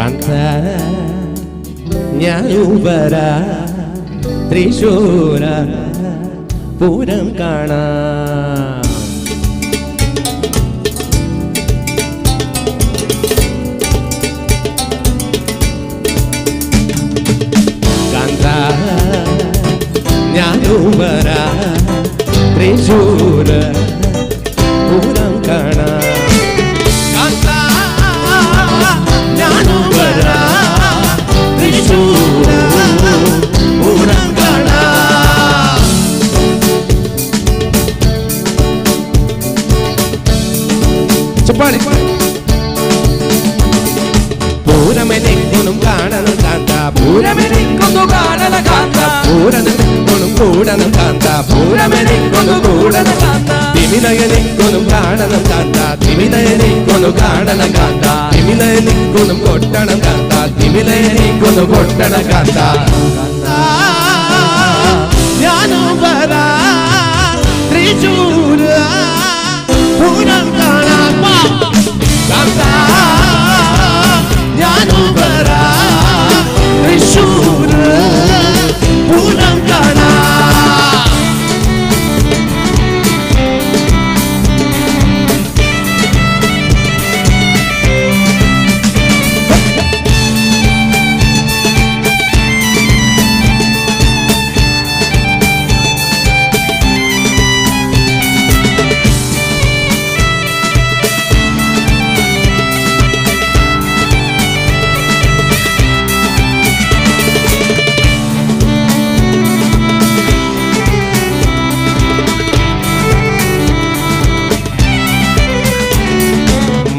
കാന്ത ഞാനുവര തൃശൂര പൂരം കാണാം. കാന്ത ഞാനുവര തൃശൂര പൂരം കാണാം. കാന്ത ഞാനുവര തൃശൂര പൂരം കാണാം. ചപ്പാളി പൂരമെനിക്കൊന്നും കാണണം കാന്ത, പൂരമെനിക്കൊന്നു കാണണം കാന്ത, പൂരനെനിക്കൊന്നും കൂടണം കാന്ത, പൂരമെനിക്കൊന്നു കൂടണം കാന്ത, തിമിനയനിക്കൊന്നും കാണണം കാന്ത, തിമിനയനിക്കൊന്നു കാണണം കാന്ത, തിമിനയനിക്കൊന്നും കൊട്ടണം കാന്ത, തിമിനയനിക്കൊന്നു കൊട്ടണം കാന്ത. ഞാനും വരാ തൃശൂര പൂരം കാണാം. കാന്ത ഞാനും വരാ തൃശൂര പൂരം കാണാം.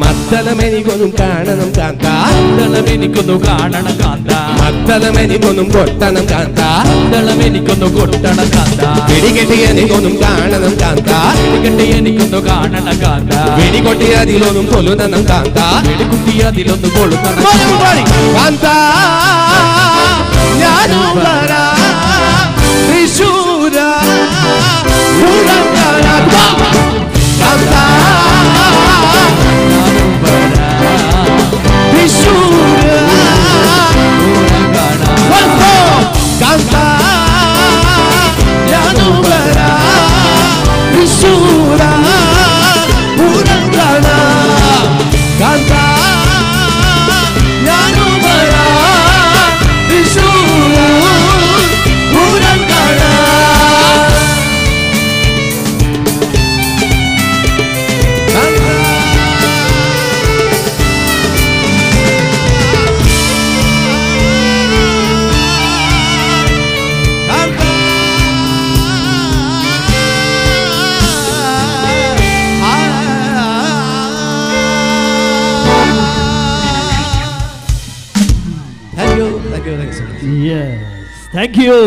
മത്തളമെനിക്കൊന്നും കാണണം കാന്ത, മത്തളമെനിക്കൊന്നു കാണണം കാന്ത, മത്തളമെനിക്കൊന്നും കൊട്ടണം കാന്ത, മത്തളമെനിക്കൊന്നു കൊട്ടണം കാന്ത, വെടികെട്ടി എനിക്കൊന്നും കാണണം കാന്ത, വെടികെട്ടി എനിക്കൊന്നു കാണണം കാന്ത, വെടികൊട്ടി അതിലൊന്നും കൊല്ലുന്നണം കാന്ത, വെടികുട്ടി അതിലൊന്നും കൊള്ളുന്നണം കാന്ത. ഞാനും വരാ തൃശൂര പൂരം കാണാം. കാന്ത തൃശൂര കാന്ത ഞാനും വരാ തൃശൂര പൂരം കാണാം. കാന്ത ഞാനും വരാ തൃശൂര പൂരം കാണാം. Thank you, thank you, thank you so much. Yes, thank you.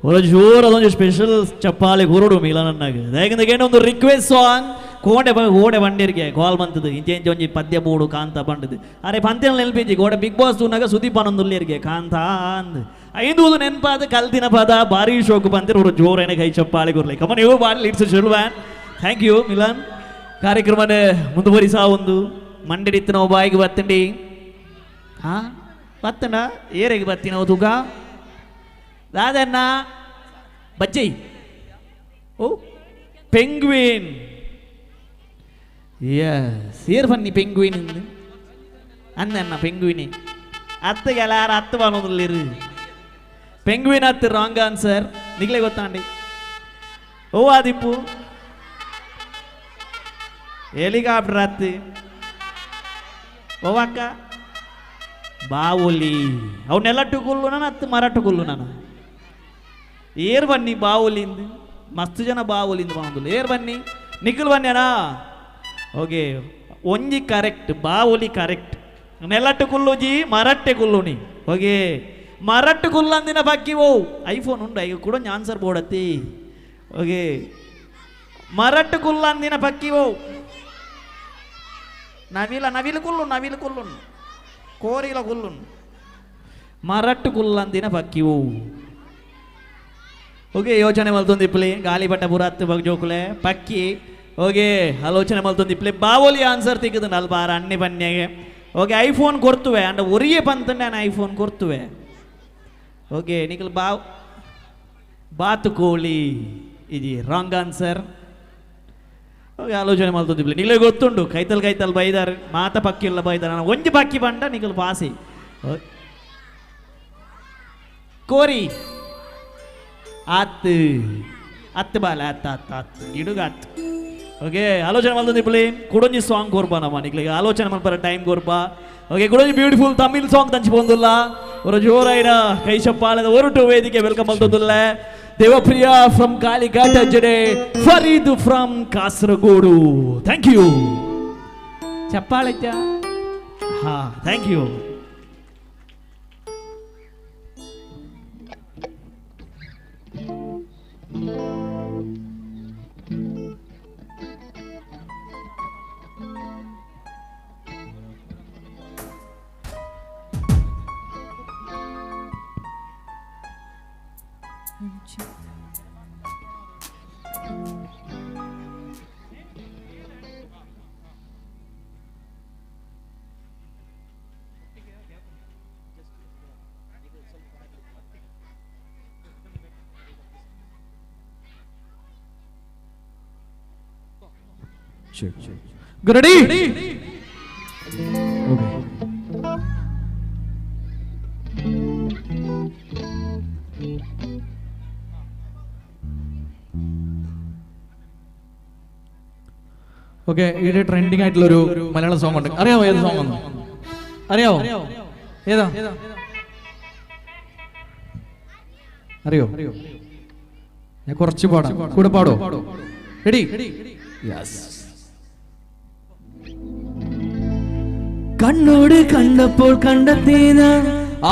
ಒಂದು ಜೋರದ ಸ್ಪೆಷಲ್ ಚಪ್ಪಾಳೆ ಗುರುಡು ಮಿಲನನ್ನಾಗ. ಯಾಕಂದ್ರೆ ಒಂದು ರಿಕ್ವೆಸ್ಟ್ ಸಾಂಗ್ ಕೋಟೆ ಗೋಡೆ ಬಂಡಿರ್ಗೆ ಕಾಲ್ ಬಂತದ್ದು ಇಂಚೆ ಇಂಚೆ ಒಂಜಿ ಪದ್ಯ ಬೋಡು ಕಾಂತ ಬಂಡದು. ಅರೆ ಪಂತ್ಯನ ನೆನಪಿಂಚಿ ಗೋಡೆ ಬಿಗ್ ಬಾಸ್ ತೂನಾಗ ಸುದೀಪ್ ಆನಂದುಲ್ಲೇರ್ಗೆ ಕಾಂತ ಅಂದ್ ಐದು ನೆನಪಾದ ಕಲ್ತಿನ ಪದ ಭಾರಿ ಶೋಕು ಬಂತಿರು ಅವರು ಜೋರೇನೆ ಕೈ ಚಪ್ಪಾಳೆ ಗುರ್ಲೆ. ಕಮನ್ ಇವು ಬಾರಿ it's ಶುರುವಾನ್. Thank you Milan. ಕಾರ್ಯಕ್ರಮನೇ ಮುಂದುವರಿಸಾ ಒಂದು ಮಂಡಿಡಿತ್ತು ನಾವು ಬಾಯಿಗೆ ಬತ್ತಂಡಿ ಹಾ ಬತ್ತಣ ಏರೆಗೆ ಬತ್ತಿ ನಾವು ತೂಕ ದಾದಣ್ಣ ಬಜ್ಜೈ ಓ ಪೆಂಗ್ವಿನ್. ಎಸ್ ಏರ್ ಬನ್ನಿ ಪೆಂಗ್ವಿನ್ ಅನ್ನ ಪೆಂಗ್ವಿನಿ ಅತ್ತಗೆ ಎಲ್ಲಾರು ಅತ್ತು ಬನ್ನೋದಿಲ್ಲಿರು ಪೆಂಗ್ವಿನ್ ಅತ್ತು ರಾಂಗ್ ಆನ್ಸರ್ ನಿಗ್ಲೇ ಗೊತ್ತಾಂಡಿ. ಓ ಆದಿಪ್ಪು ಹೆಲಿಕಾಪ್ಟರ್ ಅತ್ತು ಓ ಅಕ್ಕ ಬಾವುಲಿ ಅವು ನೆಲಟ್ಟು ಕುಲ್ಲು ನಾನು ಅತ್ತು ಮರಟ್ಟು ಕುಲ್ಲು ನಾನು ಏರ್ ಬನ್ನಿ ಬಾವುಲಿಂದ ಮಸ್ತ್ ಜನ ಬಾವುಲಿಂದ ಬಂದಿಲ್ಲ ಏರ್ ಬನ್ನಿ ನಿಖಲ್ ಬನ್ನಿ ಅಣ್ಣ. ಓಕೆ ಒಂಜಿ ಕರೆಕ್ಟ್ ಬಾವುಲಿ ಕರೆಕ್ಟ್ ನೆಲಟ್ಟು ಕುಲ್ಲುಜಿ ಮರಟ್ಟೆ ಕುಲ್ಲುನಿ. ಓಕೆ ಮರಟ್ಟು ಕುಲ್ಲಂದಿನ ಬಾಕಿ ಓ ಐಫೋನ್ ಉಂಡು ಈಗ ಕೂಡ ಆನ್ಸರ್ ಬೋರ್ಡ್ ಅತ್ತಿ. ಓಕೆ ಮರಟ್ಟು ಕುಲ್ಲಂದಿನ ಪಕ್ಕಿ ಓ ನವಿಲ ನವಿಲು ಕುಲ್ಲು ನವಿಲು ಕುಲ್ಲು ಕೋರಿಲ ಕುಲ್ಲು ಮರಟ್ಟು ಕುಲ್ಲಂದಿನ ಪಕ್ಕಿ ಓ. ಓಕೆ ಯೋಚನೆ ಮಲ್ತೊಂದು ಇಪ್ಪಲಿ ಗಾಲಿಪಟ ಪುರಾತ್ ಬಗ್ ಜೋಕುಲೆ ಪಕ್ಕಿ. ಓಕೆ ಆಲೋಚನೆ ಮಲ್ತೊಂದು ಇಪ್ಪಲಿ ಬಾವೋಲಿ ಆನ್ಸರ್ ತಿಕ್ಕದು ನಲ್ಬಾರ ಅಣ್ಣಿ ಬನ್ನಿಗೆ. ಓಕೆ ಐಫೋನ್ ಕೊರ್ತುವೆ ಅಂಡ ಒರಿಯೇ ಪಂತಂಡೆ ನಾನು ಐಫೋನ್ ಕೊರ್ತುವೆ. ಓಕೆ ನಿಕಲ್ ಬಾವ್ ಬಾತುಕೋಳಿ ಇದು ರಾಂಗ್ ಆನ್ಸರ್. ಓಕೆ ಆಲೋಚನೆ ಮಲ್ತೊಂದಿಪ್ಲೆ ನಿಗಲೇ ಗೊತ್ತುಂಡು ಕೈತಲ್ ಕೈತಲ್ ಬೈದಾರೆ ಮಾತ ಪಕ್ಕಿ ಇಲ್ಲ ಬೈದಾರೆ ನಾನು ಒಂಜಿ ಪಕ್ಕಿ ಬಂಡ ನಿಕಲ್ ಪಾಸಿ. ಕೋರಿ ಆತ್ ಅತ್ತು ಬಾಲ ಅತ್ತ ಅತ್ತ ಅತ್ತು ಗಿಡುಗ ಅತ್ತು. ಓಕೆ ಆಲೋಚನೆ ಮಲ್ತೊಂದಿಪ್ಲೆ ಕುಡೊಂಜಿ ಸಾಂಗ್ ಕೋರ್ಬಾ ನಮ್ಮ ನಿಕ್ಲಿಗೆ ಆಲೋಚನೆ ಮಲ್ಪರ ಟೈಮ್ ಕೋರ್ಬಾ. ಓಕೆ ಕುಡೊಂಜಿ ಬ್ಯೂಟಿಫುಲ್ ತಮಿಳ್ ಸಾಂಗ್ ತಂಚಿ ಪೋಂದುಲ್ಲ ஒரு ಜೋರಾಯಿನ ಕೈ ಚಪ್ಪಾಳದ ಒರಟು ವೇದಿಕೆ welcome ಮಲ್ತೊಂದುಲ್ಲ ದೇವಪ್ರಿಯ ಫ್ರಮ್ ಕಾಲಿಘಾಟ್ ಅಜ್ಜಡೆ, Farid from Kasaragod. Thank you ಚಪ್ಪಾಳಜ್ಜ. ಹಾ thank you. Ready? Okay. Okay ഇവിടെ ട്രെൻഡിങ് ആയിട്ടുള്ളൊരു മലയാളം സോങ് ഉണ്ട്. അറിയാമോ ഏത് സോങ് ആണ്? അറിയാമോ ഏതാ? അറിയോ? ഞാൻ കുറച്ച് പാടാം, കൂടെ പാടോ? റെഡി? യെസ്. കണ്ണോട് കണ്ടപ്പോൾ കണ്ടെത്തിയ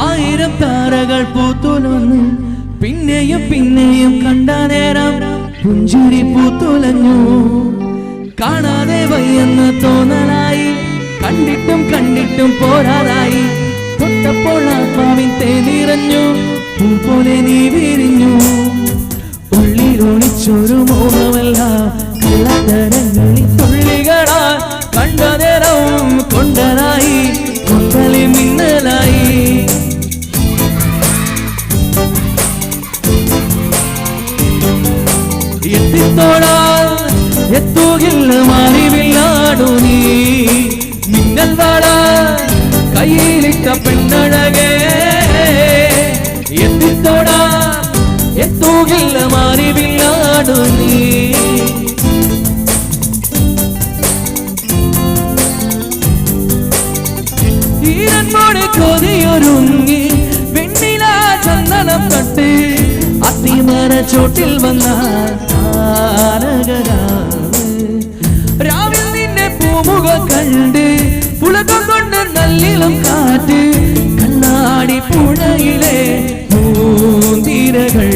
ആയിരം താരകൾ പൂത്തുലഞ്ഞു, പിന്നെയും പിന്നെയും കണ്ട നേരം പുഞ്ചിരി പൂത്തുലഞ്ഞു. കാണാതെ വയ്യെന്ന് തോന്നലായി, കണ്ടിട്ടും കണ്ടിട്ടും പോരാതായി. തൊട്ടപ്പോൾ ആത്മാവിൻ തേനിറഞ്ഞു, പൂ പോലെ നീ വിരിഞ്ഞു. ഉള്ളിലൊളിച്ചൊരു മോഹമല്ല കള്ളത്തരങ്ങളിൽ തുള്ളികളാ, കണ്ട നേരം കൊണ്ടതായി കൊണ്ടലി മിന്നലായി. എത്തിത്തോടാൽ എത്തുകില്ല മാറിവില്ലാടു നീ, മിന്നൽ വാള കയ്യിലിട്ട പെണ്ണഴകേ. എത്തിത്തോടാ എത്തുകില്ല മാറിവില്ലാടു നീ. ഈരൻമോടെ കൊതിയൊരുങ്ങി വെണ്ണില ചന്ദനം തട്ട് അത്തിമര ചോട്ടിൽ വന്ന താരകരാവ്. രാവിൽ നിന്നെ പൂമുഖ കണ്ട് പുളകം കൊണ്ട് നല്ലിളം കാറ്റ്, കണ്ണാടി പുഴയിലെ പൂന്തിരകൾ.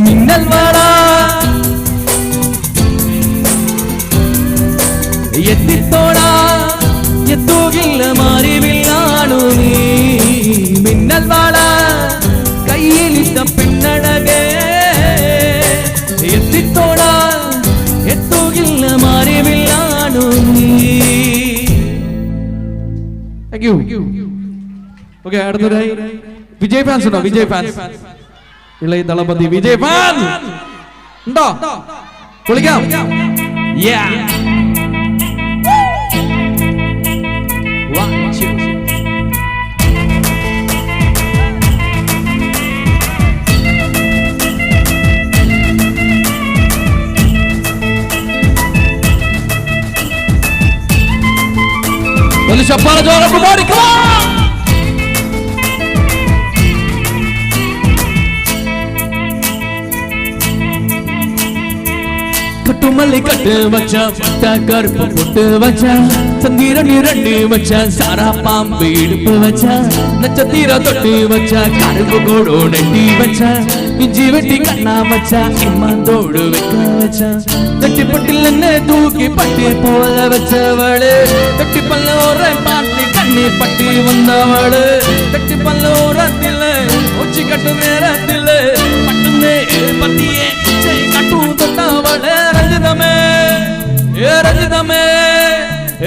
മിന്നൽ വാള എത്തിത്തോടാ എത്തുകില്ല മാറിവില്ലാണു നീ, മിന്നൽ വാള കയ്യിലിട്ട പെണ്ണഴകേ. എത്തിത്തോടാ എത്തുകില്ല മാറിവില്ലാണു നീ. Thank you. Okay അടുത്തതായി വിജയ് ഫാൻസ് ഉണ്ടോ? വിജയ് ഫാൻസ്, ഇളയ ദളപതി വിജയ് ഫാൻസ് ഉണ്ടോ? വിളിക്കാം. Yeah. 1 2 ഒന്ന് ചപ്പാള ജോറ everybody, come on! കട്ടുമല്ലി കട്ട് വച്ച കറുപ്പ് പൊട്ട് വച്ച சந்திரன் இரண்டு வச்ச சாரா பாம்பு இடுப்பு வச்ச நட்சத்திர தொட்டு வச்ச கருப்பு கூடோ நெட்டி வச்ச இஞ்சி வெட்டி கண்ணா வச்ச இம்மாந்தோடு வைக்க வச்ச தட்டி பட்டில் என்ன தூக்கி பட்டி போல வச்சவளு தட்டி பல்லோர பார்த்து கண்ணீர் பட்டி வந்தவளு தட்டி பல்லோரத்தில் உச்சி கட்டு நேரத்தில் பட்டுமே பத்தியே கட்டும் தொட்டவளே ரஞ்சிதமே ஏ ரஞ்சிதமே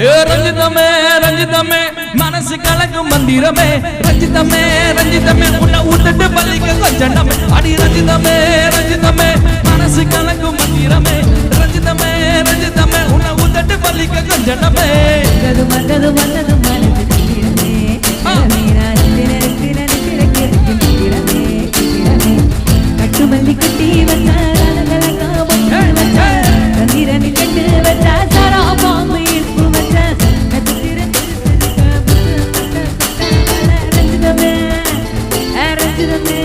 ஏ ரஞ்சிதமே ரஞ்சிதமே மனசு கலங்கும் மந்திரமே ரஞ்சிதமே ரஞ்சிதமே உன்னை ஊத்துட்டு பள்ளிக்க கொஞ்சமே அடி ரஞ்சிதமே ரஞ்சிதமே மனசு கலங்கும் மந்திரமே ரஞ்சிதமே ரஞ்சிதமே உன்னை ஊத்துட்டு பள்ளிக்க கொஞ்சமே வந்தது வந்தது மனது தீரமே கட்டுமல்லி கட்டி வச்சா சந்திரனி கட்டு வச்சா சாரா பாம்பு இடுப்பு வச்சா ரஞ்சிதமே ரஞ்சிதமே.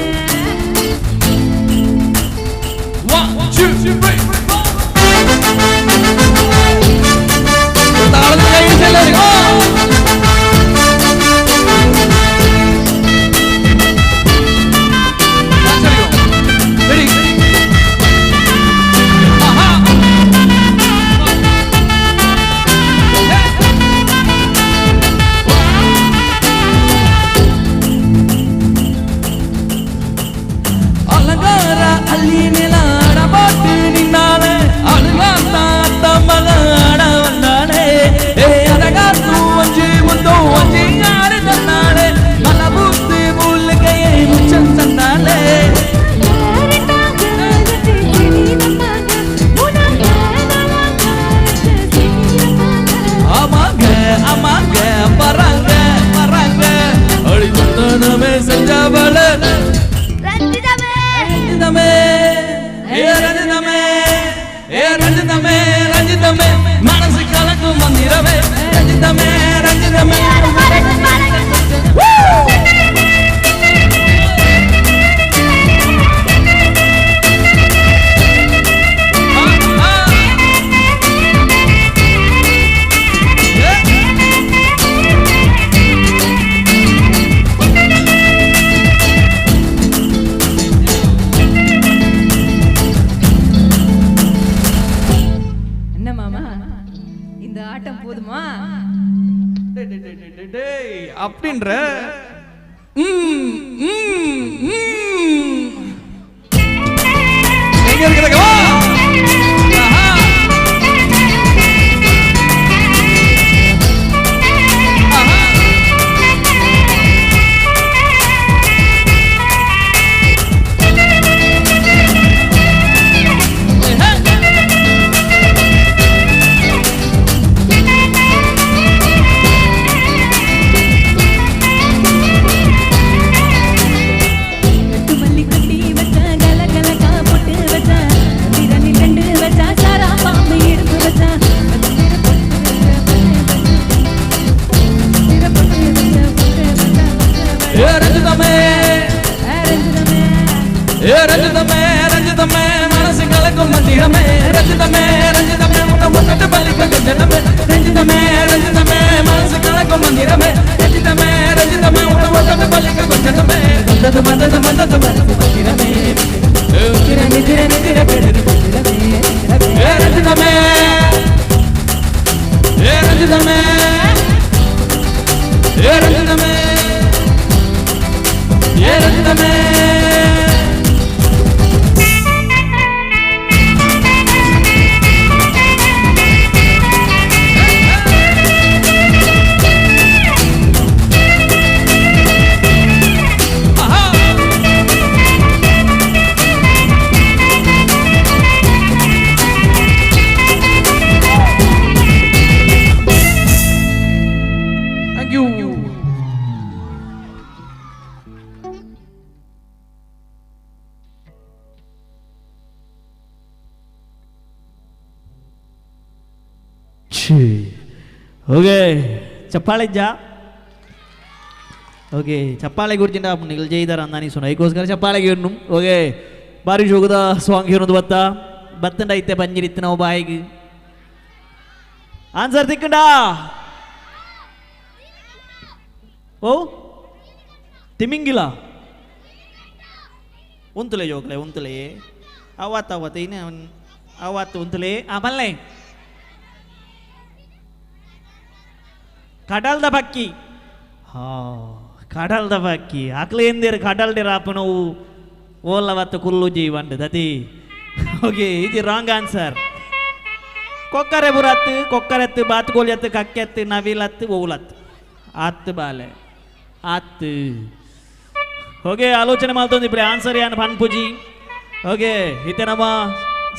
1 2 3 4. தாளத்தை கையில் எல்லாருக்கும். அலங்கார அள்ளி நிலாட பாட்டு நின்னாலே அழுகாத்த மகாட வந்தானே ஏ அழகாத்து அஞ்சு முந்தோ அஞ்சு யாரு தந்தானே மலபூத்து மூலிகையை முச்சம் தந்தானே. ஆமாங்க ஆமாங்க வராங்க வராங்க அழி வந்தனமே செஞ்சவள ரஞ்சிதமே ஏ ரஞ்சிதமே ஏ ரஞ்சிதமே ரஞ்சிதமே மனசு கலக்கும் மந்திரமே ரஞ்சிதமே ரஞ்சிதமே. என்ன மாமா இந்த ஆட்டம் போதுமா? அப்படின்ற எங்க இருக்கிற கட்டுமல்லி கட்டி வச்சா கல கலக்கா பொட்டு வச்சா சந்திரனி ரெண்டு வச்சா சாரா பாம்பு இடுப்பு வச்சா ஏ ரஞ்சிதமே ஏ ரஞ்சிதமே ரஞ்சிதமே மனசு கலக்கும் மந்திரமே ரஞ்சிதமே ரஞ்சிதமே உன்னை முன்னிட்டு பலிக்க கஞ்சனமே ரஞ்சிதமே ரஞ்சிதமே மனசு கலக்கும் மந்திரமே ரஞ்சிதமே ரஞ்சிதமே உன்னை முன்னிட்டு பலிக்க கஞ்சனமே வந்தது வந்தது வந்தது மனசு மந்திரமே திரணி திரணி திரபெடுது மந்திரமே. ஏ ரஞ்சிதமே ஏ ரஞ்சிதமே ஏ ரஞ்சிதமே ஏ ரஞ்சிதமே. Thank you. Okay ಚಪ್ಪಾಳೆ ಜಾ ಓಕೆ ಚಪ್ಪಾಳೆ ಗುರ್ಜಿಂಡ ನಿಗಲ್ ಜೈದಾರ ಅಂದಾನಿ ಸುನ ಐಕೋಸ್ಕರ ಚಪ್ಪಾಳೆಗೆ ಇನ್ನು ಓಕೆ ಬಾರಿ ಶೋಗದ ಸಾಂಗ್ ಇರೋದು ಬತ್ತ ಬತ್ತಂಡ ಐತೆ ಬಂಜಿರಿತ್ತು ನಾವು ಬಾಯಿಗೆ ಆನ್ಸರ್ ತಿಕ್ಕಂಡ. ಓ ತಿಮಿಂಗಿಲ ಉಂತುಲೆ ಜೋಕ್ಲೆ ಉಂತುಲೆ ಅವತ್ತು ಅವತ್ತು ಇನ್ನೇ ಅವತ್ತು ಉಂತುಲೆ ಆ ಮಲ್ಲೆ ಕಡಲ್ದ ಬಕ್ಕಿ ಹಾ ಕಡಲ್ದ ಬಕ್ಕಿ ಅಕ್ಲೇಂದಿರು ಕಡಲ್ದಿರ ಆಪನವು ಓಲವತ್ತು ಕುಲ್ಲು ಜೀವಂಡು ದತಿ. ಓಕೆ ಇದು ರಾಂಗ್ ಆನ್ಸರ್. ಕೊಕ್ಕರೆ ಬುರತ್ತು ಕೊಕ್ಕರೆತ್ತು ಬಾತುಕೋಳಿ ಹತ್ತು ಕಕ್ಕೆತ್ತು ನವಿಲತ್ತು ಓಲತ್ತು ಆತ್ತು ಬಾಲೆ ಆತ್ತು. ಓಕೆ ಆಲೋಚನೆ ಮಾಡ್ತೊಂದು ಇಬ್ಬರು ಆನ್ಸರ್ ಯಾನ್ ಪನ್ಪುಜಿ. ಓಕೆ ಇತ್ತೆ ನಮ್ಮ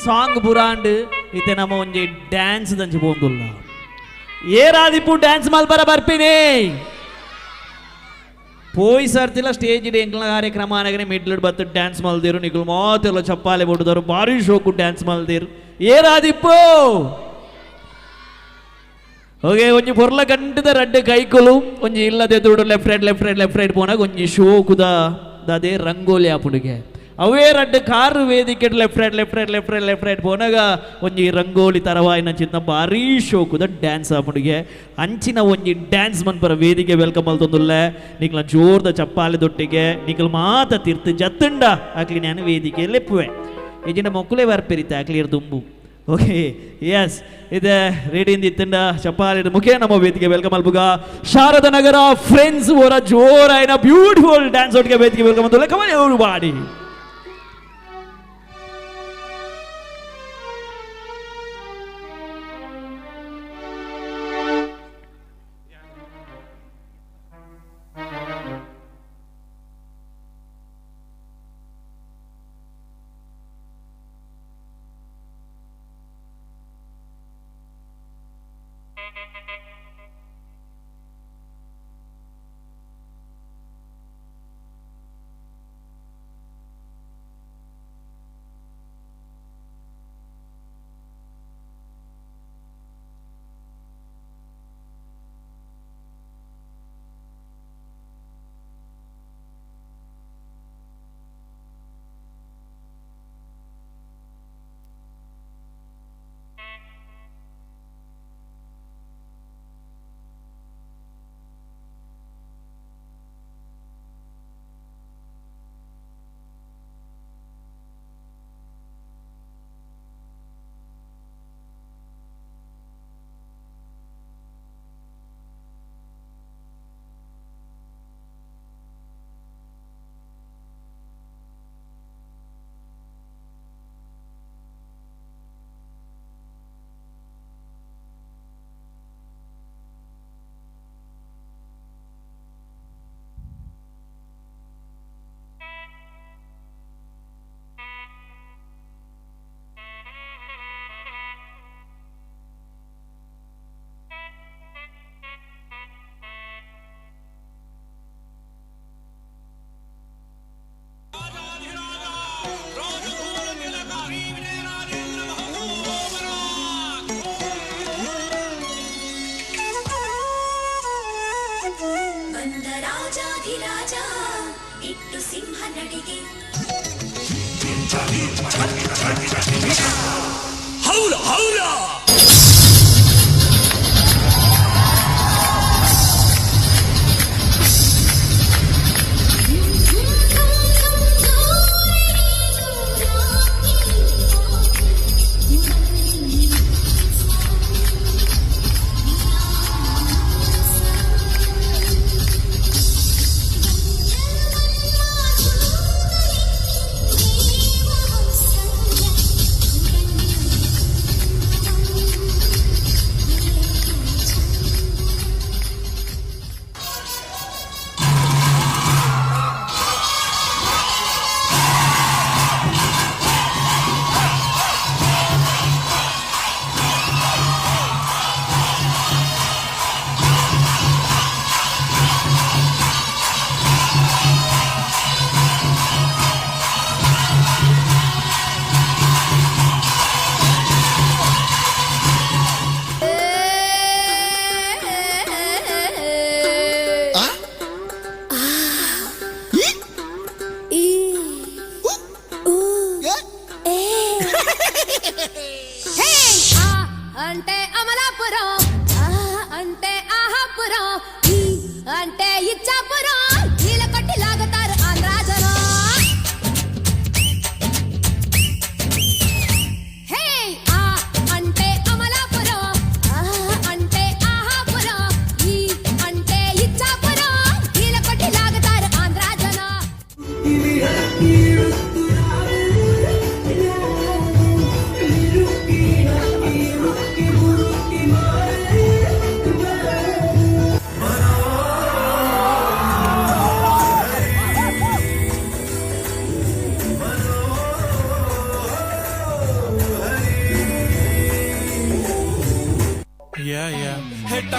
ಸಾಂಗ್ ಬುರಾಂಡ್ ಇತ್ತೆ ನಮ್ಮ ಒಂಜಿ ಡ್ಯಾನ್ಸ್ ದಂಚಿ ಪೋಂದುಲ್ಲ ಏರಾದಿಪ್ಪು ಡ್ಯಾನ್ಸ್ ಮಲ್ಪರ ಬರ್ಪಿನಿ ಪೋಯ್ ಸರ್ತಿಲ್ಲ ಸ್ಟೇಜ್ ಎಂಕ್ಲ ಕಾರ್ಯಕ್ರಮ ಅನಗನೆ ಮಿಡ್ಲ್ ಬತ್ತು ಡ್ಯಾನ್ಸ್ ಮಲ್ದಿರು ನಿಕುಲು ಮಾತೆಲ್ಲ ಚಪ್ಪಾಲೆ ಬೊಡ್ಡದವರು ಭಾರಿ ಶೋಕು ಡ್ಯಾನ್ಸ್ ಮಲ್ದಿರು ಏರಾದಿಪ್ಪು. ಓಕೆ ಒಂಜಿ ಪೊರ್ಲ ಗಂಟದ ರಡ್ಡು ಕೈಕುಲು ಒಂಜಿ ಇಲ್ಲದೆ ದುಡ್ಡು left right left right left right ಪೋನಾಗ ಒಂಜಿ ಶೋಕುದ ಅದೇ ರಂಗೋಲಿ ಆಪುಡುಗೆ ಅವೇ ರಡ್ಡು ಕಾರು ವೇದಿಕೆ left right left right left right left right ಪೋನಾಗ ಒಂಜಿ ರಂಗೋಲಿ ತರವಾಯಿನ ಚಿನ್ನ ಭಾರೀ ಶೋಕುದ ಡ್ಯಾನ್ಸ್ ಆಪುಡುಗೆ ಅಂಚಿನ ಒಂಜಿ ಡ್ಯಾನ್ಸ್ ಮನ್ಪರ ವೇದಿಕೆ welcome ಅಲ್ತೊಂದುಲ್ಲೆ ನಿಕ್ಲ ಜೋರ್ದ ಚಪ್ಪಾಲೆ ದೊಟ್ಟಿಗೆ ನಿಕ್ಲ ಮಾತ ತೀರ್ತು ಜತ್ತುಂಡ ಅಕ್ಲಿ ನಾನು ವೇದಿಕೆ ಲೆಪ್ಪುವೆ ಇಜಿನ ಮೊಕ್ಕುಲೇ ಬರ್ಪೆರಿತ ಅಕ್ಲಿಯರ್ ದುಂಬು. ಓಕೆ ಎಸ್ ಇದೆ ರೆಡಿ ಇತ್ತಂಡ ಚಪ್ಪಾಲೆ ಮುಖೇ ನಮ್ಮ ವೇದಿಕೆ welcome ಅಲ್ಬುಗ ಶಾರದಾ ನಗರ ಫ್ರೆಂಡ್ಸ್ ಅವರ ಜೋರಾಯಿನ ಬ್ಯೂಟಿಫುಲ್ ಡ್ಯಾನ್ಸ್ ಒಟ್ಟಿಗೆ ವೇದಿಕೆ welcome ಅಂತ ಕಮಲ್ ಎವ್ರಿಬಾಡಿ. ರಾಜಾಧಿರಾಜ ಇಟ್ಟು ಸಿಂಹ ನಡಿಗೆ ಹೌಲ ಹೌಲ. Thank you.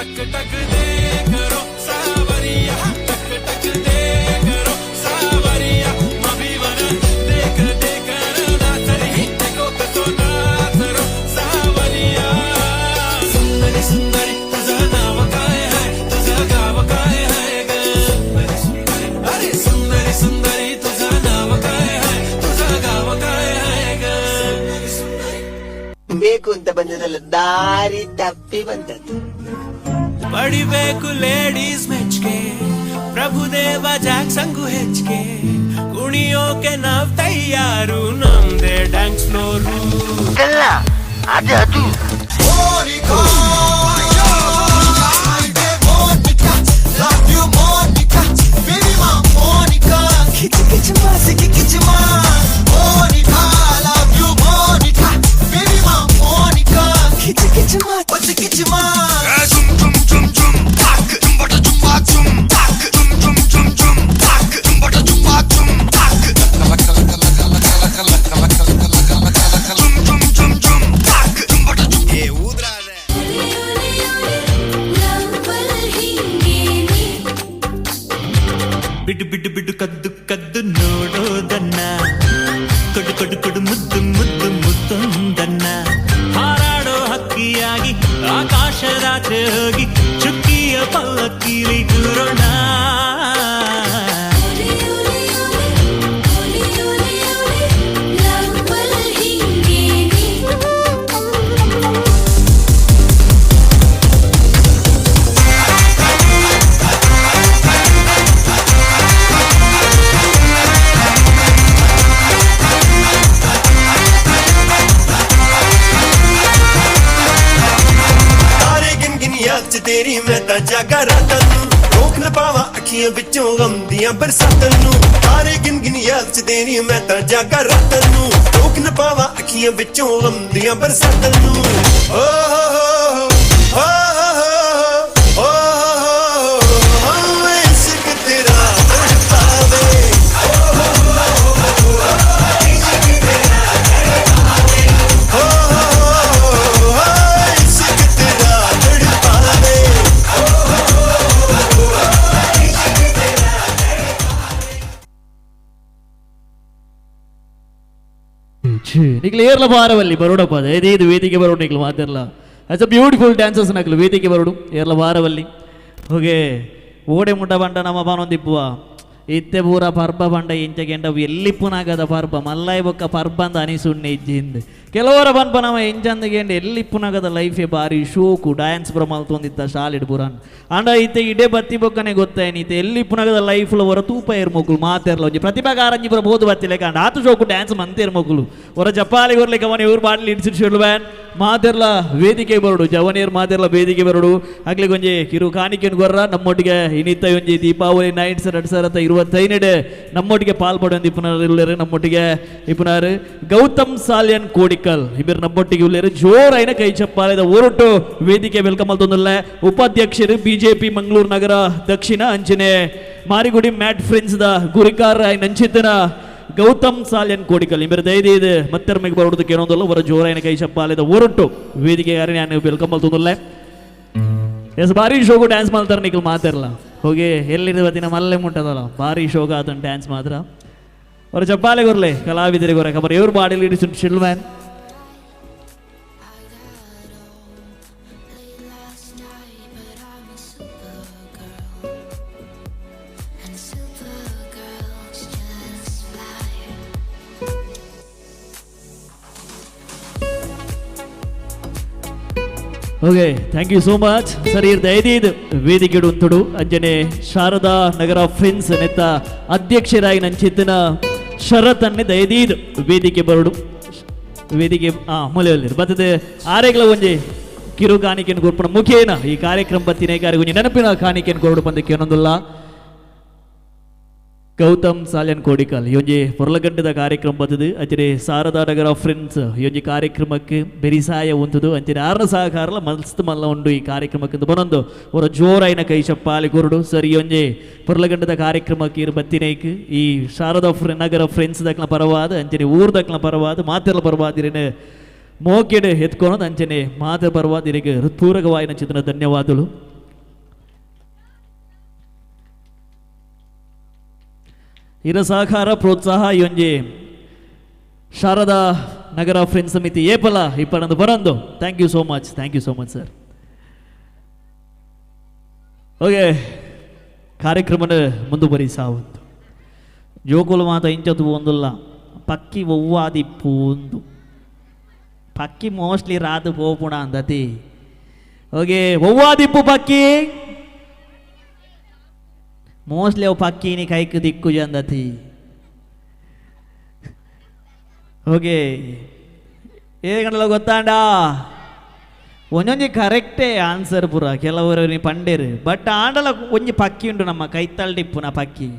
टक टक देख रो सावरिया, टक टक देख रो सावरिया, मबीवन देख देख नाचरी देखो कसो नाचरो सावरिया। सुंदरी सुंदरी तुझं नाव काय है, तुझं गाव काय है ग? सुंदरी सुंदरी, अरे सुंदरी सुंदरी तुझं नाव काय है, तुझं गाव काय है ग? ಬೇಕು ಅಂತ ಬಂದದಲ್ಲ, ದಾರಿ ತಪ್ಪಿ ಬಂದದ್ದು. ಪಡಿಬೇಕು ಲೇಡೀಸ್ ಮೆಚ್ಗೆ, ಪ್ರಭುದೇವ ಜಾಕ್ಸಂಗು ಹೆಚ್ಚಿಗೆ, ಕುಣಿಯೋಕೆ ನಾವ್ ತಯ್ಯಾರು, ನಮ್ದೇ ಡ್ಯಾನ್ಸ್ ಫ್ಲೋರು. ಅದು ಅದು ಬಿಡು ಬಿಡು ಬಿಡು ಕದ್ದು ಕದ್ದು ನೋಡೋದನ್ನ, ಕೊಡು ಕೊಡು ಕೊಡು ಮುದ್ದು ಮುದ್ದು ಮುತ್ತೊಂದನ್ನ, ಹಾರಾಡೋ ಹಕ್ಕಿಯಾಗಿ ಆಕಾಶದಾಚೆ ಹೋಗಿ ಚುಕ್ಕಿಯ ಪಲ್ಲಕ್ಕಿಲಿ ಕೂರೋಣ. ਤਾਰੇ ਗਿਣ ਗਿਣ ਯਾਦ ਚ ਤੇਰੀ ਮੈਂ ਤਾਂ ਜਾਗਾ ਰਾਤਾਂ ਨੂੰ, ਰੋਕ ਨਾ ਪਾਵਾਂ ਅੱਖੀਆਂ ਵਿੱਚੋਂ ਗਮ ਦੀਆਂ ਬਰਸਾਤਾਂ ਨੂੰ। ਤਾਰੇ ਗਿਣ ਗਿਣ ਯਾਦ ਚ ਤੇਰੀ ਮੈਂ ਤਾਂ ਜਾਗਾ ਰਾਤਾਂ ਨੂੰ, ਰੋਕ ਨਾ ਪਾਵਾਂ ਅੱਖੀਆਂ ਵਿੱਚੋਂ ਗਮ ਦੀਆਂ ਬਰਸਾਤਾਂ ਨੂੰ। ਓ ਹੋ ਹੋ ਹੋ ਹੋ ਹੋ ਹੋ ਹੋ, ਇਸ਼ਕ ਤੇਰਾ ਤੜਪਾਵੇ। ਓ ਹੋ ਹੋ ਹੋ, ਇਸ਼ਕ ਤੇਰਾ ਤੜਪਾਵੇ। ਹੋ ਹੋ ਹੋ, ਇਸ਼ਕ ਤੇਰਾ ਤੜਪਾਵੇ। ਹੋ ਹੋ ਹੋ, ਇਸ਼ਕ ਤੇਰਾ ನಿಕ್ಲು ಏರ್ಲ ಬಾರವಲ್ಲಿ ಬರೋಡಪ್ಪ, ಅದೇ ಇದು ವೇದಿಕೆ ಬರೋಡು ನಿಕ್ಲು ಮಾತಿರ್ಲ. ಅಸ್ a beautiful dancers ನಕ್ಲು ವೇದಿಕೆ ಬರೋಡು ಏರ್ಲ ಬಾರವಲ್ಲಿ. ಹೋಗೆ ಓಡೆ ಮುಟ್ಟ ಬಂಡ ನಮ್ಮ ಬಾನೊಂದಿಪ್ಪುವ ಇತ್ತೆ ಪೂರ ಪರ್ಬ ಬಂಡ ಇಂಚ ಗೆಂಡ ಎಲ್ಲಿಪ್ಪುನಾಗದ ಪರ್ಬ ಮಲ್ಲಾಯಿ ಬೊಕ್ಕ ಪರ್ಬ ಅಂದ ಅನಿಸುಣ್ಣೆ ಇಜ್ಜಿಂದ ಕೆಲವರ ಪನ್ಪ ನಮ್ಮ ಇಂಚಂದ ಗೆಂಡ ಎಲ್ಲಿಪ್ಪುನಾಗದ ಲೈಫೇ ಬಾರಿ ಶೋಕು ಡ್ಯಾನ್ಸ್ ಪೂರ ಮಲ್ತೊಂದಿತ್ತ ಶಾಲಿಡ್ ಪುರಾನ್. ಅಂಡ ಇತ್ತೆ ಇಡೇ ಬತ್ತಿ ಬೊಕ್ಕನೆ ಗೊತ್ತಾಯ್ನಿ ಇತ್ತೆ ಎಲ್ಲಿಪ್ಪುನಾಗದ ಲೈಫ್ಲ ಹೊರ ತೂಪ ಏರ್ ಮೊಕ್ಕಲು ಮಾತೇರ್ಲ ಒಂಜಿ ಪ್ರತಿಭಾ ಕಾರಂಜಿ ಪೂರ ಬೋದು ಬತ್ತಿಲೆಕ್ಕ ಅಂಡ ಆತು ಶೋಕು ಡ್ಯಾನ್ಸ್ ಮಂತೇರ್ ಮೊಕ್ಕಲು ಹೊರ ಜಪಾಲಿ ಕೊರ್ಲಿಕ್ಕೆ ಅವನ ಇವ್ರು ಬಾಟ್ಲಿ ಇಡ್ಸಿಡ್ ಬ್ಯಾನ್ ಮಾತೆರ್ಲ ವೇದಿಕೆ ಬರೋಡು ಜವನಿಯರ್ ಮಾತೆರ್ಲ ವೇದಿಕೆ ಬರೋಡು ಅಗ್ಲಿ ಒಂಜಿ ಕಿರು ಕಾಣಿಕೆನ್ ಗೊರ್ರ ನಮ್ಮೊಟ್ಟಿಗೆ ಇನಿತ್ತ ಒಂಜಿ ದೀಪಾವಳಿ ನೈಟ್ಸ್ 2025 ನಮ್ಮೊಟ್ಟಿಗೆ ಪಾಲ್ಪಡೊಂದು ಇಪ್ಪುನಾರು ಉಳ್ಳೇರು ನಮ್ಮೊಟ್ಟಿಗೆ ಇಪ್ಪುನಾರು ಗೌತಮ್ ಸಾಲ್ಯನ್ ಕೋಡಿಕಲ್ ಇಬ್ಬರು ನಮ್ಮೊಟ್ಟಿಗೆ ಉಳ್ಳೇರು ಜೋರಾಯಿನ ಕೈ ಚಪ್ಪಾಳೆದ ಒರಟು ವೇದಿಕೆ welcome ಮಲ್ತೊಂದುಲ್ಲ. ಉಪಾಧ್ಯಕ್ಷರು ಬಿಜೆಪಿ ಮಂಗಳೂರು ನಗರ ದಕ್ಷಿಣ ಅಂಚನೆ ಮಾರಿಗುಡಿ mat friends the ಗುರಿಕಾರ ನಂಚಿತನ ಗೌತಮ್ ಸಾಲ್ಯನ್ ಕೋಡಿಕಲ್ ಇಬ್ಬರು ದಯದೀದು ಮತ್ತೆರ್ಮೆಗೆ ಬರೋದಕ್ಕೆ ಏನೊಂದಲ್ಲ ಹೊರ ಜೋರಾಯಿನ ಕೈ ಚಪ್ಪಾಳೆದ ಒರಟು ವೇದಿಕೆ ನಾನು welcome ಮಲ್ತೊಂದುಲ್ಲ. ಎಸ್ ಭಾರಿ ಶೋಕು ಡ್ಯಾನ್ಸ್ ಮಾಡ್ತಾರೆ ನಿಖಲ್ ಮಾತಾರಲ್ಲ ಹೋಗಿ ಎಲ್ಲಿರುವ ದಿನ ಮಲ್ಲೆ ಮುಟ್ಟದಲ್ಲ ಭಾರಿ ಶೋಕ ಆತನ ಡ್ಯಾನ್ಸ್ ಮಾತ್ರ ಅವ್ರ ಚಪ್ಪಾಲೆ ಗೊರ್ಲೆ ಕಲಾವಿದರಿಗೆ ಗೊರ ಕಬರ್ ಇವ್ರ body leads chill man. Okay, thank you so much sir. ದಯದೀದ್ ವೇದಿಕೆಡು ಉಂತುಡು ಅಂಜನೆ ಶಾರದಾ ನಗರ ಫ್ರೆಂಡ್ಸ್ ನೆತ್ತ ಅಧ್ಯಕ್ಷರಾಗಿ ನಂಚಿತ್ತಿನ ಶರತನ್ನೇ ದಯದೀದ್ ವೇದಿಕೆ ಬರಡು ವೇದಿಕೆ ಮೂಲೆಯಲ್ಲಿ ಬತ್ತದೆ ಆರೆಗಳ ಒಂಜಿ ಕಿರು ಕಾಣಿಕೆಯನ್ನು ಕೊರ್ಪಣ ಮುಖೇನ ಈ ಕಾರ್ಯಕ್ರಮ ಬತ್ತಿನ ಒಂಜಿ ನೆನಪಿನ ಕಾಣಿಕೆಯನ್ನು ಕೊರಡು ಬಂದಕ್ಕೆ ಏನೊಂದುಲ್ಲ. ಗೌತಮ್ ಸಾಲ್ಯನ್ ಕೋಡಿಕಲ್ ಈ ಒಂಜಿ ಪೊರ್ಲಗಂಟದ ಕಾರ್ಯಕ್ರಮ ಬತ್ತದು ಅಂಚನೆ ಶಾರದಾ ನಗರ ಫ್ರೆಂಡ್ಸ್ ಈ ಒಂಜಿ ಕಾರ್ಯಕ್ರಮಕ್ಕೆ ಬೆರಿಸಾಯ ಉಂಟುದು ಅಂಚನೆ ಆರ್ನ ಸಹಕಾರಲ ಮಸ್ತ್ ಮಲ್ಲ ಉಂಡು ಈ ಕಾರ್ಯಕ್ರಮಕ್ಕೆ ಬನೊಂದು ಅವರ ಜೋರಾಯಿನ ಕೈ ಚಪ್ಪಾಲಿ ಕೊರಡು ಸರ್. ಈ ಒಂಜಿ ಪೊರ್ಲಗಂಟದ ಕಾರ್ಯಕ್ರಮಕ್ಕೆ ಇರು ಬತ್ತಿನೈಕ್ ಈ ಶಾರದಾ ನಗರ ಫ್ರೆಂಡ್ಸ್ ದಕ್ಲ ಪರವಾದ ಅಂಚನೆ ಊರು ದಕ್ಲ ಪರವಾದ ಮಾತೆಲ್ಲ ಪರವಾದ ಇರೇನು ಮೋಕೆಡ್ ಎತ್ಕೊಳೋದು ಅಂಚನೆ ಮಾತೆ ಪರವಾದ ಇರಿಗೆ ಹೃತ್ಪೂರ್ವಕವಾಯಿನ ಚಿತ್ರ ಧನ್ಯವಾದಗಳು. ಇರ ಸಹಕಾರ ಪ್ರೋತ್ಸಾಹ ಈ ಶಾರದಾ ನಗರ ಫ್ರೆಂಡ್ಸ್ ಸಮಿತಿ ಏಪಲ ಇಪ್ಪನಂದು ಬರಂದು. Thank you so much, thank you so much sir. Okay, ಕಾರ್ಯಕ್ರಮನ ಮುಂದುವರಿಸಾವಂತು. ಜೋಕುಲು ಮಾತ ಇಂಚತು ಒಂದುಲ್ಲ ಪಕ್ಕಿ ಒವ್ವಾದಿಪ್ಪು ಒಂದು ಪಕ್ಕಿ ಮೋಸ್ಟ್ಲಿ ರಾದು ಪೋಪುಣ ಅಂದತಿ. ಓಕೆ, ಒವ್ವಾದಿಪ್ಪು ಪಕ್ಕಿ ಮೋಸ್ಟ್ಲಿ ಅವು ಪಕ್ಕಿನಿ ಕೈಕ್ ದಿಕ್ಕು ಅಂದತಿ. ಓಕೆ, ಏ ಗಂಡಲ ಗೊತ್ತಾಂಡ ಒಂದೊಂಜಿ ಕರೆಕ್ಟೇ ಆನ್ಸರ್ ಪೂರ ಕೆಲವರು ನೀ ಪಂಡೇರು. ಬಟ್ ಆಂಡಲ ಒಂಜಿ ಪಕ್ಕಿ ಉಂಟು ನಮ್ಮ ಕೈತಲ್ಡಿಪ್ಪುನ ಪಕ್ಕಿ.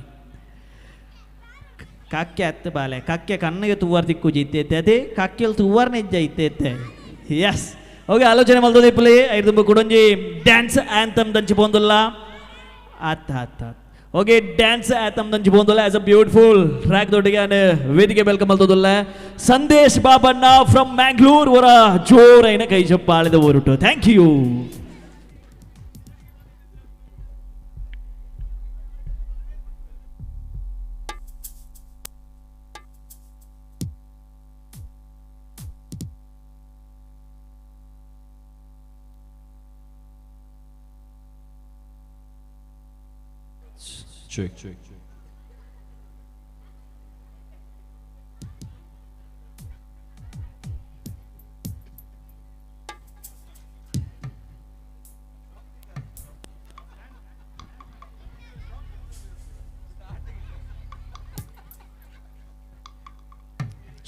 ಕಕ್ಕೆ ಅತ್ತು ಬಾಲೆ ಕಕ್ಕೆ ಕಣ್ಣಿಗೆ ತೂವಾರ್ ತಿಕ್ಕುಜಿ ಇತ್ತೈತೆ, ಅದೇ ಕಕ್ಕೆಲ್ ತೂವಾರ್ ನಿಜ್ಜ ಇತ್ತೈತೆ. ಎಸ್, ಓಕೆ, ಆಲೋಚನೆ ಮಲ್ದೋದಿಪ್ಪಲಿ ಐದು ಕುಡೊಂಜಿ ಡ್ಯಾನ್ಸ್ ಆ್ಯಂಥಮ್ ದಂಚಿ ಪೋಂದುಲ್ಲ. ಆತ್ ಆತ್ ಆತ್. ಓಕೆ, ಡ್ಯಾನ್ಸ್ ಆ್ಯಂಥಮ್ ದಂಚಿ ಪೋಂದುಲ್ಲ ಆಸ್ ಅ ಬ್ಯೂಟಿಫುಲ್ ಟ್ರ್ಯಾಕ್ ದೊಡ್ಡಿಗೆ ವೇದಿಕೆ welcome ಮಲ್ದೋದುಲ್ಲ ಸಂದೇಶ್ ಬಾಬಣ್ಣ ಫ್ರಮ್ ಮ್ಯಾಂಗ್ಳೂರ್ ಅವರ ಜೋರೈನ ಕೈ ಚಪ್ಪಾಳಿದ ಊರುಟು. Thank you. Check, check, check.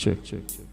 Check, check, check.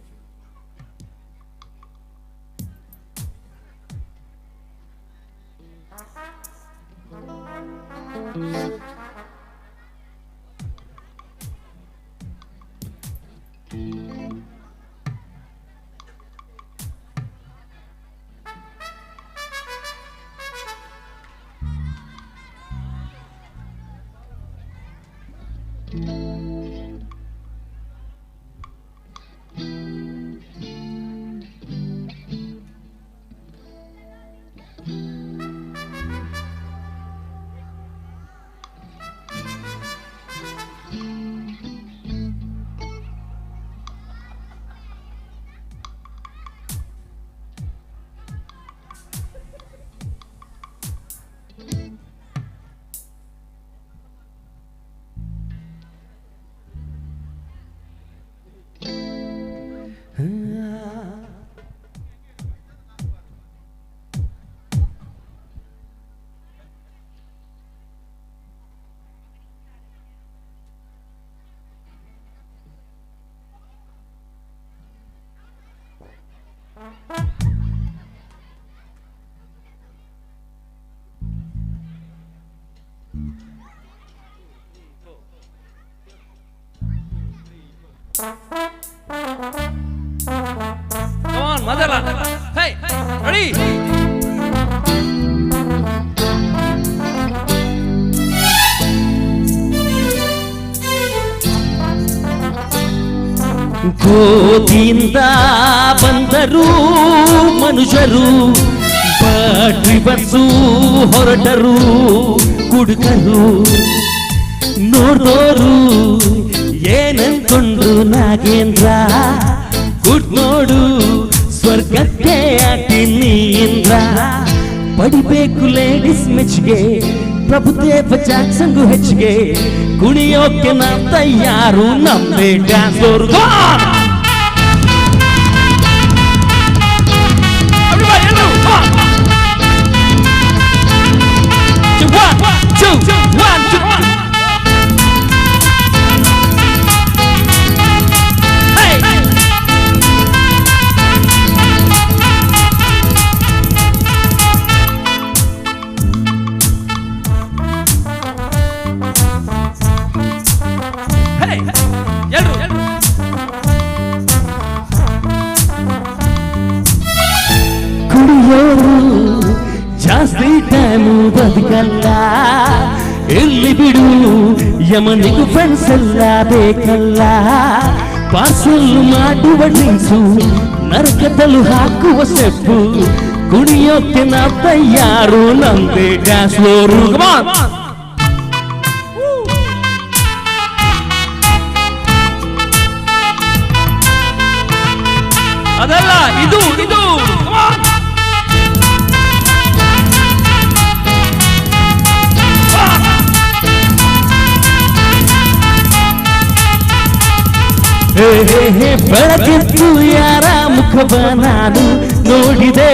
Come on, Madala. Hey, ready? ಗೋಧಿಯಿಂದ ಬಂದರು ಮನುಷ್ಯರು, ಬ್ಯಾಟ್ರಿ ಬಸ್ಸು ಹೊರಟರು ಕುಡುಕರು, ನೋಡ್ದೋರು ಏನನ್ಕೊಂಡ್ರು ನಾಗೇಂದ್ರ, ಗುಡ್ ನೋಡು ಸ್ವರ್ಗಕ್ಕೆ ಹಾಕಿನಿ ಇಂದ್ರ, ಪಡಿಬೇಕು ಲೇಡೀಸ್ ಮೆಚ್ಚಿಗೆ, ಪ್ರಭುದೇವ ಜಾಕ್ಸನ್ಗೂ ಹೆಚ್ಚಿಗೆ, ಕುಣಿಯೋಕೆ ನಾ ತಯ್ಯಾರು ನಮ್ಮೇ ಡ್ಯಾನ್ಸ್. ಕುಡಿಯೋರು ಜಾಸ್ತಿ ಟೈಮು ಬದುಕಲ್ಲ, ಇಲ್ಲಿ ಬಿಡು ಯಮನಿಗೂ ಫ್ರೆಂಡ್ಸ್ ಎಲ್ಲ ಬೇಕಲ್ಲ, ಪಾರ್ಸಲ್ ಮಾಡುವ ಡ್ರಿಂಕ್ಸು ನರಕದಲ್ಲೂ ಹಾಕುವ ಸ್ಟೆಪ್ಪು, ಕುಡಿಯೋಕೆ ನಾ ತಯ್ಯಾರು ನಮ್ದೇ ಡ್ಯಾನ್ಸ್ ಫ್ಲೋರು. ಅದಲ್ಲ, ಇದು ಇದು. ಹೇ ಹೇ ಹೇ, ಬೆಳಗೆದ್ದು ಯಾರ ಮುಖವ ನಾನು ನೋಡಿದೆ,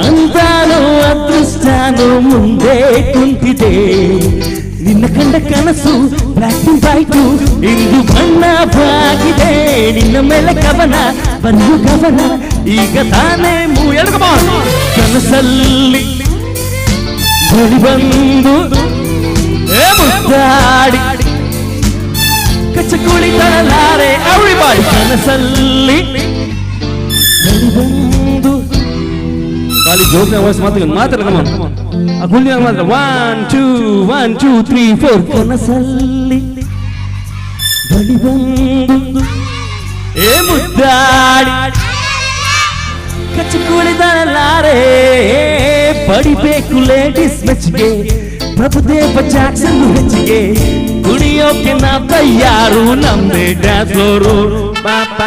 ಅಂತಾನು ಅದೃಷ್ಟಾನು ಮುಂದೆ ಕುಂತಿದೆ. ನಿನ್ನ ಕಂಡ ಕನಸು ಬ್ಲ್ಯಾಕ್ ಅಂಡ್ ವೈಟು ಇಂದು ಬಣ್ಣವಾಗಿದೆ. ನಿನ್ನ ಮೇಲೆ ಕವನ ಬಂದು ಕವನ ಈಗ ತಾನೇ ಕನಸಲ್ಲಿ ಬಳಿ ಬಂದು ಮುದ್ದಾಡಿ ಕಚ್ಚಕುಳಿ ತರಲಾರೆ. ಎವ್ರಿಬಾಡಿ ಕನಸಲ್ಲಿ ಬಳಿ ಬಂದು ಖಾಲಿ ಜೋಕ್ನ ವಾಯ್ಸ್ ಮಾತ್ರ ಮಾತ್ರ ಆ ಗುಂಡಿನ ಮಾತ್ರ. 1 2 1 2 3 4. ಕನಸಲ್ಲಿ ಬಳಿ ಬಂದು ಏ ಮುದ್ದಾಡಿ ಕಚ್ಚಕುಳಿ ತರಲಾರೆ. ಬಡಿಬೇಕು ಲೇಡೀಸ್ ಮೆಚ್ಚಿಗೆ, ಪ್ರಭುದೇವ ಜಾಕ್ಸನ್ ಹೆಚ್ಚಿಗೆ, ಕುಣಿಯೋಕೆ ನಾ ತಯ್ಯಾರು, ನಮ್ದೇ ಡ್ಯಾನ್ಸ್ ಫ್ಲೋರು. ಪಾಪ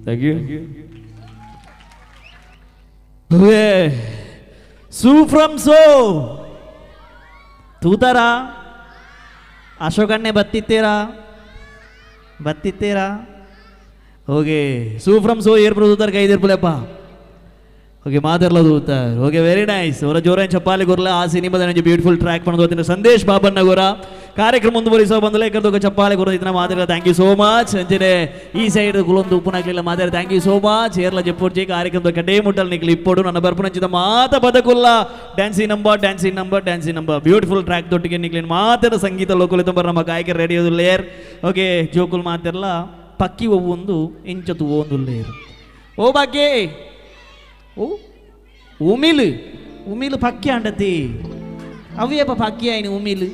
thank you. Sue from so ತೂತಾರಾ? ಅಶೋಕಣ್ಣೆ ಬತ್ತಿತ್ತೀರಾ? ಬತ್ತಿತ್ತೀರಾ? ಓಕೆ, ಸೂ ಫ್ರಮ್ ಸೋ ಏರ್ಪು ತೂತಾರ ಕೈದಿರ್ಪುಲೆಪ್ಪ. ಓಕೆ, ಮಾತಾಡ್ಲ ತೂತಾರ್. Okay, very nice. ಅವರ ಜೋರಾನ್ ಚಪ್ಪಾಲಿ ಗುರ್ಲ. ಆ ಸಿನಿಮಾದ ನಂಜಿ ಬ್ಯೂಟಿಫುಲ್ ಟ್ರ್ಯಾಕ್ ಪಣದು ಹೋಗ್ತೀನಿ. ಸಂದೇಶ್ ಬಾಬಣ್ಣ ಗುರ ಕಾರ್ಯಕ್ರಮ ಮುಂದುವರಿಸೋ ಬಂದಲೇ ಕರೆದು ಚಪ್ಪಾಲೆ ಗುರು ಇದನ್ನ ಮಾತಾಡ. Thank you so much. ಅಂಚನೆ ಈ ಸೈಡ್ ಗುಲೊಂದು ಉಪ್ಪುನಾಗ್ಲಿಲ್ಲ ಮಾತಾಡ. Thank you so much. ಏರ್ಲ ಜಪ್ಪುರ್ಜಿ ಕಾರ್ಯಕ್ರಮದ ಕಡೆ ಮುಟ್ಟಲ್ ನಿಕ್ಲಿ ಇಪ್ಪೋಡು ನನ್ನ ಬರ್ಪುನಂಚಿದ ಮಾತ ಬದಕುಲ್ಲ. Dancing number, dancing number, dancing number beautiful track ದೊಟ್ಟಿಗೆ ನಿಕ್ಲಿನ ಮಾತಾಡ ಸಂಗೀತ ಲೋಕುಲಿ ತುಂಬ ನಮ್ಮ ಗಾಯಕರು ರೆಡಿ ಲೇಯರ್. ಓಕೆ, ಜೋಕುಲ್ ಮಾತಿರಲ್ಲ ಪಕ್ಕಿ ಒವ್ವೊಂದು ಇಂಚತು ಒಂದು ಲೇಯರ್. ಓ ಬಾಕಿ ಓ ಉಮಿಲು ಉಮಿಲು ಪಕ್ಕಿ ಅಂಡತಿ ಅವಿಯಪ್ಪ ಪಕ್ಕಿ ಆಯ್ನು ಉಮಿಲು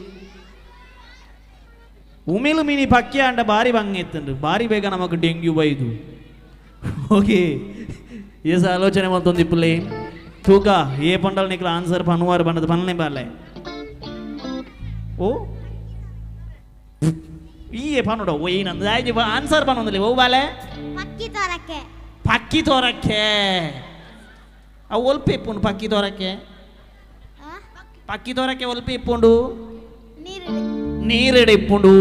ಉಮಿಲು ಮೀನಿ ಪಕ್ಕಿ ಅಂಡ ಭಾರಿ ಭಂಗ ಎತ್ತಂಡು ಭಾರಿ ಬೇಗ ನಮಕ್ ಡೆಂಗ್ಯೂ ಬೈದು. ಓಕೆ, ಎಸ್ ಆಲೋಚನೆ ಮಾಡ್ತೊಂದು ಇಪ್ಪುಲೆ ತೂಕ ఏ పంಡలు నీకు ఆన్సర్ పనువారు పండదు పనులే బాలే. ఓ ఈ ఏ పనుడు ఓ ఈయన ఆన్సర్ పను ఉంది. ఓ బాలే ಪಕ್ಕಿ ತೋರಕ್ಕೆ. ಪಕ್ಕಿ ತೋರಕ್ಕೆ ಅವು ಒಲ್ಪ ಇಪ್ಪುಂಡು. ಪಕ್ಕಿ ತೋರಕ್ಕೆ ಪಕ್ಕಿ ತೋರಕ್ಕೆ ಒಲ್ಪ ಇಪ್ಪುಂಡು ನೀರೆಡೆ ಇಪ್ಪುಂಡು.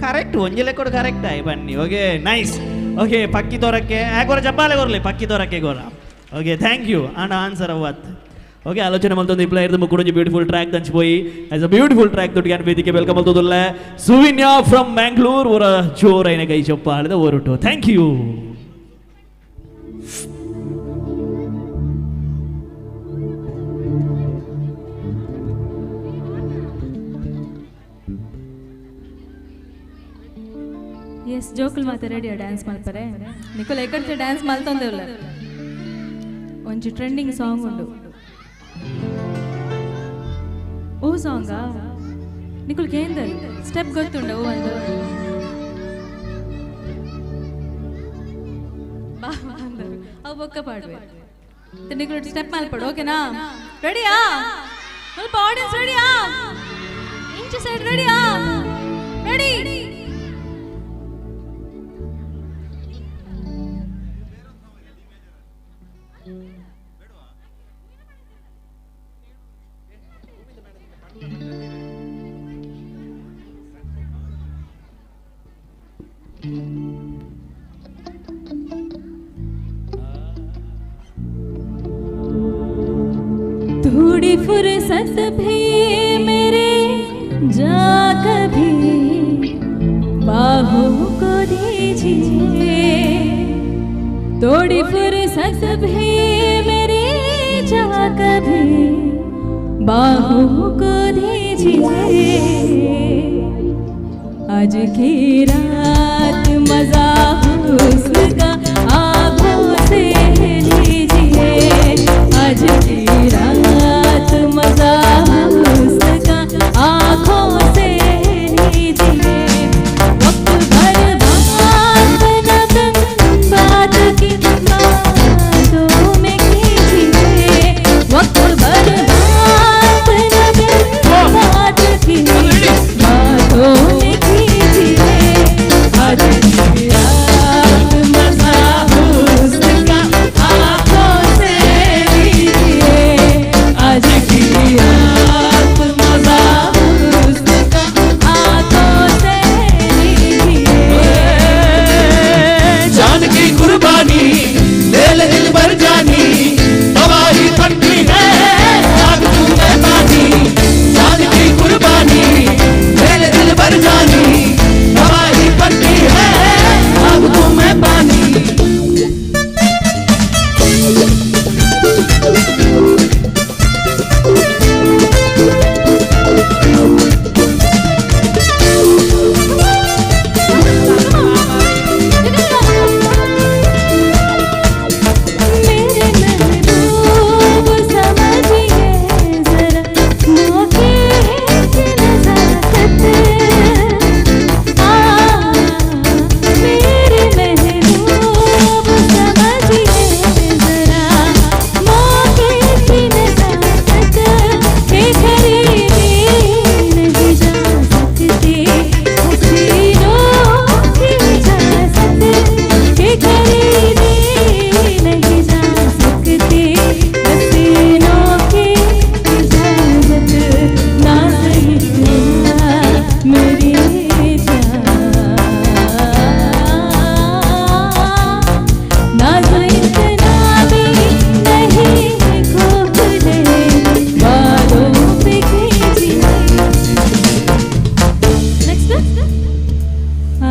ಕರೆಕ್ಟ್, ಒಂಜಿ ಲೆಕ್ಕಡು ಕರೆಕ್ಟ್ ಆಯ್ ಬನ್ನಿ. Okay, nice. ಓಕೆ, ಪಕ್ಕಿ ತೋರಕ್ಕೆ ಯಾಕೋರ ಚಪ್ಪಾಲೆ ಕೊರ್ಲಿ ಪಕ್ಕಿ ತೋರಕ್ಕೆ ಗೋರ. Okay, thank you and answer ಅವತ್. ಓಕೆ, ಆಲೋಚನೆ ಮಲ್ತೊಂದು ಇಪ್ಲ ಇರ್ದು ಮುಕ್ಕುಡೊಂಜಿ ಬ್ಯೂಟಿಫುಲ್ ಟ್ರ್ಯಾಕ್ ದಂಚಿಪೋಯಿ ಆಸ್ ಅ ಬ್ಯೂಟಿಫುಲ್ ಟ್ರ್ಯಾಕ್ ದೊಡ್ಡ ವೇದಿಕೆ welcome ಮಲ್ತೊಂದುಲ್ಲ ಸುವಿನ್ಯಾ ಫ್ರಮ್ ಮ್ಯಾಂಗ್ಳೂರ್. ಅವರ ಜೋರೈನ ಕೈ ಚಪ್ಪಾಳೆದ ಹೊರಟು. Thank you. S, ಜೋಕುಲ್ ಮಾತ ರೆಡಿಯಾ ಡ್ಯಾನ್ಸ್ ಮಲ್ಪರೆ? ನಿಕೋಲ್ ಎಕಡ್ಚೆ ಡ್ಯಾನ್ಸ್ ಮಲ್ತೊಂದೇವ್ಲ. ಒಂಜಿ ಟ್ರೆಂಡಿಂಗ್ ಸಾಂಗ್ ಉಂಡು. ಓ ಸಾಂಗಾ ನಿಕೋಲ್ ಕೇಂದರ್ ಸ್ಟೆಪ್ ಗೊತ್ತುಂಡ? ಓ ಒಂದು ಬಾ ಅಂದರು ಅವು ಬೊಕ್ಕ ಪಾಡ್ವೆ. Nicole step ಮಲ್ಪಡು. ಓಕೆನಾ? ರೆಡಿಯಾ? ಸ್ವಲ್ಪ ಆಡಿಯನ್ಸ್ ರೆಡಿಯಾ? ಇಂಚೆ ಸೈಡ್ ರೆಡಿಯಾ? ರೆಡಿ? थोड़ी फुर्सत भी मेरे जा कभी बाहों को दीजिए, थोड़ी फुर्सत भी मेरे जा कभी बाहों को दीजिए। आज की रात मजा हुस्न का आँखों से लीजिए, आज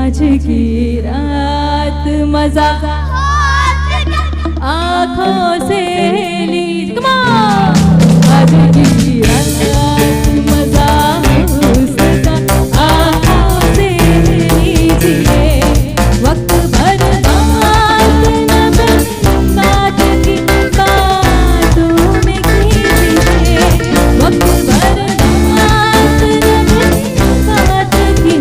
आज की रात मजा आँखों से लीजिए। Come on! आज की रात मजा उसका आँखों से लीजिए। वक्त भर बात न बात की बातों में कीजिए। वक्त भर बात न बात की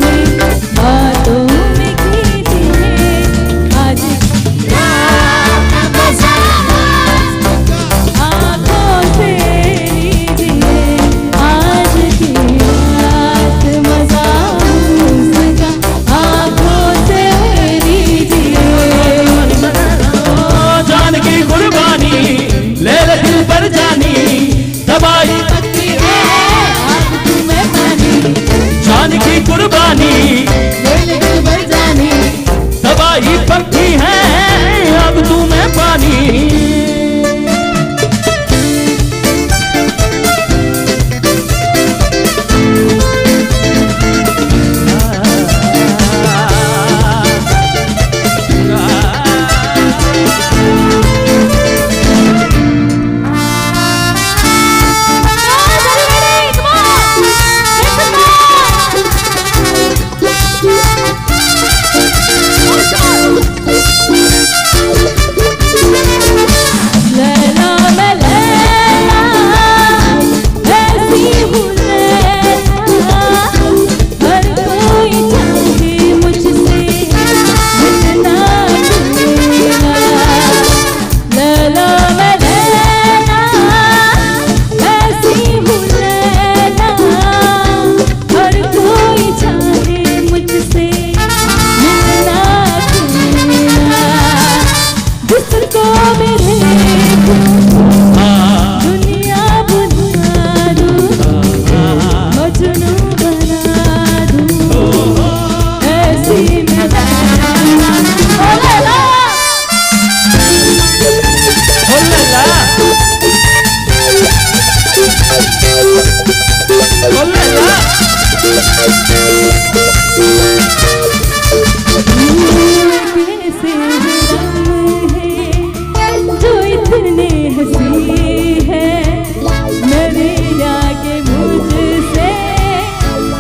बातों में कीजिए। आज रात मजा आँखों से लीजिए। आज की रात मजा उसका आँखों से लीजिए। जान की कुर्बानी ले ले दिल पर जानी दबाई पक्की है आग तुम्हें पानी। जान की कुर्बानी ले ले दिल पर जानी दबाई पक्की है अब तुम्हें पानी। लैला मैं लैला ऐसी हूँ लैला, हर कोई चाहे मुझसे मिलना जुलना। लैला मैं लैला ऐसी हूँ लैला, हर कोई चाहे मुझसे मिलना जुलना। जिसको भी देखूं दुनिया भुला दूं, मजनू बना दूं, ऐसी मैं लैला। ओ लैला, ओ लैला, ओ लैला। कैसे लम्हे जो इतने हंसी है, मेरे आगे मुझसे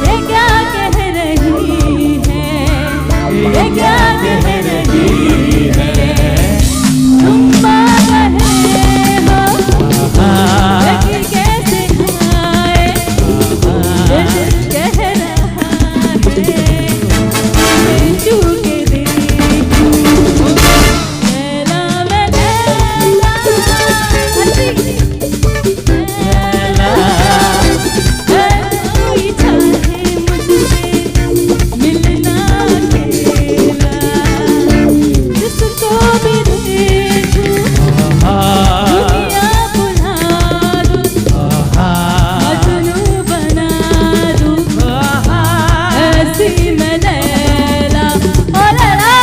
ये क्या कह रही है, ये क्या कह रही है। तुम पागल हो लेकिन कैसे आए, ये दिल कह रहा है छू के देखूं। लैला मैं लैला, हर कोई चाहे मुझसे मिलना खेला। जिसको भी देखूं दुनिया भुला दूं, मजनू बना दूं, ऐसी मैं लैला। ओ लैला,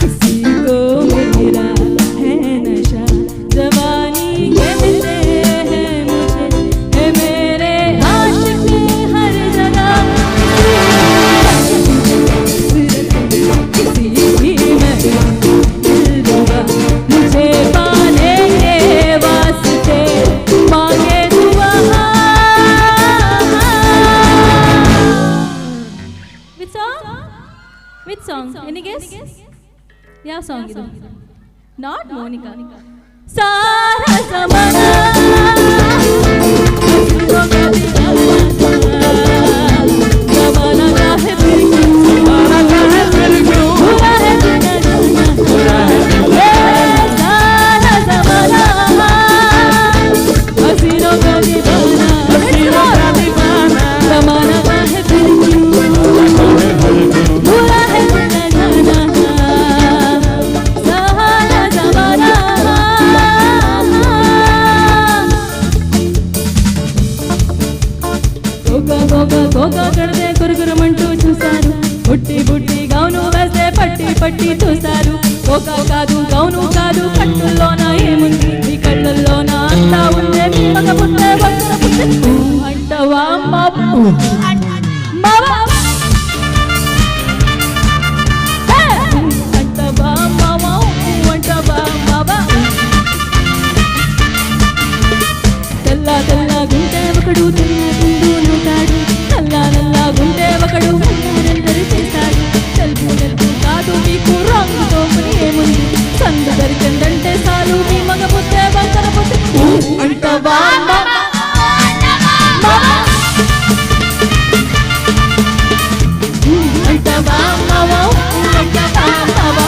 किसी को मेरा है नशा, जवानी कहते हैं मुझे, है मेरे आशिक हर जगह। किसी की मैं दिलरुबा, मुझे पाने के वास्ते मांगे दुआ। Which song? Which song? Any guess? ಯಾವ ಸಾಂಗ್ ಇದು? Not Monika. ಸಾರಾ ಜಮಾನಾ हसीनों का दीवाना, जमाना चाहे फिर क्यों, जमाना चाहे फिर क्यों, बुरा है तेरा जाना, बुरा है ये सारा जमाना हसीनों का दीवाना, हसीनों का दीवाना, जमाना चाहे फिर क्यों, बुरा है तेरा जाना, सारा जमाना। కోక కోక కోక కడదే కురుకురమంటూ. చూస్తారు. బుట్టి బుట్టి గౌను వేస్తే పట్టి పట్టి చూస్తారు. ఒక కాదు గౌను కాదు కట్టుల్లోన ఏముంది, మీ కళ్ళల్లోన అంతా ఉందే. మీ మగ పుట్టే ఒక్కర పుట్టే అంటవా మావ అంటవా మావ అంటవా మావ. తెల్ల తెల్ల గుంటే ఒకడు తెల్ల గుండు నూతాడు, నల్ల నల్ల గుంటే ఒకడు నల్లరి చేస్తాడు. తెలుపు తెలుపు కాదు మీకు రంగుతో పని ఏముంది, సందు దొరికిందంటే చాలు మీ మగ పుట్టే వంకర పుట్టే అంటవా అంటవా మావ అంటవా మావ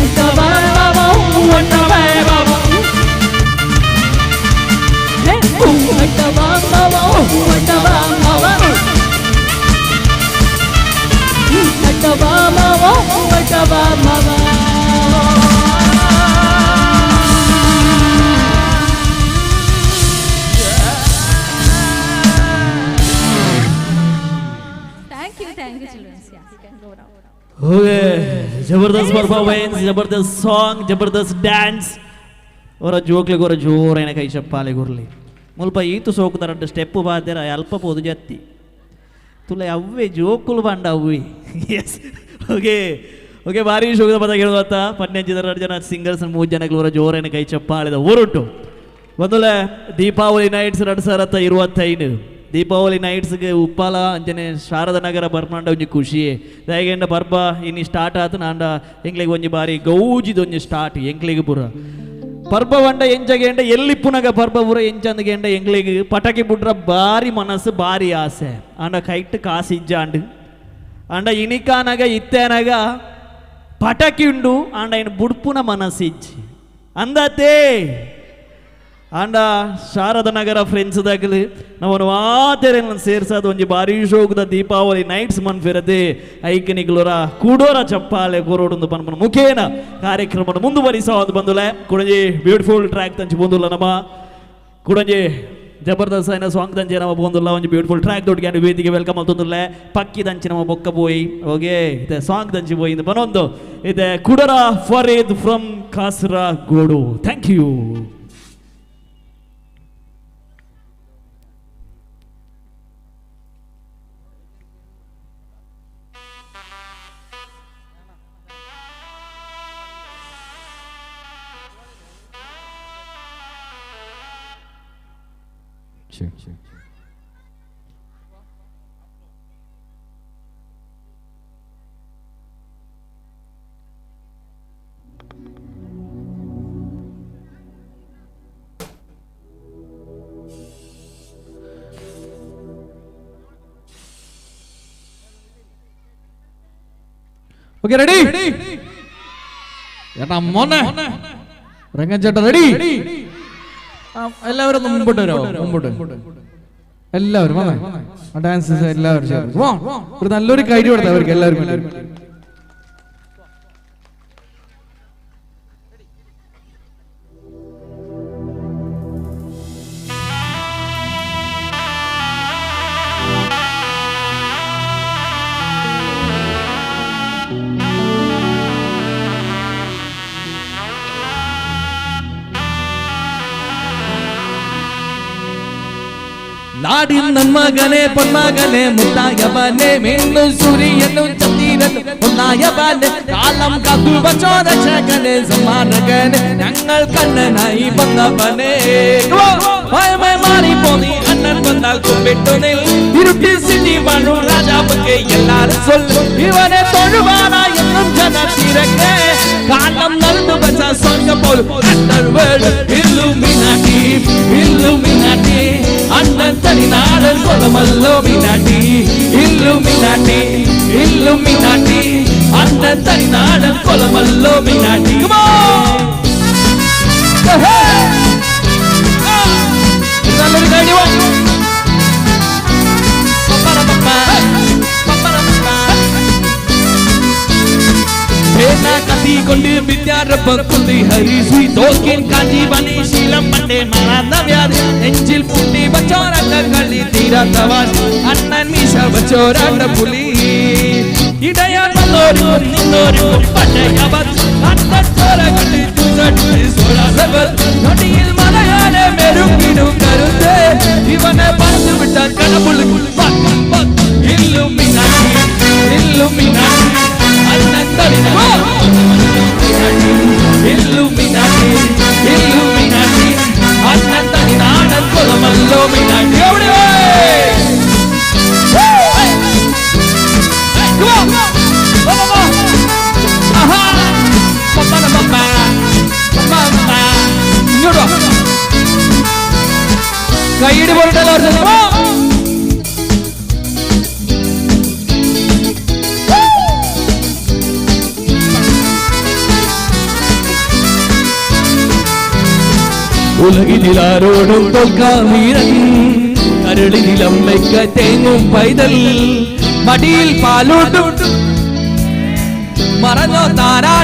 అంటవా మావ అంటవా మావ అంటవా మావ అంటవా మావ అంటవా మావ అంటవా మావ. Thank you, children. Yeah, you can go now. Okay, Jabardasth performance, Jabardasth song, Jabardasth dance. ಅವರ ಜೋಕ್ಲಿಗೆ ಅವರ ಜೋರೈನ ಕೈ ಚಪ್ಪಾಲೆ ಗುರ್ಲಿ ಮುಲ್ಪ ಈತು ಸೋಕುದಾರಂಟ ಸ್ಟೆಪ್ ಬಾದ್ಯರ ಅಲ್ಪ ಪೋದು ಜತ್ತಿ ತುಲೆ ಅವ್ವೆ ಜೋಕುಲು ಬಂಡ ಅವ್ವಿ. S okay okay ಭಾರಿ ಶೋಕದ ಪದ ಕೇಳುವಂತ 12 ಜನ ಸಿಂಗರ್ಸ್ 3 ಜನಗಳು ಅವರ ಜೋರೈನ ಕೈ ಚಪ್ಪಾಳೆದ ಊರುಂಟು. ಮೊದಲ ದೀಪಾವಳಿ ನೈಟ್ಸ್ 2025 ದೀಪಾವಳಿ ನೈಟ್ಸ್ಗೆ ಉಪ್ಪಾಲ ಅಂಜನೆ ಶಾರದಾ ನಗರ ಬರ್ಮಾಂಡ ಒಂಜಿ ಖುಷಿ ದಯಗೆಂಡ ಪರ್ಬ ಇನ್ನು ಸ್ಟಾರ್ಟ್ ಆತು ನಾಂಡ ಎಂಕ್ಲಿಗೆ ಒಂಜಿ ಬಾರಿ ಗೌಜಿದೊಂಜಿ ಸ್ಟಾರ್ಟ್ ಎಂಕ್ಲಿಗೆ ಪೂರ ಪರ್ಬ వంಡ ಎಂಜಗೇಂಡ ಎಲ್ಲಿ ಪುನಗ ಪರ್ಬ ಪೂರ ಎಂಚಂದಗೇಂಡ ಎಂಕ್ಲಿಗೆ ಪಟಾಕಿ ಬುಡ್ರ ಬಾರಿ ಮನಸ್ಸು ಬಾರಿ ಆಸೆ ಅಂಡ ಕೈಟ್ ಕಾಸು ಇಜ್ಜಾಂಡು ಅಂಡ ಇನಿಕಾನಗ ಇತ್ತೇನಗ ಪಟಾಕಿ ಉಂಡು ಅಂಡ ಇನ್ನು ಬುಡ್ಪುನ ಮನಸ್ಸು ಇಜ್ಜಿ ಅಂದತೆ ಅಂಡ ಶಾರದಾ ನಗರ ಫ್ರೆಂಡ್ಸ್ ದಾಗಲಿ ನಾವು ಆತೆರೆಲ್ಲ ಸೇರ್ಸೋದು ಒಂಜಿ ಬಾರಿ ಶೋಕದ ದೀಪಾವಳಿ ನೈಟ್ಸ್ ಮನ್ಫಿರದೆ ಐಕನಿಗ್ಲೋರ ಕೂಡೋರ ಚಪ್ಪಾಲೆ ಕೋರೋಡೊಂದು ಪನ್ಪನ ಮುಖೇನ ಕಾರ್ಯಕ್ರಮ ಮುಂದುವರಿಸೋದು ಬಂದುಲೆ ಕುಡಂಜಿ ಬ್ಯೂಟಿಫುಲ್ ಟ್ರ್ಯಾಕ್ ತಂಚಿ ಬಂದುಲ್ಲ ನಮ್ಮ ಕುಡಂಜಿ ಜಬರ್ದಸ್ತ್ అయిన ಸಾಂಗ್ ದಂಚೆ ನಮ್ಮ ಬಂದುಲ್ಲ ಒಂಜಿ ಬ್ಯೂಟಿಫುಲ್ ಟ್ರ್ಯಾಕ್ ದೊಡ್ಡ ವೇದಿಕೆ welcome ಅಂತಂದುಲ್ಲೆ ಪಕ್ಕಿ ದಂಚಿ ನಮ್ಮ ಬೊಕ್ಕ ಪೋಯಿ ಓಕೆ ಇದೆ ಸಾಂಗ್ ದಂಚಿ ಪೋಯಿ ಬನೊಂದು ಇದೆ ಕುಡರ Farid from Kasaragod. Thank you. Sure, sure. Okay, ready? ഏട്ടാ മോനെ രംഗൻ ചേട്ടാ റെഡി? എല്ലാവരും ഒന്ന് മുമ്പോട്ട് വരുമോ? മുമ്പോട്ട് എല്ലാവരും വന്നേ. ആ ഡാൻസ് എല്ലാവരും ചേർന്ന് ഒരു നല്ലൊരു കൈ കൊടുത്താ അവർക്ക് എല്ലാവർക്കും. ನಾಡಿನ ನನ್ಮಗನೇ പൊന്മകനെ മുത്തായവനെ മിന്നു സൂര്യനും ചന്ദ്രനും ഒന്നായവനെ കാലം കാത്തു വച്ചോ രക്ഷകനെ സമ്മാനകനെ ഞങ്ങൾ കണ്ണനായി വന്നവനെ മാറിപ്പോന്നി അണ്ണൻ വന്നാൽ കുമ്പിട്ടു നിൽ ഇരുട്ടി സിറ്റി വാഴും രാജാവുക്ക് എല്ലാരും ചൊല്ലും ഇവനെ തൊഴുവാനായി എന്നും ജനത്തിരക്ക് കാലം നടന്നു വച്ച സ്വർഗം പോലും ഇല്ലുമിനാട്ടി ഇല്ലുമിനാട്ടി അണ്ണൻ തനി നാടൻ കൊലമല്ലോ മിനാട്ടി ഇല്ലുമിനാട്ടി ഇല്ലുമിനാട്ടി അണ്ണൻ തനി നാടൻ കൊലമല്ലോ മിനാട്ടി. നല്ലൊരു കാര്യം കത്തി കൊണ്ട് വിദ്യാരംഭം കുത്തി ഹരിശ്രീ തോക്കിൻ കാഞ്ചി പണി ശീലം പണ്ടേ മറന്ന വ്യാധി നെഞ്ചിൽ പൂട്ടി വച്ചോരക്ക കളി തീരാ തീരാത്ത വാശി അണ്ണൻ മീശ വച്ചോരാട്ട പുലി ഇടയാൻ വന്നോർക്കും നിന്നോർക്കും പട്ടയവർ അത്തച്ചോര കണ്ടി ചൂസട്ടി സോഴാസവർ നൊടിയിൽ മലയാളെ മെരുക്കിടും കരുത്ത് ഇവനെ പറഞ്ഞു വിട്ടാൽ കടപുള്ളി ഇല്ലുമിനാട്ടി ഇല്ലുമിനാട്ടി അണ്ണൻ ഇല്ലുമിനാട്ടി ഇല്ലുമിനാട്ടി അണ്ണൻ തനി നാടൻ കുളമല്ലോ മിനാട്ടി. എവിടെ? കൈയ്യടി പോരട്ടെ എല്ലാവർക്കും. ഉലകിലാരോടും തോൽക്കാം വീരൻ, കരളിലമ്മയ്ക്ക് തേങ്ങും പൈതൽ, മടിയിൽ പാലൂട്ടും മറന്നോ താരാ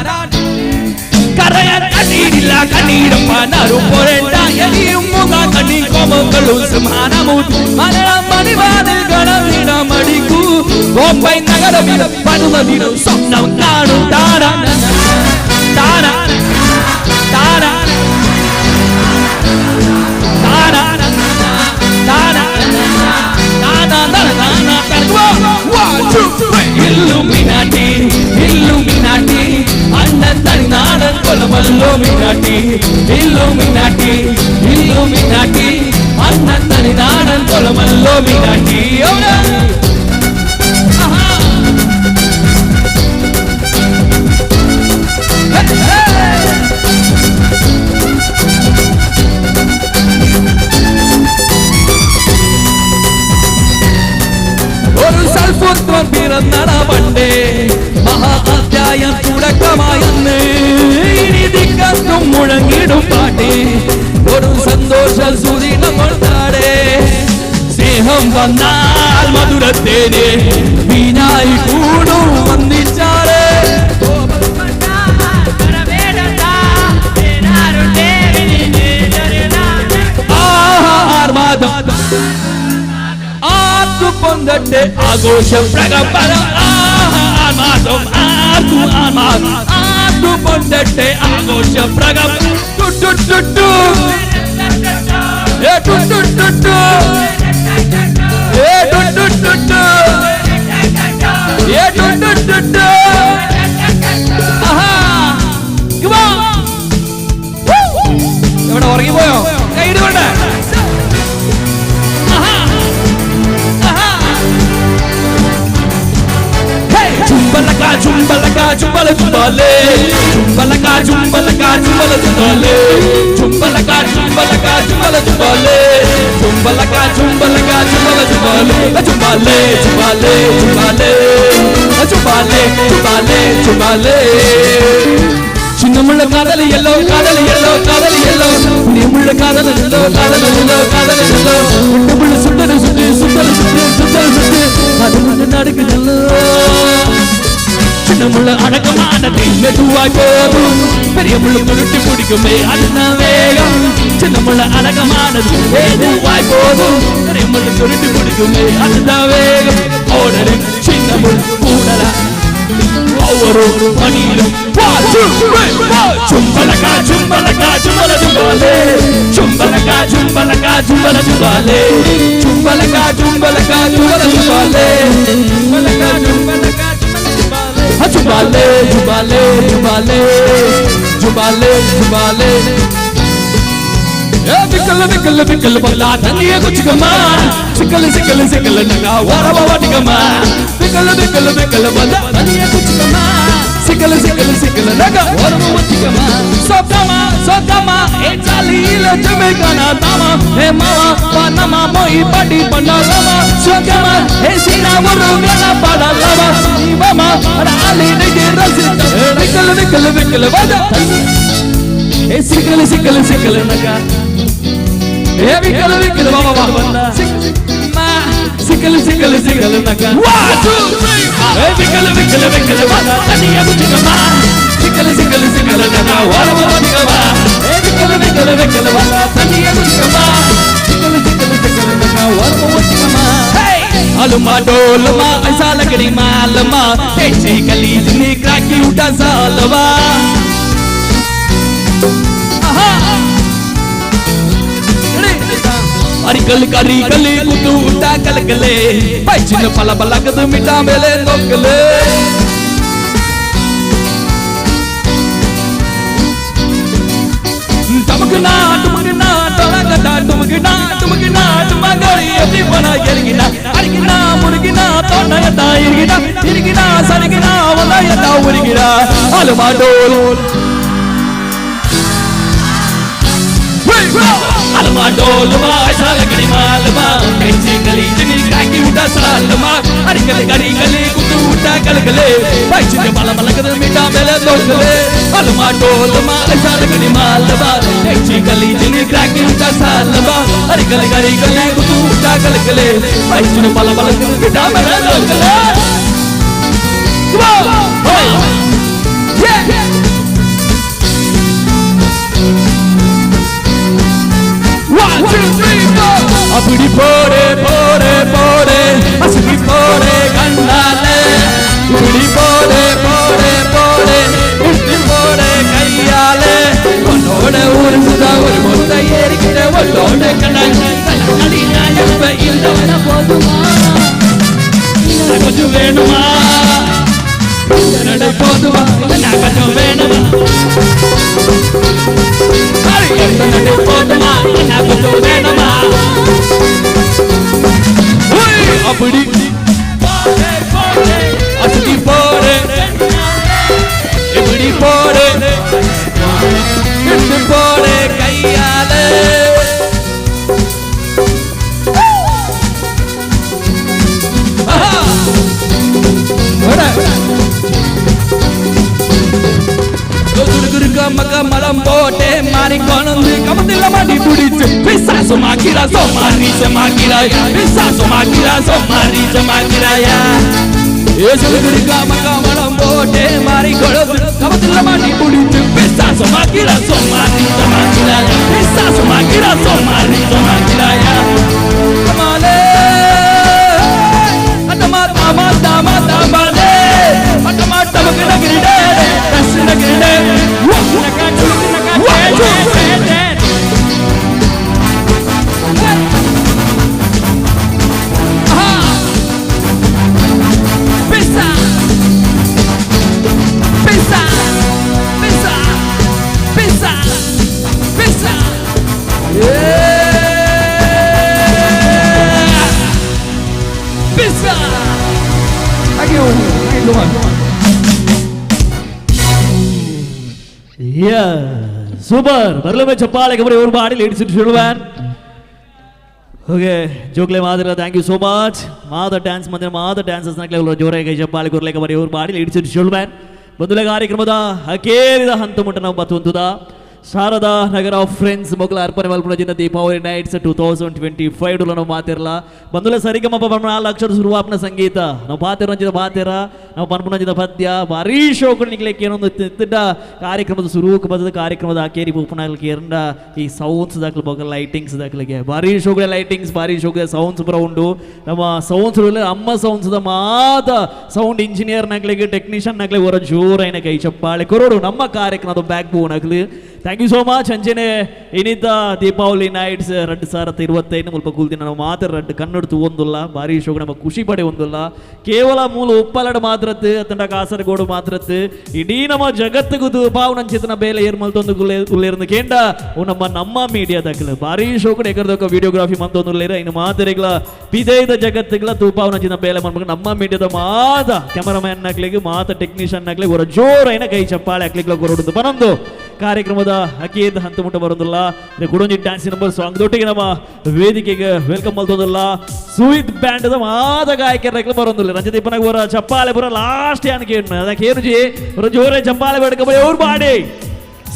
കരയാൻ കണ്ണീരില്ല കണ്ണീരപ്പാനാരും പോരണ്ട എലിയും മുഖ കണ്ണി കോമക്കളും സമാനമൂട്ടും മരണം മണിവാതിൽ ഗണവിടമടിക്കൂ ബോംബൈ നഗരവിടം പരുവതിനും സ്വപ്നം കാണും താര താര താര താര താര ഇല്ലുമിനാട്ടി ഇല്ലുമിനാട്ടി അണ്ണൻ തനി നാടൻ കൊലമല്ലുമിനാട്ടി ഇല്ലുമിനാട്ടി ഇല്ലുമിനാട്ടി അണ്ണൻ തനി നാടൻ കൊലമല്ലുമിനാട്ടി. ഒരു സൽപുത്രൻ പിറന്നട പണ്ടേ മഹാ അധ്യായം തുടക്കമായെന്ന് ഇനി ദിക്കത്തും മുഴങ്ങിടും പാട്ടേ ഒരു സന്തോഷ സുദിനം കൊണ്ടാടേ. സ്നേഹം വന്നാൽ മധുരത്തേനെ വീണായി കൂടും വന്നിച്ചാറേ. ആർമാദം ആർക്കു പൊന്തട്ടെ ആഘോഷം പ്രകമ്പനം. ആർമാദം ആർക്കു ആർമാദം ആർക്കു പൊന്തട്ടെ ആഘോഷ പ്രകമ്പനം. ടു ടു to ഏ to to to to ഏ to to to to ഏ to to to to. Aaha, come on. എവിടെ ഉറങ്ങിപ്പോയോ? കൈയ്യടി കൊണ്ട്. ചുംബലക ചുംബലക ചുംബല ചുംബാലേ ചുംബലക ചുംബലക ചുംബല ചുംബാലേ ചുംബലക ചുംബലക ചുംബല ചുംബാലേ ചുംബലക ചുംബലക ചുംബല ചുംബാലേ ചുംബാലേ ചുംബാലേ ചുംബാലേ ചുംബാലേ ചുംബാലേ ചുംബാലേ. ചിന്നമുള്ള കാതൽ എല്ലോ കാതൽ എല്ലോ കാതൽ എല്ലോ പുളിയമുള്ള കാതൽ എല്ലോ കാതൽ എല്ലോ കാതൽ എല്ലോ മുണ്ടുമുള്ള സുന്ദര സുന്ദര സുന്ദര സുന്ദര സുന്ദര സുന്ദര അതുകൊണ്ട് നടക്കുന്നല്ലോ. சின்னமுள்ள அடக்கமானது மெதுவாய் போதும் பெரியமுள்ள துருட்டி பிடிக்குமே அதுதான் வேகம். சின்னமுள்ள அடக்கமானது மெதுவாய் போதும் பெரியமுள்ள துருட்டி பிடிக்குமே அதுதான் வேகம். ஓடரு சின்னமுள் கூடலா ஒவ்வொரு பணியிலும் சும்பலக்கா சும்பலக்கா சும்பல சும்பாலே சும்பலக்கா சும்பலக்கா சும்பல சும்பாலே சும்பலக்கா சும்பலக்கா சும்பல சும்பாலே சும்பலக்கா சும்பலக்கா ചുംബാലേ ചുംബാലേ ചുംബാലേ ചുംബാലേ ചുംബാലേ. വിക്കല് വിക്കല് വിക്കല് ബല്ലാ തന്നിയെ കുച്ചിക്കമ്മാ സിക്കല് സിക്കല് സിക്കല് നഗ വരവ വടിക്കമ്മാ വിക്കല് വിക്കല് വിക്കല് ബല്ലാ തന്നിയെ കുച്ചിക്കമ്മാ സിക്കല് സിക്കല് സിക്കല് നഗ വരവ വടിക്കമ്മാ. സോക്കമാ സോക്കമാ ഏ ചാലീല ജമേക്കാന താമ ഹേ മാമ പനമ മോയി പടി പണ്ടാലമ സോക്കമാ ഹേ സീന മുരുഗന പടലമ നീവമ അടാലി നിഗി രസിത വിക്കല് വിക്കല് വിക്കല് വദ ഏ സിക്കല് സിക്കല് സിക്കല് നഗ ഏ വിക്കല് വിക്കല് വാ വാ സിക്കല് സിക്കല് സിക്കല് നഗ 1 2 3 4 ഏ വിക്കല് വിക്കല് വിക്കല് വദ തനിയ കുച്ചിക്കമ്മാ സിക്കല് സിക്കല് സിക്കല് നഗ വരവ വടിക്കമ്മാ ഏ വിക്കല് വിക്കല് വിക്കല് വദ തനിയ കുച്ചിക്കമ്മാ സിക്കല് സിക്കല് സിക്കല് നഗ വരവ വടിക്കമ്മാ. अलमा डोलमा ऐसा लगड़ी मालमा कैची गली जिनी क्राकी उठा सालवा अरिकल करी कली कुतु उठा कलकले पैचिन पल पलकद मिटा मेले नोकले टमकना टमकना टलकदा टमकना टमकना टमगड़ी अपनी बना எரிகினா அரிகினா முருகினா தோணயதா இருகினா இருகினா சருகினா வலயதா உருகினா அலுமா டோல் अलमा डोलमा ऐसा लगड़ी मालमा कैची गली जिनी काकी उठा सालमा अरे गले गली गली कुतु उठा गलगले पैची के बाला मलकद मीठा मेले दोगले अलमा डोलमा ऐसा लगड़ी मालमा कैची गली जिनी काकी उठा सालमा अरे गले गली गली कुतु उठा गलगले पैची के बाला मलकद मीठा मेले दोगले. Come on! Hey! Yeah! 1 2 3 4 அப்படி போடே போடே போடே அசுடி போடே கண்ணாலே இப்படி போடே போடே போடே இப்படி போடே கையாலே உன்னோட ஊருக்குதான் ஒரு மொத்த ஏறிக்கிட்ட உன்னோட கண்ணாடி இல்ல போதுமா கொஞ்சம் வேணுமா போதுமா கொஞ்சம் வேணுமா போதுமா கொஞ்சம் வேணுமா அப்படி அசுதி போடு இப்படி போடு இட்டு போடு கையாலே மலம் போட்டே மாறி கொண்டு கமத்தில மாட்டி பிடிச்சு பிசாசு மாக்கிறா சோமாரி மாக்கிறாய் பிசாசு மாக்கிறா சோமாரி மாக்கிறாயா மலம் போட்டே மாறி கொண்டு கமத்தில மாட்டி பிடிச்சு பிசாசு மாக்கிறா சோமாரி மாக்கிறாய் பிசாசு மாக்கிறா சோமாரி மாக்கிறாயா கமாலே அட்டமா தாமா தாமா தாமாலே அட்டமா டமக்கு நகிரிடே ரஸ் நகிரிடே. 1 2 3 Pisa Pisa Pisa Pisa Pisa Yeah Pisa. Thank you. Thank you so much. Yeah, super. ಬರಲೇ ಚಪ್ಪಾಳೆ ಕಬರಿ ಅವ್ರು ಮಾಡಿ ಲೇಡೀಸ್ ಶುರುವಾನ್. ಓಕೆ ಜೋಕ್ಲೆ ಮಾತ್ರ thank you so much. Mada dance ಮಂದಿರ ಮಾದ ಡ್ಯಾನ್ಸಸ್ ನಕ್ಲೆ ಜೋರಾಗಿ ಚಪ್ಪಾಳೆ ಕೊರ್ಲೆ ಕಬರಿ ಅವ್ರು ಮಾಡಿ ಲೇಡೀಸ್ ಶುರುವಾನ್. ಬಂದುಲೆ ಕಾರ್ಯಕ್ರಮದ ಅಕೇರಿದ ಹಂತ ಮುಟ್ಟ ನಾವು ಬತ್ತುವಂತದ ಶಾರದಾ ನಗರ ಫ್ರೆಂಡ್ಸ್ ಮೊಗಲ ಅರ್ಪಣೆ ಮಲ್ಪುನ ದೀಪಾವಳಿ ನೈಟ್ಸ್ 2025 ನಾವು ಮಾತಿರಲ್ಲ ಬಂದುಲೆ ಸರಿಗಮಪ 4 ಅಕ್ಷರ ಶುರುವಾಪ್ನ ಸಂಗೀತ ನಾವು ಪಾತಿರಂಜಿದ ಪಾತಿರ ನಾವು ಪನ್ಪುನಂಜಿದ ಪದ್ಯ ಭಾರೀ ಶೋಕು ನಿಕ್ಲೆಕ್ ಏನೊಂದು ತಿಂಡ ಕಾರ್ಯಕ್ರಮದ ಸುರೂಕ್ ಬದದ ಕಾರ್ಯಕ್ರಮದ ಆಕೇರಿ ಉಪನಾಗಲಿಕ್ಕೆ ಎರಡ ಈ ಸೌಂಡ್ಸ್ ದಾಖಲು ಬೊಕ ಲೈಟಿಂಗ್ಸ್ ದಾಖಲಿಗೆ ಭಾರೀ ಶೋಕುಡೆ ಲೈಟಿಂಗ್ಸ್ ಭಾರೀ ಶೋಕುಡೆ ಸೌಂಡ್ಸ್ ಪೂರ ಉಂಡು ನಮ್ಮ ಸೌಂಡ್ಸ್ ಅಮ್ಮ ಸೌಂಡ್ಸ್ ಮಾತ ಸೌಂಡ್ ಇಂಜಿನಿಯರ್ ನಕ್ಲಿಗೆ ಟೆಕ್ನಿಷಿಯನ್ ನಕ್ಲಿಗೆ ಹೊರ ಜೋರೈನ ಕೈ ಚಪ್ಪಾಳೆ ಕೊರೋಡು ನಮ್ಮ ಕಾರ್ಯಕ್ರಮದ ಬ್ಯಾಕ್ ಬೋನ್ ಆಗಲಿ. Thank you so much. ಅಂಚನೆ ಇನ್ನಿತ ದೀಪಾವಳಿ ನೈಟ್ಸ್ 2025 ಮುಲ್ಪ ಕೂಲ್ದಿನ ನಾವು ಮಾತ್ರ ರಡ್ಡು ಕನ್ನಡ ತೂವೊಂದುಲ್ಲ ಭಾರಿ ಶೋಕ ನಮ್ಮ ಖುಷಿ ಪಡೆ ಒಂದುಲ್ಲ ಕೇವಲ ಮೂಲ ಉಪ್ಪಲಡ ಮಾತ್ರತ್ತು ಅತ್ತಂಡ ಕಾಸರಗೋಡು ಮಾತ್ರತ್ತು ಇಡೀ ನಮ್ಮ ಜಗತ್ತಿಗೂ ದೀಪಾವಳಿ ಬೇಲೆ ಏರ್ಮಲ್ತೊಂದು ಉಲ್ಲೇರ್ದು ಕೇಂಡ ನಮ್ಮ ನಮ್ಮ ಮೀಡಿಯಾ ದಾಖಲೆ ಭಾರಿ ಶೋಕಡ ಎಕರ್ದೊಕ್ಕ ವಿಡಿಯೋಗ್ರಾಫಿ ಮಂತೊಂದು ಉಲ್ಲೇರ ಇನ್ನು ಮಾತೆರೆಗ್ಲ ಪಿದೈದ ಜಗತ್ತಿಗ್ಲ ತೂಪಾವನಂಚಿನ ಬೇಲೆ ಮನ್ಮಗ ನಮ್ಮ ಮೀಡಿಯಾದ ಮಾತ ಕ್ಯಾಮರಾಮ್ಯಾನ್ ನಕ್ಲಿಗೆ ಮಾತ ಟೆಕ್ನಿಷಿಯನ್ ನಕ್ಲಿಗೆ ಹೊರ ಜೋರೈನ ಕೈ ಚಪ್ಪಾಳೆ ಹಾಕ್ಲಿಕ್ಕೆ ಹೊರಡುದು ಬನೊಂದು ಕಾರ್ಯಕ್ರಮದ ಅಕೇದ ಹಂತ ಮುಟ್ಟ ಬರೋದಿಲ್ಲ ಕುಡೊಂಜಿ ಡ್ಯಾನ್ಸ್ ನಂಬರ್ ಸಾಂಗ್ ದೊಟ್ಟಿಗೆ ನಮ್ಮ ವೇದಿಕೆಗೆ welcome ಮಲ್ತೊಂದಿಲ್ಲ ಸುವಿತ್ ಬ್ಯಾಂಡ್ ಮಾದ ಗಾಯಕರ ಬರೋದಿಲ್ಲ ರಂಜದೀಪನಾಗ ಬರ ಚಪ್ಪಾಳೆ ಬರೋ ಲಾಸ್ಟ್ ಯಾನಕ್ಕೆ ಅದಕ್ಕೆ ಏನು ಜಿ ಜೋರೇ ಚಪ್ಪಾಳೆ ಬೇಡಕ ಅವ್ರು ಮಾಡಿ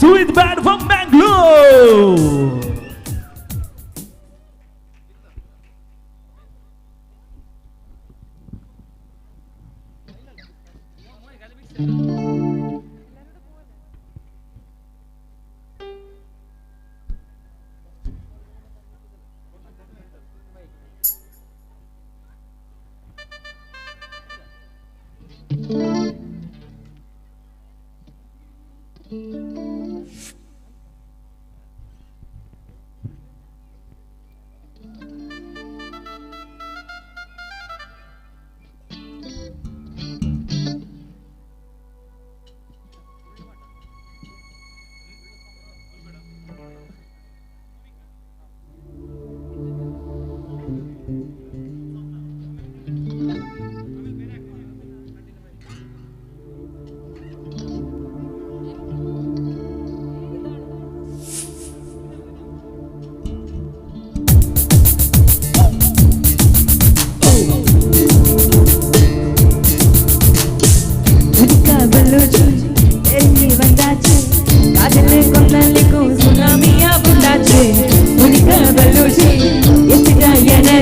ಸುವಿತ್ ಬ್ಯಾಂಡ್ ಫ್ರಮ್ ಬ್ಯಾಂಗ್ಳೂರ್.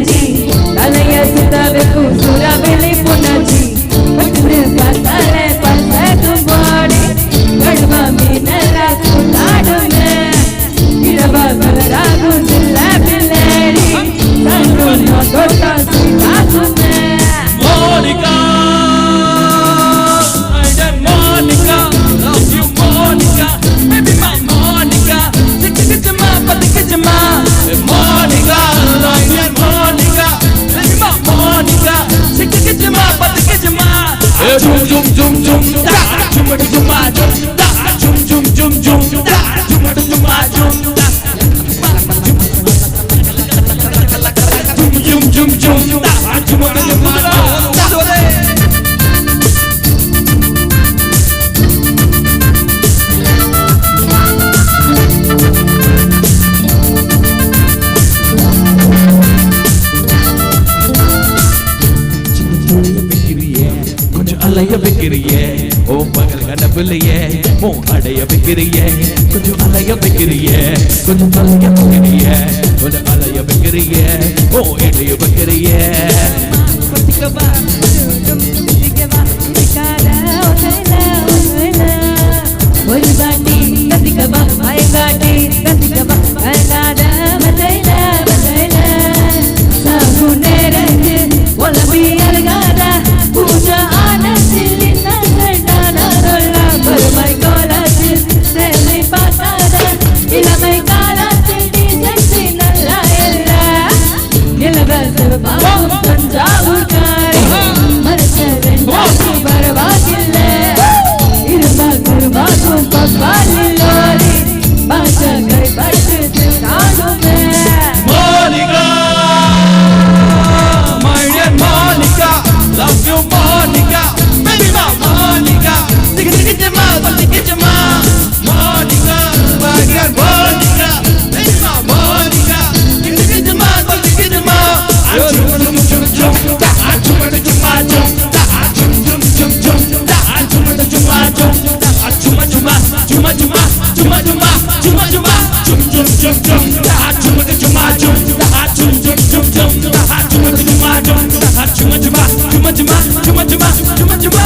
ಪುನಜಿ ತಲೆಯ ಸುತ್ತಬೇಕು ಸುರ ಬೆಳಿ ಪುನಜಿ ತಲೆ ಪಲ್ಸೆ ತುಂಬಾಡಿ ಕಡುವ ಮೀನೆಲ್ಲ ಕೂತಾಡುವೆ ಇರವ ಬಲರಾಗುವುದಿಲ್ಲ ಬಿಲ್ಲೇಡಿ ಸಣ್ಣ ದೊಡ್ಡ ಸೀತಾಸುವೆ. Monica, I am Monica, love you Monica, baby my Monica, tikka ma, tikka ma, Monica, I am Monica, baby my Monica, tikka ma, tikka ma, jum jum jum jum, da jum jum ma jum, da jum jum jum jum, da jum jum ma jum, da jum jum jum jum, da jum jum ma jum, da. கொஞ்சம் அலைய வைக்கிறியே ஓ பகல் கனவுலையே மோ அடைய வைக்கிறியே கொஞ்சம் அலைய வைக்கிறியே கொஞ்சம் அலைய வைக்கிறியே கொஞ்சம் அலைய வைக்கிறியே ஓ இடைய வைக்கிறியே. ஒரு பாட்டி கத்திக்கவா மயங்காட்டி கத்திக்கவா மயங்காத மதையில மதையில சாகு நேரத்து ஒலம்பி அழகாத பூஜா ஆனத்தில் வறுமை கோலத்தில் சேவை பார்க்காத இளமை காலத்தில் நீ செஞ்சு நல்லா இல்ல நிலவ பாவும் தஞ்சாவூர் காரி மனச ரெண்டாக்கு பரவாயில்ல இரும்பா கருவாக்கும் பப்பாலி பாஷா கைப்பட்டு திருநாடுமே. Monica, my dear Monica, love you Monica, baby my Monica, tikka tikka ma, tikka ma, Monica, my dear Monica, baby my Monica, tikka tikka ma, tikka ma, jum jum jum jum, da jum jum ma jum, da jum jum jum jum, da jum jum ma jum, da jum jum ma, jum jum ma, jum jum ma, jum jum ma, jum jum jum jum, da jum jum ma jum, da jum jum jum jum, da jum jum ma jum, da jum jum ma, jum jum ma, jum jum ma, jum jum ma,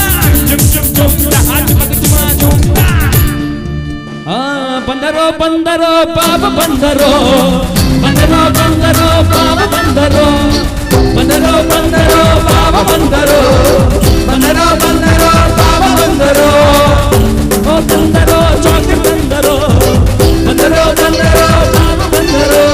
jum jum jum, da jum jum ma jum, da. ಬಂದರೋ ಬಂದರೋ ಪಾಪ ಬಂದರೋ ಬಂದರೋ ಬಂದರೋ ಪಾಪ ಬಂದರೋ ಬಂದರೋ ಬಂದರೋ ಪಾಪ ಬಂದರೋ ಬಂದರೋ ಬಂದರೋ ಪಾಪ ಬಂದರೋ ಓ ಬಂದರೋ ಚಾಕಿ ಬಂದರೋ ಬಂದರೋ ಬಂದರೋ ಪಾಪ ಬಂದರೋ.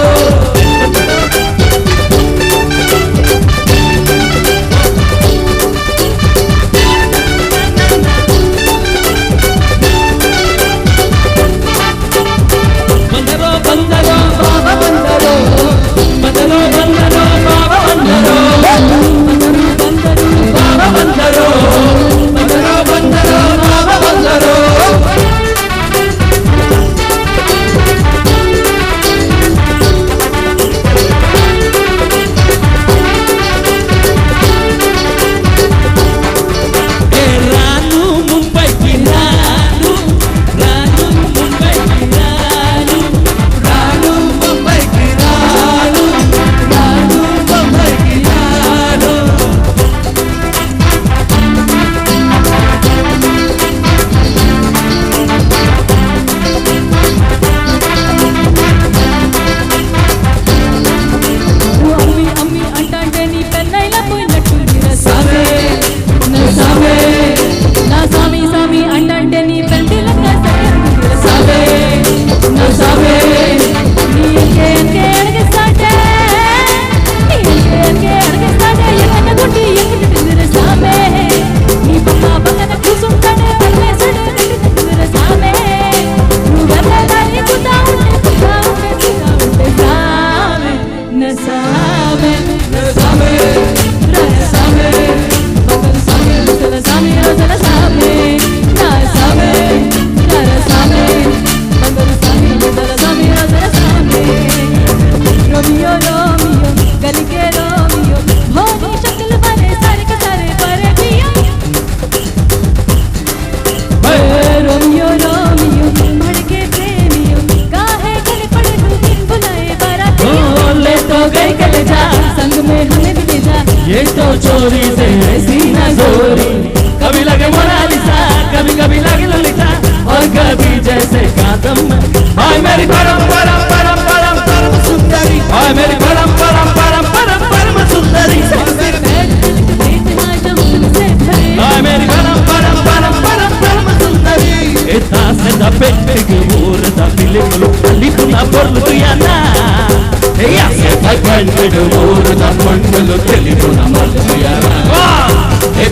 ಬಂದರೋ ಬಂದರೋ ಬಾಬಾ ಬಂದರೋ ಬಂದರೋ ಬಂದರೋ ಬಾಬಾ ಬಂದರೋ ಬಾಬಾ ಬಂದರೋ ಬಂದರೋ ಬಂದರೋ ಬಾಬಾ ಬಂದರೋ. ಏ ರಾನು ಮುಂಬೈಗೆ ರಾನು ರಾನು ಮುಂಬೈಗೆ ರಾನು ರಾನು ಮುಂಬೈಗೆ ರಾನು ರಾನು ಮುಂಬೈಗೆ ರಾನು. నువ్వు అమ్మి అమ్మి అంటాంటే నీ పెన్నైలా పోయినట్టుందిరా సామే నా సామే నా సామి సామి అంటాంటే నీ పెండిలక్క సరిహద్దురా సామే నా సామే నీ ఎంకే ఎంకే అడిగిస్తాంటే నీ ఎంకే ఎంకే అడిగిస్తాంటే ఎక్కడ గుండి ఎక్కడ సామే నీ పక్క పక్కన కూసుంటానే పరమేశ్వరుడు కట్టినట్టుందిరా సామే నువ్వెల్లదారి కుతా ఉంటే కుతా ఉంటే కుతా ఉంటే సామే నా సామే నా సామే రా సామే బకల్ సామే రుసల సామే రుసల సామే నా సామే రా సామే బకల్ సామే రుసల సామే రుసల సామే रोमियो रोमियो गली के रोमियो भोली शक्ल वाले सारे के सारे पर पिया रोमियो रोमियो भड़के प्रेमियो काहे गले पड़े तू बिन बुलाए बारातियों ले तो गई कलेजा संग में चोरी से ऐसी ना गोरी, कभी लगे मोनालिसा, कभी कभी लगे ललिता, और कभी जैसे कादम। हाय मेरी परम परम परम परम परम सुंदरी, हाय मेरी परम परम परम परम परम सुंदरी, हाय मेरी परम परम परम परम परम सुंदरी। தாசத பெட்டுக்கு ஊருத பிள்ளைகளு அள்ளிப்புனா பொருளுக்கு யானா கண்ணிடு ஊருத பொண்ணுలు తెలిపున మల్లు యానా.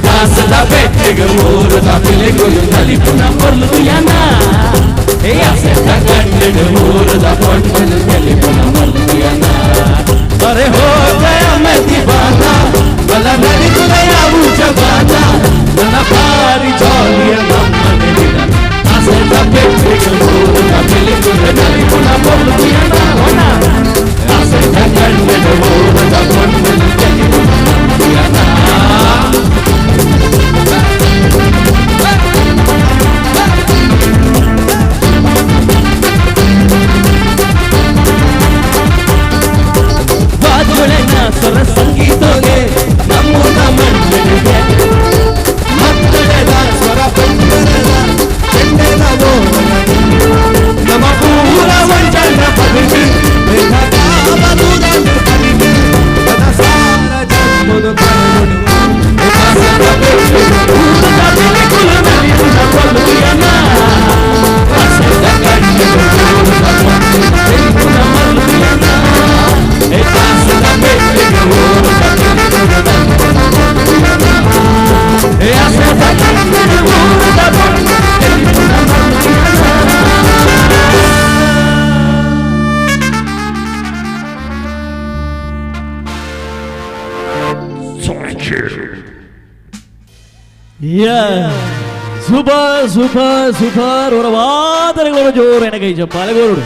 தாசத பெட்டுக்கு ஊருத பிள்ளைகளு తలిపున పొర్లుకు యానా. கண்ணிடு ஊருத பொண்ணுలు తెలిపున మల్లు యానా. अरे हो गया मैं दीवाना, भला नरी तुलया जबाना, मना पारी चौलिया नम्मने दिना। ಸಂಗೀತೋಗೆ ನಮ್ಮೂರ ಮಣ್ಣಿಗೆ ಮಕ್ಕಳೆದ ಸ್ವರ ಪಂಜರದ ಚೆಂಡೆದ ನಮ್ಮ ಪೂರ ವಂಚನ ಪದಿಟ್ಟು ಸೂಪರ್ ಸೂಪರ್ ಸೂಪರ್. ಅವರ ವಾದನೆಗಳು ಜೋರು ಎನಗೈ ಚಪ್ಪಾಳೆ ಗೋರುಡು.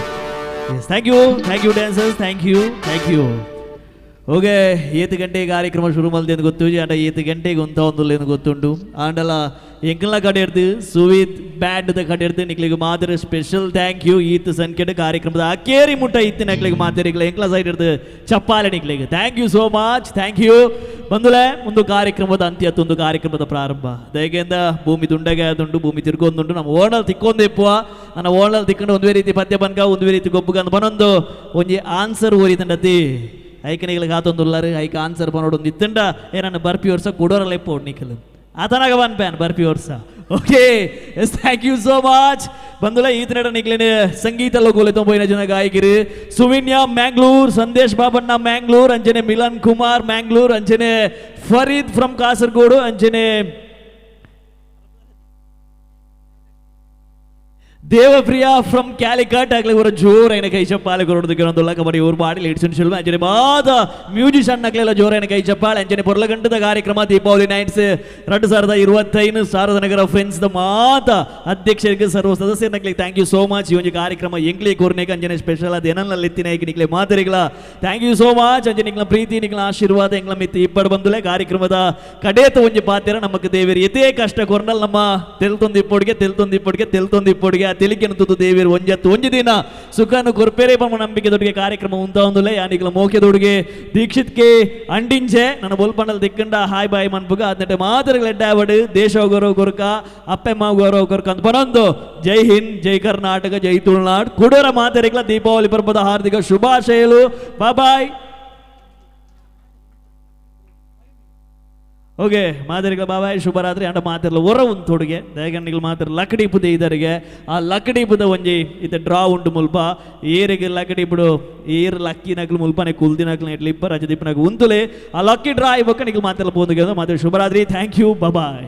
Yes, thank you, thank you dancers, thank you, thank you. Okay, ಏತು ಗಂಟೆ ಕಾರ್ಯಕ್ರಮ ಶುರು ಮಲ್ದೆ ಅಂತ ಗೊತ್ತು ಅಂಡ ಏತು ಗಂಟೆಗೆ ಒಂತ ಒಂದು ಗೊತ್ತುಂಟು. ಆಂಡಲ ಎಂಕಲ್ನ ಕಡೆ ಇರ್ದು ಸುವಿತ್ ಬ್ಯಾಂಡ್ ಕಡೆ ಇರ್ದು ನಿಕ್ಲಿಗೆ ಮಾತ್ರ ಸ್ಪೆಷಲ್ thank you. ಈತ್ ಸಂಕೇತ ಕಾರ್ಯಕ್ರಮದ ಅಕ್ಕೇರಿ ಮುಟ್ಟ ಇತ್ತು ನಕ್ಲಿಗೆ ಮಾತರಿಗಳ ಎಂಕ್ಲ ಸೈಡ್ ಇರ್ದು ಚಪ್ಪಾಳೆ ನಿಕ್ಲಿಗೆ. Thank you so much, thank you. ಬಂದುಲೆ ಒಂದು ಕಾರ್ಯಕ್ರಮದ ಅಂತ್ಯ ಒಂದು ಕಾರ್ಯಕ್ರಮದ ಪ್ರಾರಂಭ. ದಯಗೆಂದ ಭೂಮಿ ದುಂಡಗೆ ಅದುಂಟು, ಭೂಮಿ ತಿರ್ಕೊಂದುಂಟು. ನಮ್ಮ ಓಣಲ್ ತಿಕ್ಕೊಂದೆಪ್ಪುವ ನನ್ನ ಓಣಲ್ ತಿಕ್ಕೊಂಡು ಒಂದುವೇ ರೀತಿ ಪದ್ಯ ಬನ್ಕ ಒಂದುವೇ ರೀತಿ ಗೊಬ್ಬುಗ ಅಂತ ಬನೊಂದು ಒಂಜಿ ಆನ್ಸರ್ ಓರಿದಂಡತಿ ಐಕನಿಗಳಿಗೆ ಆತೊಂದುಲ್ಲಾರು ಐಕ ಆನ್ಸರ್ ಬನ್ನೋಡು ಒಂದು ಇತ್ತಂಡ ಏನನ್ನ ಬರ್ಪಿ ವರ್ಷ ಕೊಡೋರಲ್ಲ ಇಪ್ಪೋ ನಿಖಲು ಆತನಾಗ ಬನ್ ಪ್ಯಾನ್ ಬರ್ಪಿ ವರ್ಷ. Okay, yes, thank you so much. ಬಂದುಲ ಈತನಡ ನಿಕ್ಲೇನೆ ಸಂಗೀತ ಲೋಕೋಲೆ ತೊಂಬೈನ ಜನ ಗಾಯಕಿರು ಸುವಿನ್ಯಾ ಮ್ಯಾಂಗ್ಳೂರ್, ಸಂದೇಶ್ ಬಾಬಣ್ಣ ಮ್ಯಾಂಗ್ಳೂರ್, ಅಂಜನೆ ಮಿಲನ್ ಕುಮಾರ್ ಮ್ಯಾಂಗ್ಳೂರ್, ಅಂಜನೆ Farid from Kasaragod, Anjane Devapriya from Calicut. ಆಗಲಿ ಅವರ ಜೋರಾಯಿನ ಕೈ ಚಪ್ಪಾಳೆ ಕೊರೊಡದಕ್ಕೆ ಒಂದೊಳ್ಳ ಕಬಡ್ಡಿ ಊರು ಮಾಡಿ ಲೇಡ್ಸ್ ಅಂಡ್ ಅಂಜನೆ ಮಾದ ಮ್ಯೂಸಿಷಿಯನ್ ನಕ್ಲೆಲ್ಲ ಜೋರಾಯಿನ ಕೈ ಚಪ್ಪಾಳೆ. ಅಂಜನೆ ಪೊರ್ಲಗಂಟದ ಕಾರ್ಯಕ್ರಮ ದೀಪಾವಳಿ ನೈಟ್ಸ್ 2025 ಶಾರದನಗರ ಫ್ರೆಂಡ್ಸ್ the ಮಾತ ಅಧ್ಯಕ್ಷರಿಗೆ ಸರ್ವ ಸದಸ್ಯರ ನಕ್ಲಿಗೆ thank you so much. ಈ ಒಂದು ಕಾರ್ಯಕ್ರಮ ಎಂಕ್ಲಿ ಕೋರ್ನೇಕ ಅಂಜನೆ ಸ್ಪೆಷಲ್ ಅದು ಏನನ್ನಲ್ಲಿ ಎತ್ತಿನ ನಿಕ್ಲೆ ಮಾತರಿಗಳ thank you so much. ಅಂಜನೆ ನಿಕ್ಲ ಪ್ರೀತಿ ನಿಕ್ಲ ಆಶೀರ್ವಾದ ಎಂಗ್ಲ ಮಿತ್ತಿ ಇಪ್ಪಡು ಬಂದುಲೆ ಕಾರ್ಯಕ್ರಮದ ಕಡೇತ ಒಂಜಿ ಪಾತ್ರ ನಮಕ್ ದೇವೇರಿ ಎತೇ ಕಷ್ಟ ಕೊರ್ನಲ್ ನಮ್ಮ ತೆಲ್ತೊಂದು ಇಪ್ಪೊಡಿಗೆ ತೆಲ್ತೊಂದು ಇಪ್ಪೊಡಿಗೆ ತೆಲ್ತೊಂದು ಇಪ್ಪೊಡಿಗೆ ತೆಲಿಕೆನ ತುತು ದೇವಿಯರು ಒಂಜತ್ತು ಒಂಜಿ ದಿನ ಸುಖನು ಕೊರ್ಪೇರೆ ಪಮ್ಮ ನಂಬಿಕೆ ದೊಡ್ಗೆ ಕಾರ್ಯಕ್ರಮ ಉಂತಾವಂದುಲೆ ಯಾನಿಗ್ಲ ಮೋಕೆ ದೊಡ್ಗೆ ದೀಕ್ಷಿತ್ ಕೆ ಅಂಡಿಂಚೆ ನನ್ನ ಬೊಲ್ಪಂಡಲ್ ದಿಕ್ಕಂಡ ಹಾಯ್ ಬಾಯ್ ಮನ್ಪುಗ ಅದನ್ನೆಟ್ಟೆ ಮಾತೃಗಳ ಎಡ್ಡಾವಡು ದೇಶ ಗೌರವ ಕೊರ್ಕ ಅಪ್ಪೆಮ್ಮ ಗೌರವ ಕೊರ್ಕ ಅಂತ ಬನೊಂದು. ಜೈ ಹಿಂದ್, ಜೈ ಕರ್ನಾಟಕ, ಜೈ ತುಳುನಾಡ್. ಕುಡೋರ ಮಾತರಿಗಳ ದೀಪಾವಳಿ ಪರ್ಬದ ಹಾರ್ದಿಕ ಶುಭಾಶಯಲು. ಬಾಯ್. ಓಕೆ ಮಾದರಿಗಳ ಬಾಬಾಯ್ ಶುಭರಾತ್ರಿ. ಅಂಡ ಮಾತಿರಲ್ಲ ಹೊರ ಒಂದು ತೊಡುಗೆ ದಯಗಣ್ಣಿಗಳು ಮಾತ್ರ ಲಕಡಿ ಪುದೆ ಇದರಿಗೆ ಆ ಲಕಡಿ ಪುದ ಒಂಜಿ ಇತ್ತ ಡ್ರಾ ಉಂಟು ಮುಲ್ಪ ಏರಿಗೆ ಲಕಡಿ ಬಿಡು ಏರ್ ಲಕ್ಕಿ ನಕಲು ಮುಲ್ಪನೆ ಕುಲ್ದಿ ನಕಲು ಎಟ್ಲಿ ಇಪ್ಪ ರಜದೀಪನಾಗ ಉಂತುಲೆ ಆ ಲಕ್ಕಿ ಡ್ರಾ ಇಬ್ಬಕ್ಕ ನಿಕಲ್ ಮಾತಿರಲ್ಲ ಪೋಂದುಗೆ ಮಾತ್ರ ಶುಭರಾತ್ರಿ. Thank you, bye.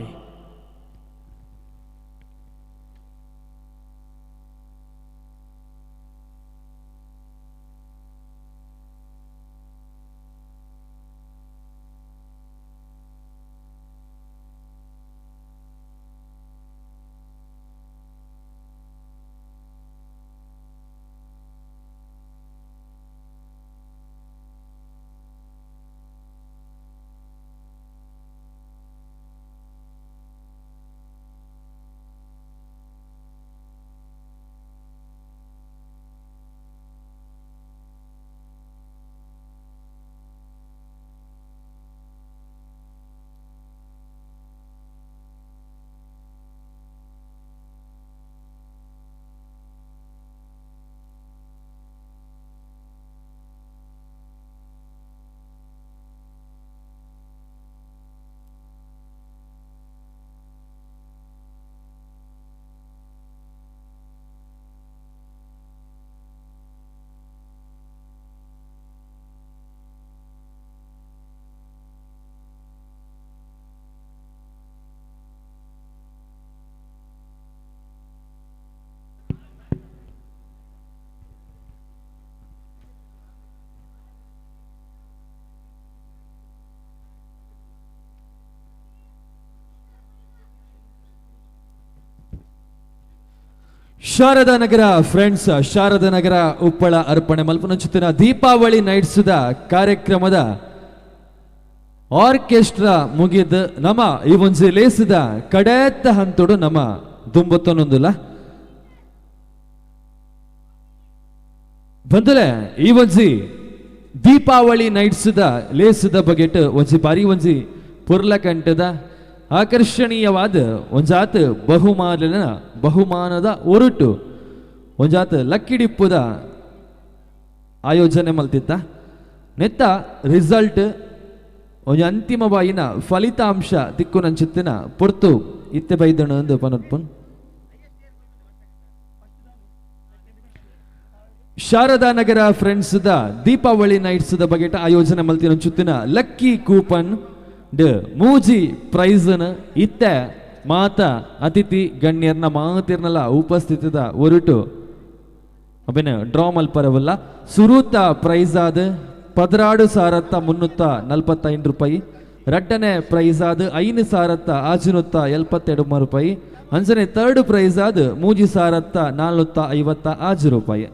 ಶಾರದಾ ನಗರ ಫ್ರೆಂಡ್ಸ್, ಶಾರದಾ ನಗರ ಉಪ್ಪಳ ಅರ್ಪಣೆ ಮಲ್ಪನಂಚುತ್ತಿನ ದೀಪಾವಳಿ ನೈಟ್ಸ್ದ ಕಾರ್ಯಕ್ರಮದ ಆರ್ಕೆಸ್ಟ್ರಾ ಮುಗಿದ ನಮ ಈ ಒಂಜಿ ಲೇಸಿದ ಕಡೇತ ಹಂತೋಡು ನಮ ದುಂಬತ್ತೊಂದುಲ್ಲ ಬಂದಲೆ. ಈ ಒಂಜಿ ದೀಪಾವಳಿ ನೈಟ್ಸ್ದ ಲೇಸದ ಬಗೆಟ್ ಒಂಜಿ ಬಾರಿ ಒಂಜಿ ಪುರ್ಲಕಂಠದ ಆಕರ್ಷಣೀಯವಾದ ಒಂಜಾತ್ ಬಹುಮಾನದ ಒರುಟು ಒಂಜಾತ್ ಲಕ್ಕಿಡಿಪ್ಪುದ ಆಯೋಜನೆ ಮಲ್ತಿತ್ತ. ನೆತ್ತ ರಿಸಲ್ಟ್ ಒಂಜಿ ಅಂತಿಮವಾಯಿನ ಫಲಿತಾಂಶ ದಿಕ್ಕುನಂಚಿತ್ತಿನ ಪೊರ್ತು ಇತ್ತೆ ಬೈದಣ ಅಂದು ಪನೊತ್ಪುನ್. ಶಾರದಾ ನಗರ friends the Deepavali nights the ಬಗೆಟ ಆಯೋಜನೆ ಮಲ್ತಿನಂಚುತ್ತಿನ ಲಕ್ಕಿ ಕೂಪನ್ ಡ್ ಮೂಜಿ ಪ್ರೈಸ್ನ ಇತ್ತೆ ಮಾತ ಅತಿಥಿ ಗಣ್ಯರ್ನ ಮಾತಿರ್ನಲ ಉಪಸ್ಥಿತದ ಒರುಟು ಅಬಿನ ಡ್ರಾ ಮಲ್ಪರವಲ್ಲ. ಸುರೂತ ಪ್ರೈಸ್ ಆದ 16,345 ರೂಪಾಯಿ, ರಡ್ಡನೆ ಪ್ರೈಸ್ ಆದ 5,672 ರೂಪಾಯಿ, ಅಂಜನೆ ಥರ್ಡ್ ಪ್ರೈಸ್ ಆದ 3,456 ರೂಪಾಯಿ.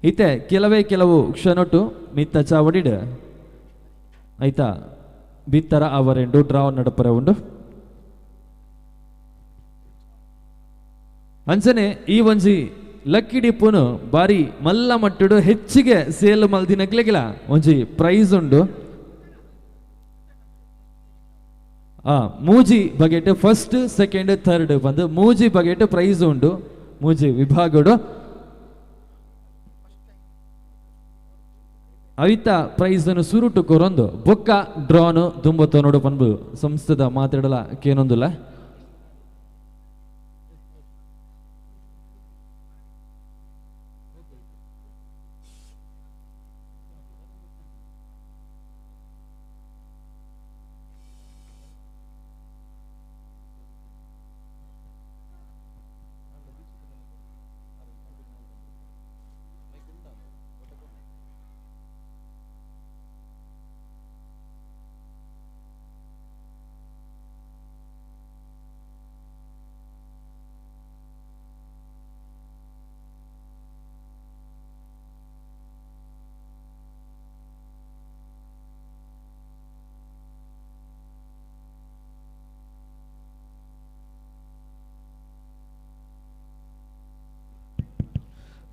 ಇತ್ತೆ ಕೆಲವೇ ಕೆಲವು ಕ್ಷಣಟು ಮಿತ್ತ ಚಾವಡಿಡ್ ಆಯ್ತಾ ಬಿತ್ತರ ಅವರೆಂಡು ಡ್ರಾ ನಡಪರ ಉಂಡು. ಅಂಚನೆ ಈ ಒಂಜಿ ಲಕ್ಕಿ ಡಿಪ್ಪುನು ಬಾರಿ ಮಲ್ಲ ಮಟ್ಟುಡು ಹೆಚ್ಚಿಗೆ ಸೇಲ್ ಮಲ್ದಿನಕ್ಲೆಗಿಲ ಒಂಜಿ ಪ್ರೈಸ್ ಉಂಡು. ಮೂಜಿ ಬಗೆಟ್ ಫಸ್ಟ್ ಸೆಕೆಂಡ್ ಥರ್ಡ್ ಬಂದು ಮೂಜಿ ಬಗೆಟ್ ಪ್ರೈಸ್ ಉಂಡು ಮೂಜಿ ವಿಭಾಗಡು. ಅವಿತ ಪ್ರೈಸ್ ಅನ್ನು ಸುರುಟು ಕೊರೊಂದು ಬೊಕ್ಕ ಡ್ರಾನು ದುಂಬತ್ತ ನೋಡು ಪನ್ಬು ಸಂಸ್ಥೆದ ಮಾತಾಡಲ ಕೇನೊಂದುಲ್ಲ.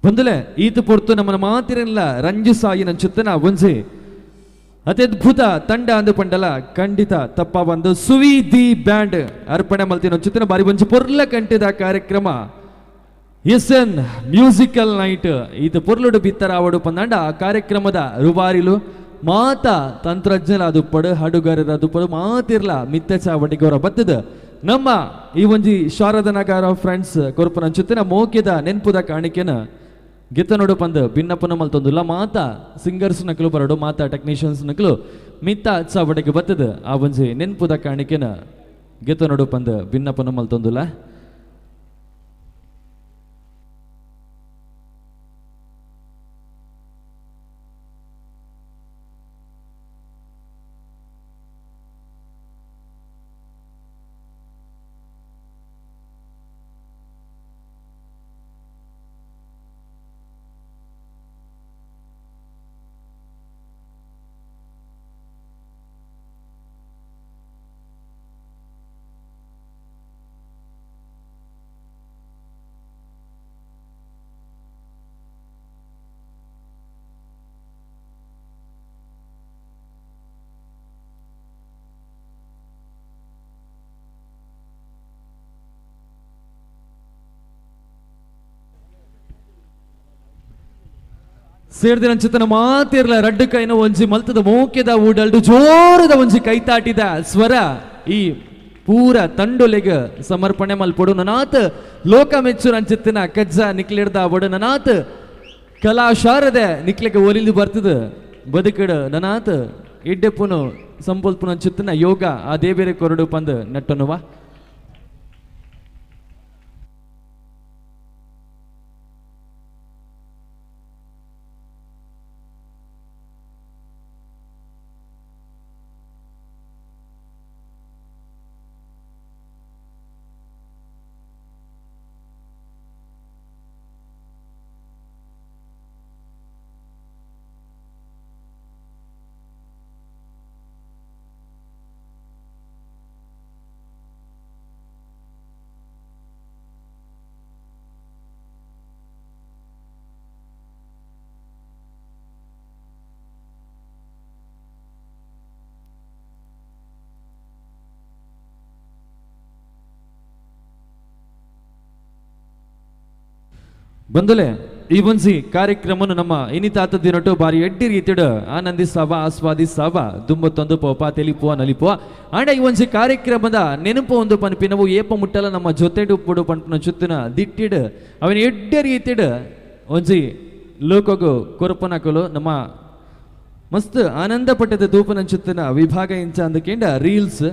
ಬಂದಲೆ ಈತ ಪೊರ್ತು ನಮ್ಮನ ಮಾತಿರಲ್ಲ ರಂಜು ಸಾಯಿ ನಂಚುತ್ತನ ಒಂಜಿ ಅತ್ಯದ್ಭುತ ತಂಡ ಅಂದು ಪಂಡಲ ಖಂಡಿತ ತಪ್ಪ ಬಂದು ಸುವಿ the band ಅರ್ಪಣೆ ಮಲ್ತಿನ ಒಂಚುತ್ತನ ಬಾರಿ ಒಂಜಿ ಪೊರ್ಲ ಕಂಟಿದ ಕಾರ್ಯಕ್ರಮ ಎಸ್ ಎನ್ ಮ್ಯೂಸಿಕಲ್ ನೈಟ್ ಈತ ಪೊರ್ಲುಡು ಬಿತ್ತರಾವಡು ಪಂದಾಂಡ ಆ ಕಾರ್ಯಕ್ರಮದ ರುಬಾರಿಲು ಮಾತ ತಂತ್ರಜ್ಞರ ದುಪ್ಪಡು ಹಾಡುಗಾರರ ದುಪ್ಪಡು ಮಾತಿರ್ಲ ಮಿತ್ತ ಚಾವಟಿಗವರ ಬತ್ತದ ನಮ್ಮ ಈ ಒಂಜಿ ಶಾರದನಗರ ಫ್ರೆಂಡ್ಸ್ ಕೊರ್ಪನ ಅಂಚುತ್ತಿನ ಮೋಕ್ಯದ ನೆನ್ಪುದ ಕಾಣಿಕೆನ ಗಿತ್ತ ನೋಡು ಪಂದ್ ಭಿನ್ನಪನ ಮಲ್ತೊಂದುಲ್ಲ ಮಾತ ಸಿಂಗರ್ಸ್ ನಕಲು ಬರಡು ಮಾತ ಟೆಕ್ನಿಷಿಯನ್ಸ್ ನಕಲು ಮಿತ್ತ ಚಾವಟಿಗೆ ಬತ್ತದ ಆ ಒಂಜಿ ನೆನ್ಪುದ ಕಾಣಿಕೆನ ಗಿತ್ತ ನೋಡು ಪಂದ್ ಭಿನ್ನಪನ ಮಲ್ತೊಂದುಲ್ಲ. ಸೇರ್ದಿರಂಚಿತನ ಮಾತಿರ್ಲ ರಡ್ಡು ಕೈನ ಒಂಜಿ ಮಲ್ತದ ಮೋಕೆದ ಊಡಲ್ಡು ಜೋರದ ಒಂಜಿ ಕೈತಾಟಿದ ಸ್ವರ ಈ ಪೂರ ತಂಡೊಲೆಗ್ ಸಮರ್ಪಣೆ ಮಲ್ಪೊಡು. ನನಾತ್ ಲೋಕ ಮೆಚ್ಚು ರಂಚಿತ್ತಿನ ಕಜ್ಜ ನಿಕ್ಲಿಡ್ದ ಅವಡು ನನಾತ್ ಕಲಾ ಶಾರದೆ ನಿಕ್ಲೆಗೆ ಒಲಿದು ಬರ್ತದ ಬದುಕಡು ನನಾತ್ ಇಡ್ಡೆಪುನು ಸಂಪಲ್ಪುನ ಅಂಚಿತ್ತಿನ ಯೋಗ ಆ ದೇಬೇರೆ ಕೊರಡು ಪಂದ್ ನಟ್ಟನುವ. ಬಂದುಲೆ ಈ ಒಂಜಿ ಕಾರ್ಯಕ್ರಮನು ನಮ್ಮ ಇನಿತಾತ ದಿನಟು ಬಾರಿ ಎಡ್ಡಿ ರೀತಿಡು ಆನಂದಿಸಾವ ಆಸ್ವಾದಿಸಾವ ದುಂಬತ್ತೊಂದು ಪೋಪ ತೆಲಿಪುವ ನಲಿಪುವ ಆಂಡ ಈ ಒಂಜಿ ಕಾರ್ಯಕ್ರಮದ ನೆನಪು ಒಂದು ಪನ್ಪಿನವು ಏಪ ಮುಟ್ಟಲ ನಮ್ಮ ಜೊತೆಡು ಉಪ್ಪುಡು ಪನ್ಪಿನ ಚುತ್ತಿನ ದಿಟ್ಟಿಡು ಅವನ ಎಡ್ಡೆ ರೀತಿಡು ಒಂಜಿ ಲೋಕಗು ಕೊರಪನಕಲು ನಮ್ಮ ಮಸ್ತ್ ಆನಂದ ಪಟ್ಟದ ತೂಪನಂಚುತ್ತಿನ ವಿಭಾಗ ಇಂಚ ಅಂದಕೇಂಡ ರೀಲ್ಸ್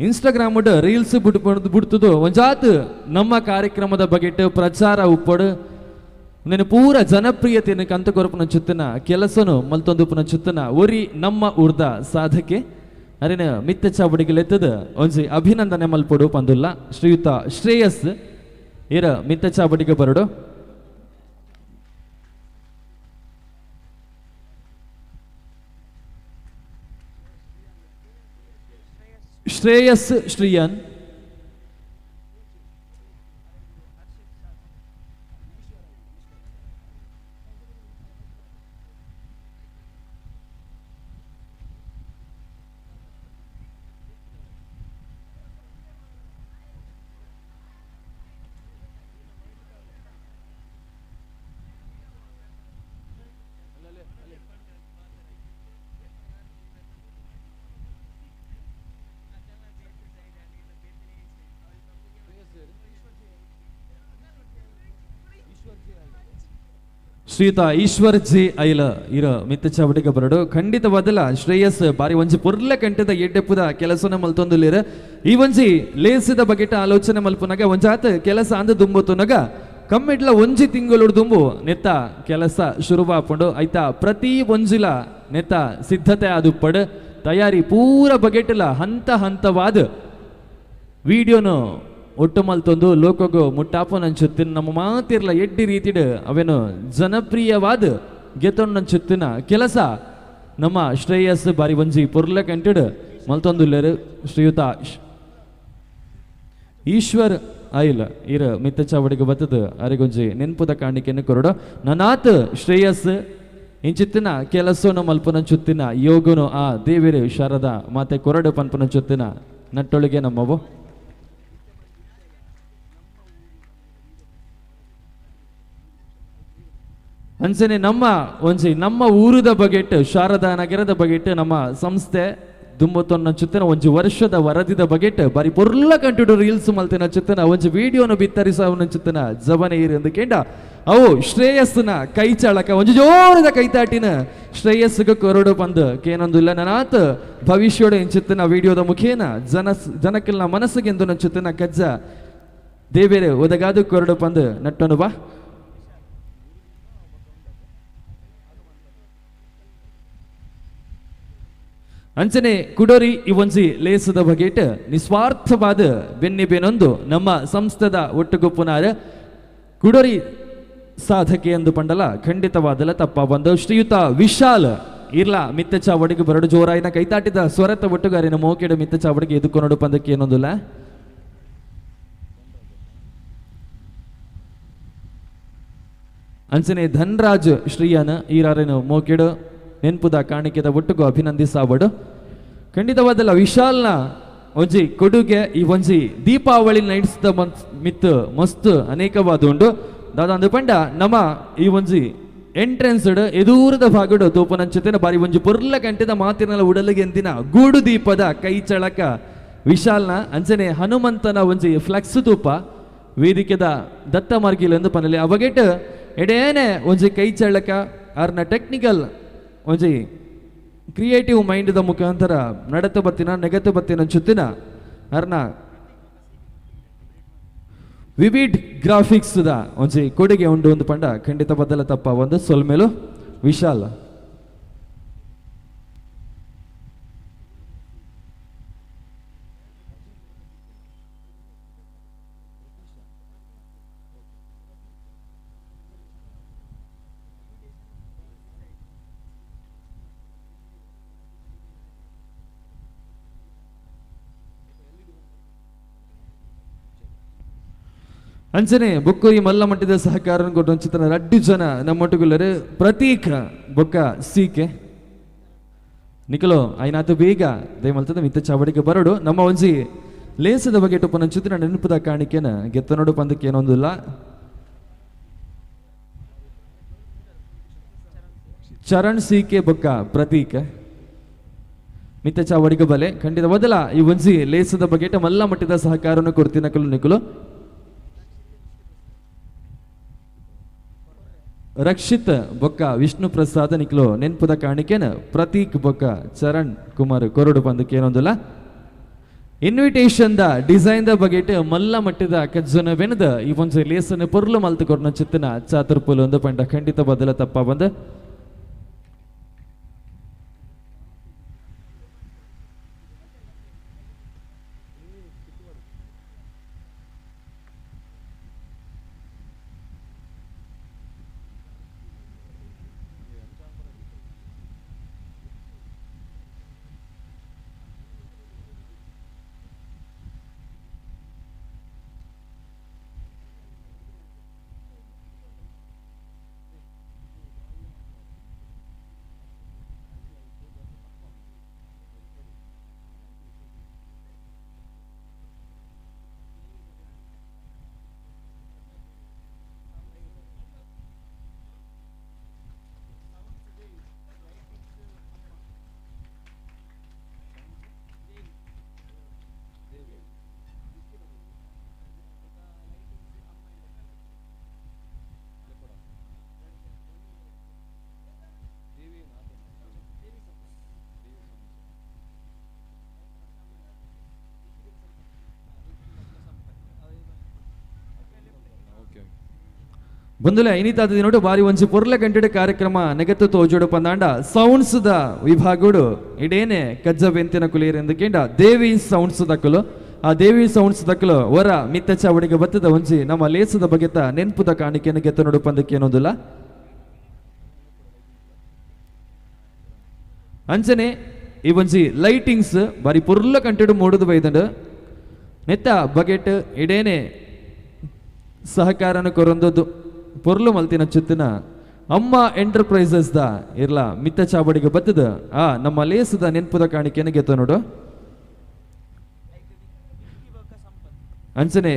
ಇನ್ಸ್ಟಾಗ್ರಾಮ್ ರೀಲ್ಸ್ ಬಿಟ್ಟು ಬಿಡ್ತದು ಒಂಜಾತ್ ನಮ್ಮ ಕಾರ್ಯಕ್ರಮದ ಬಗೆಟ್ ಪ್ರಚಾರ ಉಪ್ಪಡು నేను ಪೂರ ಜನಪ್ರಿಯತೆಯನ್ನು ಕಂತ ಕೊರಪನ ಚುತ್ತನ ಕೆಲಸನು ಮಲ್ತೊಂದುಪನ ಚುತ್ತನ ಒರಿ ನಮ್ಮ ಉರ್ದ ಸಾಧಕೆ ಅರಿನ ಮಿತ್ತ ಚಾವಡಿಗೆಲೆತ್ತದ ಒಂಜಿ ಅಭಿನಂದನೆ ಮಲ್ಪೊಡು ಪಂದುಲ್ಲ ಶ್ರೀಯುತ ಶ್ರೇಯಸ್ ಇರ ಮಿತ್ತ ಚಾವಡಿಗೆ ಬರಡು. ಶ್ರೇಯಸ್ ಶ್ರೀಯನ್ ಶ್ರೀಯುತ ಈಶ್ವರ್ ಜಿ ಐಲ ಇರ ಮಿತ್ತ ಚಾವಟಿಗೆ ಬರಡು. ಖಂಡಿತವಾದಲ ಶ್ರೇಯಸ್ ಬಾರಿ ಒಂಜಿ ಪೊರ್ಲ ಕಂಠದ ಎಡ್ಡೆಪ್ಪುದ ಕೆಲಸನ ಮಲ್ತೊಂದುಲ್ಲೇರ. ಈ ಒಂಜಿ ಲೇಸಿದ ಬಗೆಟ ಆಲೋಚನೆ ಮಲ್ಪುನಗ ಒಂಜಾತ ಕೆಲಸ ಅಂದ ದುಂಬುತುನಗ ಕಮ್ಮಿಡ್ಲ ಒಂಜಿ ತಿಂಗಳು ದುಂಬು ನೆತ್ತ ಕೆಲಸ ಶುರುವಾಪುಂಡು. ಐತಾ ಪ್ರತಿ ಒಂಜಿಲ ನೆತ್ತ ಸಿದ್ಧತೆ ಆದುಪ್ಪಡು ತಯಾರಿ ಪೂರ ಬಗೆಟಲ ಹಂತ ಹಂತವಾದ ವಿಡಿಯೋನು ಒಟ್ಟು ಮಲ್ತೊಂದು ಲೋಕಗು ಮುಟ್ಟಾಪನಂಚುತ್ತಿನ ನಮ್ಮ ಮಾತಿರ್ಲ ಎಡ್ಡಿ ರೀತಿಡ್ ಅವೇನು ಜನಪ್ರಿಯವಾದ ಗೆತೊಣ್ಣಂಚುತ್ತಿನ ಕೆಲಸ ನಮ್ಮ ಶ್ರೇಯಸ್ ಬಾರಿ ಒಂಜಿ ಪೊರ್ಲ ಕಂಟಿಡ್ ಮಲ್ತೊಂದುಲ್ಲೇರು. ಶ್ರೀಯುತ ಈಶ್ವರ್ ಐಲ್ ಇರ ಮಿತ್ತ ಚಾವಡಿಗೆ ಬತ್ತದ ಅರೆಗೊಂಜಿ ನೆನ್ಪುದ ಕಾಣಿಕೆಯನ್ನು ಕೊರಡು. ನನಾತ್ ಶ್ರೇಯಸ್ ಇಂಚಿತ್ತಿನ ಕೆಲಸನು ಮಲ್ಪನಂಚುತ್ತಿನ ಯೋಗನು ಆ ದೇವಿರು ಶಾರದ ಮಾತೆ ಕೊರಡು ಪನ್ಪನಂಚುತ್ತಿನ ನಟ್ಟೊಳಗೆ ನಮ್ಮವು. ಅಂಚನೆ ನಮ್ಮ ಒಂಜಿ ನಮ್ಮ ಊರದ ಬಗೆಟ್ ಶಾರದಾ ನಗರದ ಬಗೆಟ್ ನಮ್ಮ ಸಂಸ್ಥೆ ದುಂಬತ್ತೊನ್ನ ಚುತ್ತನ ಒಂಜಿ ವರ್ಷದ ವರದಿದ ಬಗೆಟ್ ಬಾರಿ ಪೊರ್ಲ ಕಂಟಿಡು ರೀಲ್ಸ್ ಮಲ್ತಿನ ಚುತ್ತನ ಒಂಜಿ ವಿಡಿಯೋನು ಬಿತ್ತರಿಸವನ ಚುತ್ತನ ಜವನ ಎಂದು ಕೇಂಡ ಅವು ಶ್ರೇಯಸ್ನ ಕೈ ಚಾಳಕ ಒಂಜಿ ಜೋರದ ಕೈತಾಟಿನ ಶ್ರೇಯಸ್ಗೆ ಕೊರಡು ಬಂದು ಕೇನೊಂದು ಇಲ್ಲ ನನಾತ್ ಭವಿಷ್ಯದ ಇಂಚಿತ್ತಿನ ವಿಡಿಯೋದ ಮುಖೇನ ಜನಕ್ಕೆಲ್ಲ ಮನಸ್ಸಿಗೆಂದು ನಂಚುತ್ತಿನ ಕಜ್ಜ ದೇವೇರೆ ಒದಗಾದು ಕೊರಡು ಬಂದು ನಟ್ಟನು ಬಾ. ಅಂಚನೆ ಕುಡೋರಿ ಈ ಒಂಜಿ ಲೇಸದ ಬಗೆಟ್ ನಿಸ್ವಾರ್ಥವಾದ ಬೆನ್ನಿ ಬೆನೊಂದು ನಮ್ಮ ಸಂಸ್ಥೆದ ಒಟ್ಟುಗುಪ್ಪುನಾರ ಕುಡೋರಿ ಸಾಧಕೆ ಎಂದು ಪಂಡಲ ಖಂಡಿತವಾದಲ ತಪ್ಪ ಬಂದು ಶ್ರೀಯುತ ವಿಶಾಲ್ ಇರ್ಲಾ ಮಿತ್ತ ಚಾವಡಿಗೆ ಬರಡು ಜೋರಾಯಿನ ಕೈತಾಟಿದ ಸ್ವರತ ಒಟ್ಟುಗಾರಿನ ಮೋಕೆಡು ಮಿತ್ತ ಚಾವಡಿಗೆ ಎದುಕೊನಡು ಪಂದಕ್ಕೆ ಏನೊಂದುಲ್ಲ. ಅಂಚನೆ ಧನ್ರಾಜ್ ಶ್ರೀಯನ ಈರಾರೇನು ಮೋಕೆಡು ನೆನ್ಪುದ ಕಾಣಿಕೆದ ಒಟ್ಟುಗು ಅಭಿನಂದಿಸಾವಡು. ಖಂಡಿತವಾದಲ್ಲ ವಿಶಾಲ್ನ ಒಂಜಿ ಕೊಡುಗೆ ಈ ಒಂಜಿ ದೀಪಾವಳಿ ನೈಟ್ಸ್ದ ಮಿತ್ ಮಸ್ತ್ ಅನೇಕವಾದ ಉಂಡು. ದಾದ ಅಂದು ಪಂಡ ನಮ್ಮ ಈ ಒಂಜಿ ಎಂಟ್ರೆನ್ಸ್ ಎದೂರದ ಭಾಗಡು ತೋಪನಂಚುತ್ತಿನ ಬಾರಿ ಒಂಜಿ ಪೊರ್ಲ ಗಂಟೆದ ಮಾತಿನಲ್ಲ ಉಡಲಿಗೆ ಎಂದಿನ ಗೂಡು ದೀಪದ ಕೈ ಚಳಕ ವಿಶಾಲ್ನ ಅಂಚನೆ ಹನುಮಂತನ ಒಂಜಿ ಫ್ಲೆಕ್ಸ್ ತೂಪ ವೇದಿಕೆದ ದತ್ತ ಮಾರ್ಗಿಲೆಂದು ಪನಲಿ ಅವಗೆಟ್ ಎಡೇನೆ ಒಂಜಿ ಕೈ ಚಳಕ ಆರ್ನ ಟೆಕ್ನಿಕಲ್ ಒಂಜಿ ಕ್ರಿಯೇಟಿವ್ ಮೈಂಡ್ದ ಮುಖಾಂತರ ನಡತ ಬತ್ತಿನ ನೆಗತ ಬತ್ತಿನ ಚುತ್ತಿನ ಅರ್ನ ವಿವಿಡ್ ಗ್ರಾಫಿಕ್ಸ್ the ಒಂಜಿ ಕೊಡುಗೆ ಉಂಡು ಒಂದು ಪಂಡ ಖಂಡಿತ ಬದಲ ತಪ್ಪ ಒಂದು ಸೊಲ್ಮೇಲು ವಿಶಾಲ್. ಅಂಚನೆ ಬೊಕ್ಕುರಿ ಮಲ್ಲ ಮಟ್ಟದ ಸಹಕಾರ ಕೊಟ್ಟು ರಡ್ಡು ಜನ ನಮ್ಮೊಟ್ಟುಗುಲ್ಲರು ಪ್ರತೀಕ ಬೊಕ್ಕ ಸೀಕೆ ನಿಖಲು ಐನಾತು ಬೇಗ ದಯಮಲ್ತದ ಮಿತ್ತ ಚಾವಡಿಗೆ ಬರಡು ನಮ್ಮ ಒಂಜಿ ಲೇಸದ ಬಗ್ಗೆ ಟೊಪ್ಪನ ಚಿತ್ರ ನೆನಪುದ ಕಾಣಿಕೆನ ಗೆತ್ತ ನೋಡು ಪಂದಕ್ಕೆ ಏನೊಂದಿಲ್ಲ. ಚರಣ್ ಸಿಕೆ ಬೊಕ್ಕ ಪ್ರತೀಕ್ ಮಿತ್ತ ಚಾವಡಿಗ ಬಲೆ ಖಂಡಿತ ಬದಲ ಈ ಒಂಜಿ ಲೇಸದ ಬಗೆಟ ಮಲ್ಲ ಮಟ್ಟದ ಸಹಕಾರವನ್ನು ಕೊಡ್ತಿನ ಕಲು ನಿಕುಲು. ರಕ್ಷಿತ್ ಬೊಕ್ಕ ವಿಷ್ಣು ಪ್ರಸಾದ್ ನಿಕ್ಲು ನೆನ್ಪುದ ಕಾಣಿಕೆನ ಪ್ರತೀಕ್ ಬೊಕ್ಕ ಚರಣ್ ಕುಮಾರ್ ಕೊರಡು ಬಂದಕ್ಕೆ ಏನೊಂದಿಲ್ಲ. ಇನ್ವಿಟೇಷನ್ the design the ಬಗೆಟ್ ಮಲ್ಲ ಮಟ್ಟದ ಕಜ್ಜನ ಬೆನದ ಈ ಒಂಜಿ ಲೇಸನ ಪೊರ್ಲು ಮಲ್ತು ಕೊರ್ನ ಚಿತ್ತನ ಚಾತುರ್ಪುಲು ಒಂದು ಪಂಡ ಖಂಡಿತ ಬದಲ ತಪ್ಪ ಬಂದ. ಬಂದುಲೆ ಇನಿತಾದ ದಿನೋಡು ಬಾರಿ ಒಂಜಿ ಪೊರ್ಲ ಗಂಟೆಡ್ ಕಾರ್ಯಕ್ರಮ ನೆಗತ್ತು ತೋಜೋಡು ಪಂದಾಂಡ ಸೌಂಡ್ಸ್ the ವಿಭಾಗೋಡು ಇಡೇನೆ ಕಜ್ಜ ಬೆಂತಿನ ಕುಲಿಯರೆಂದು ದೇವಿ ಸೌಂಡ್ಸ್ ದಕ್ಕಲು ಆ ದೇವಿ ಸೌಂಡ್ಸ್ ದಕ್ಕಲು ವರ ಮಿತ್ತ ಚಾವಡಿಗೆ ಬತ್ತದ ಒಂಜಿ ನಮ್ಮ ಲೇಸದ ಬಗೆತ ನೆನ್ಪುದ ಕಾಣಿಕೆಯನ್ನು ಗೆತ್ತ ನೋಡು ಪಂದಕ್ಕೆ ಏನೊಂದಿಲ್ಲ. ಅಂಚನೆ ಈ ಒಂಜಿ ಲೈಟಿಂಗ್ಸ್ ಬಾರಿ ಪೊರ್ಲ ಕಂಟೆಡು ಮೂಡುದು ಬೈದಂಡು ನೆತ್ತ ಬಗೆಟ್ ಇಡೇನೆ ಸಹಕಾರನ ಕೊರೊಂದದ್ದು ಪೊರ್ಲು ಮಲ್ತಿನ ಚಿತ್ತಿನ ಅಮ್ಮ ಎಂಟರ್ಪ್ರೈಸಸ್ the ಇರ್ಲ ಮಿತ್ತ ಚಾವಡಿಗೆ ಬತ್ತದ ಆ ನಮ್ಮ ಲೇಸದ ನೆನ್ಪುದ ಕಾಣಿಕೆಯನ್ನು ಗೆತ್ತ ನೋಡು. ಅಂಚನೆ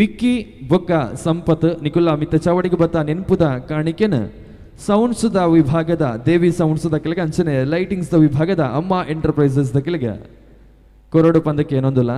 ವಿಕ್ಕಿ ಬೊಕ್ಕ ಸಂಪತ್ ನಿಕುಲ ಮಿತ್ತ ಚಾವಡಿಗೆ ಬತ್ತ ನೆನ್ಪುದ ಕಾಣಿಕೆನ ಸೌಂಡ್ಸ್ the ವಿಭಾಗದ ದೇವಿ ಸೌಂಡ್ಸ್ the ಕೆಳಗೆ ಅಂಚನೆ ಲೈಟಿಂಗ್ಸ್ the ವಿಭಾಗದ ಅಮ್ಮ ಎಂಟರ್ಪ್ರೈಸಸ್ the ಕೆಳಗೆ ಕೊರಡು ಪಂದಕ್ಕೆ ಏನೊಂದಿಲ್ಲ.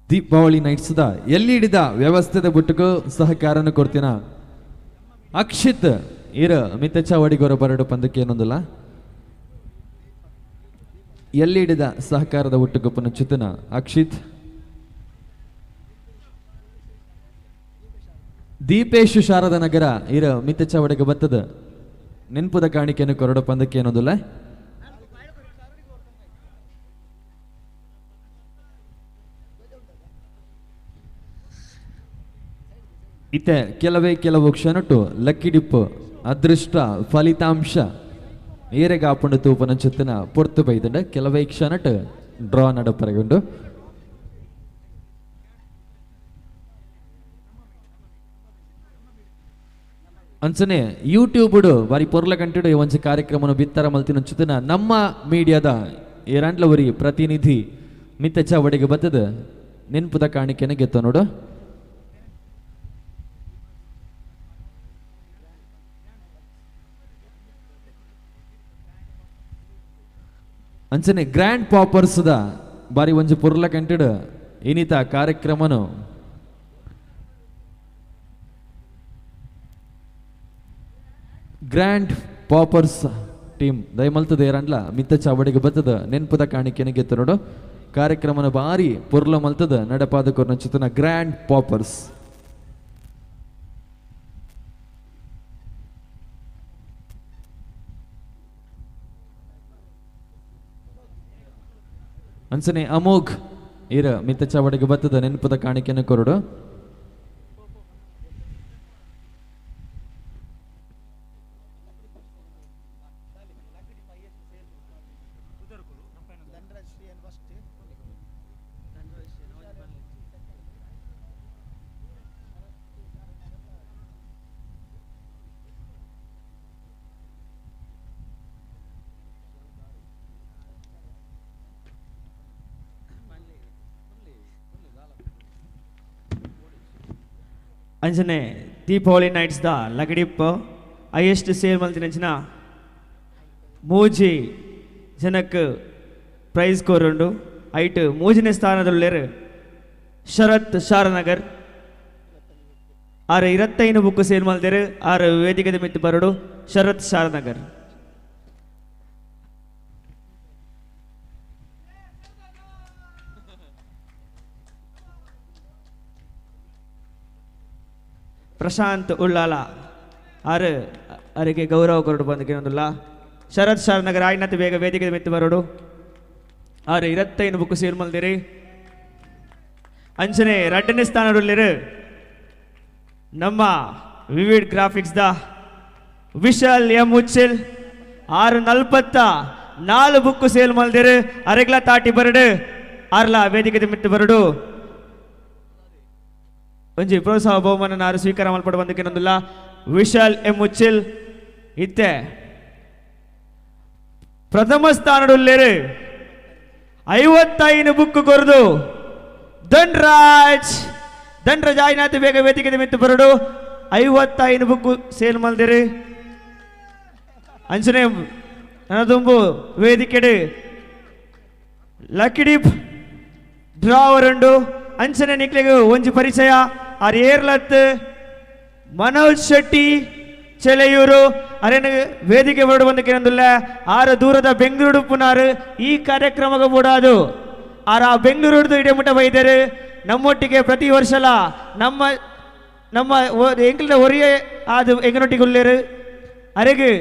ದೀಪಾವಳಿ ನೈಟ್ಸ್ದ ಎಲ್ಲಿ ಹಿಡಿದ ವ್ಯವಸ್ಥೆದ ಬುಟ್ಟಕ್ಕೂ ಸಹಕಾರನ ಕೊಡ್ತೀನ ಅಕ್ಷಿತ್ ಇರ ಮಿತ್ತಚಾವಡಿಗೊರ ಬರಡು ಪಂದಕ್ಕೆ ಏನೊಂದಿಲ್ಲ. ಎಲ್ಲಿ ಹಿಡಿದ ಸಹಕಾರದ ಒಟ್ಟುಗೊಪ್ಪನ ಚಿತನ ಅಕ್ಷಿತ್. ದೀಪೇಶ್ ಶಾರದ ನಗರ ಇರ ಮಿತ್ತಚಾವಡಿಗೆ ಬತ್ತದ ನೆನ್ಪುದ ಕಾಣಿಕೆಯನ್ನು ಕೊರಡು ಪಂದಕ್ಕೆ ಏನೊಂದಿಲ್ಲ. ಇತ್ತೆ ಕೆಲವೇ ಕೆಲವು ಕ್ಷಣಟ್ಟು ಲಕ್ಕಿ ಡಿಪ್ ಅದೃಷ್ಟ ಫಲಿತಾಂಶ ಏರೆಗಾಪುಂಡು ತೂಪನ ಚಿತ್ತನ ಪೊರ್ತು ಬೈದಂಡ ಕೆಲವೇ ಕ್ಷಣಟ್ ಡ್ರಾ ನಡಪರಗುಂಡು. ಅಂಚನೆ ಯೂಟ್ಯೂಬ್ ಬಾರಿ ಪೊರ್ಲ ಗಂಟೆಡು ಈ ಒಂಜಿ ಕಾರ್ಯಕ್ರಮನ ಬಿತ್ತರ ಮಲ್ತಿನ ಚಿತ್ತನ ನಮ್ಮ ಮೀಡಿಯಾದ ಏರಾಂಡ್ಲವರಿ ಪ್ರತಿನಿಧಿ ಮಿತ್ತ ಚಾವಡಿಗೆ ಬತ್ತದ ನೆನ್ಪುದ ಕಾಣಿಕೆನ ಗೆತ್ತ ನೋಡು. ಅಂಚನೆ ಗ್ರ್ಯಾಂಡ್ ಪಾಪರ್ಸ್ದ ಬಾರಿ ಒಂಜಿ ಪೊರ್ಲ ಕಂಟೆಡ್ ಇನಿತ ಕಾರ್ಯಕ್ರಮನು Grand poppers team ದಯಮಲ್ತದ ಏರಂಡ್ಲ ಮಿತ್ತ ಚಾವಡಿಗೆ ಬತ್ತದ ನೆನ್ಪುದ ಕಾಣಿಕೆನ ಗೆತ್ತನೋಡು ಕಾರ್ಯಕ್ರಮನ ಬಾರಿ ಪೊರ್ಲ ಮಲ್ತದ ನಡಪಾದ ಕೊರ್ನಂಚಿತನ ಗ್ರ್ಯಾಂಡ್ ಪಾಪರ್ಸ್. ಅಂಚನೆ ಅಮೋಘ್ ಇರ ಮಿತ್ತ ಚಾವಡಿಗೆ ಬತ್ತದ ನೆನಪುದ ಕಾಣಿಕೆಯನ್ನು ಕೊರಡು. ಅಂಚನೆ ದೀಪಾವಳಿ ನೈಟ್ಸ್ the ಲಗಡಿಪ್ highest sale ಮಲ್ತಿನಂಚಿನ ಮೂಜಿ ಜನಕ್ ಪ್ರೈಸ್ ಕೋರುಂಡು. ಐಟ್ ಮೂಜಿನೇ ಸ್ಥಾನದಲ್ಲಿರು ಶರತ್ ಶಾರನಗರ್ ಆರು 25 ಬುಕ್ ಸೇಲ್ ಮಲ್ದೇರು. ಆರು ವೇದಿಕೆದ ಮಿತ್ತು ಬರಡು ಶರತ್ ಶಾರನಗರ್. ಪ್ರಶಾಂತ್ ಉಳ್ಳಾಲ ಆರು ಅರಿಗೆ ಗೌರವ ಕೊರಡು ಬಂದಕ್ಕೆ ಶರತ್ ಶಾರನಗರ್ ಆಯ್ನತ್ ಬೇಗ ವೇದಿಕೆ ಮೆತ್ತು ಬರೋಡು. ಆರು 25 ಬುಕ್ ಸೇಲ್ ಮಲ್ದಿರಿ. ಅಂಚನೆ 2ನೇ ಸ್ಥಾನದಲ್ಲಿರು ನಮ್ಮ vivid graphics the Vishal M Uchil 644 book sale ಮಲ್ದಿರು. ಅರೆಗ್ಲ ತಾಟಿ ಬರಡು ಆರ್ಲ ವೇದಿಕೆ ಮೆತ್ತು ಬರಡು. ಒಂಜಿ ಪ್ರೋತ್ಸಾಹ ಬಹುಮಾನ ನಾರು ಸ್ವೀಕಾರ ಮಲ್ಪಡ ಬಂದಕ್ಕೆ ನಂದುಲ್ಲ ವಿಶಾಲ್ ಎಂ ಉಚ್ಚಿಲ್. ಇತ್ತೆ ಪ್ರಥಮ ಸ್ಥಾನದಲ್ಲಿರು 55 ಬುಕ್ ಕೊರದು ಧನ್ರಾಜ್. ಧನ್ರಾಜ್ ಆಯ್ನಾಥ್ ಬೇಗ ವೇದಿಕೆ ಮಿತ್ತು ಬರಡು. 55 ಬುಕ್ ಸೇಲ್ ಮಲ್ದಿರಿ. ಅಂಚನೆ ನನದುಂಬು ವೇದಿಕೆಡು lucky dip draw ಉಂಡು. ಅಂಚನೆ ನಿಕ್ಲೆಗ್ ಒಂಜಿ ಪರಿಚಯ ಆರ್ ಏರ್ಲತ್ ಮನೋಜ್ ಶೆಟ್ಟಿ ಚೆಲೆಯೂರು ಅರೇನು ವೇದಿಕೆ ಬರಡು ಬಂದಕ್ಕೆ ನಂದುಲ್ಲ. ಆರು ದೂರದ ಬೆಂಗಳೂರು ಪುನಾರು ಈ ಕಾರ್ಯಕ್ರಮಕ್ಕೆ ಬೋಡಾದು ಆರ ಆ ಬೆಂಗಳೂರು ಇಡಮುಟ್ಟ ಬೈದರು. ನಮ್ಮೊಟ್ಟಿಗೆ ಪ್ರತಿ ವರ್ಷಲ ನಮ್ಮ ನಮ್ಮ ಎಂಕ್ಲಿನ ಒರಿಯ ಅದು ಎಂಗನೊಟ್ಟಿಗೆ ಉಲ್ಲೇರು. ಅರೆಗೆ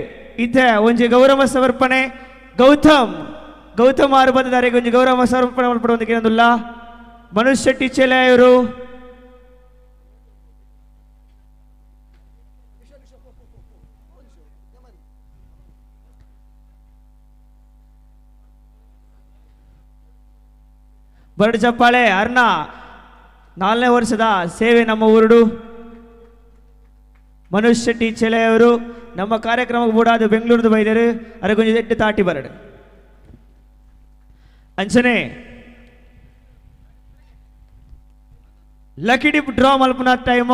ಇದ್ದ ಒಂಜಿ ಗೌರವ ಸಮರ್ಪಣೆ ಗೌತಮ್ ಗೌತಮ್ ಆರು ಬಂದದ ಅರೆಗೆ ಒಂಜಿ ಗೌರವ ಸಮರ್ಪಣೆ ಮಲ್ಪಡು ನಂದುಲ್ಲ ಮನೋಜ್ ಶೆಟ್ಟಿ ಚೆಲೆಯೂರು. ಬರಡು ಚಪ್ಪಾಳೆ ಅರ್ಣ 4ನೇ ವರ್ಷದ ಸೇವೆ ನಮ್ಮ ಊರುಡು. ಮನೋಜ್ ಶೆಟ್ಟಿ ಚೆಲೆಯವರು ನಮ್ಮ ಕಾರ್ಯಕ್ರಮಕ್ಕೆ ಬೂಡಾದು ಬೆಂಗಳೂರುದು ಬೈದರು. ಅರಗೊಂಜಿ ಎಟ್ಟು ತಾಟಿ ಬರಡು. ಅಂಚನೆ lucky dip draw ಮಲ್ಪುನ time.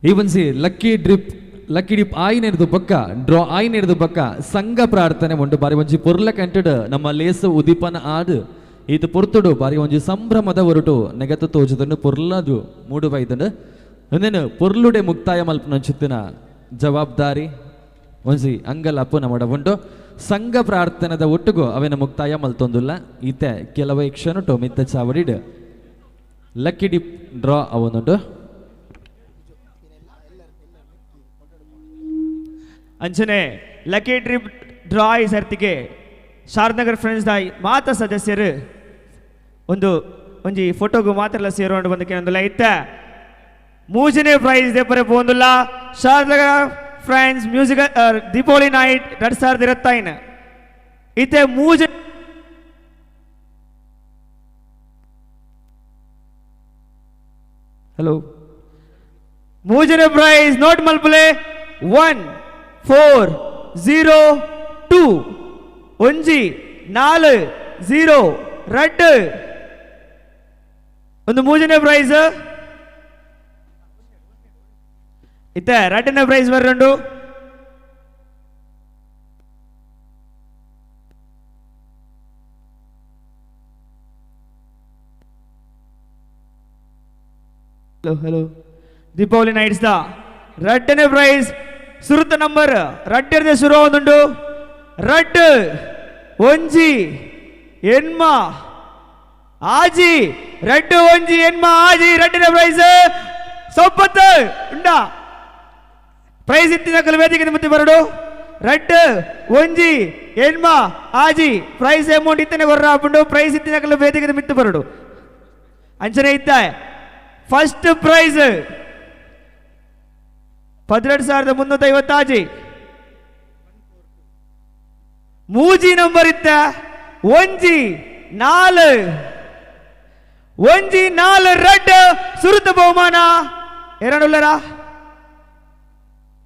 ಈ ಒಂಜಿ lucky drip lucky dip ಆಯ್ನೆರ್ದು ಬೊಕ್ಕ ಡ್ರಾ ಆಯ್ನೆರ್ದು ಬೊಕ್ಕ ಸಂಘ ಪ್ರಾರ್ಥನೆ ಉಂಟು. ಬಾರಿ ಒಂಜಿ ಪೊರ್ಲ ಕಂಟೆಡ್ ನಮ್ಮ ಲೇಸು ಉದೀಪನ ಆದ್ ಈತ ಪೊರ್ತುಡು ಬಾರಿ ಒಂಜಿ ಸಂಭ್ರಮದ ಹೊರಟು ನೆಗತ ತೋಜದನ್ನು ಪೊರ್ಲದು ಮೂಡು ಬೈದಂಡು ಒಂದೇನು ಪೊರ್ಲುಡೆ ಮುಕ್ತಾಯ ಮಲ್ಪನಂಚಿತ್ತಿನ ಜವಾಬ್ದಾರಿ ಒಂಜಿ ಅಂಗಲಪ್ಪು ನಮ್ಮಡ ಉಂಟು. ಸಂಘ ಪ್ರಾರ್ಥನೆದ ಒಟ್ಟುಗು ಅವೇನ ಮುಕ್ತಾಯ ಮಲ್ತೊಂದುಲ್ಲ. ಈತೆ ಕೆಲವೇ ಕ್ಷಣಟು ಮಿತ್ತ ಚಾವಡಿಡ್ lucky dip draw ಅವನುಂಟು. ಅಂಚನೆ lucky trip draw ಈ ಸರ್ತಿಗೆ ಶಾರದನಗರ್ ಫ್ರೆಂಡ್ಸ್ ದಾಯಿ ಮಾತ ಸದಸ್ಯರು ಒಂದು ಒಂಜಿ ಫೋಟೋಗು ಮಾತ್ರ ಸೇರೋಂಡು ಬಂದಕ್ಕೆ ಒಂದುಲ್ಲ. ಇತ್ತ ಮೂಜನೇ ಪ್ರೈಸ್ ದೇಪರೆ ಪೋಂದುಲ್ಲ Sharadanagar friends musical Deepavali night 2025. ಇತ್ತೆ ಮೂಜ ಹಲೋ ಮೂಜನೇ ಪ್ರೈಸ್ ನೋಟ್ ಮಲ್ಪುಲೆ 1 4 0 2 1 4 0 2 ಒಂದು ಮೂಜನೇ ಪ್ರೈಸ್ ಇತ್ತ ರಡ್ಡನೇ ಪ್ರೈಸ್ ಬರಂಡು. Hello hello Deepavali nights the ರಡ್ಡನೇ price ಸುರುತ number ರಡ್ಡರ್ದೆ ಶುರು ಒಂದುಂಡು ರಡ್ಡು ಒಂಜಿ ಎನ್ಮ ಆಜಿ ರಡ್ಡು ಒಂಜಿ ಎನ್ಮ ಆಜಿ ರಡ್ಡನೇ ಪ್ರೈಸ್ ಸೊಪ್ಪತ್ತು ಉಂಡ ಪ್ರೈಸ್ ಇತ್ತಿನ ವೇದಿಕೆ ಮತ್ತೆ ಬರಡು ರಡ್ಡು ಒಂಜಿ ಎನ್ಮ ಆಜಿ ಪ್ರೈಸ್ ಅಮೌಂಟ್ ಇತ್ತನೆ ಕೊರ್ರ ಹಾಪುಂಡು ಪ್ರೈಸ್ ಇತ್ತಿನ ವೇದಿಕೆ ಮಿತ್ತು ಬರಡು ಅಂಚನೆ ಇತ್ತ ಫಸ್ಟ್ ಪ್ರೈಸ್ 12350 ಮೂಜಿ ನಂಬರ್ ಇತ್ತ ಒಂಜಿ ನಾಲು ಒಂಜಿ ನಾಲು ರಡ್ಡ್ ಸುರುತ ಬಹುಮಾನ ಎರಡುಲ್ಲರ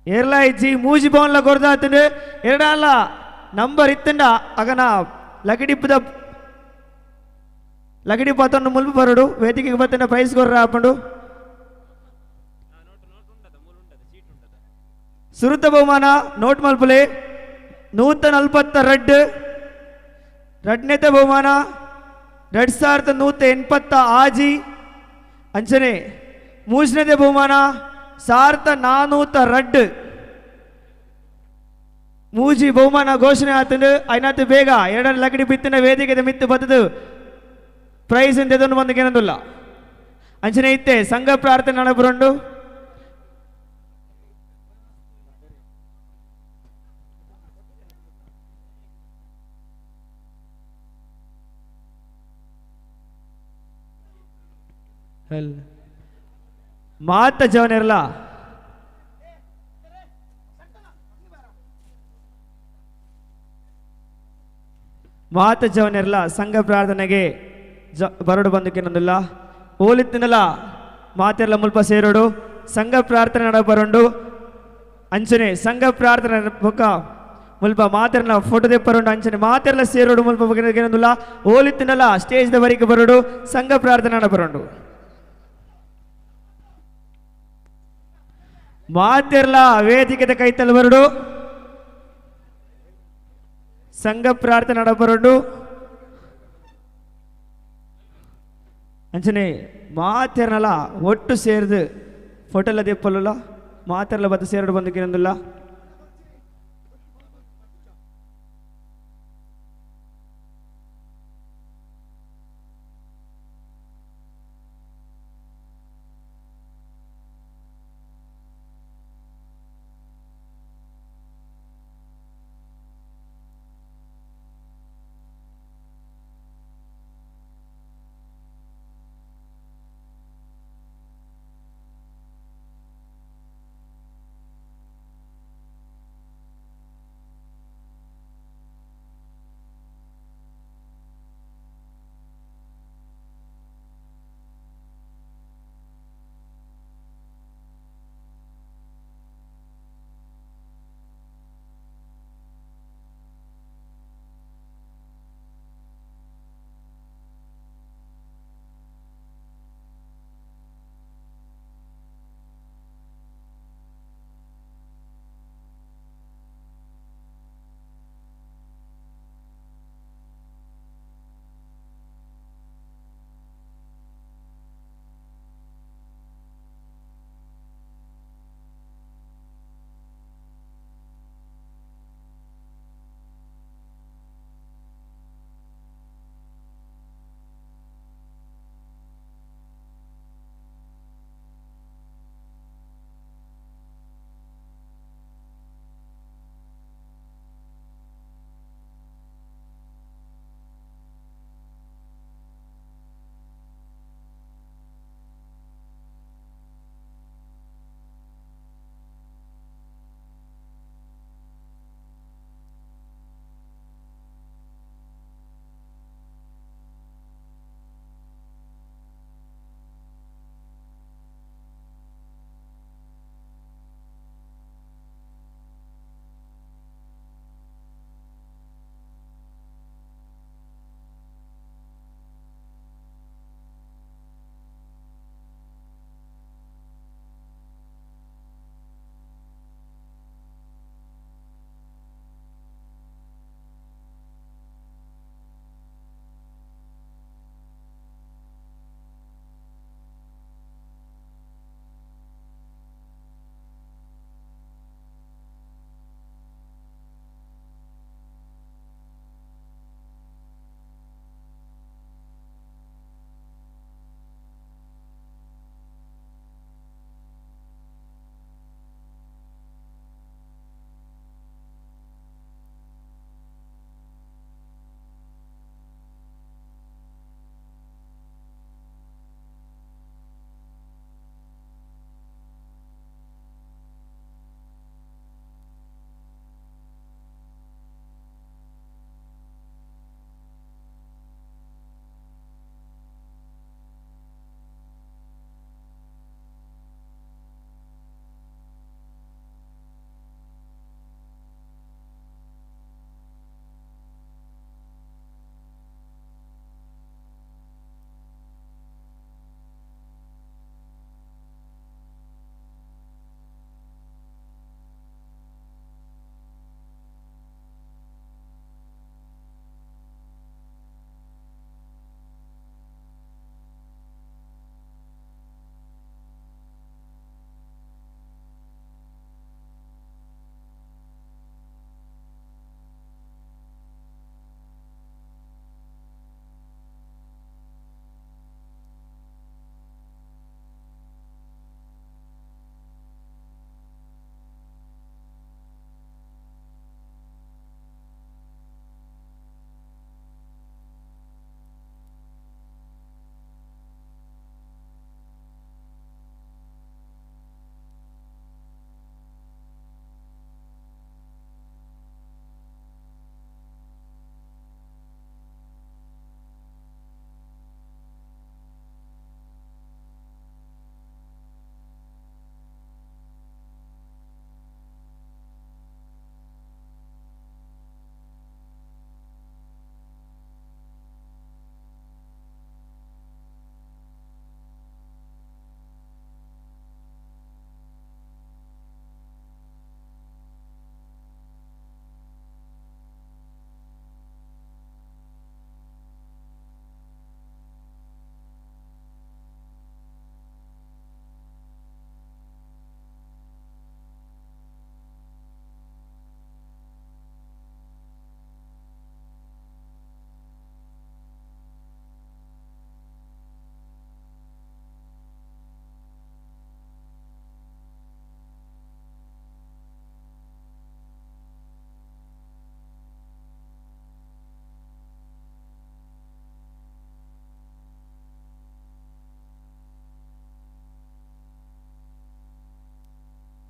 ಎರಲ ಇಜ್ಜಿ ಮೂಜಿ ಭವನ್ಲ ಕೊರ್ದಾತುಂಡು ಎರಡಲ್ಲ ನಂಬರ್ ಇತ್ತಂಡ ಅಗನ ಲಗಡಿಪ್ಪದ ಲಗಡಿ ಪಾತನ್ನು ಮುಲ್ಪು ಬರಡು ವೇದಿಕೆಗೆ ಬತ್ತನ ಪ್ರೈಸ್ ಕೊರ್ರ ಹಾಪುಂಡು. ಸುರುತ ಬಹುಮಾನ ನೋಟ್ ಮಲ್ಪುಲೆ 142 ರಡ್ನೇತ ಬಹುಮಾನ 2186 ಅಂಚನೆ ಮೂರನೇದ ಬಹುಮಾನ 1402 ಮೂಜಿ ಬಹುಮಾನ ಘೋಷಣೆ ಆತಂಡು ಐನಾತು ಬೇಗ ಎರಡರ ಲಗಡಿ ಬಿತ್ತಿನ ವೇದಿಕೆದ ಮಿತ್ತು ಬತ್ತದು ಪ್ರೈಸ್ ಅಂತ ಬಂದಕ್ಕೇನಂದಿಲ್ಲ ಅಂಚನೆ ಇತ್ತೆ ಸಂಘ ಪ್ರಾರ್ಥನೆ ನಡಬರುಂಡು. ಮಾತ ಜವನಿರಲ್ಲ ಮಾತ ಜವನಿರಲ್ಲ ಸಂಘ ಪ್ರಾರ್ಥನೆಗೆ ಬರಡು ಬಂದಕ್ಕೇನೊಂದಿಲ್ಲ ಓಲಿತ್ತಿನಲ್ಲ ಮಾತೆಲ್ಲ ಮುಲ್ಪ ಸೇರೋಡು ಸಂಘ ಪ್ರಾರ್ಥನೆ ನಡ ಬರುಂಡು ಅಂಚನೆ ಸಂಘ ಪ್ರಾರ್ಥನೆ ಬೊಕ್ಕ ಮುಲ್ಪ ಮಾತೆರ್ನ ಫೋಟೋ ದೆಪ್ಪರುಂಡು ಅಂಚನೆ ಮಾತೆರ್ಲ ಸೇರೋಡು ಮುಲ್ಪ ಏನೊಂದಿಲ್ಲ ಓಲಿತ್ತಿನಲ್ಲ ಸ್ಟೇಜ್ the ಬರಿಕೆ ಬರೋಡು ಸಂಘ ಪ್ರಾರ್ಥನೆ ನಡ ಬರುಂಡು ಮಾತೆರ್ಲ ವೇದಿಕೆದ ಕೈತಲ್ ಬರುಡು ಸಂಘ ಪ್ರಾರ್ಥನೆ ನಡ ಬರುಂಡು ಅಂಚನೆ ಮಾತೆರ್ನಲ ಒಟ್ಟು ಸೇರ್ದು ಫೋಟೋಲ ದೆಪ್ಪಲ್ಲ ಮಾತೆರ್ಲ ಬತ್ತ ಸೇರಡು ಬಂದಕ್ಕೇನೊಂದಿಲ್ಲ.